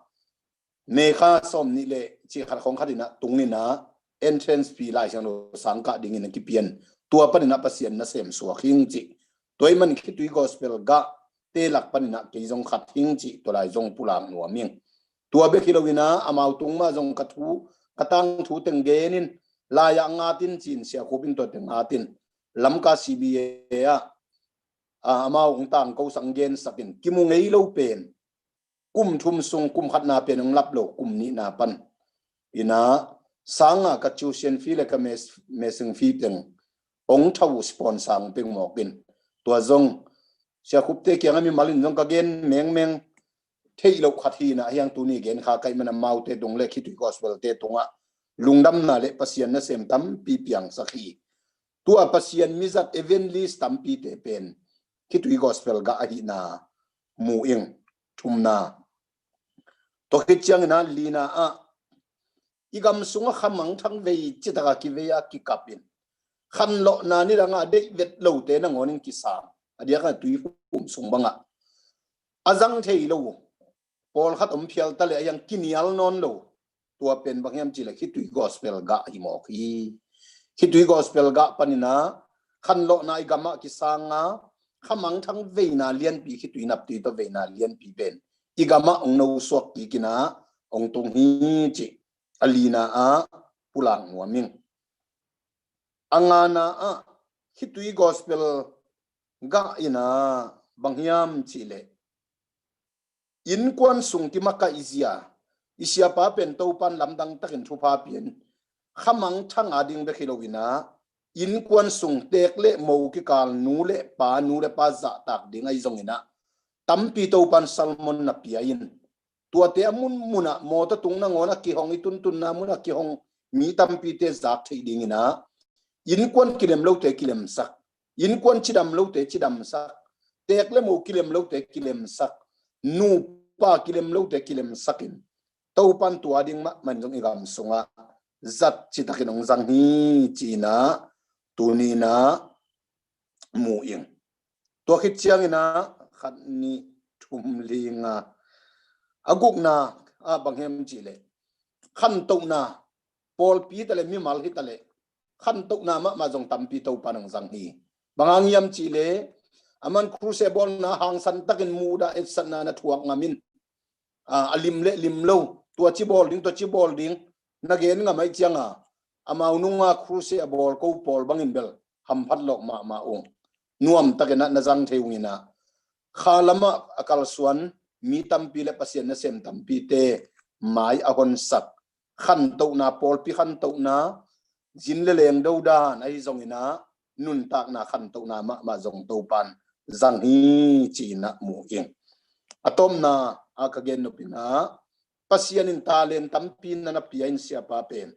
Mekha sawm nih le cih khat khong khat in ah tung in ah entrance fee Lai Siangtho sangkah dingin a kipian. Tua panin ah Pasian nasem suak hing cih. Tua ahih man khitui gospel gah te lak panin ah kei zong khat hing cih tua lai zong pulak nuam ing. Tua bek hi lo in ah amau tung mah zong ka thu, ka tangthu teng gen in, lai ah ngat in ci-in Sia Khup in tua teng ngat in, Lamka C B A ah, ah, amau hong tangko sak, hong gensak in, kimu ngei lo pen kum thum sung, kum khatna pen hong lap lo, kum nihna pan in ah sang nga ka tuition fee le ka mess-, messing fee teng hong tho, sponsor hong pia mawk in. Tua zong Sia Khup te kiangah mimal in zong ka gen mengmeng theih loh khat hi in ah, hiang tuni gen kha ka hih man amaute tung le khitui gospel te tungah lungdamna le Pasian nasem tampi piangsak hi. Tua Pasian mizat evangelist tampite pen khitui gospel gah ahihna mu ing. Thumna, tua khit ciangin ah lina ah i gam sungah khamangthang vei citak a kivei a kikap in, khanlawhna nidang a deih vet lote nangawn in kisam, a diak a tuiphum sung bangah a zang thei lo pawlkhat om phial ta le a hiang kinial nawn lo. Tua pen bang hiam cih le khitui gospel gah hi mawk hi. Khitui gospel gah panin ah khanlawhna i gamah kisang a, khamangthang veina lianpi, khitui naptui tawh veina lianpi pen i gamah hong nosuak kik in ah hong tung hi cih a lina ah pulak nuam ing. A ngana ah khitui gospel gah in ah bang hiam cih le innkuan sung kimakaih zia, i siapa pen Topan lamdang takin thupha pia in, khamangthang a ding bek hi lo in ah innkuan sung teek le mo kikal, nu le pa, nu le pa zahtak ding ahi zongin ah tampi Topan sermon na pia in, tuate a munmun ah mawtaw tung nangawn a kihong, i tuntunna mun a kihong mi tampite zak theih dingin ah innkuan kilem lote kilemsak, innkuan cidam lote cidamsak, teek le mo kilem lote kilemsak, nupa kilem lote kilemsak in, Topan tua ding mahmah in zong i gam sungah zat citakin hong zang hi ci-in ah tuni in ah mu ing. Tua khit ciangin ah khat, nih, thum, li, nga, a gukna ah bang hiam cih le khantohna, pawlpi hi ta le mimal hi ta le khantohna mahmah zong tampi Topan hong zang hi. Bang hang hiam cih le aman crusade bawlna hangsan takin mudah etsakna na thuak ngam in, a, a lim le lim lo, tua ci bawl ding, tua ci bawl ding na gen ngam ahih cianga amau nunga crusade a bawl ko pawl bangin bel hamphat lawh mahmah ung. Nuam takin ah na zang thei ung in ah, kha lamah a kalsuan mi tampi le Pasian nasem tampite mai a honsak khantohna, pawlpi khantohna, zin le leng dodan ahi zongin ah nuntakna khantohna mahmah zong Topan zang hi ci-in ah mu ing. A tawpna ah ka gen nop in ah Pasian in talent tampi na na pia in, siapa pen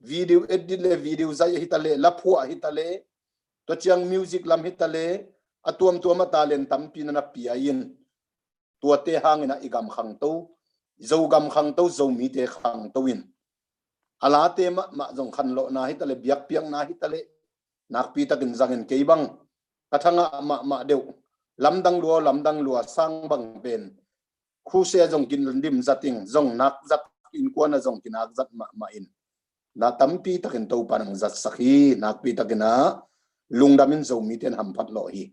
video edit le video zaih hi ta le, laphuah hi ta le, tua ciang music lam hi ta le, a tuamtuam ah talent tampi na na pia in, tuate hangin ah i gam khangto, Zogam khangto, Zomite khangto in, a late mahmah zong khanlawhna hi ta le, biakpiakna hi ta le, nakpi takin zangin. Kei bang ka thangah mahmah deuh, lamdang lua, lamdang lua sang bang pen crusade zong kin dim zat ing, zong nak zat, innkuan ah zong kinak zat mahmah in, na tampi takin Topan hong zatsak hi. Nakpi takin ah lungdam in, Zomite in hamphat lawh hi.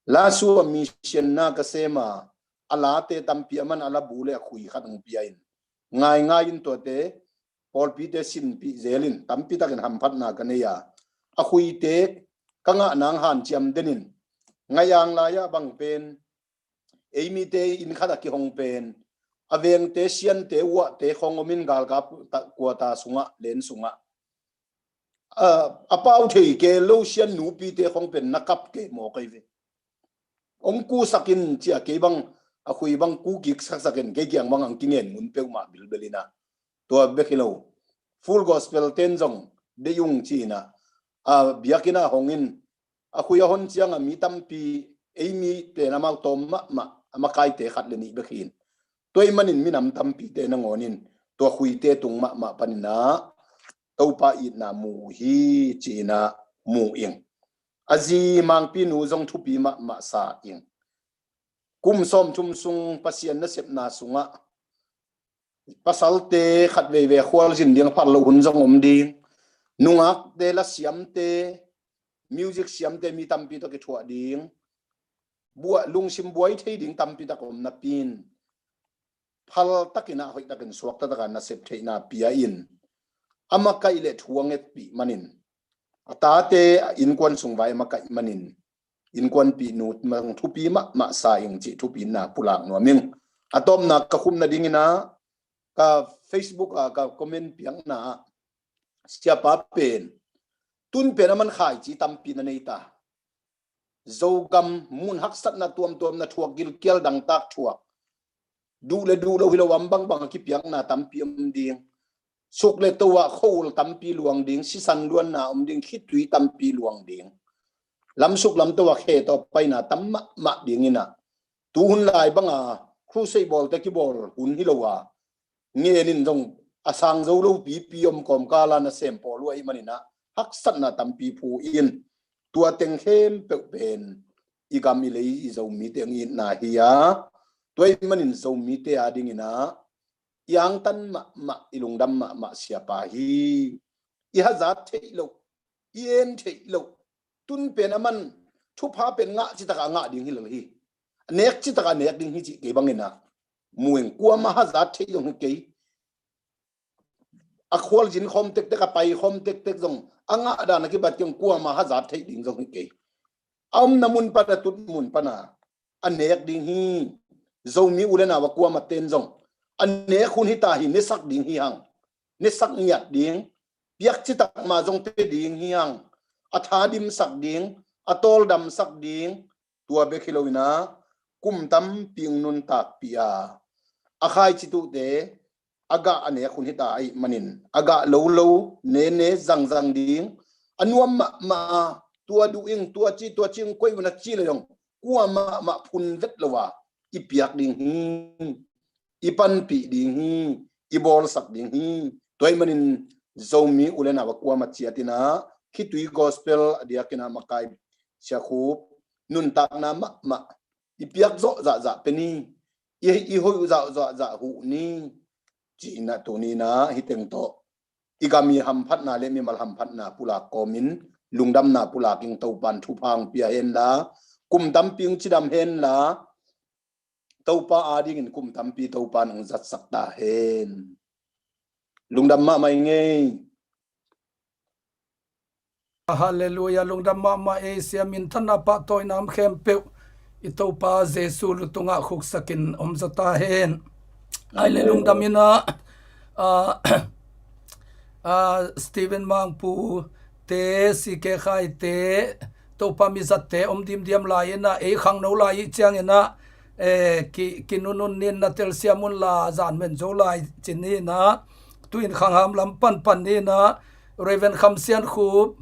Lasu a mission na ka sem a, a late tampi aman a labu le a khui khat hong pia in, ngaingai in tuate pawlpite sinpih zel in, tampi takin hamphatna ka nei a, a khuite ka ngah nang hanciam den in, Ngaiang lai-ah bang pen ei mite inn khat a kihong pen, a vengte, siante, uahte khong om in, galkap ta, kuata sungah, len sungah, a, a pau thei kei lo sian nupite khong pen na kap kei mawk ahi ve. Hong kusak in ci-a kei bang, a khui bang kukik saksak in, kei kiang bang ang kingen mun peuhmah bilbel in ah, tua bek hi lo, Full Gospel ten zong deih ung ci-in ah, a, biakinn ah hong in, a khui a hon ciangah mi tampi, ei mi pen amau tawm mahmah, a makaite khat le nih bek hi in, Tua ahih manin minam tampite nangawn in tua khuite tung mahmah panin ah Topa itna mu uh hi, ci-in ah mu ing. A zi Mangpinu zong thupi mahmah sa ing. Kum sawmthum sung Pasian nasepna sungah pasalte khat veivei khualzin ding a phal loh hun zong om ding. Nungakte, la siamte, music siamte mi tampi tawh kithuah ding. Buah, lungsim buai thei ding tampi tak om napi-in phal takin ah, hoih takin suakta takin nasep theihna pia in, a makaih le thu a ngetpih manin, a tate a innkuan sung vai a makaih manin innkuanpih nu mang thupi mahmah sa ing cih thupina pulak nuam ing. A tawpna ka khumna dingin ah ka Facebook ah ka comment piakna ah siapa pen tun pen a man khaici tampi na nei ta. Zogam mun haksatna tuamtuam na thuak, gilkial dangtak thuak, duh le duh lo hi lo, am bangbang a kipiakna tampi om ding. Suk le to ah khua-ul tampi luang ding, sisan luanna om ding, khitui tampi luang ding. Lamsuk lamto ah khe tawh paina tam mahmah dingin ah, tu hun lai banga crusade bawlte kibawl hun hi lo a, ngenin zong a sang zo lo pipi om, kawmkala nasem pawl uh ahih manin ah haksatna tampi phu in, tua teng khempeuh pen i gam i lei i Zomite ang itna hi a, tua ahih manin Zomite adingin ah i angtan mahmah, i lungdam mahmah siapa hi. I hazat theih loh, i en theih loh, tun pen a man thupha pen ngah citak a ngah ding hi lo hi. A nek citak a nek ding hi cih kei bangin ah mu ing. Kuamah hazat theih zong hi kei. A khualzin khawm tektek, a pai khawm tektek zong a ngah dan a kibat kei, kuamah hazat theih ding zong hi kei. A omna mun pan, a tut mun pan a a nek ding hi. Zomi u le nau a kuamah ten zong a nek hun hi ta hi, nesak ding hi hang. Nesak ngiat ding. Piak citak mah zong pe ding hi hang. A tha dimsak ding, a tawldamsak ding. Tua bek hi loin ah kum tampi ung nuntakpih a, a khaici tuhte a gah a nek hun hi ta ahih manin, a gah lo lo, nene zangzang ding, a nuam mahmah a, tua duh ing, tua ci, tua ci ung, koih un a ci le zong, kuamah mah phun vet lo a i piak ding hi. I panpih ding hi, i bawlsak ding hi. Tua ahih manin Zomi u le nau a kuamah ciatin ah khitui gospel a diakin ah makai siakhup nuntakna mahmah i piak zawh zahzah pe ni, i, i hoih uh zawh zahzah huh ni, ci-in ah tuni-in ah hih teng tawh i gam i hamphatna le mimal hamphatna pulak kawmin lungdamna pulak ing. Topan thupha ung pia henla, kum tampi ung cidam henla, Topa adingin kum tampi Topan ung zatsak ta hen. Lungdam mahmah ing ei. Halleluia, lungdam mahmah ei. Sia minthanna pahtawina om khempeuh i Topa Jesu lu tungah khuksakin om zaw ta hen. Ai le lungdam in ah, ah, ah, Stephen Mangpu te, C K Khai te, Topa mizatte om dimdiam lai in ah, ei khangno lai ih ciangin ah, eh, ki, kinunun nin na telsiam unla, zan men zo lai cin in ah, tu-in khangham lam panpan in ah, Reverend Kham Sian Khup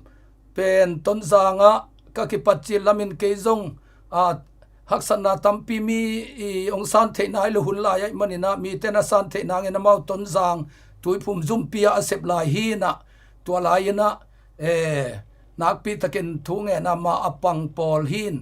pen Tonzang ah ka kipat cil lamin kei zong, ah, haksatna tampi mi i ong san theihna i lo hun lai ahih manin ah, mite na san theihna ngin amau Tonzang Tuiphum zumpi ah a sep lai hi in ah, tua lai in ah, eh, nakpi takin thu ngen ah, amah a pang pawl hi in.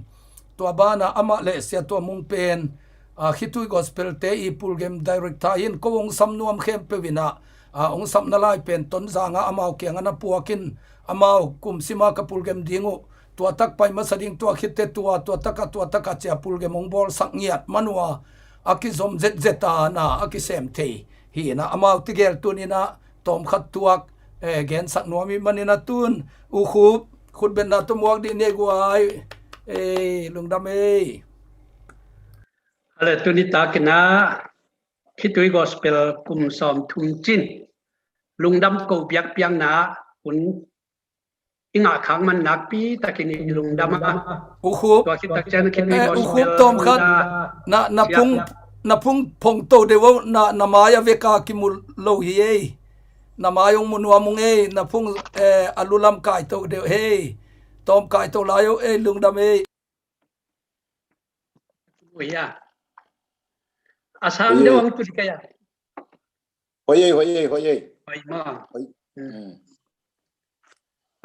Tua banah amah le Sia Tua Mung pen, ah, Khitui Gospel te i pulgem director hi in, ko ong sam nuam khempeuh in ah, ah, ong sapna lai pen Tonzang ah amau kiangah na puak in, amau kum sima ka pulgem ding uh, tua tak pai masa ding, tua khit teh tua, tua tak ah, tua tak ah ci-a pulgem ong bawlsak ngiat man uh a, a kizom zetzet a, na a kisem thei hi in ah, amau tegel tuni in ah tawmkhat tuak, eh, gensak nuam ih manin ah, tun U Khup khutbetna tawh muak dih ni ei guai. Eh, lungdam ei. Ale, tuni takin ah Khitui Gospel kum sawmthum cin lungdam ko biakpiakna hun i ngah khak man nakpi takin i lungdam a. U Khup. Tua khit tak ciang Khitui Gospel, eh, U Khup, tawmkhat na, na phung, na phung phong to deuh o, na, na mai a vek a kimu lo hi ei. Na mai ong mu nuam ung ei, na phung, eh, a lu lam kai to deuh ei. Tawm kai to lai o ei, lungdam ei. Ui a. A sang deuh ang tu dikaya. Hoih ei, hoih ei, hoih ei. Hoih ma. Hoih. Hmm. Hmm.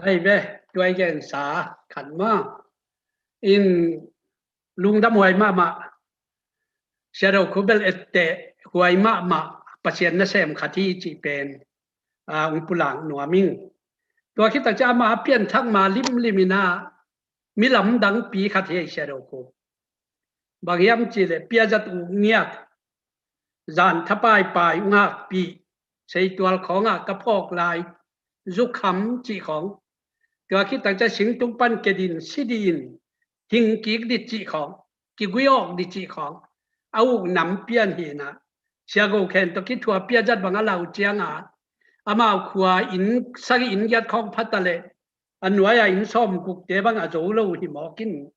Ai ve, tuai gensa khat ma. In lungdam huai mahmah. Siado Khup bel etteh huai mahmah. Pasian nasem khat hi cih pen a, ung pulak nuam ing. Tua khit tak ciang ama a pianthak ma limlim in a, mi lamdangpi khat hi ei Siado Khup. Bang hiam cih leh piazat uk ngiat, zan thapai pai ung hakpih, seitual khawngah ka phawk lai, zukham cih khawng. Tua khit tak ciang singtung pan kedin, sidin, hingkik dit cih khawng, kiguiawk dit cih khawng. A uk nam pian hi in a, Sia Go Khen tawh kithuah piazat bang a lau ciang a, amau khua inn sagih inn giat khawng pha ta leh, a nuai-a inn sawmgukte bang a zo lo hi mawk in.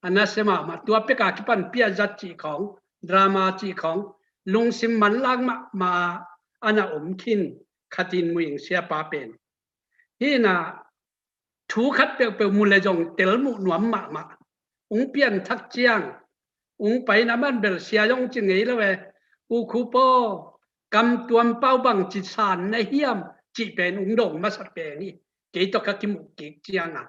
A nasia mahmah, tua pek a kipan piazat cih khawng, drama cih khawng, lungsim manlak mahmah a na om khin, khatin muing siapa pen. Hi in a, thu khat peuhpeuh mu leh zong tel muh nuam mahmah. Ung pianthak ciang, ung pai in a, aman bel sia zong ci ngei lo e. U Khup aw, Kam Tuam Pau bangci san na hiam cih pen ung dong masa pen hi. Kei tawh ka kimuh kik ciang a,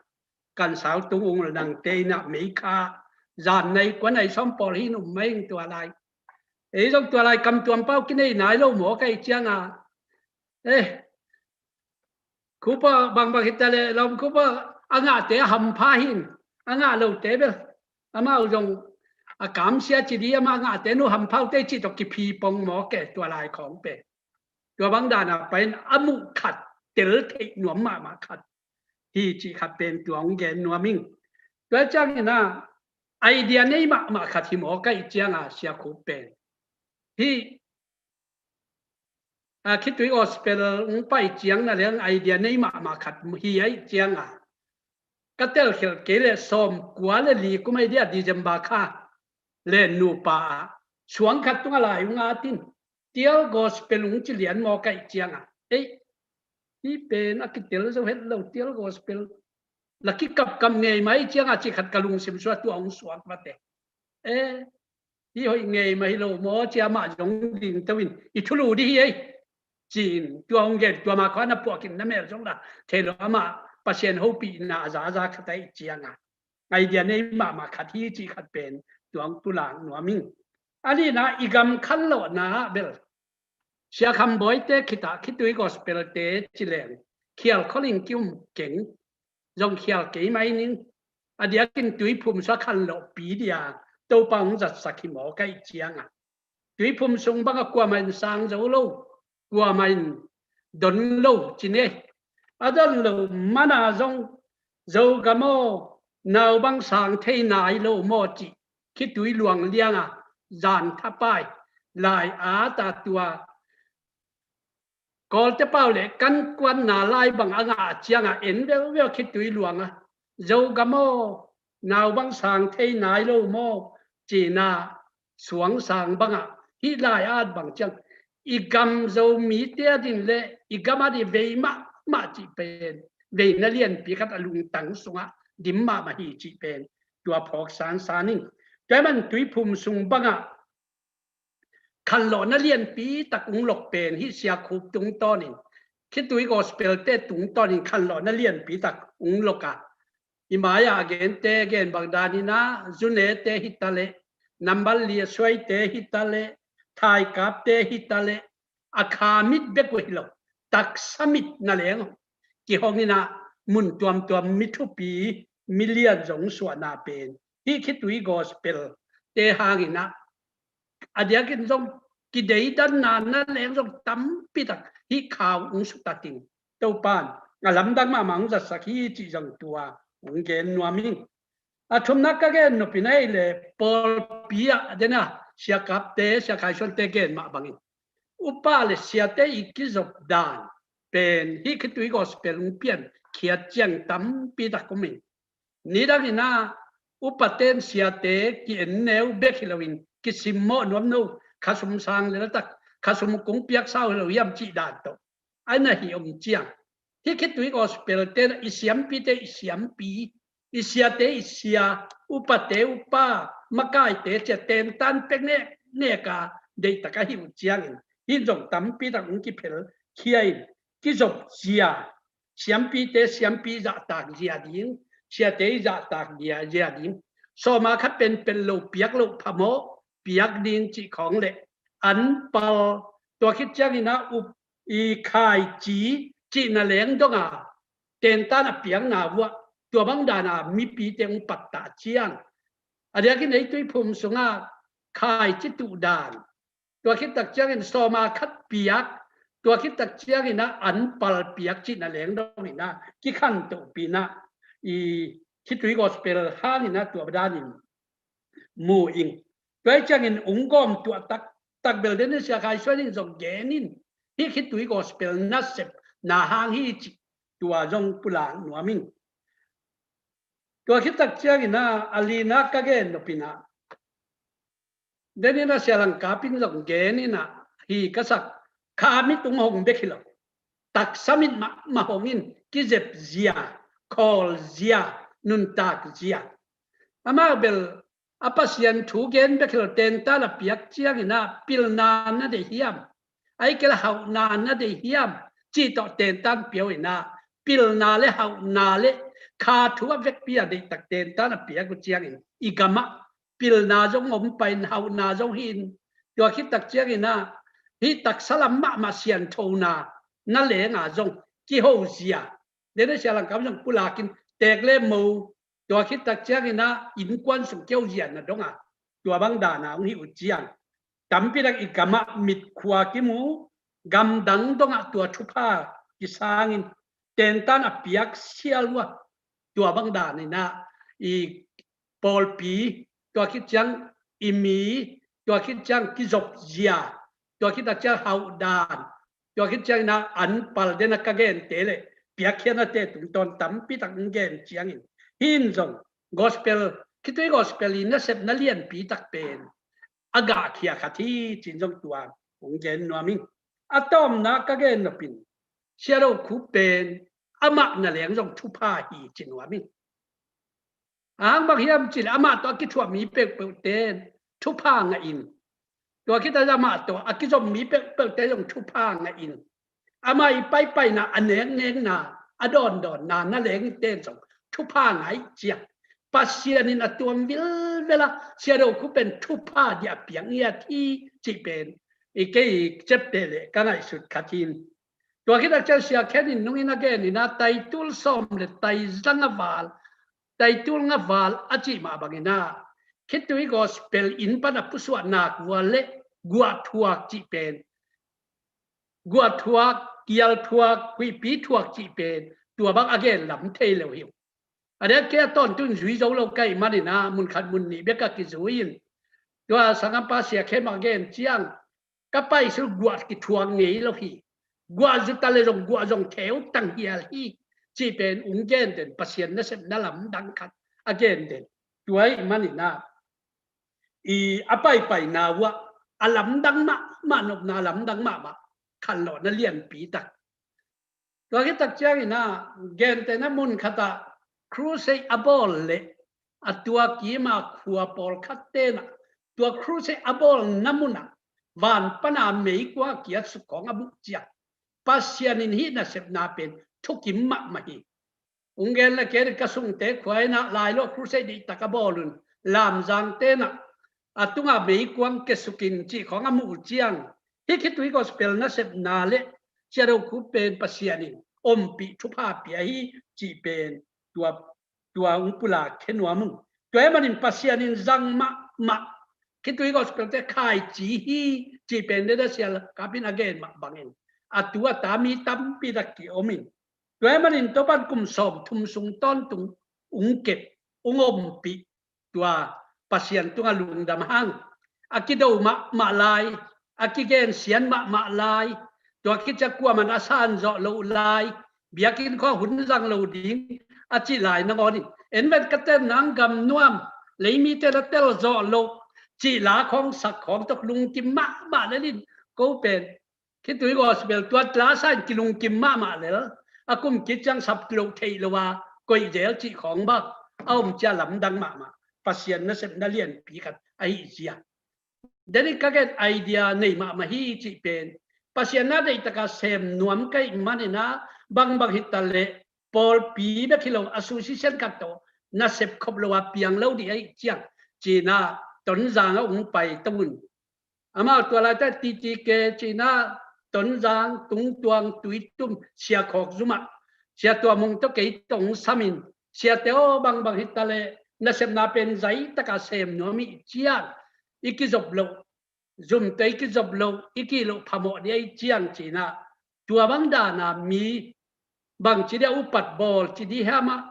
kan sau tung ung, nangte in a mei kha, zan nai kua nai sawm pawl hi in um mai ing tua lai. Ei zong tua lai Kam Tuam Pau kinei nai lo mawk ei ciang a, eh, Khup aw, bangbang hi ta leh, lawm Khup aw, a ngahte a hampha hi in, a ngah lote bel, amau zong a kamsia ci di, amah ngahte nu hampha uh teh cih tawh kiphi pong mawk e, tua lai khawng pen. Tua bang dan a pai in a muh khat, tel theih nuam mahmah khat hi cih khat pen tua ung gen nuam ing. Tua ciang in a, idea nei mahmah khat hi mawk ei ciang a, Sia Khup pen. Hi a, Khitui Gospel ung pai ciang na leng idea nei mahmah khat hi ei ciang a, ka telkhialh kei leh sawmkua leh li kum ei dia, December kha, Len nupa a, suang khat tung a lai ung at in, Tial Gospel ung ci lian mawk ei ciang a, ei, hi pen a kitel zo het lo, Tial Gospel la kikapkap ngei mah ei ciang a, cih khat ka lungsim sua tua ung suak mate. Eh, hi hoih ngei mah hi lo maw, ci a, amah zong ding to in, i thulu di hi ei, ci in tua hong gen, tua ma khua na puak in na mel zong la thei lo, amah Pasian hopihna a za a za khat ei ciang a, idea nei mahmah khat hi cih khat pen tua hong pulak nuam ing. A nihna, i gam khanlawhna ah bel Sia Kham Bawi te khit a Khitui Gospel te ci leng khial kholin ki-um keng, zong khial kei mai ning. A diakin Tuiphum sua khanlawhpi dia Topa hong zatsak hi mawk ei ciang a, Tuiphum sung bang a kuamah in sang zo lo, kuamah in don lo ci ni. A don lo man a zong, Zogam aw, nau bang sang thei nai lo maw cih Khitui luang liang a zan thapai lai at a, tua Kawlte pau leh kan kuanna lai bang a ngah ciang a, en veuhveuh Khitui luang a, Zogam aw, nau bang sang thei nai lo maw, ci in a, suang sang bang a, hih lai at bang ciang, i gam Zomite a din leh i gam a di vei mahmah cih pen, veina lianpi khat a lungtang sungah dim mahmah hi cih pen tua phawk sansan ing. Tua ahih man Tuiphum sung bang a khanlawhna lianpi tak ung lok pen hih Sia Khup tungtawnin, Khitui Gospel te tungtawnin khanlawhna lianpi tak ung lok a, i mai-ah a gente gen bang dan in a, Zune te hi ta leh, Nambat Lia Suai te hi ta leh, Thaikap te hi ta leh, a kha mit bek uh hi lo, taksa mit na leng kihong in a, mun tuamtuam mi thupi, mi lian zong suahna pen hih Khitui Gospel te hang in a, a diakin zong kideidanna na leng zong tampi tak hih kha uh ung sutat in, Topa'n a lamdang mahmah ung zatsak hi cih zong tua ung gen nuam ing. A thumna ka gen nop in ahih leh pawlpi ah den a, Sia Kap te, Sia Khai Suan te gen mah bangin, upa leh siate i kizop dan pen hih Khitui Gospel ung piankhiat ciang tampi tak om in, nidang in a, upate'n siate ki-en neu bek hi loin, kisimmawh nuam no, khasum sang lel tak, khasum kung piaksa uh hi lo hiam cih dan tawh a na hi om ciang, hih Khitui Gospel te i siampite i siampi, i siate i sia, upate upa, makaite ci a tentan pek neknek a, deihtak ahi uh ciangin, hih zong tampi tak hong kiphel khia in, kizop zia, siampite siampi zahtak zia ding, siate i zahtak zia, zia ding. Sawma khat pen pel lo, piak lo phamawh, piak ding cih khawng le, anpal, tua khit ciangin ah up i khaici cihna leng dong a, tentan a piakna uah, tua bang dan a mipite hong pattah ciang, a diakin ei tuiphum sungah khaici tuh dan, tua khit tak ciangin sawma khat piak, tua khit tak ciangin ah anpal piak cihna leng dong in ah, kikhantohpih in ah, i khitui gospel hangin ah tua danin mu ing. Tua hi ciangin hong gawm tuah taktak bel den in, Sia Khai Suan in zong gen in, hih khitui gospel nasepna hang hi cih tua zong pulak nuam ing. Tua khit tak ciangin ah, a lina ka gen nop in ah, den in ah Sia Lang Kap in zong gen in ah, hi ka sak, kha mit hong hong bek hi lo, taksa mit mahmah hong in, kizep zia, khawl zia, nuntak zia. Amah bel a Pasian thu gen bek hi lo, tentan a piak ciangin ah pilna na deih hiam, ahih kei leh hauhna na deih hiam cih tawh tentan pia uh in ah, pilna le hauhna le kha thu a vekpi a deihtak tentan a piak uh ciangin, i gamah pilna zong om pah in, hauhna zong hi in, tua khit tak ciangin ah hih taksa lam mahmah sianthona na leng a zong kiho zia, den in ah Sia Lang Kap zong pulak in, teek le mo, tua khit tak ciangin ah innkuan sung kiho zia na dong a, tua bang dan a hong hi uh ciang, tampi tak i gamah mitkhua kimu, gamdang dongah tua thupha kisang in, tentan a piak sial uh a, tua bang dan in ah i pawlpi, tua khit ciang i mi, tua khit ciang kizop zia, tua khit tak ciang hauh dan, tua khit ciangin ah anpal, den a ka gente le piakkhiatnate tungtawn tampi tak hong gen ciangin, hih in zong gospel, khitui gospel i nasepna lianpi tak pen a gahkhia khat hi ci-in zong tua hong gen nuam ing. A tawpna ka gen nop in, Sia Do Khup pen amah na leng zong thupha hi ci nuam ing. A hang bang hiam cih leh amah tawh a kithuah mi peuhpeuhte in thupha ngah in, tua khit a amah tawh a kizom mi peuhpeuhte zong thupha ngah in, amah i paipaina, a neknekna, a dawndawnna na lengte in zong thupha ngah in ci a, Pasian in a tuam vilvel a, Sia Do Khup pen thupha dia piak ngiat hi cih pen i kei i ciapteh leh ka ngaihsut khat hi. Tua khit a ciang Sia Khen in nung in a gen in ah, taitul sawm le taizang a val, taitul nga val a cih mah bangin ah, khitui gospel inn pan a pusuah nak uh a leh guahthuak cih pen, guahthuak, kialthuak, huihpi thuak cih pen tua bang a gen lam thei lo hi uh. A diak kei a tawntung zui zo lo ka hih manin ah, mun khat mun nih bek a kizui in, tua sanggampa Sia Khen mah gen ciang, ka paisuk guah kithuak ngei lo hi. Guah zuta le zong guah zong theu tang hial hi cih pen hong gen den, Pasian nasepna lamdang khat a gen den. Tua ahih manin ah, i a paipaina uh ah a lamdang mahmah, nopna lamdang mahmah, khanlawhna lianpi tak. Tua khit tak ciangin ah, gentehna mun khat ah crusade a bawl leh a tua kim a khua pawlkhat ten ah, tua crusade a bawlna mun ah van pan a meikuang a kiatsuk khawng a muh ciang, Pasian in hih nasepna pen thukim mahmah hi. Hong gen le kei ka sungte khua in ah, lai lo crusade deihtak a bawl un, Lamzang ten ah a tungah meikuang kiatsuk in cih khawng a muh uh ciang, hih khitui gospel nasepna leh Sia Do Khup pen Pasian in ompih thupha pia hi cih pen tua, tua hong pulak khia nuam ung. Tua ahih manin Pasian in zang mahmah, khitui gospel te khaici hi cih pen, den a Sia Lang Kap in a gen mah bangin, a tu a ta mi tampi tak ki-om in, tua ahih manin tua pan kum sawmthum sung tawntung hong kep, hong ompih, tua Pasian tungah lungdam hang. A kido mahmah lai, a kigensiat mahmah lai, tua khit ciang kuaman a san zawh loh lai, biakinn khawng hun zang lo ding a cih lai nangawn in, en ven ka tel nang, gam nuam, lei mite na tel zawh loh cih la khawng sak khawng tawh lungkim mahmah lel in, ko pen khitui gospel tua la sa in kilungkim mahmah lel, a kum kiciang sap loh theih loh a koih zel cih khawng bang a om ciang lamdang mahmah, Pasian nasepna lianpi khat ahih zia. Dedik ka gen idea nei mahmah hi cih pen Pasian na deih taka sem nuam ka hih manin ah, bangbang hi ta leh pawlpi bek hi lo, association khat tawh nasep khop lo a piang lo dih ahih ciang ci-in ah Tonzang ah hong pai tong un. Amau tua laitakin T T K ci-in ah Tonzang, Tungtuang, Tuitum, Sia Khawk Zum ah Sia Tua Mung tawh kei tawh hong sam in, siate aw, bangbang hi ta leh nasepna pen zai taka sem nuam ih ciang i kizop loh, zum tawh i kizop loh, i kih loh phamawh dih ahih ciang ci-in ah, tua bang dan a mi bangci dih a upat bawl ci dih hiam ah,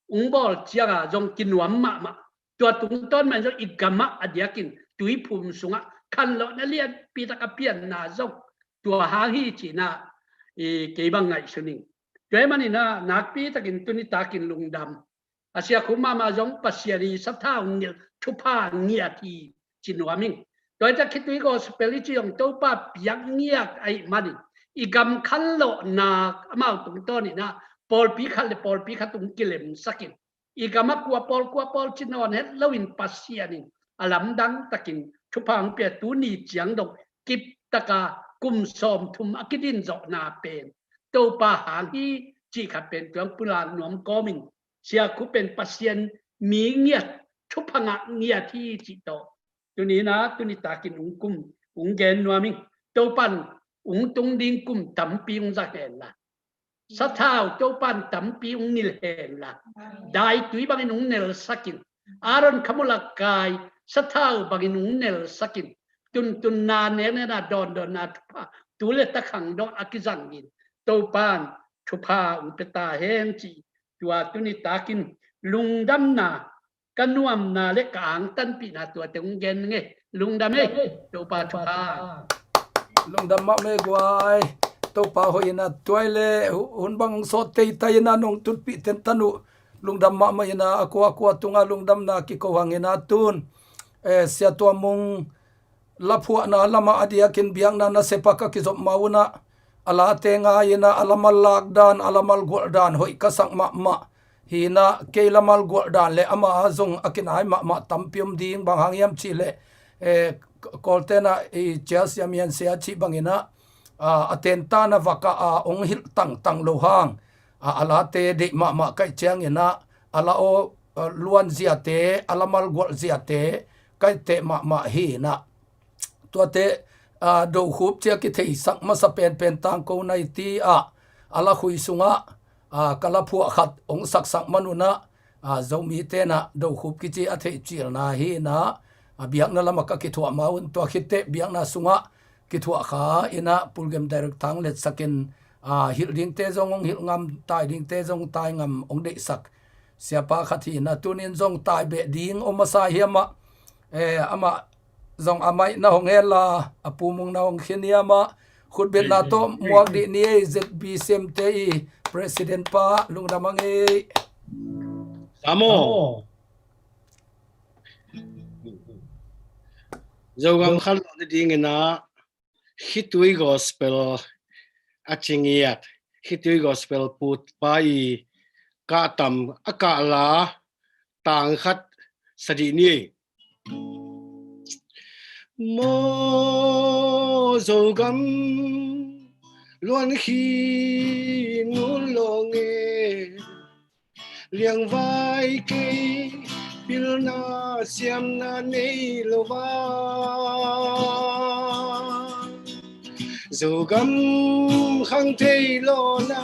hong bawl ciang a zong kinuam mahmah. Tua tungtawn mah in zong i gam ah a diakin tuiphum sungah khanlawhna lianpi tak a pianna zong tua hang hi ci-in ah, i kei bang ngaihsun ing. Tua ahih manin ah nakpi takin tuni takin lungdam a, Sia Khup mahmah zong Pasian i sathau nilh thupha ngiat hi ci nuam ing. Tua hi ta, Khitui Gospel i ci zong Topa piak ngiat ahih manin, i gam khanlawhna amau tungtawn in ah pawlpi khat le pawlpi khat hong kilemsak in, i gam ah kua pawl kua pawl ci nawn het loin Pasian in a lamdang takin thupha hong pia, tuni ciang dong kip taka kum sawmthum a kidin zawhna pen Topa hang hi cih khat pen tua hong pulak nuam kawmin, Sia Khup pen Pasian mi ngiat, thupha ngah ngiat hi cih tawh tuni in ah, tuni takin hong kum, hong gen nuam ing. Topa'n hong tung ding kum tampi hong za hen la, sathau Topa'n tampi hong nilh hen la, daitui bangin hong nelsak in, Aaron khamul a kai sathau bangin hong nelsak in, tuntunna, neknekna, dawndawnna thupha tu le ta khang dong a kizangin Topa'n thupha hong pia ta hen cih tua tuni takin lungdamna, ka nuamna le ka angtanpihna tuate hong gen ing e. Lungdam e. Topa thupha. Lungdam mahmah e guai. Topa hoihna tuai le hu-, hun bang sawt teitei in ah nong tutpih tentan uh. Lungdam mahmah in ah, a kua kua tungah lungdamna kiko hang in ah tun, eh, Sia Tua Mung laphuahna lamah a diakin biakna nasep ah ka kizop ma un ah, a late ngai in ah, a lamal lakdan, a lamal gualhdan hoih ka sak mahmah. Hi in ah kei lamal gualhdan le amah zong a kinai mahmah tampi om ding, bang hang hiam cih leh, eh, Kawlte'n ah i cia sia mian sia cih bangin ah, a, a tentana vakah a hong hilh tangtang lo hang, a, a late deih mahmah ka hih ciangin ah, a la aw, a, luan ziate, a lamal gualh ziate ka hih teh mahmah hi in ah. Tuate, a, Do Khup ci-a kitheisak masa penpen Tangko Naiti ah a lakhui sungah, a, ka laphuah khat hong saksak man un ah, a, Zomite'n ah Do Khup kici a theihcilna hi in ah, a, biakna lamah ka kithuah ma un, tua khit teh biakna sungah kithuah kha in ah Pulgem Direct Thang letsak in, a, hilh dingte zong hong hilh ngam, tai dingte zong tai ngam hong deihsak siapa khat hi in ah, tuni in zong tai beh ding om masa hiam ah, eh, amah zong a mic na hong hen la, a pumung na hong khin hiam ah, khutbetna tawh muak dih ni ei, Z B C M te i president pa, lungdam hang ei. Samo. Zogam khanlawhna dingin ah Khitui Gospel a ci ngiat, Khitui Gospel put pa i kahtam a kahla tang khat sa dih ni. Maw Zogam luan khin un lawng e, liangvai kei pilna siamna nei lo va. Zogam khang thei lawna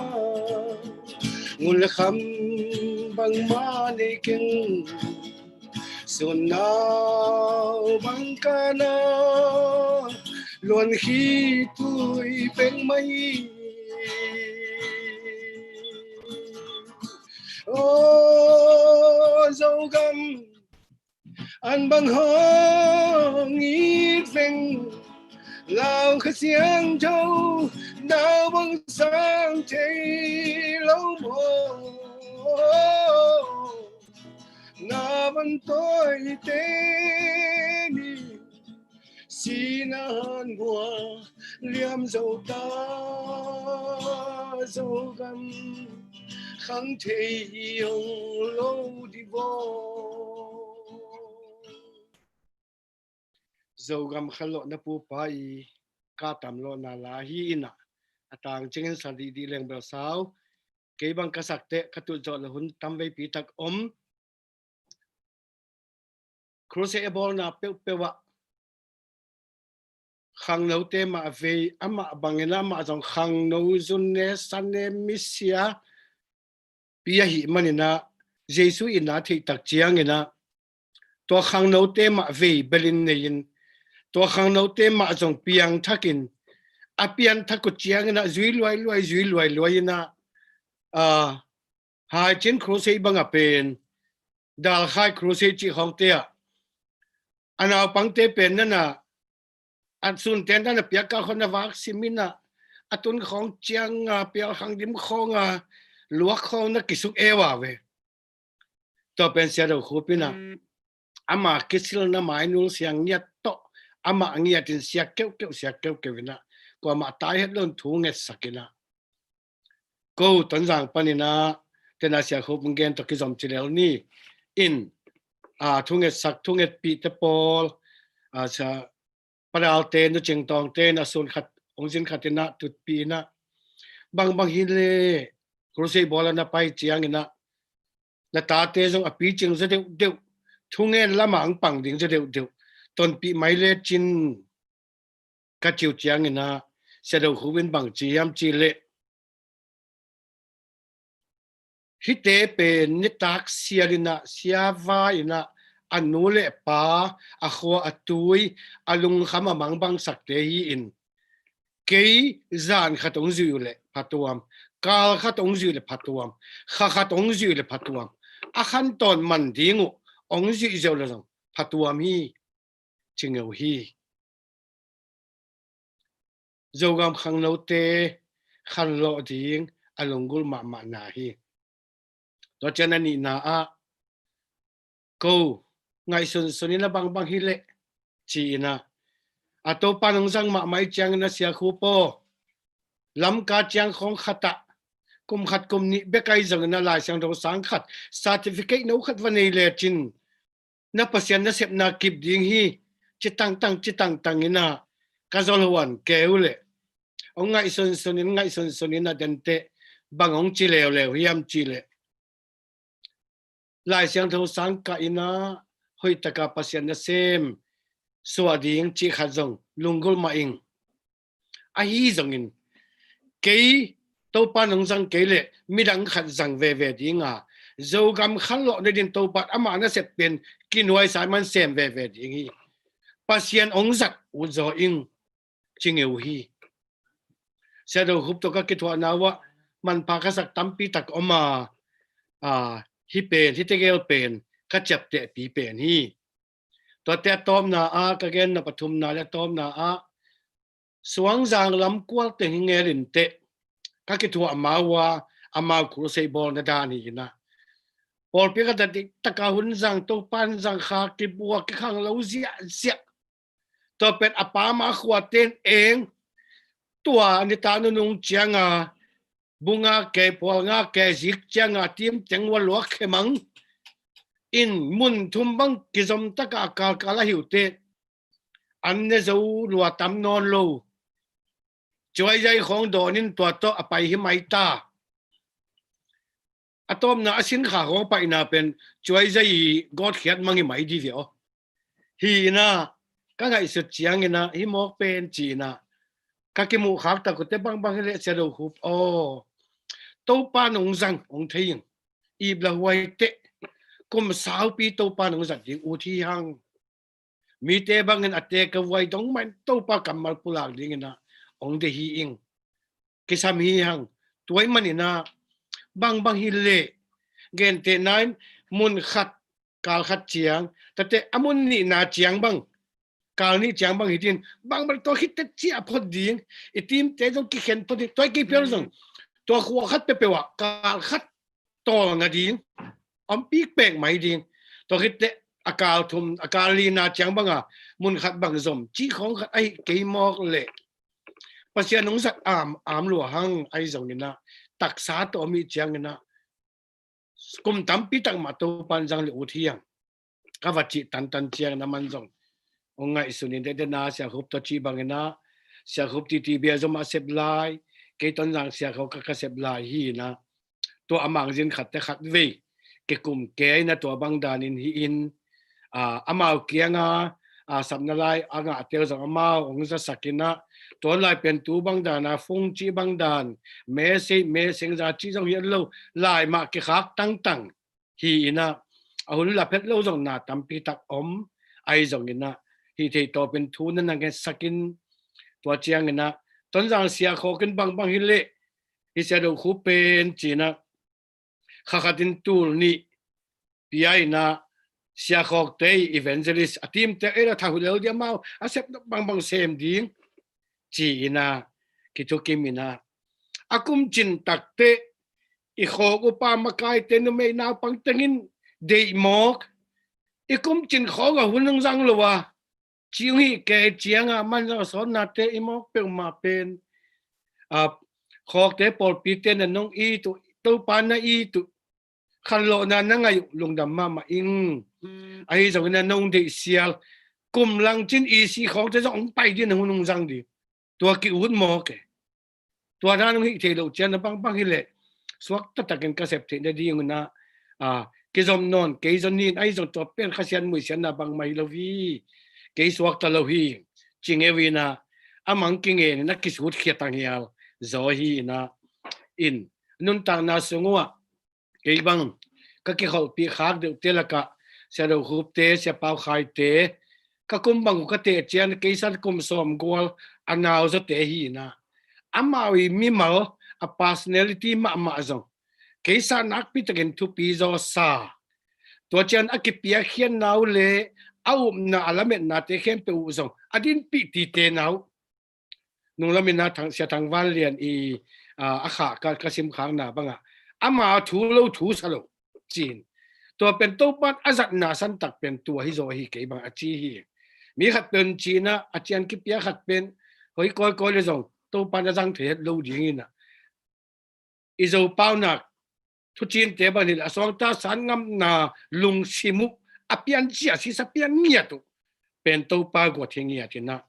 ngul le kham bangmah nei keng. Suan nau bang kana luan khitui peng mai. Aw Zogam, an bang hong it veng, Lau Kha Siangtho nau bang sang thei lo maw? Na van tawi te ni sina han bua liam zo ta. Zogam khang thei hong lo di vaw. Zogam khanlawhna pupa i ka tamlawhna la hi inah, a tang ciangin sa dihdih leng bel sau. Kei bang ka sak teh ka tutzawh loh hun tam veipi tak om. Crusade a bawlna peuhpeuh ah khangnote mah vei, amah bangin amah zong khangno zunne sanne misia pi ahih maninah, Jesu itna theihtak cianginah tua khangnote mah vei belin nei-in, tua khangnote mah zong piangthakin, a pianthak uh cianginah zui luailuai, zui luailuai inah, a, Haicin Crusade banga pen, Dalkhai Crusade cih khawngte ah a naupangte pen nana a sunte nana piakka khawng na vak sim inah, a tun khawng cianga pialkhang dim khawnga luak khawng na kisuk eu a ve. Tua pen Sia Do Khup inah ama kisilna mainul siang ngiat tawh, amah ngiatin sia keuhkeuh, sia keuhkeuh inah, kuamah tai het loin thu ngetsak inah, ko Tonzang paninah tena Sia Khup gen tawh kizom ci lel ni in, a, thu ngetsak, thu ngetpihte pawl, a, sa padalte, nu cingtawngte inah sun khat, ong zin khat inah tutpih inah, bangbang hi le, Crusade bawl a na pai cianginah na tate zong a picing zaw deuhdeuh, thungen lama ang pang ding zaw deuhdeuh, tonpih mai lecin, ka ci uh cianginah Sia Do Khup in bang ci hiam cih leh, hihte pen nitak sial inah, siava inah, a nu le pa, a khua a tui, a lungkham a mangbangsakte hi-in, kei zan khat ong zuih uh leh phatuam, kal khat ong zuih uh leh phatuam, kha khat ong zuih uh leh phatuam, a khantawn man ding uh ong zuih ziau leh zong phatuam hi, ci ngeu hi. Zogam khangnote khanlawh ding a lunggulh mahmahna hi. Tua ciang a nihna ah, ko ngaihsunsun inah bangbang hi leh ci inah, a Topa nong zang mahmah i cianginah Sia Khup aw, Lamka ciang khawng khatah kum khat kum nih bek ahi zonginah Lai Siangtho sang khat, certificate no khat va nei lecin na Pasian nasepna kip ding hi, ci tangtang, ci tangtang inah ka zol huan keu leh, ong ngaihsunsun in, ngaihsunsun inah denteh bang ong ci leuleu hiam cih leh, Lai Siangtho sang kah inah hoihtaka Pasian nasem suah ding cih khat zong lunggulh mah ing. Ahi zongin kei Topa nong zang kei leh midang khat zang veve dinga, Zogam khanlawh nadin Topa amah nasep pen kinuaisa man sem veve ding hi. Pasian ong zat uh zaw ing, ci ngeu hi. Sia Do Khup tawh ka kithuahna uh ah manpha ka sak tampi tak om a, a, hih pen, hih tegel pen ka ciaptehpi pen hi. Tuate a tawpna ah ka gen nop a thumna le a tawpna ah, Suangzang lam kual teng hi ngelin teh ka kithuah amau a, amau Crusade bawlna dan hi inah, pawlpi khat a diktaka hun zang, Topa in zang, kha kibua, kikhanglo ziahziah. Tua pen a pa ma khuate in eng, tua nitak nunung cianga bu nga kei, pual nga kei zik cianga timteng ua luak khemang in, mun thum bang kizom taka a kalkal a hi uh teh an ne zo lua tam nawn lo. Cuaizai khawng dawn in tua tawh a pai hi mai ta. A tawpna a sinkha khawng paihna pen Cuaizai i gawtkhiat mang hi mai di ve aw. Hi inah ka ngaihsut cianginah hih mawk pen ci inah ka kimuhkhak tak uh teh bangbang hi leh Sia Do Khup aw, Topa nong zang ong thei ing. Ip la huai teh kum saupi Topa nong zat ding ut hi hang. Mite bangin a tek a vuai dong mah in Topa kammal pulak dinginah ong deih hi ing. Kisam hi hang. Tua ahih maninah bangbang hi leh, gentehna in mun khat kal khat ciang, tate a mun nihna ciang bang, kal nih ciang bang hi din, bangbang tua khit teh ciah phot ding, i timte zong kikhen phot ding, tua i kei pial zong tua khua khat peuhpeuh ah kal khat tawlnga ding om pikpek mai ding. Tua khit teh a kal thum, a kal lina ciang banga mun khat bang zom cih khawng khat ahi kei mawk leh, Pasian nong zat am, am lua hang ahi zonginah, taksa tawh om ih cianginah kum tampi tak mah Topa in zang leh ut hi hang. Ka va cih tantan cianginah man zong hong ngaihsun in, dede na Sia Khup tawh cih bangin ah, Sia Khup titi bia zom a sep lai, kei Tonzang Sia Khup ka, ka sep lai hi in ah, tua a mangzin khat te khat vei kikum kei in ah, tua bang danin hi in, ah, amau kianga, ah, sapna lai a ngahte uh zong amau hong zasak in ah, tua lai pen tu bang dana phone cih bang dan, message, messenger cih zong hi lo, lai mah kikhak tangtang hi in ah, a hun la phet lo zong na tampi tak om, ahi zongin ah, hih thei tawpin thu na na ngetsak in, tua ciangin ah, Tonzang Sia Khawk in bangbang hi leh, hih Sia Do Khup pen ci in ah, kha khat in tul nih pia in ah, Sia Khawkte evangelist a team te ei la tha hu lel ding, amau a sep bangbang sem ding ci in ah, kithukim in ah, a kumcin takte i khawk upa makaite numei naupang tengin deih mawk, i kumcin khawk a hun hong zang lo a, ci hong hi kei cianga, man zong a sawtnate i mawk peuhmah pen, a, khawkte pawlpite na nong it uh, Topa na it uh, khanlawhna na ngaih uh, lungdam mahmah ing. Ahi zongin ah nong deih sial, kum lang cin i si khawkte zong hong pai ding, na hun hong zang ding, tua ki-ut mawk e. Tua dan hong hih thei loh ciang na bangbang hi leh, suak taktakin ka sep theih nading un ah, a, kizom nawn kei zong in, ahi zong tua pen Kha Sian muisianna bangmah hi lo hi. Kei suakta lo hi, ci ngeu in ah, a mang kingen in a kisut khia tanghial zaw hi in ah, in nuntakna sung uh ah, kei bang ka kikholhpih khak deuhte lakah Sia Do Khupte, Sia Pau Khaite, ka kum bang uh ka teh ciang, kei san kum sawm gual a nau zawte hi in ah, amau i mimal, a personality mahmah zong kei san nakpi takin thupi zaw sa, tua ciang a kipiakkhiatna uh le a upna, a lametnate khempeuh uh zong a dinpih tite na uh. Nunglam in ah Thang, Sia Thang Van Lian i, a, a khah ka, ka simkhakna bangah, ama thu lo thu sa lo ci in, tua pen Topan a zatna santak pen tua hi zaw hi kei bang a ci hi. Mi khat pen ci in ah, a ciang kipia khat pen, hoi kawikawi le zong Topan a zang thei het lo ding in ah, i Zo paunak thucinte bang hi leh, a suangta san ngamna lungsim uh a pianciat, sisa pian ngiat uh pen Topa guat hi ngiat in ah,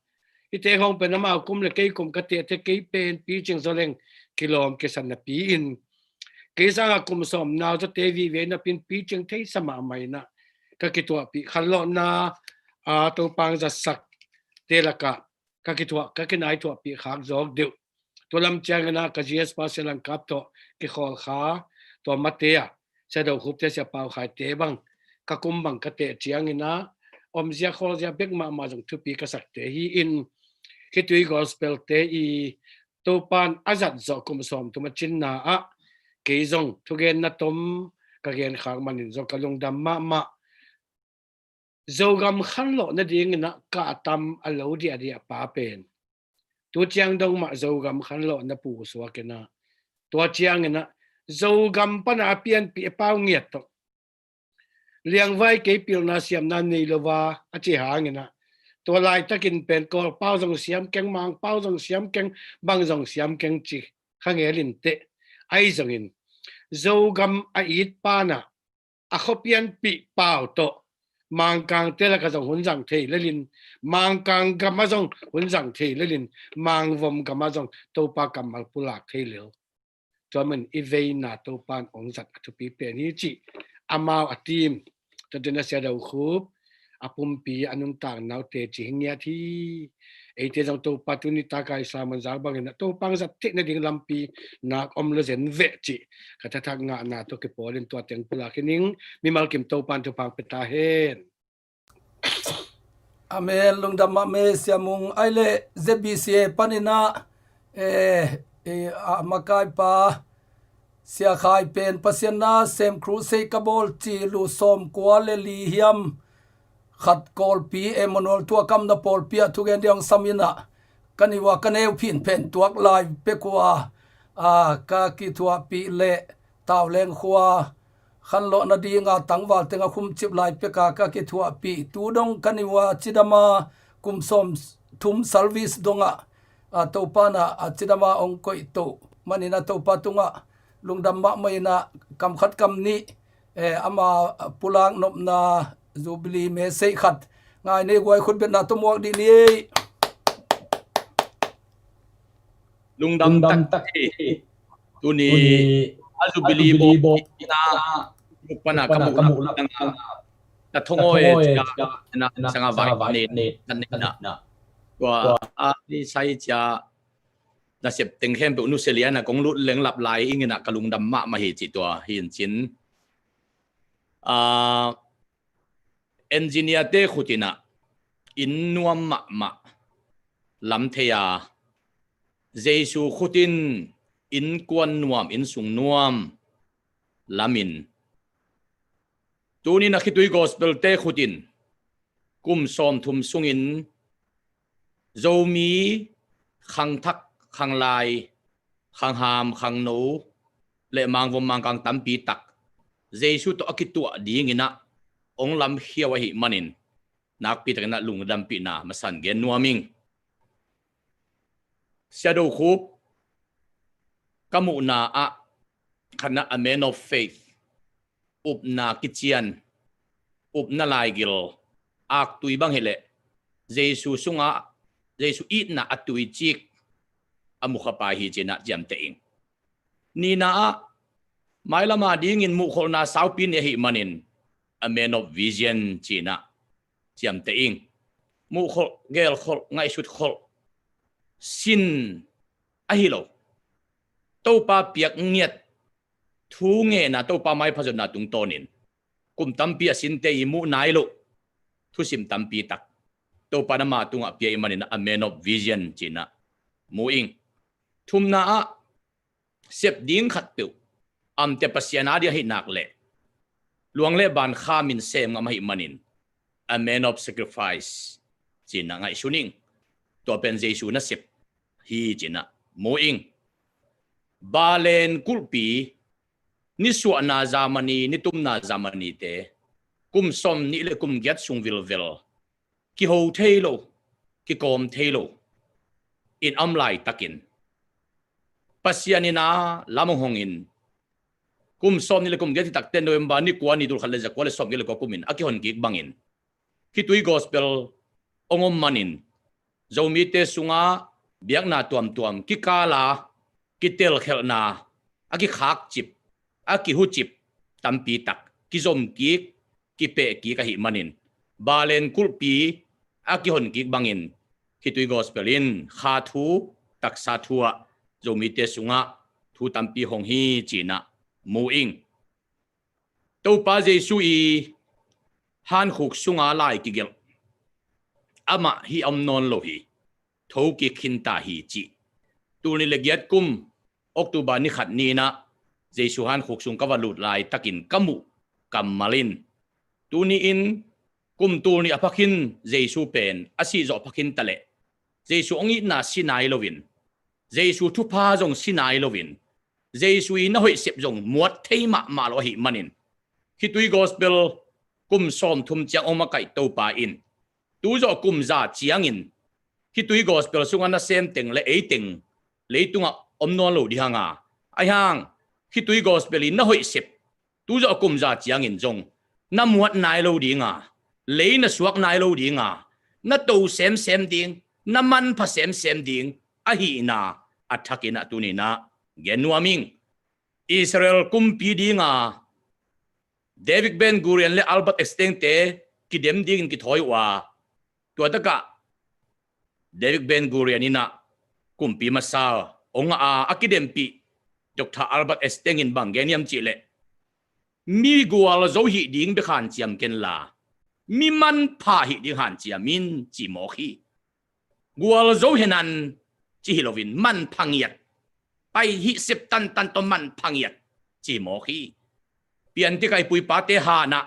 hihte khawng pen amau kum le kei kum ka teh te, kei pen picing zaw leng kilawm kisan napi in, kei sangah kum sawm nau zawte vive in ah, pin picing theisa mahmah in ah, ka kithuahpih khanlawhna, a, Topa hong zatsakte lakah ka kithuah, ka kinaithuahpih khak zawk deuh. Tua lam ciangin ah ka G S pa Sia Lang Kap tawh kikhawl kha, tua mate ah Sia Do Khupte, Sia Pau Khaite bang, ka kum bang ka teh ciangin ah, omzia khawlzia bek mahmah zong thupi ka sakte hi in, khitui gospel-te i Topan a zat zawh kum sawmthum a cinna ah, kei zong thugenna tom ka genkhak manin zong ka lungdam mahmah. Zogam khanlawh nadingin ah kahtam a lo diahdiah pa pen, tu ciang dong mah Zogam khanlawhna pusuak in ah, tua ciangin ah Zogam pana a pianpih a pau ngiat tawh, liangvai kei pilna siamna nei lo a, a ci hangin ah, tua laitakin pen Kawl pau zong siam keng, Mang pau zong siam keng, bang zong siam keng ci kha ngel in teh. Ahi zongin Zogam a it pan ah a khuapianpih pau tawh Mangkangte lakah zong hun zang thei lelin, Mangkang gamah zong hun zang thei lelin, Mangvom gamah zong Topa kammal pulak thei lel. Tua man i veina Topan hong zat a thupi pen hi cih amau a team, tua tena Sia Do Khup a pumpi a nuntakna uh teci hi ngiat hi. Eite zong Topa tuni taka i sermon zak bangin ah Topa hong zat theih nading lampi nak om lo zen veh cih ka thathak ngahna tawh kipawlin tua teng pulak hi ning. Mimal kim Topan thupha hong pia ta hen. Amen. Lungdam mahmah, Sia Mung. Ai le Z B C A panin ah, eh, eh, a makaipa Sia Khai pen Pasian na sem crusade ka bawl ci, lu sawmkua le li hiam khat Kawlpi Emmanuel thu a kamna pawlpi ah thugen ding hong sam in ah, ka niua ka neu phin phen tuak lai pek uh a, a, ka kithuahpih leh Tauleng khua khanlawh nadinga tangval teng a khumcip lai pek a ka kithuahpih, tu dong ka niua cidama kum sawmthum service dongah, a, Topa na a cidama hong koih to manin ah Topa tungah lungdam mahmah in ah, kam khat kam nih, eh, ama pulak nopna Jubilee message khat Ngai nei guai khut betna tawh muak dih ni. Lungdam tak hi. Tuni a Jubilee bawk na pana ka muh na ta thongawi cia na sanga vai ne na. Tua a ni sai cia nasep teng khempeuh nusia liana kong lut leng lap lai ingina ka lungdam mahmah hi ci tua hi in cin. Engineer te khutinah inn nuam mahmah lam thei a, Jesu khutin innkuan nuam, innsung nuam lamin, tunin a khitui gospel te khutin kum sawmthum sungin Zomi khangthak, khanglai, khangham, khangno le mangvom mangkang tampi tak Jesu tawh a kituah dinginah ong lamkhiau ahi manin nakpi takinah lungdampihna masan gen nuam ing. Sia Do Khup, ka muhna ah khatna a man of faith, upna kician, upna laigil, aktui bang hileh Jesu sungah Jesu itna a tuicik a mukhapa hi cinah ciamteh ing. Nina ah mailama dingin muhkholhna saupi ni ahi manin a man of vision cinah ciamteh ing. Muhkholh, gelkholh, ngaihsutkholh sin ahi lo, Topa piak ngiat thu ngena, Topa maipha zonna tungtawnin kum tampi a sinte i muh nai loh thusim tampi tak Topa nama tungah pia i manin a man of vision cinah mu ing. Thumna ah sep ding khatpeuh amte Pasian a ding ahi nak leh luang le ban khamin sem ngam ahi manin a man of sacrifice cinah ngaihsun ing. Tua pen Jesu nasep hi cinah mu ing. Balen kulhpi nisuahna zamani, nitumna zamani te kum sawm nih le kum giat sung vilvel kiho thei lo, kikawm thei lo in om laitakin Pasian in a lam hong hongin kum sawm nih le kum giat hi takte November ni kua ni dul khat le za kua le sawm giat le kua kumin a kihon kik bangin khitui gospel hong om manin Zomite sungah biakna tuamtuam kikala, kitelkhelhna, a kikhakcip, a kihucip tampi tak kizomkik, kipehkik ahi manin Balen kulhpi a kihonkik bangin khitui gospel in kha thu, taksa thu ah Zomite sungah thu tampi hong hi cinah mu ing. Topa Jesu i hankhuk sunga lai kigelh amah hih a om nawn lo hi, thokik khinta hi cih tul nih le giat kum October ni khat ninah Jesu hankhuk sung ka va lut laitakin ka muh kammal in, tuni-in kum tul nih a phakhin Jesu pen a sih zawh phakhin taleh Jesu hong itna si nai loin, Jesu thupha zong si nai loin, Jesu i na hoih sep zong muat thei mahmah lo ahi manin khitui gospel kum sawmthum ciang hong makaih Topa in tu zawh kum za ciangin khitui gospel sungah na sem teng le ei teng leitungah om nawn lo dihanga, ahi hang khitui gospel i na hoih sep tu zawh kum za ciangin zong na muat nai lo dinga, lei na suak nai lo dinga, na to semsem ding, na manpha semsem ding ahihna a thakinah tuninah gen nuam ing. Israel kumpi dinga David Ben Gurion le Albert Einstein te kidem dingin kithawi uh a, tua takah David Ben Gurion inah kumpi masa hong a, a kidempih Doctor Albert Einstein in bang gen hiam cihleh, mi gualzo hih ding bek hanciam kenla mi manpha hih ding hanciam in ci mawk hi. Gualzo henan ci hi loin manpha ngiat, pai hih sep tantan tawh manpha ngiat ci mawk hi. Piantika i puipate hanah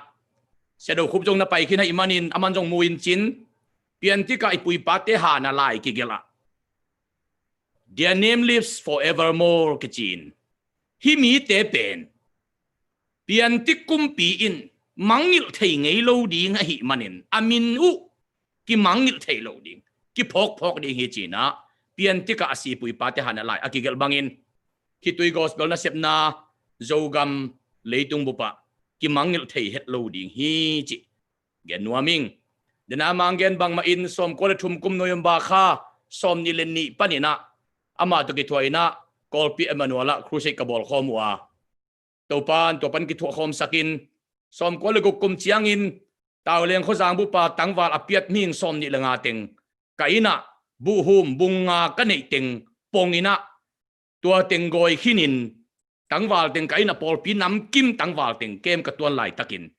Sia Do Khup zong na pai khin ahi manin aman zong mu in cin, piantika i puipate hanah lai kigelh ah Their name lives forevermore kici in, hih mite pen piantik kumpi in mangngilh thei ngei lo ding ahi manin a min uh kimangngilh thei lo ding, kiphawkphawk ding hi cinah piantikah a sipuipate hanah lai a kigelh bangin khitui gospel nasepna Zogam leitung bupah kimangngilh thei het lo ding hi cih gen nuam ing. Dena manggen bangmah in sawmkua le thum kum November kha sawmnih le nih paninah amah tawh kithuah inah Kawlpi Emmanuel ah crusade ka bawlkhawm uh a, Topan tua pan kithuahkhawmsakin sawmkua le guk kum ciangin Tauleng khuazang bupa tangval a piat mihing sawmnih le nga teng ka innah buhhum bung nga ka neih teng pong inah tua teng gawi khinin tangval teng ka innah pawlpi namkim tangval teng kem ka tuan laitakin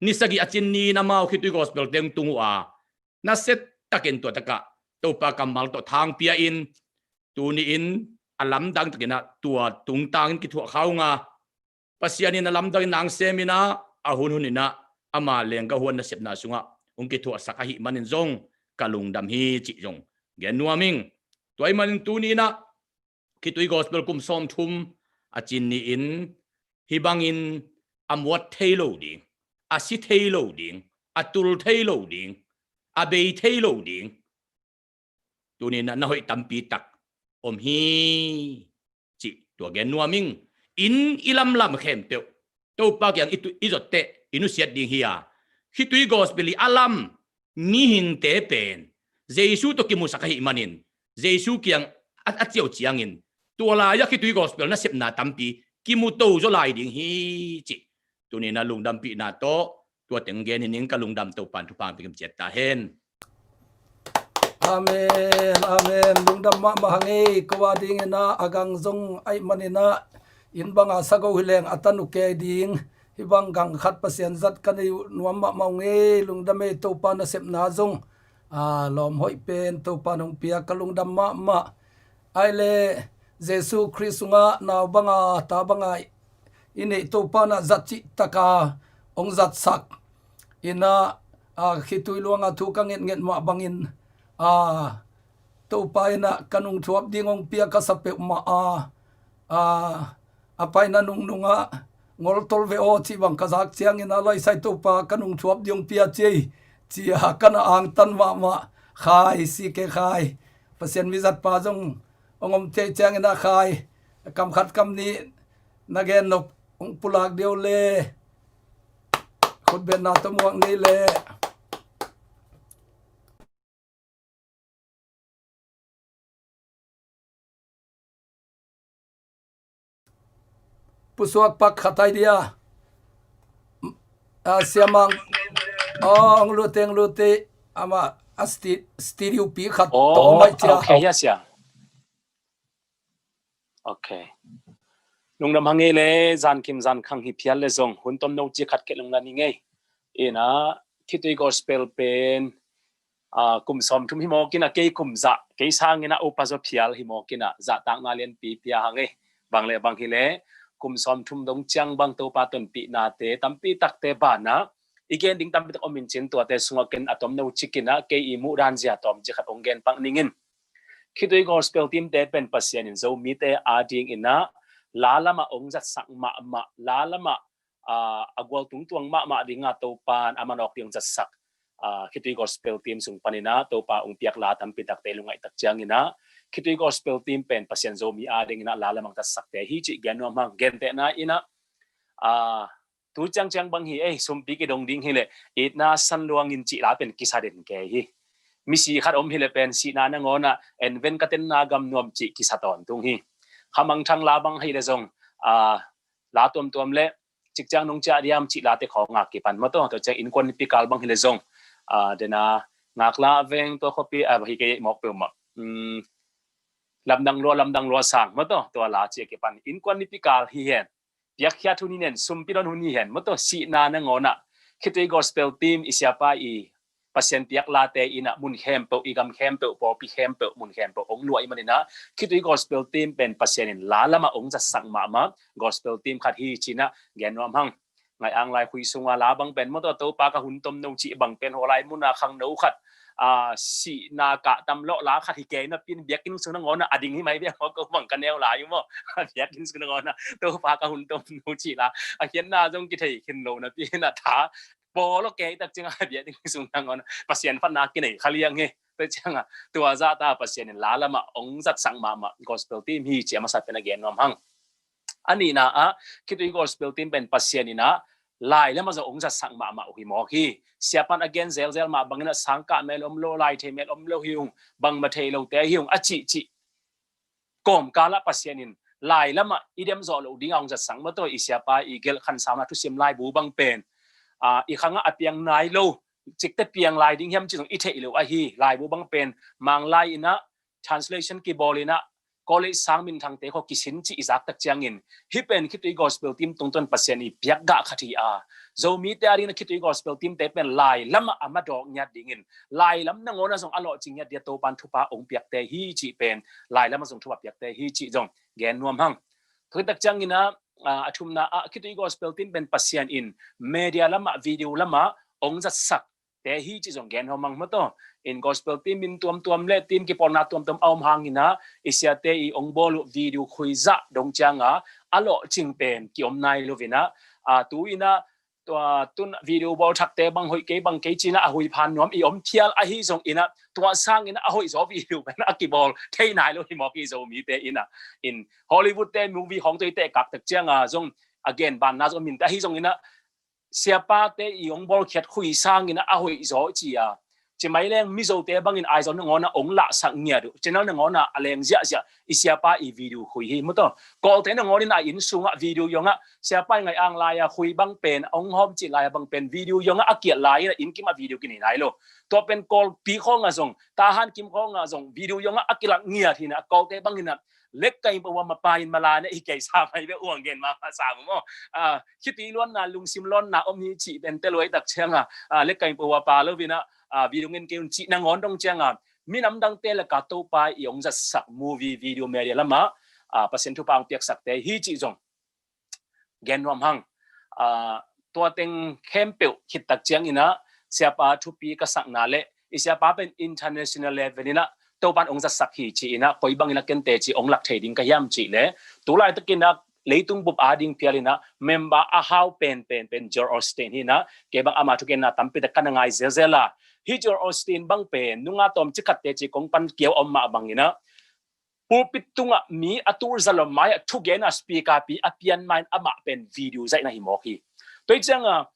ni sagih a cin ni-in amau khitui gospel teng tung uh a, nasia takin tua takah Topa kammal tawh thangpia in tuni-in a lamdang takinah tua tungtangin kithuah kha ung a, Pasian in a lamdang in nang sem inah a hunhun inah ama lengga huan nasepna sungah hong kithuahsak ahih manin zong ka lungdam hi cih zong gen nuam ing. Tua ahih manin tuni inah khitui gospel kum sawmthum a cin ni-in hih bangin a muat thei lo ding, a si thei lo ding, a tul thei lo ding, a bei thei lo ding, tuni inah na hoih tampi tak om hi cih tua gen nuam ing. In i lamlam khempeuh Topa kiang i tu- i zotteh i nusiat ding hi a, khitui gospel i a lam mihingte pen Jesu tawh kimusak ahih manin Jesu kiang a, a ciau ciangin tua lai-ah khitui gospel nasepna tampi kimuto zaw lai ding hi cih tuni inah lungdampihna tawh tua teng gen hi ning. Ka lungdam. Topan thupha hong pia kim ciat ta hen. Amen, amen. Lungdam mahmah hang ei. Ko a ding inah a gang zong ahih man inah inn banga sago hi leng a tanu kei ding hih bang gang khat Pasian zat ka nei uh nuam mahmah ung ei. Lungdam ei. Topa nasepna zong a lawm hoih pen Topa nong pia. Ka lungdam mahmah. Ai le Jesu Khrist sungah nau banga ta banga i neih Topa inah zat cihtaka hong zatsak inah a khitui luanga thu ka ngetnget mah bangin a Topa inah ka nungthuap ding hong pia ka sa peuhmah a, a a paina nungnungah ngoltol ve aw cih bang ka zak ciangin a laisai Topa ka nungthuap ding hong pia ci ei. Cia ka na angtan mahmah. Khai si ke khai. Pasian mizatpa zong hong om thei ciangin a khai. Kam khat kam nih na gen nop hong pulak deuh le. Khutbetna tawh muak ni le. Pusuak pak khat idea. A siamang. Ong lute, ong lute. Ama a sti- studio pi khat. Oh, tawh mai cia. Okay, yes, yeah. Okay. Lungdam hang ei le, zan kim zan khang hi phial le zong hun tom no ci khat ke lungdam hi ngei. Ina khitui gospel pen a, kum sawmthum hi mawk ina kei kum zah, kei sang ina upa zaw phial hi mawk ina zahtakna lianpi pia hang ei. Bang le bang hi le kum sawmthum dong ciang bang Topa tonpihnate tampi takte bana i gen ding tampi tak om in cin tuate sungah ken a tom no cik ina kei i muh dan zia tawm ci khat ong gen pak ningin. Khitui gospel team te pen Pasian in Zomite a ding ina la lamah ong zatsak mahmah, la lamah a, a gual tungtuang mahmah dinga Topan a manawk ding zatsak, a, khitui gospel team sung panina Topa ong piak la tampi takte lungaih tak ciangina khitui gospel team pen Pasian Zomi a dingina la lamang zatsakte hi cih gen nuam hang. Gentehna ina, a, tu ciangciang bang hi ei, sumpi kidong ding hi le itna san luangin cih la pen kisa den kei hi. Misi khat om hi le pen sihna nangawnah enven ka tenna gam nuam cih kisa tawntung hi. Khamangthang la bang hi le zong, a, la tuamtuam le cikciang nong ciah diam cih late khawngak kipan maw taw, tua ciang innkuan nipi kal bang hi le zong, a, dena ngakla veng tua khuapi a hi kei mawk peuhmah. Lamdang lua, lamdang lua sang maw taw, tua la ciah kipan innkuan nipi kal hi hen. Piakkhiat hun hi hen, sumpi don hun hi hen maw taw, sihna nangawnah khitui gospel team i siapa i Pasian piak late ina mun khempeuh, i gam khempeuh, pawlpi khempeuh, mun khempeuh ong luah i manina khitui gospel team pen Pasian in la lamah ong zatsak mahmah gospel team khat hi cina gen nuam hang. Ngai ang lai khui sunga la bang pen maw taw, Topa ka hun tom no cih bang pen hawlai muna khangno khat, a, sihna kah tam lawh la khat hi kei napin biakinn sung nangawnah a ding hi mai biak maw, ko bang ka neu lai uh maw. Biakinn sung nangawnah Topa ka hun tom no cih la a khiatna zong kithei khin lo napin a tha pawlawh kei tak cianga biakinn sung nangawn Pasian phatna kinei kha liang hi. Tua cianga tua zahta Pasian in la lamah ong zatsak mahmah gospel team hi ci a masa pen a gen nuam hang. A nihna ah khitui gospel team pen Pasian ina lai lamah zong hong zatsak mahmah uh hi mawk hi. Siapan a gen zelzel mah bangin a sangkah mel om lo, lai thei mel om lo hi ung, bangmah thei lote hi ung a cihcih kawmkal ah Pasian in lai lamah i dem zawh loh dingah hong zatsak maw taw. I siapa i gelh khansauna thusim laibu bang pen i khangah a piang nai lo, cikte piang lai ding hiam cih zong i theih lo ahi. Laibu bang pen Manglai inah translation kibawl inah college sang minthangte khaw kisin cih i zaktak ciangin hih pen khitui gospel team tungtawn Pasian i piak gah khat hi a, Zomite a dingin a khitui gospel teamte pen lai lamah a madawk ngiat dingin lai lam nangawnah zong a lawhcing ngiat dia Topan thupha hong piakte hi cih pen lai lamah zong thupha piakte hi cih zong gen nuam hang. Thutak ciangin a, a thumna ah khitui gospel team pen Pasian in media lamah, video lamah hong zatsak te hi cih zong gen hawm hang maw taw. In gospel team min tuamtuam le team kipawlna tuamtuam a om hangin a i siate i hong bawl uh video khuizah dong cianga a lawhcing pen kiom nai lo inah, a tu inah tua tun video bawl thakte bang hoih kei bang kei cinah a hui phan nuam i om thial ahi zong inah tua sangin a hoih zaw video pen a kibawl thei nai lo hi mawk i Zomite inah. In Hollywood te movie hong toi teh kaktak cianga zong a gen banna zong minte ahi zong inah siapate i hong bawlkhiat khui sangin a hoih zaw ci a, ci mai leng Mizote bangin Aizawl nangawnah hong lahsak ngiat uh, channel nangawnah a leng ziahziah i siapa i video khui hi maw taw. Kawlte nangawnin a inn sungah video yongah siapa i ngaih ang lai-a khui bang pen hong hawm cih lai-a bang pen video yongah a kiat lai inah inn kimah video kinei nai lo. Tua pen Kawlpi khawngah zong, Tahan kim khawngah zong video yongah a kilak ngiat hinah Kawlte banginah lekkaing pawa mapa in malana i keisa mai be uang gen mama sa maw. Khitui luanna lungsim lawnna om hi cih pen te luaitak cianga lekkaing pawa pa lo vinah video ngen kei un cih nangawn dong cianga minam dangte laka Topa i hong zatsak movie video media lamah Pasian thupha hong piaksakte hi cih zong gen nuam hang. Tua teng khempeuh khittak cianginah siapa thupi ka sakna le i siapa pen international level inah Topan hong zatsak hi ci inah koi bangin a kente ci hong lak thei ding ka hiam cih le tulaitakinah leitung bup a ding phial inah member a hau penpen pen Joel Osteen hinah kei bang ama thugenna tampitak ka na ngai zelzel a, hi Joel Osteen bang pen nunga tawm cikhatte ci kong pan kiau om mah banginah pulpit tungah mi a tul zalom mai-ah thugen a speaker pi a pian main amah pen video zaihna hi mawk hi. Tua hi cianga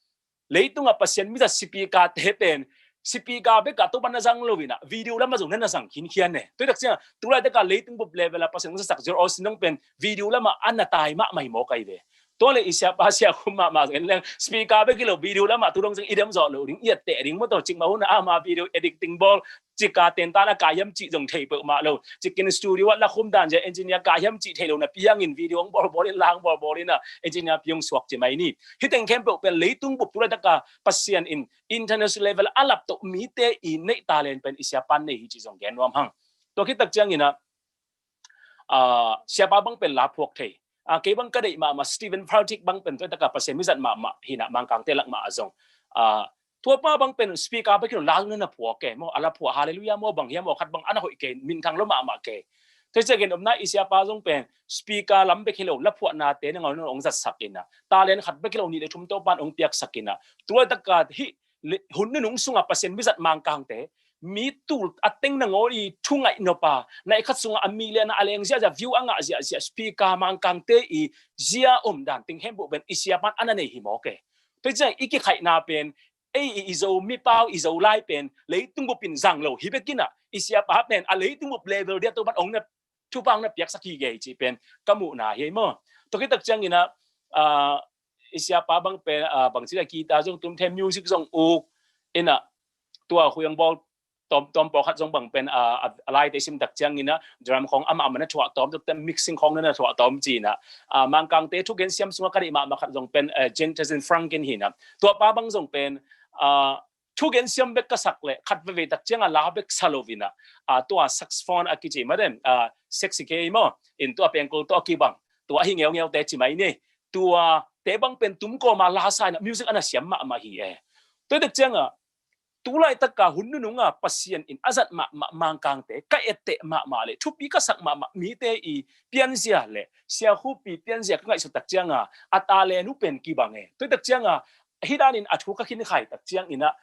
leitungah Pasian mizat speaker te pen speaker bekah Topan na zang lo inah video lamah zong na na zang khinkhian ne. Tua hi tak cianga tulaitaka leitung bup level a Pasian zatsak Joel Osteen dong pen video lamah a na tai mahmah hi mawk ahi ve. Tua le i siapa siakhum mahmah zong en leng speaker bek hi lo video lamah tu dong zong i dem zawh lo ding i atteh ding maw taw. Cikmah hunah ama video editing bawl cika tentan a kai hiam cih zong thei peuhmah lo. Cikin studio ah lakhum dan zia engineer kai hiam cih thei lo napi hangin video hong bawlbawl in lang bawlbawl inah engineer pi hong suak ci mai ni. Hiteng khempeuh pen leitung bup tulaitaka Pasian in international level a laptoh mite i neih talent pen i siapan nei hi cih zong gen nuam hang. Tua khittak cianginah siapa bang pen la phuak thei. Kei bang ka deih mahmah Stephen Furtick bang pen tuaitaka Pasian mizat mahmah hinah Mangkangte lak mah a zong. Tuapa bang pen speaker bek hi lo la na na phuak e maw. A la phuah Hallelujah maw bang hiam maw khat bang a na hoih kei minthang lo mahmah kei. Tua hi ciangin omna i siapa zong pen speaker lam bek hi lo la phuahnate nangawn hong zatsak inah talent khat bek hi lo nih le thum Topan hong piaksak inah tulaitaka hih hun nunung sungah Pasian mizat Mangkangte mi tul a teng nangawn i thu ngaih nop a naih khat sungah a million a leng ziahziah view a ngah ziahziah speaker Mangkangte i zia om dan teng khempeuh pen i siapan a na nei hi mawk e. Tua hi ciang i kikhaihna pen ei i Zo mipau i Zo lai pen leitung bup in zang lo hi bekinah i siapa pen a leitung bup level dia Topan hong na thupha hong na piaksak hi gei cih pen ka muhna hi maw. Tua khittak cianginah i siapa bang pen bangci a guitar zong tum the music zong uk inah tua khui hong bawl tawm tawm pawlkhat zong bang pen a laite simtak cianginah drum khawng amah amah na thuah tawm tuk te mixing khawng na na thuah tawm cinah Mangkangte thugen siam sungah ka deih mahmah khat zong pen Jentazin Frankin hinah tuapa bang zong pen thugen siam bek ka sak leh khat veve tak cianga la bek sa lo inah tua saxophone a kici mah dem sexy kei maw in tua pengkul tua kibang tua hi ngeungeute ci mai ni. Tua te bang pen tum kawma la sa inah music a na siam mahmah hi e. Tua hi tak cianga tulaitaka hun nununga Pasian in a zat mahmah Mangkangte ka etteh mahmah le thupi ka sak mahmah mite i pianzia le siakhupi pianzia ka ngaihsut tak cianga a talent uh pen kibang e. Tua hi tak cianga hi danin a thu ka khinkhai tak cianginah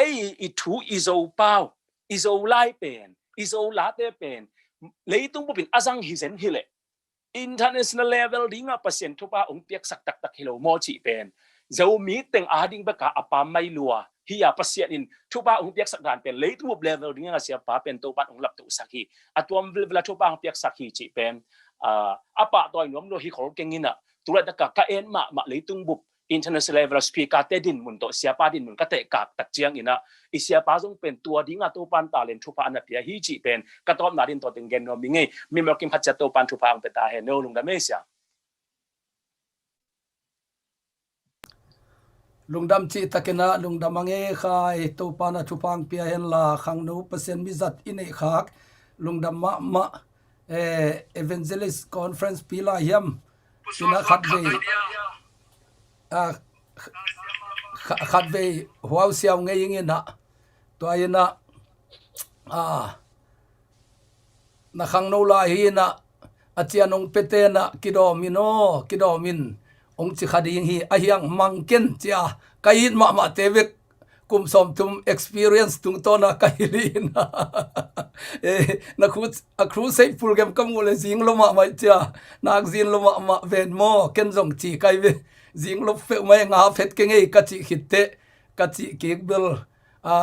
ei i thu i Zo pau i Zo lai pen i Zo late pen leitung bupin a zang hi zen hileh international level dingah Pasian thupha hong piaksak taktak hi lo maw cih pen Zomi teng ading beka a pam mai lua hi a, Pasian in thupha hong piaksak dan pen leitung bup level ding a siapa pen Topan hong laptohsak hi. A tuam velvela thupha hong piaksak hi cih pen, ah, a pahtawi nuam lua hi khol keng in ah, tulaitak a ka en mahmah leitung bup international level speaker te dinmun tawh siapa dinmun ka tehkak tak ciangin ah, i siapa zong pen tua ding a Topan talent thupha a na pia hi cih pen ka tawpna ding tawh teng gen nuam hi ing ei. Mimal kim khat ciat Topan thupha hong pia ta hen. No, lungdam ei sia. Lungdam cih takin ah, lungdam a ngei khai, Topan a thupha hong pia hen la, khangno Pasian mizat i neih khak, lungdam mahmah. Eh, Evangelist Conference pi lai hiam? Ina khat vei, ah, kha-, khat vei huau siau ngei ing in ah, tua in ah, ah, na khangno lai hi in ah, a cian hong pia ten ah kidawm in aw, kidawm in, hong ci kha ding hi. A hiang mang ken cia, ka it mahmah te bek kum sawmthum experience tungtawn a ka hilh in ah. Eh, na khu-, a crusade program ka muh le zing lo mahmah cia, nak zin lo mahmah ven maw, ken zong ci kai ve. Zing lo peuhmah e, nga phet keng ei ka cih khit teh, ka cih kik bel, a,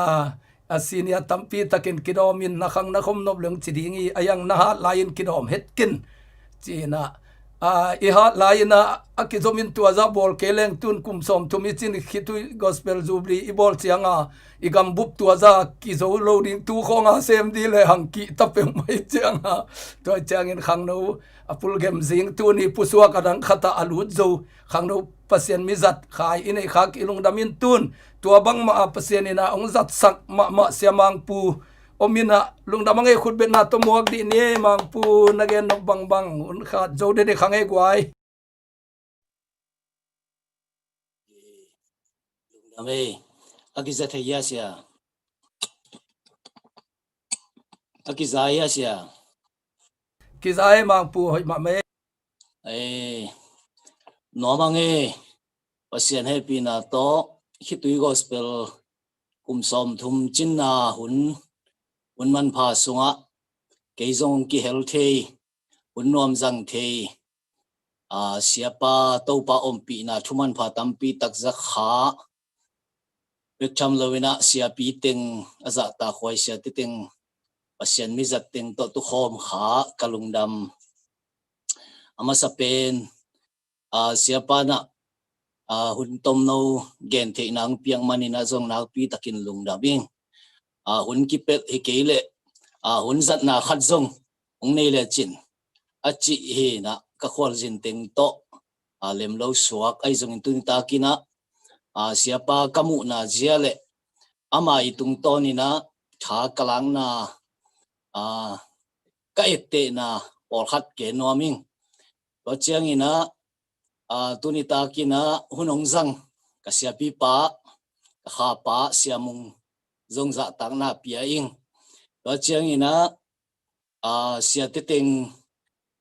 a senior tampi takin kidawm in, na khang na khom nop leng ci ding hi, a hiang na hat lai in kidawm het ken. Ci in ah, a, i hat lai in ah, a kizom in tua zah bawl kei leng tun kum sawmthum i cin khitui gospel jubilee i bawl ciang a, i gambup tua zah kizo lo ding tu khawng a sem di le hang kih ta peuhmah i ciang a. Tua ciangin khangno a pulgem zing tuni pusuak a dang khat ah a lut zo khangno Pasian mizat khai i neih khak i lungdam in tun. Tua bangmah a Pasian in ah hong zatsak mahmah Sia Mangpu om in ah, lungdam a ngei, khutbetna tawh muak dih ni ei Mangpu, na gen nop bangbang hun khat zo dede kha ngei guai. Lungdam ei. A kiza thei hia sia? A kiza hia sia? Kiza ei Mangpu, hoih mahmah ei. Ei, nuam a ngei, Pasian hehpihna tawh khitui gospel kum sawmthum cinna hun, hun manpha sungah kei zong kihel thei, hun nuam zang thei, a, siapa Topa ompihna thumanpha tampi tak za kha, bek tham lo in ah siapi teng a zahtakhuai siate teng, Pasian mizat teng tawh tukhawm kha ka lungdam. A masa pen, a, siapa in ah, a, hun tomno gentheihna hong piak man in ah zong nakpi takin lungdam ing. A, hun kipelh hi kei leh, a, hun zatna khat zong hong nei lecin a cih hi in ah ka khualzin teng tawh, a, lem lo suak. Ahi zongin tuni takin ah, a, siapa ka muhna zia le ama i tungtawn in ah tha ka lakna, a, ka ettehna pawlkhat gen nuam ing. Tua ciangin ah, a, tuni takin ah hun hong zang ka siapipa, ka khapa Sia Mung zong zahtakna pia ing. Tua ciangin ah, a, siate teng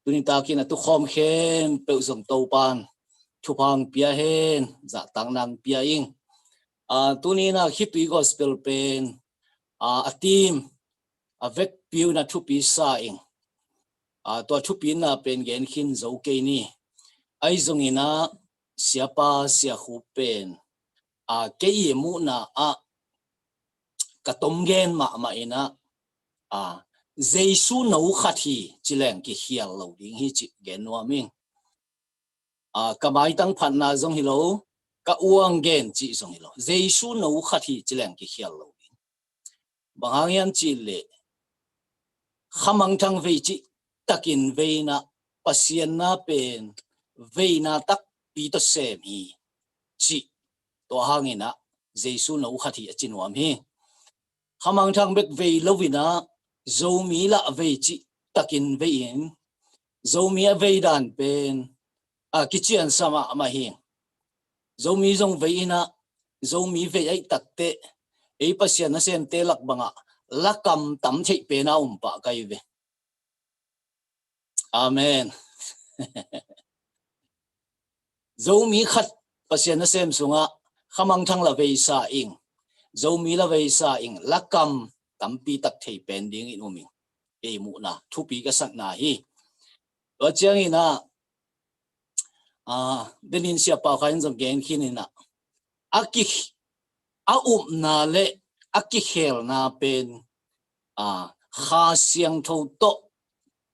tuni takin a tukhawm khempeuh zong Topan thupha hong pia hen, zahtakna hong pia ing. A, tuni in ah khitui gospel pen, a, a team a vekpi un a thupi sa ing. A, tua thupina pen gen khin zo kei ni. Ahi zongin ah siapa Sia Khup pen, a, kei i muhna ah ka tom gen mahmah in ah, a, Jesu no khat hi ci leng kikhial lo ding hi cih gen nuam ing. A, ka maitang phatna zong hi lo, ka uang gen cih zong hi lo, Jesu no khat hi ci leng kikhial lo ding. Bang hang hiam cih leh, khamangthang vei cih takin vei in ah Pasian na pen veina takpi tawh sem hi cih, tua hangin ah Jesu no khat hi a ci nuam hi. Khamangthang bek vei lo in ah Zomi lah vei cih takin vei in, Zomi a vei dan pen, a, kiciansa mahmah hi. Zomi zong vei in ah, Zomi vei ahih takteh ei Pasian nasemte lak bangah lakam tam theih pen a om pah ka hi ve. Amen. Zomi khat Pasian nasem sungah khamangthang la veisa ing, Zomi la veisa ing, lakam tampi tak thei pen dingin um ing. Ei muhna thupi ka sakna hi. Tua ciangin ah, a, denin Sia Pau Khai in zong gen khin in ah, a ki a upna le a kikhelna pen, a, Kha Siangtho tawh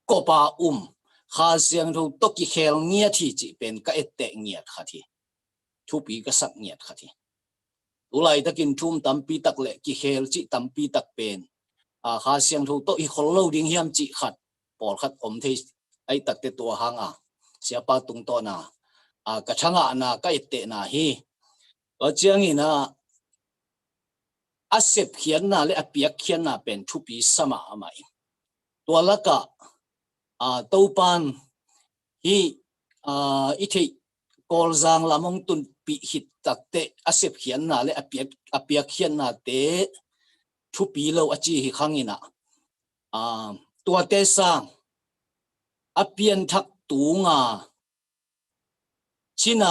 kopa um, Kha Siangtho tawh kikhel ngiat hi cih pen ka etteh ngiat khat hi. Thupi ka sak ngiat khat hi. Tulaitakin thu um tampi tak le kikhel cih tampi tak pen, a, Kha Siangtho tawh hi khol lo ding hiam cih khat, pawlkhat om thei ahi takte tua hanga siapa tungtawna, a, ka thangahna, ka ettehna hi. Tua ciangin a, a sepkhiatna le a piakkhiatna pen thupi sa mahmah in. Tua lakah, a, Topan hi, a, i theih Kawlzang lam hong tunpih khit takteh a sepkhiatna le a piak, a piakkhiatnate thupi lo a ci hi khangin a, a, tuate sang a pianthak tunga cina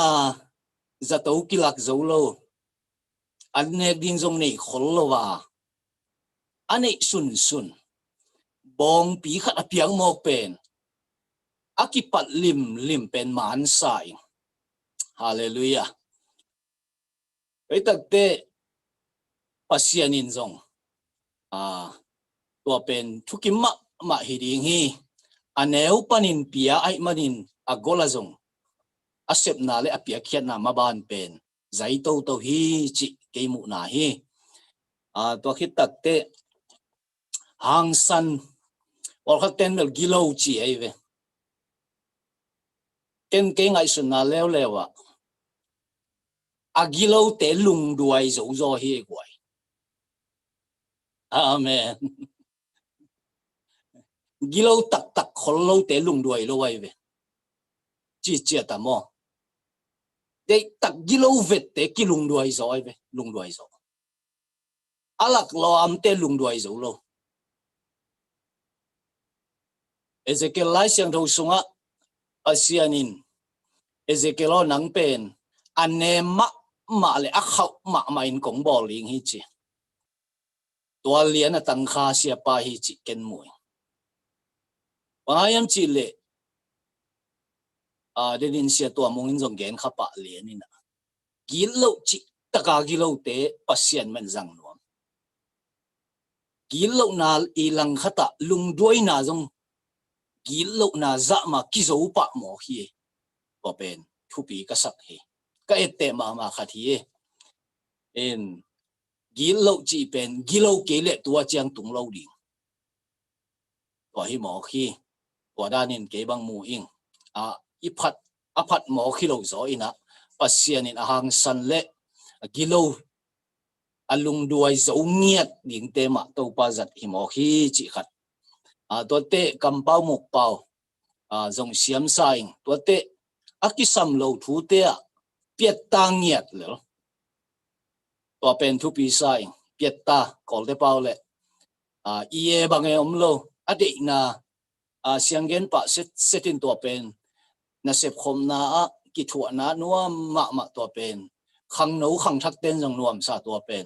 zato kilak zo lo, an nek ding zong nei khol lo a, a neih sunsun bawngpi khat a piak mawk pen a kipat limlim pen mansa in. Halleluiah. Ei takte Pasian in zong, a, tua pen thukim mahmah hi ding hi. A neu panin pia ahih manin a gola zong a sepna le a piakkhiatna maban pen zai toto hi cih kei muhna hi. A, tua khit takteh hangsan, pawlkhat ten bel gilo ci ahi ve. Ken kei ngaihsutna leuleu ah a gilote lungduai zo zaw hi ei guai. Amen. Gilo taktak khol lote lungduai lo ahi ve. Ci ciat a maw. Deihtak gilo vette kilungduai zaw ahi ve. Lungduai zaw. A lak lawmte lungduai zo lo. Ezekiel Lai Siangtho sungah Pasian in, Ezekiel aw, nang pen a nem mahmah le a khauh mahmah in kong bawl ding hi ci. Tua lian a tangkha siapa hi cih ken mu ing. Bang hang hiam cih leh, a, Denin Sia Tua Mung in zong gen kha pah lian in a, gitloh cih taka gilote Pasian mah in zang nuam. Gitlohna i langkhat ah lungduaina zong gitlohna zah mah kizo pah mawk hi. Tua pen thupi ka sak hi. Ka etteh mahmah khat hi. En, gitloh cih pen gilo kei leh tua ciang tung lo ding. Tua hi mawk hi. Tua danin kei bang mu ing. A, i phat, a phat mawk hi lo zaw in a, Pasian in a hangsan le a gilo, a lungduai zo ngiat dingte mah Topa zat hi mawk hi cih khat. A, tuate kampau mukpau, a, zong siamsa ing. Tuate a kisam lo thute ah piatta ngiat lel. Tua pen thupi sa ing. Piatta, Kawlte pau le, a, i e bang e om lo. A deihna, a, sianggen pah set, setin tua pen nasep khopna ah kithuahna nuam mahmah tua pen khangno khangthak ten zong nuamsa tua pen.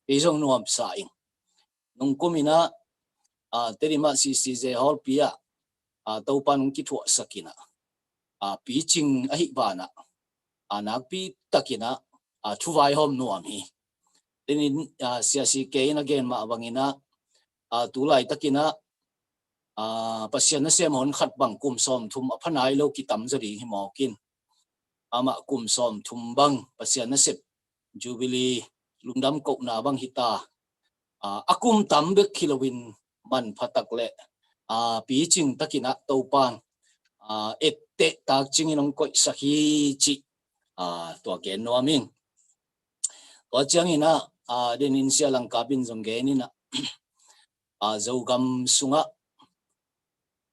Kei zong nuamsa ing. Nungkum in a, a, Tedim ah C C J hall pi ah, a, Topan kithuahsak in a, a, picing ahi banah, a, nakpi takin a, a, thuvaihawm nuam hi. Tenin, a, siasi kei in a gen mah bangin a, a, tulai takin a, a, Pasian nasem hon khat bang kum sawmthum a pha nai lo kitam zaw ding hi mawk in. Amah kum sawmthum bang Pasian nasep Jubilee lungdam kohna bang hi ta. A, a kum tam bek hi loin manpha tak le, a, picing takin a Topan, a, etteh takcing in hong koihsak hi cih, a, tua gen nuam ing. Tua ciangin a, a, Denin Sia Langkap in zong gen in a, a, Zogam sungah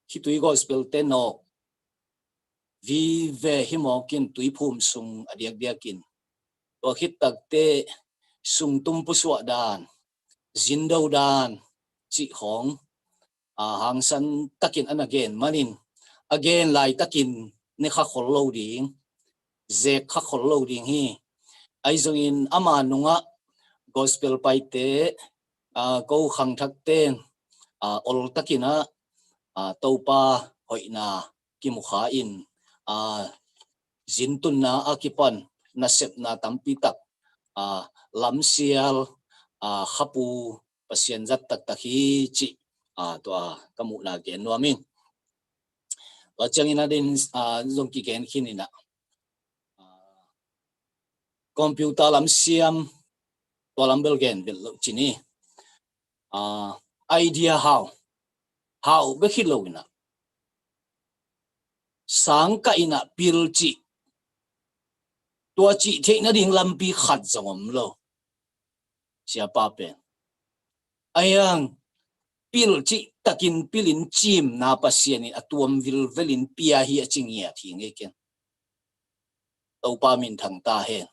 khitui gospel te nawk vive hi mawk in tuiphum sung a diakdiak in. Tua khit takteh sungtum pusuah dan, zindo dan cih khawng, a, hangsan takin a na gen manin, a gen laitakin ne kha khol lo ding, zek kha khol lo ding hi. Ahi zongin ama nungah gospel paite, a, ko khangthak ten, a, ol takin a, a, Topa hoihna kimukha in, a, zintunna a kipan nasepna tampi tak, lamsial khapu Pasian zat taktak hi cih tua ka muhna gen nuam ing. Tua ciangin a din zong kigen khin inah computer lam siam tua lam bel gen bel lo ci ni. Idea hau hau bek hi lo inah sangkah inah pil cih tua cih theih nading lampi khat zong om lo. Siapa pen aiang pil cih takin pilin cimna Pasian in a tuam vilvelin pia hi a ci ngiat hi ngei ken. Topa minthang ta hen.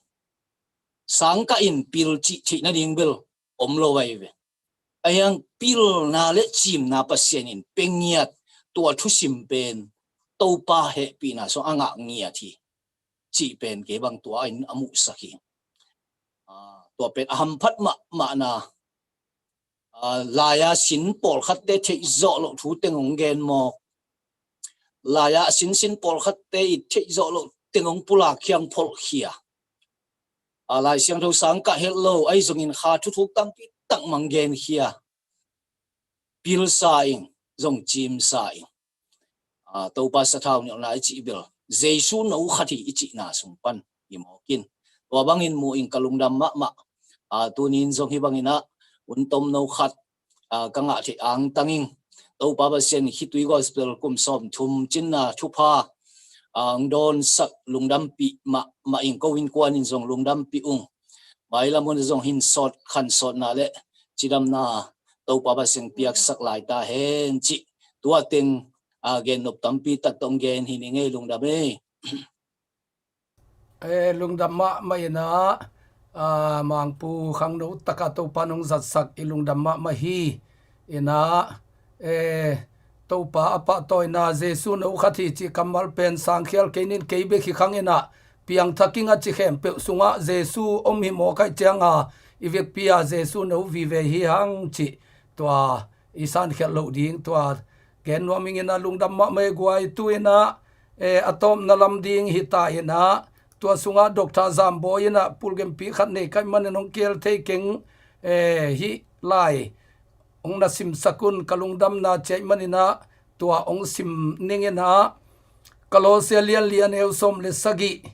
Sangkah in pil cih theih nading bel om lo ai ve. Aiang pilna le cimna Pasian in pe ngiat tua thusim pen Topa hehpihna sung a ngah ngiat hi cih pen kei bang tua in a muhsak hi. Tua pen a hamphat mahmahna. Laia sin pawlkhatte theih zawh loh thu teng hong gen mawk. Laia a sinsin pawlkhatte i theih zawh loh teng hong pulak khiang pholhkhia. Lai Siangtho sangkah het lo ahi zongin kha thuthuk tampi tak mang genkhia. Pilsa ing, zong cimsa ing. Topa sathau nialna i cih bel Jesu no khat hi i cihna sung pan hi mawkin. Tua bangin mu ing ka lungdam mahmah. Tunin zong hi banginah un tom no khat ka ngah theih angtang ing. Topa Pasian khitui gospel kum sawm thum cinna thupha ang dawnsak lungdampih mahmah ing. Ko innkuan in zong lungdampih ung. Mailam hun zong hin sawt khan sawtna le cidamna Topa Pasian piaksak lai ta hen cih tua teng a gen nop tampi tak tong gen hi ni ngei lungdam ei. E, lungdam mahmah inah Mangpu khangno taka Topa nong zatsak i lungdam mahmah hi. Inah e, Topa a pahtawina Jesu no khat hi cih kammal pen sangkhial kei nin kei bek hi khang inah piangthak ing a ci khempeuh sungah Jesu om hi mawk aih cianga i vekpi a Jesu no vive hi hang cih tua i sankhiat loh ding tua gen nuam ing inah lungdam mahmah e guai. Tu inah e, a tawpna lam ding hi ta inah tua sungah Doctor Zambawi inah pulgempi khat nei kaih manin hong keel thei keng e, hih lai hong na simsak un ka lungdamna ciaih maninah tua hong sim ning inah Kolosia lianlian eu sawm le sagih.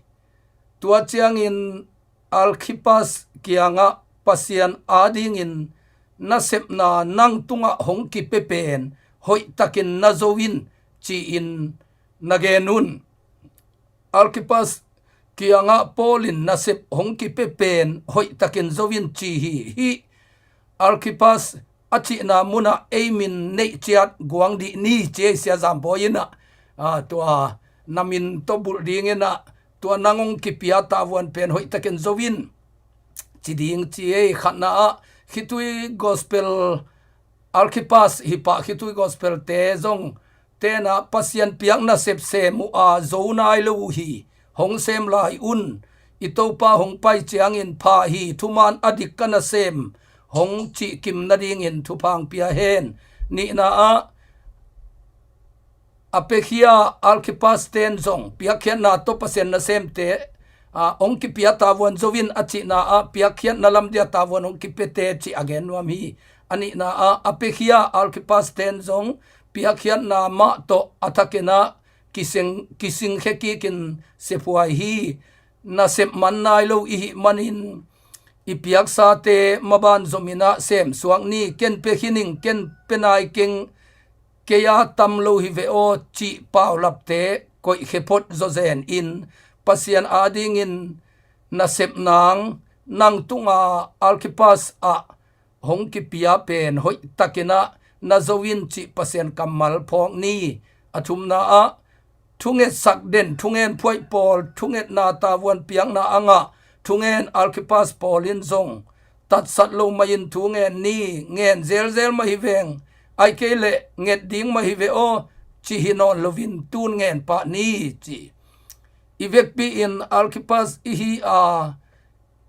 Tua ciangin Arkhipas kiangah Pasian adingin nasepna nang tungah hong kipe pen hoihtakin na zo in ci-in na gen un. Arkhipas kiangah Paul in nasep hong kipe pen hoihtakin zo in ci hi. Hih Arkhipas a cihna munah ei min neih ciat guang dih ni ci ei sia Zambawi inah tua na min tawh bulh ding inah tua nang hong kipia tavuan pen hoihtakin zo in ci ding ci ei. Khatna ah khitui gospel Arkhipas hi pah khitui gospel te zong tenah Pasian piak nasep sem uh a zo nai lo uh hi. Hong sem lai un. I Topa hong pai ciangin pha hi, thuman a dik ka nasem hong cihkim nadingin thupha hong pia hen. Nihna ah a pekhia Arkhipas ten zong piakkhiatna tawh Pasian nasemte hong kipia tavuan zo in a cihna ah piakkhiatna lamdia tavuan hong kipete cih a gen nuam hi. A nihna ah a pekhia Arkhipas ten zong piakkhiatna mah tawh a thakinah kising, kisingkhia kikin sephuai hi. Nasep man nai lo i hih manin i piaksate maban zominah semsuak ni. Ken pia khin ing, ken pia nai keng, kei a tam lo hi ve aw cih paulapte koihkhia phot zawzen in Pasian adingin nasep nang nang tunga Arkhipas ah hong kipia pen hoihtakinah na zo in cih Pasian kammal phawk ni. A thumna ah thungetsak den, thungen phuaih pawl, thungetna tavuan piakna a ngah thungen Arkhipas pawl in zong tatsat lo mah in thu ngen ni. Ngen zelzel mah hi veng, ai kei leh nget ding mah hi ve aw ci hi nawn loin tun ngen pah ni ci. I vekpi in Arkhipas i hi a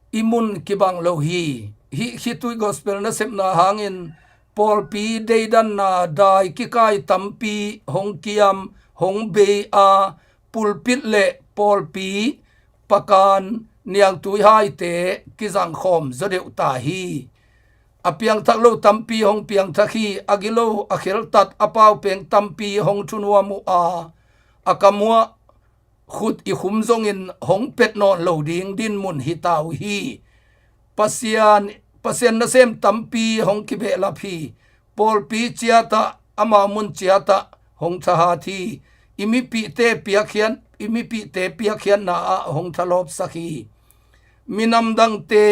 i mun kibang lo hi. Hih khitui gospel nasepna hangin pawlpi deidanna dai kikai tampi hong kiam hong bei a pulpit le pawlpi pakan niangtui haite kizang khawm zaw deuh ta hi. A piangthak lo tampi hong piangthak hi. A gilo a kheltat a paupeng tampi hong thunuam uh a, a kamuah khut i khum zongin hong pet nawn lo ding dinmun hi ta uh hi. Pasian, Pasian nasem tampi hong kibehlap hi. Pawlpi ciatah, amau mun ciatah hong thahat hi. I mipihte piakkhiat, i mipihte piakkhiatna ah hong thalawpsak hi. Minam dangte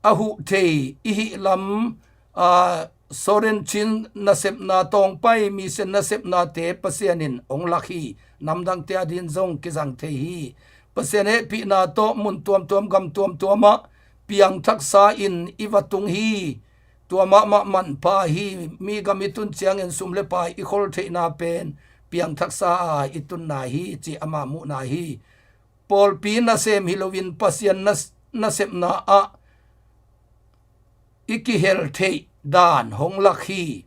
a huh thei i hih lam, aa, Soren Chin nasepna, Tawngpai Mission nasepnate Pasian in hong lak hi. Namdangte adin zong kizang thei hi. Pasian hehpihna tawh mun tuamtuam, gam tuamtuamah piangthaksa in i va tung hi. Tua mahmah manpha hi. Mi gam i tun ciangin sum le pai i khol theihna pen piangthaksa a i tunna hi, ci ama muhna hi. Pawlpi nasem hi loin Pasian nas-, nasepna ah i kihel theih dan hong lak hi.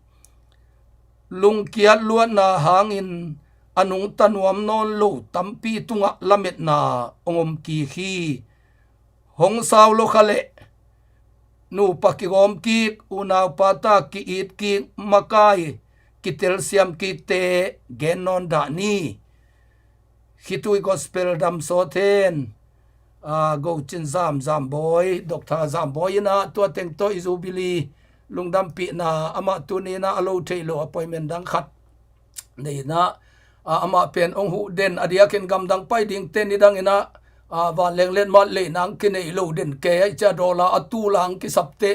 Lungkiat luatna hangin a nungta nuam nawn lo tampi tungah lametna hong om kik hi. Hong sau lo kha leh nupa kigawm kik, unau pata ki-it kik, makai kitelsiam kikte gen nawn dah ni. Khitui Gospel dam sawt hen, aa, Go Cin Zam, Zambawi, Doctor Zambawi in ah tua teng tawh i Jubilee lungdampihna amah tuni in ah a lo thei lo appointment dang khat nei in ah, aa, amah pen hong huh den, a diakin gamdang pai dingte nidang in ah, aa, vanleng letmat leihna hong kinei lo den kei, ahih ciang dollar a tul a hong kisapte,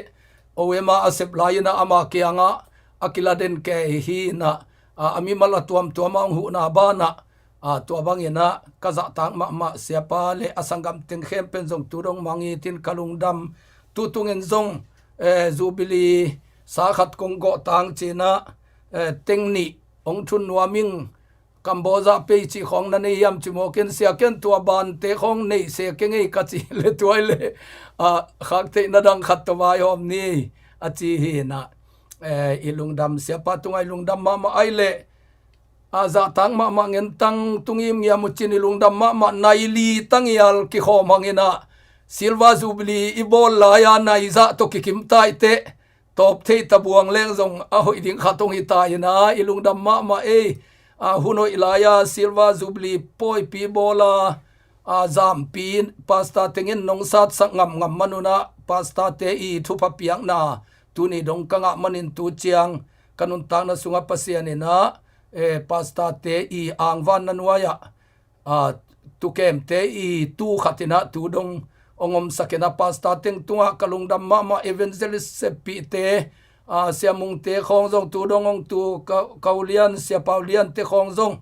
O M a a sep lai in ah ama kiangah a kila den kei hi in ah, aa, a mimal a tuamtuam a hong huhna banah, aa, tua bangin ah ka zahtak mahmah siapa le a sanggam teng khempeuh zong tu dong mang it in ka lungdam. Tu tungin zong, eh, Jubilee sa khat kong gawh tang ci in ah, eh, teng nih hong thun nuam ing, Cambodia pei cih khawng na nei hiam ci mawk in, sia ken tua bante khawng nei se keng ei ka ci le tua hi le, ah, khak theihna dang khat tawh vaihawm ni a ci hi in ah, eh, i lungdam siapa tungah i lungdam mahmah ahih leh, a zahtak mahmah ngen tang tung im ngiam uh cin i lungdam mahmah nai li tangial kikhawm hang in ah Silver Jubilee i bawl lai-a nai zah tawh kikim taih teh tawp thei ta buang leng zong a hoih ding khat hong hi ta in ah i lungdam mahmah ei. A hun hoih lai-a Silver Jubilee pawipi bawl a, a zampi pastor teng in nong satsak ngamngam man un ah pastor-te i thupha piakna tuni dong ka ngah manin tu ciang ka nuntakna sungah Pasian in ah, eh, pastor-te i angvanna nuai-ah, ah, tukemte i tu khat in ah tu dong hong omsak in ah pastor teng tungah ka lungdam mahmah. Evangelist seppihte, ah, Sia Mungte khawng zong tu dong hong tu, Ka-, Kau Lian, Sia Pau Liante khawng zong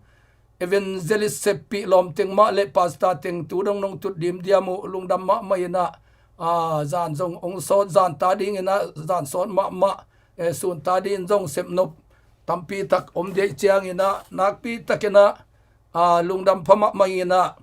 evangelist seppih lawm teng mah le pastor teng tu dong nong tut dimdiam uh lungdam mahmah in ah, ah, zan zong hong sawt, zan ta ding in ah zan sawt mahmah, eh, sun ta ding zong sepnop tampi tak om deih ciang in ah nakpi tak in ah, ah, lungdam pha mahmah in ah,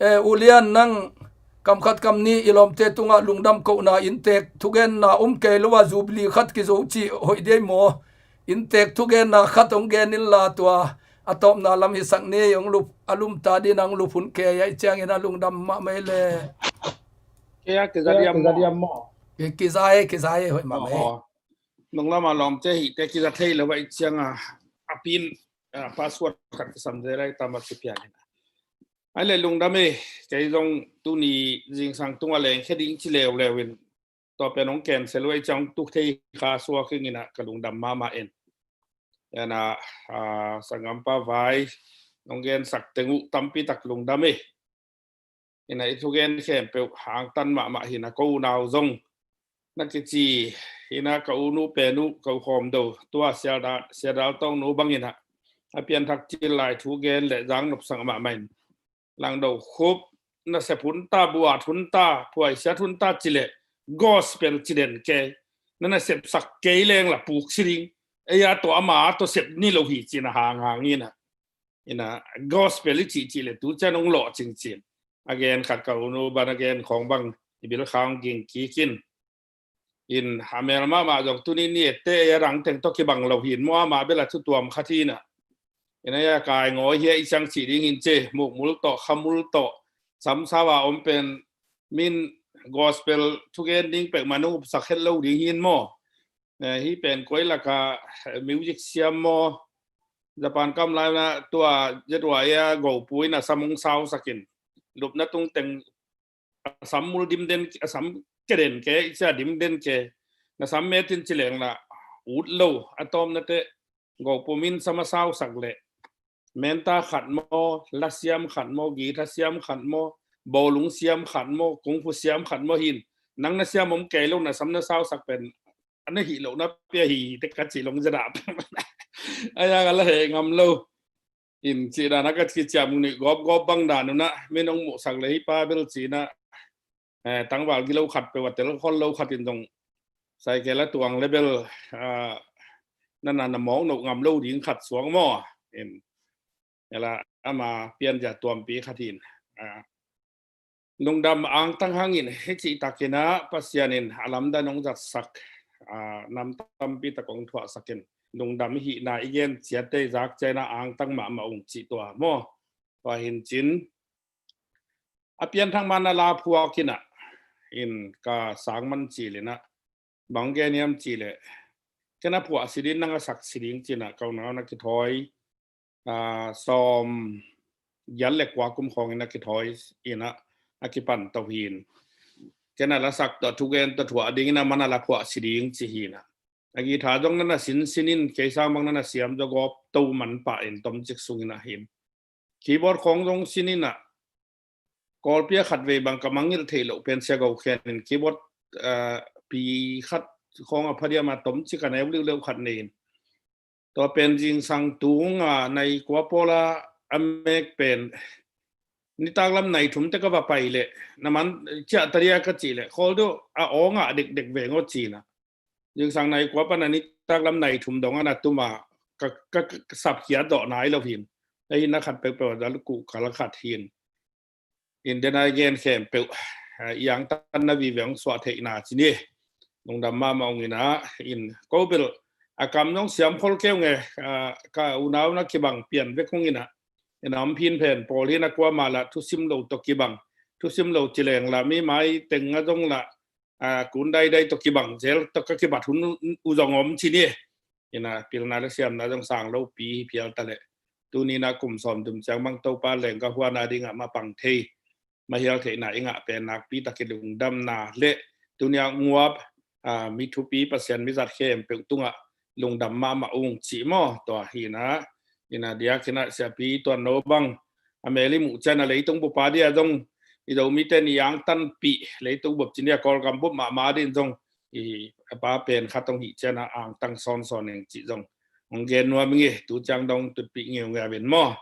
eh, U Lian, nang kam khat kam nih i lawmte tungah lungdam kohna inntek thugenna om kei lo a, Jubilee khat kizo cih hoih dei maw? Inntek thugenna khat hong gen inla tua a tawpna lam hisak ni, hong lup, a lum ta ding hong lup hun kei ahih ciangin a lungdam mahmah ei le. Kei a kiza diam maw? Ki-, kiza ei, kiza ei, hoih mahmah ei. Aw. Nong lam a lawmte hihte kiza thei lo ahih ciang a, a pin, a, password khat kisam zel lai tam a kipian in. Ai le lungdam ei, kei zong tuni zingsang tungah lengkhia ding ci leuleu in, tua pen hong cancel uh ahih ciang hong tuk thei kha suak ing in ah ka lungdam mahmah in. Ena, ah, sanggampa Vai, nong gensak teng uh tampi tak lungdam ei. Ina i thugen khempeuh hangtan mahmah hi in ah, ko unau zong na kici hi in ah, ka unu pen uh, ko khawm do tua Sia Dal, Sia Dal Tawng nu bang in ah, a pianthak cil lai thugen le zang nopsak mahmah in. Langdo khup, nasep hun ta, buat hun ta, phuaisiat hun ta ci leh gospel ci den kei. Na nasepsak kei leng la puk si ding. Ei a tawh ama a tawh sep ni lo hi ci in a hanghang in ah. In ah gospel i cihcih le tu ciang hong lawh cingcing. A gen khat ka unu bang, a gen khawng bang i bil khawng ging kik in. In a mel mahmah zong tuni ni ette ei a dang teng tawh kibang lo hi in maw, amah bel a thutuam khat hi in ah. In a, ei a kai ngawi hi a, i ciang cih ding hi in ci, mukmul tawh, khamul tawh, samsau a om pen min gospel thugen ding pek mah nong upsak het lo ding hi in maw. Eh, hih pen koi laka, eh, music siam maw, Japan kam lai na tua Z Y A gopu in a sam hong sausak in, lupna tung teng a sam mul dim den, a sam ke den ke, i cia dim den ke, na sam met in ci leng la ut lo, a tawmna teh gopu min sam a sausak leh, menta khat maw, la siam khat maw, guitar siam khat maw, bawlung siam khat maw, kung fu siam khat maw hi in, nang na siam om kei lo, na sam na sausak pen a na hih loh na pia hi te ka cih long zedap. A ya ka la heh ngam lo. In cih dan a ka kiciam nih gawp gawp bang dan un ah, min hong muhsak leh hih pa bel cih na, eh, tangval gilo khat peuh a tel khol lo khat in zong, cycle a tuang leh bel, ah, na na na mawk noh ngam lo ding khat suak maw. In, ela ama pianzia tuampi khat in, ah, lungdam angtang hangin, hih cih takin ah Pasian in a lamdang hong zatsak, ah, nam tampi tak hong thuahsak in, lungdam hihna i gen ciat teh zak ciang ah angtang mahmah ung cih tua maw. Tua hi in cin, a pianthak man a la phuak in ah, in ka sang man cih leh na, bang gen hiam cih leh, ken a phuah si ding, nang a sak si ding ci in ah, ka unau na kithawi, ah, sawm giat leh kua kum khawng in a kithawi in ah, a kipan to hi in. Ken a la sak tawh thugen tawh thuah ding in ah, man a la phuah si ding ci hi in ah. A guitar zong na na sinsin in, kei sang bang na na siam zaw gawp to man pah in, tomcik sung in ah hi in. Keyboard khawng zong sin in ah, Kawlpi a khat vei bang ka mangngilh theih loh pen Sia Go Khen in keyboard, ah, pi khat khawng a phadiam a tomcik a neu liuliu khat nei in. Tua pen zingsang tung a nai kua pawl a a mek pen nitak lam nai thum teh ka va pai leh, na man ciah ta dia ka cih leh, khawl deuh a awng ah dekdek veng aw ci in ah. Zingsang nai kua pan a nitak lam nai thum dong a na tum a, ka, ka, ka sap khiat zawh nai lo hi in. Ahi na khat peuhpeuh a zal kuh kal khat hi in. In den a i gen khempeuh, ah, i angtanna vive hong suah theihna ci ni. Lungdam mahmah ung in ah, in ko bel a kam zong siam khol kei ung e, ah, ka unau na kibang pian vek ung in ah. In a om phin phen pawl hi in ah, kuamah lah thusim lo tawh kibang. Thusim lo ci leng lah mi mai teng a zong lah, ah, kun daidai tawh kibang zel tawh ka kibat hun uh zong om ci ni. In ah pilna leh siamna zong sang lopi hi phial ta leh, tuni in ah kum sawm thum ciang bang Topa leng ka huan a ding ah mapang thei, mahial theihna i ngah pen nakpi tak i lungdamna leh tuni a nguap, ah, mi thupi Pasian mi zat khempeuh tungah lungdam mahmah ung cih maw. Tua hi in ah, in ah diak hi in ah Siapi Tuan No bang a mel i muh ciang a leitung bup a dia zong i Zomite in i angtanpih, leitung bup ci ni a, Kawlgam bup mahmah ding zong i a pa pen khat hong hih ciang a angtang sawnsawn ing cih zong hong gen nuam ing e. Tu ciang dong tutpih ngeungeu in maw.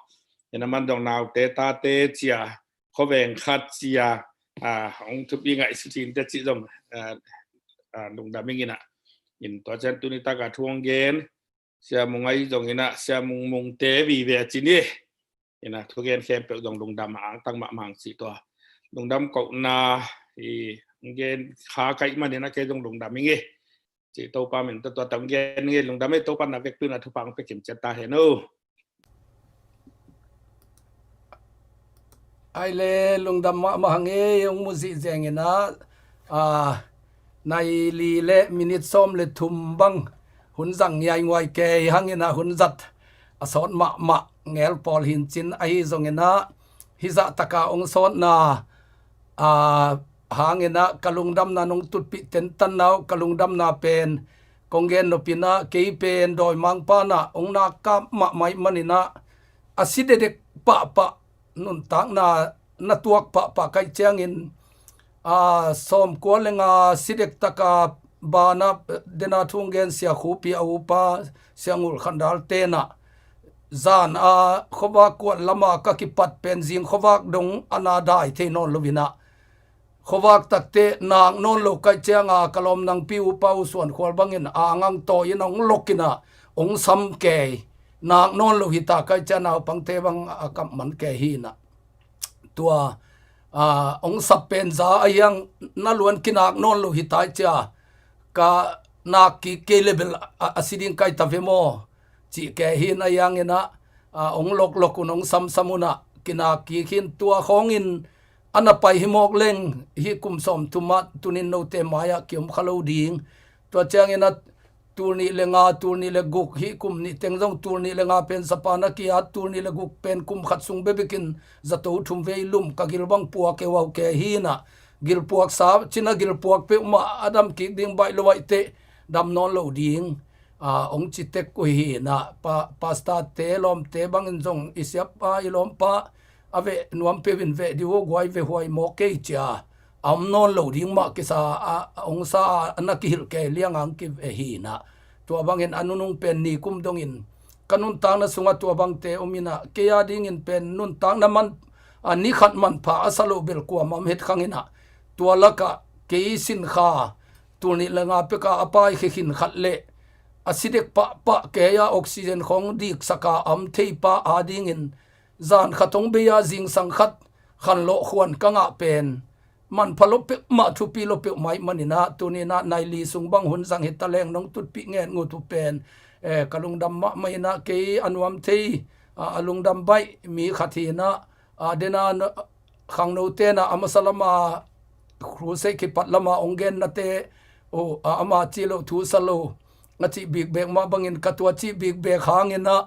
In ah man zong naute tate ci a, khuaveng khat ci a, ah, hong thupi ngaihsut hi in teh cih zong, ah, ah, lungdam ing in ah. In tua ciang tuni tak a thu hong gen Sia Mung ahi zong in ah, Sia Mung Mungte vive ci ni. In ah thugen khempeuh zong lungdam angtang mahmah ung cih tua. Lungdam kohna i gen kha ka hih man in ah kei zong lungdam ing e. Cih Topa min tawh tua tawh hong gen ing e. Lungdam e, Topa na vekpi un ah thupha hong pia kim ciat ta hen o. Ai le, lungdam mahmah hang e, hong mu zihzeng in ah, ah, nai li leh minit sawm leh thum bang hun zang ngiainguai kei hang in ah, hun zat a sawt mahmah ngel pawl hi in cin, ahi zong in ah hih zah tak a hong sawtna, ah, hang in ah ka lungdamna nong tutpih tentanna uh, ka lungdamna pen kong gen nop in ah, kei pen dawimangpa in ah hong nak kap mahmah ahih man in ah, a si dekdek pahpah, nuntakna na tuak pahpah ka hih ciangin, a, sawmkua leh nga si dektak a banah, den a thu hong gen Sia Khupi a upa Sia Ngul Khandal ten ah, zan a khuavak kuat lam a ka kipat pen zing khuavak dong a na dai thei nawn lo in ah, khuavak takte nak nawn lo ka hih ciang a, ka lawm nangpi upa U Suan Khual bangin a ngang tawi in hong lok in ah hong sam kei. Nak nawn lo hi ta ka hih ciang a, naupangte bang a kap man kei hi in ah. Tua, a, hong sap pen za a hiang, na luan kinak nawn lo hi ta hih ciang a, ka nak kik kei leh bel a, a si ding ka hi ta ve maw, cih kei hi in ah, a hiang in ah, a, hong loklok un, hong samsam un ah kinak kik hi in. Tua khawng in, a na pai hi mawk leng, hih kum sawmthum ah tunin note mai-ah kiom kha lo ding. Tua ciangin ah tul nih le nga, tul nih le guk, hih kum nih teng zong tul nih le nga pen sapa na ki-at, tul nih le guk pen kum khat sung bebekin zato thum vei lum, ka gil bang puak e, wau ke hi-in ah, gil puak sa cin ah gil puak peuhmah, a dam kik ding baih lo ahih teh dam nawn lo ding, a, hong ci tek uh hi-in ah, pa, pastor-te, lawmte bangin zong i siapa, i lawmpa a veh nuam peuh in veh dih uh, guai veh huai maw kei ci-a, a om nawn lo ding mah kisa a, a hong sa a, a na kihilh kei liang ang ki-eh hi-in ah. Tua bangin a nunung pen ni kum dongin ka nuntakna sungah tua bangte om in ah, kei a dingin pen nuntakna man, a, ni khat manpha a sa lo bel kuamah om het khang in ah, tua lakah kei sinkha tul nih le nga pek a, a pai khikhin khat le a si dek pahpah, kei a oxygen khawng diksak a, a om thei pa a dingin zan khat hong bei a, zingsang khat khanlawh khuan ka ngah pen manpha lo peuhmah, thupi lo peuhmah ahih manin ah, tuni-in ah nai li sung bang hun zang hi ta leng nong tutpih ngen ngut uh pen, eh, ka lungdam mahmah in ah, kei a nuam thei, a, a lungdam baih mi khat hi-in ah, a, den a, khangnote in ah a masa lam a, crusade kipat lam a hong gennate uh, a, ama cih loh thu sa lo, a cih bikbek mah bangin, ka tua cih bikbek hangin ah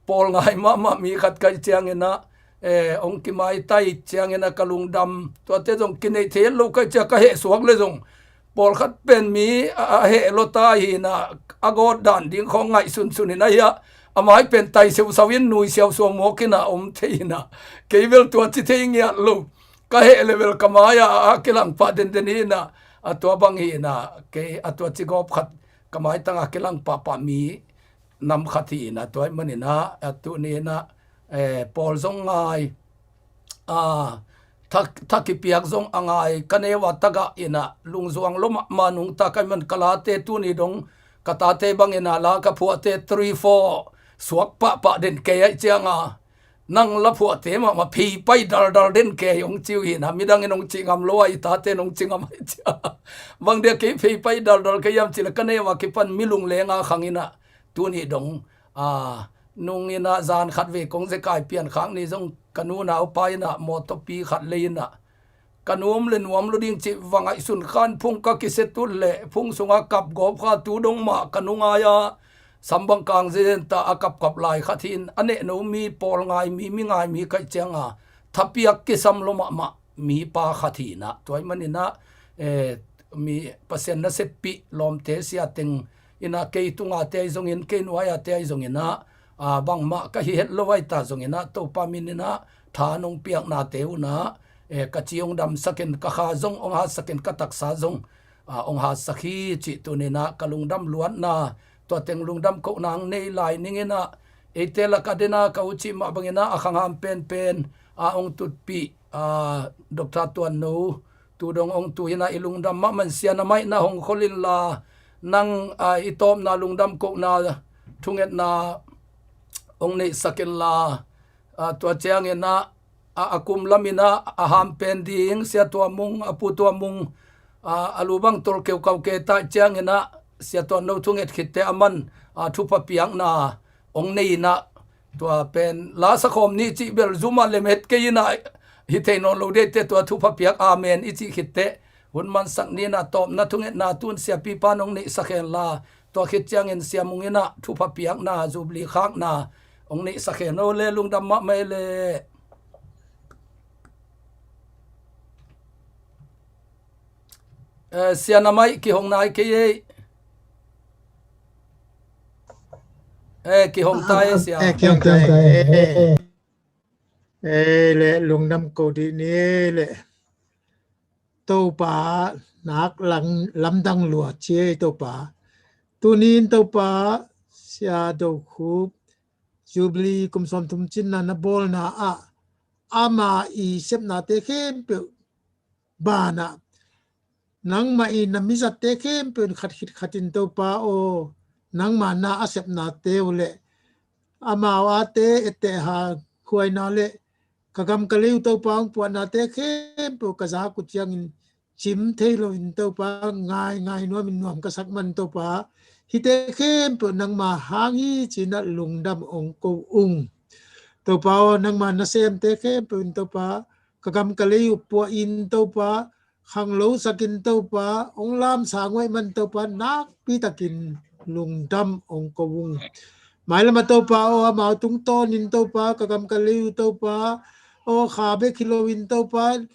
pawl ngai mahmah mi khat ka hih ciangin ah, eh, hong kimaitai ciangin ah ka lungdam. Tuate zong kineih thei het lo ka hih ciang, ka heh suak le zong pawlkhat pen mi a, a heh lua ta hi-in ah, a gawt dan ding khawng ngaihsunsun in ah, hiah a mai pen tai siausau in nui siausau mawk in ah om thei in ah, kei bel tua ci thei ngiat lo. Ka heh le bel ka mai-ah a kilang pah denden hi-in ah, a tua bang hi-in ah, kei a tua ci gawp khat ka maitang a kilang pahpah mi nam khat hi-in ah, tua ahih manin ah, a tuni-in ah, eh, pawl zong ngai, a, tha, tha kipiak zong a ngai, ka neu a tagah in ah lungzuang lua mahmah nungta ka hih man, ka late tuni dong, ka tate bangin ah la ka phuahte three four suak pahpah den kei ahih ciang a, nang la phuahte mahmah pheipai daldal den kei hong ci uh hi-in ah, midangin hong cih ngam lo a, i tate in hong ci ngam ahih ciang a, bang dia kei pheipai daldal ka hiam cih leh, ka neu a kipan mi lungleng a khang in ah, tuni dong, a, nung in ah zan khat vei kong zekai piankhak ni zong ka nu naupa in ah mawtawpi khat lei in ah, ka nuam le nuam lua ding cih va ngaihsun khan phung ka kisia tut leh phung sungah kap gawp kha, tu dong mah ka nu ngai-a sam bang kang zenzen ta a kapkap lai khat hi-in, a nehno mi, pawl ngai mi, mi ngai mi ka hih ciang a, thapiak kisam lua mahmah mipa khat hi-in ah, tua ahih manin ah, eh, mi Pasian naseppih lawmte, sia teng in ah, kei tunga te ahi zongin, kei nuai-a te ahi zongin ah, a, bangmah ka hi het lo ahi ta zongin ah, Topa min in ah tha nong piaknate un ah, eh, ka ci hong damsak in, ka kha zong hong hatsak in, ka taksa zong, a, hong hatsak hi cih tuni-in ah ka lungdam luatna, tua teng lungdam kohna hong nei lai ning in ah, eite lakah den a ka uh cih mah bangin ah, a khangham penpen a hong tutpih, a, Doctor Tuan No, tu dong hong tu hi-in ah, i lungdam mahmah in. Sia Namai, na hong khol inla, nang, a, i tawpna lungdam kohna thungetna hong neihsak inla, a, tua ciangin ah, a, a kum lam in ah, a ham pen ding Sia Tua Mung, a Pu Tua Mung, a, a lu bang tol keukau ke ta ciangin ah, Sia Tuan No thunget khit teh aman, a, thupha piakna hong nei in ah, tua pen la sa khawm ni cih bel zum ah lem het kei in ah, hi thei nawn lo ding teh, tua thupha piak, amen i cih khit teh, hun mansak ni in ah, tawpna thungetna tu-in siapipa in hong neihsak henla, tua khit ciangin Sia Mung in ah thupha piakna, Jubilee khakna hong neihsak hen o le, lungdam mahmah e le. Eh, Sia Namai, kihong nai kei ei. Eh, kihong ta ei, Sia. Eh, kihong ta ei. Eh, eh, le, lungdam ko dih ni le. Topa nak lang, lamdang lua ci ei Topa. Tuni-in Topa, Sia Do Khup Jubilee kum sawmthum cinna na bawlna ah, ama i sepnate khempeuh banah, nangmah i na mizatte khempeuh in khat khit khat in Topa aw, nangma na a sepnate uh le amau ate etteh hakhuaina le ka gam ka lei uh Topa hong puahnate khempeuh ka zak uh ciangin cim thei loin Topa ngai ngai nuamin nuam ka sak man Topa, hihte khempeuh nangma hang hi ci-in ah lungdam hong ko ung. Topa aw, nangma nasemte khempeuh in Topa ka gam ka lei uh puah in Topa, khanglosak in Topa, hong lamsang uh ahih man Topa, nakpi takin lungdam hong ko ung. Mailam ah Topa aw, amau tungtawnin Topa, ka gam ka lei uh Topa, aw kha bek hi loin Topa,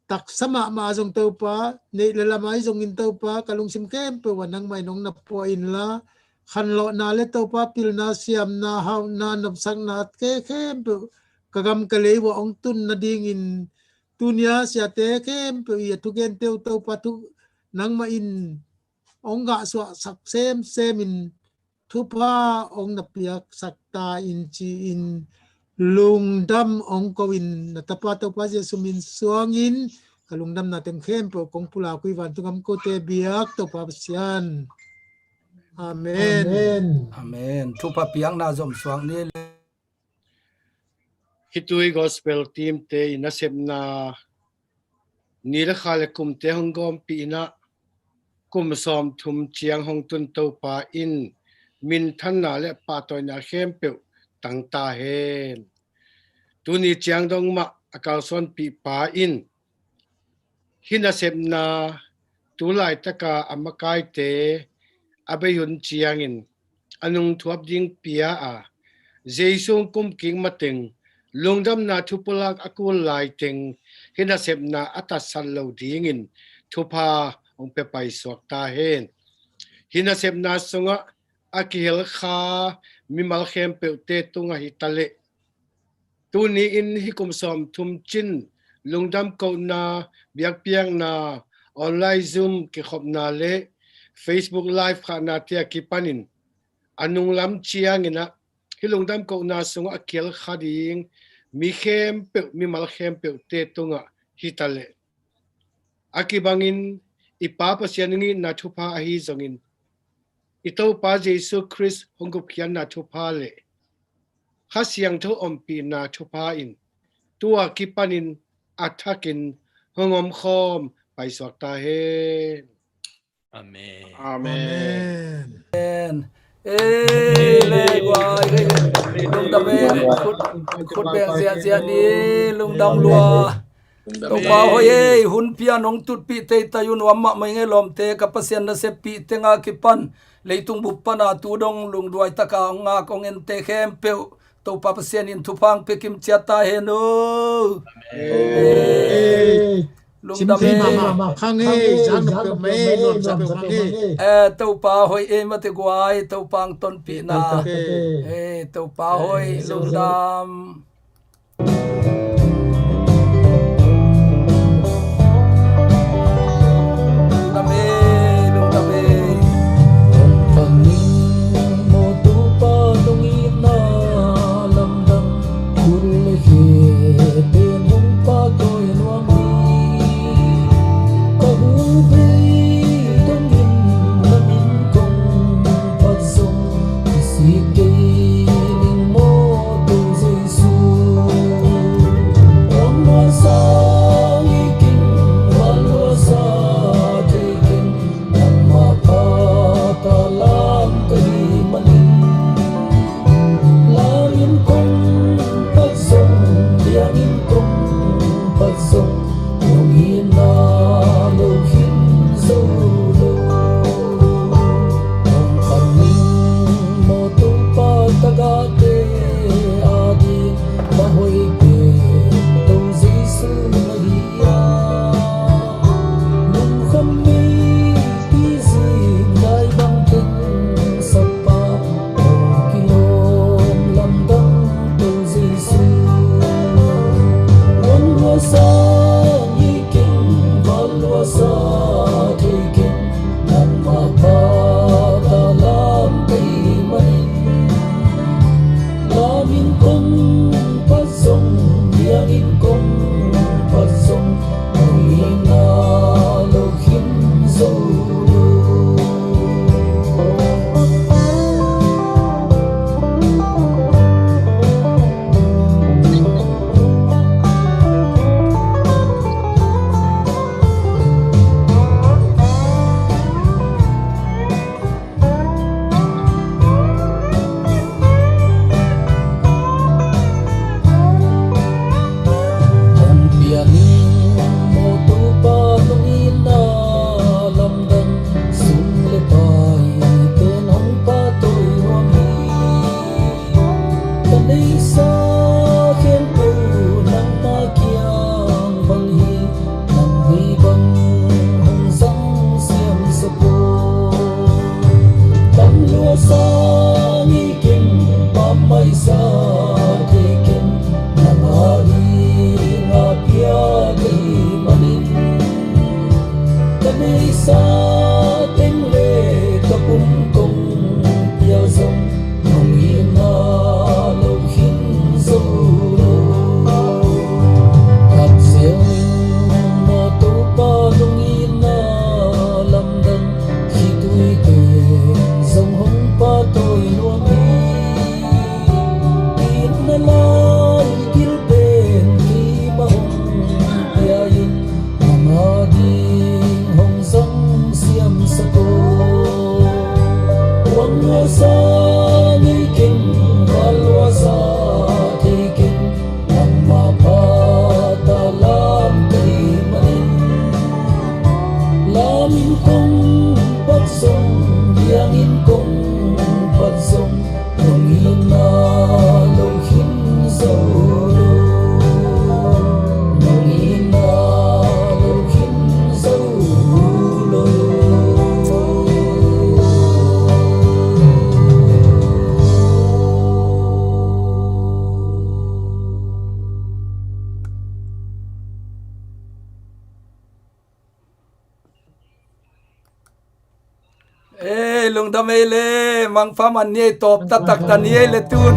taksa mahmah zong Topa, neih le lam ahi zongin Topa, ka lungsim khempeuh ah nangmah in hong na puah inla, khanlawhna le Topa, pilna, siamna, hauhna, nopsakna te khempeuh ka gam ka lei uh ah hong tun nadingin, tuni-a siate khempeuh i a thugente uh Topa, thu nangmah in hong gahsuahsak semsem in, thupha hong na piaksak ta in ci-in, lungdam hong ko in, na tapa Topa Jesu min suangin ka lungdamna teng khempeuh kong pulak uh hi. Vantung gam kote biak Topa Pasian. Amen. Amen. Amen. Thupha piakna zom suak ni. Hih tui gospel teamte i nasepna ni le kha le kumte hong gawmpih in ah, kum sawmthum ciang hong tun Topa in minthanna le pahtawina khempeuh tang ta hen. Tuni ciang dong mah a kalsuanpihpa in hih nasepna tu laitaka a makaite a bei hun ciangin a nungthuap ding pia a, Jesu hong kum kik mateng lungdamna thupulak a kul laiteng hih nasepna a tatsat lo dingin thupha hong pia paisuak ta hen. Hih nasepna sungah a kihel kha mimal khempeuhte tungah hi ta leh, tuni in hih kum sawmthum cin lungdam kohna, biakpiakna, online Zoom kikhopna le Facebook Live khahnate a kipanin a nunglam ciangin ah hih lungdam kohna sungah a kihel kha ding mi khempeuh, mimal khempeuhte tungah hi ta leh, a kibangin i Pa Pasian hong itna thupha ahi zongin i Topa Jesu Khrist hong gupkhiatna thupha le Kha Siangtho ompihna thupha in tua kipanin a thakin hong omkhawm paisuak ta hen. Amen. Amen. Amen. Ei, le guai, ei. Lungdam ei, khut, khut beng ziahziah ni, lungdam lua. Topa hoih ei, hun pian hong tutpih teitei un, nuam mahmah ing ei lawmte, ka Pasian naseppih tenga kipan leitung bup pana tu dong lungduai taka hong ngak hong ente khempeuh Topa Pasian in thupha hong pia kim ciat ta hen o. Amen. Lungdam ei. Simthei mahmah khang ei, zang na peuhmah ei, nuamsa peuhmah ei. Eh, Topa hoih ei mate guai, Topa hong tonpihna. Ei, Topa hoih, lungdam. Lungdam ei, lungdam ei. Hong pang ning maw Topa nong itna lamdang, khut le khe pen hong pahtawi nuam hi. Ka hu vei dongin na min kong phat zong kisik kei ning maw Topa Jesu. Hong nuasa ngei keng, hong nuasa thei keng, nangmah phat a lam ka hih manin. Lam in kong phat zong, liang in kong phat zong, nong itna lo khin zo lo. Hong pang ning maw Topa tagahte ading, na hoih pen Topa Jesu na hi a. Lungkham meipi zik lai bang teng sapa, hong kilawm lamdang Topa Jesu. Ei, lungdam ei le, mangpha man ni ei, tawp taktak ta ni ei le tun.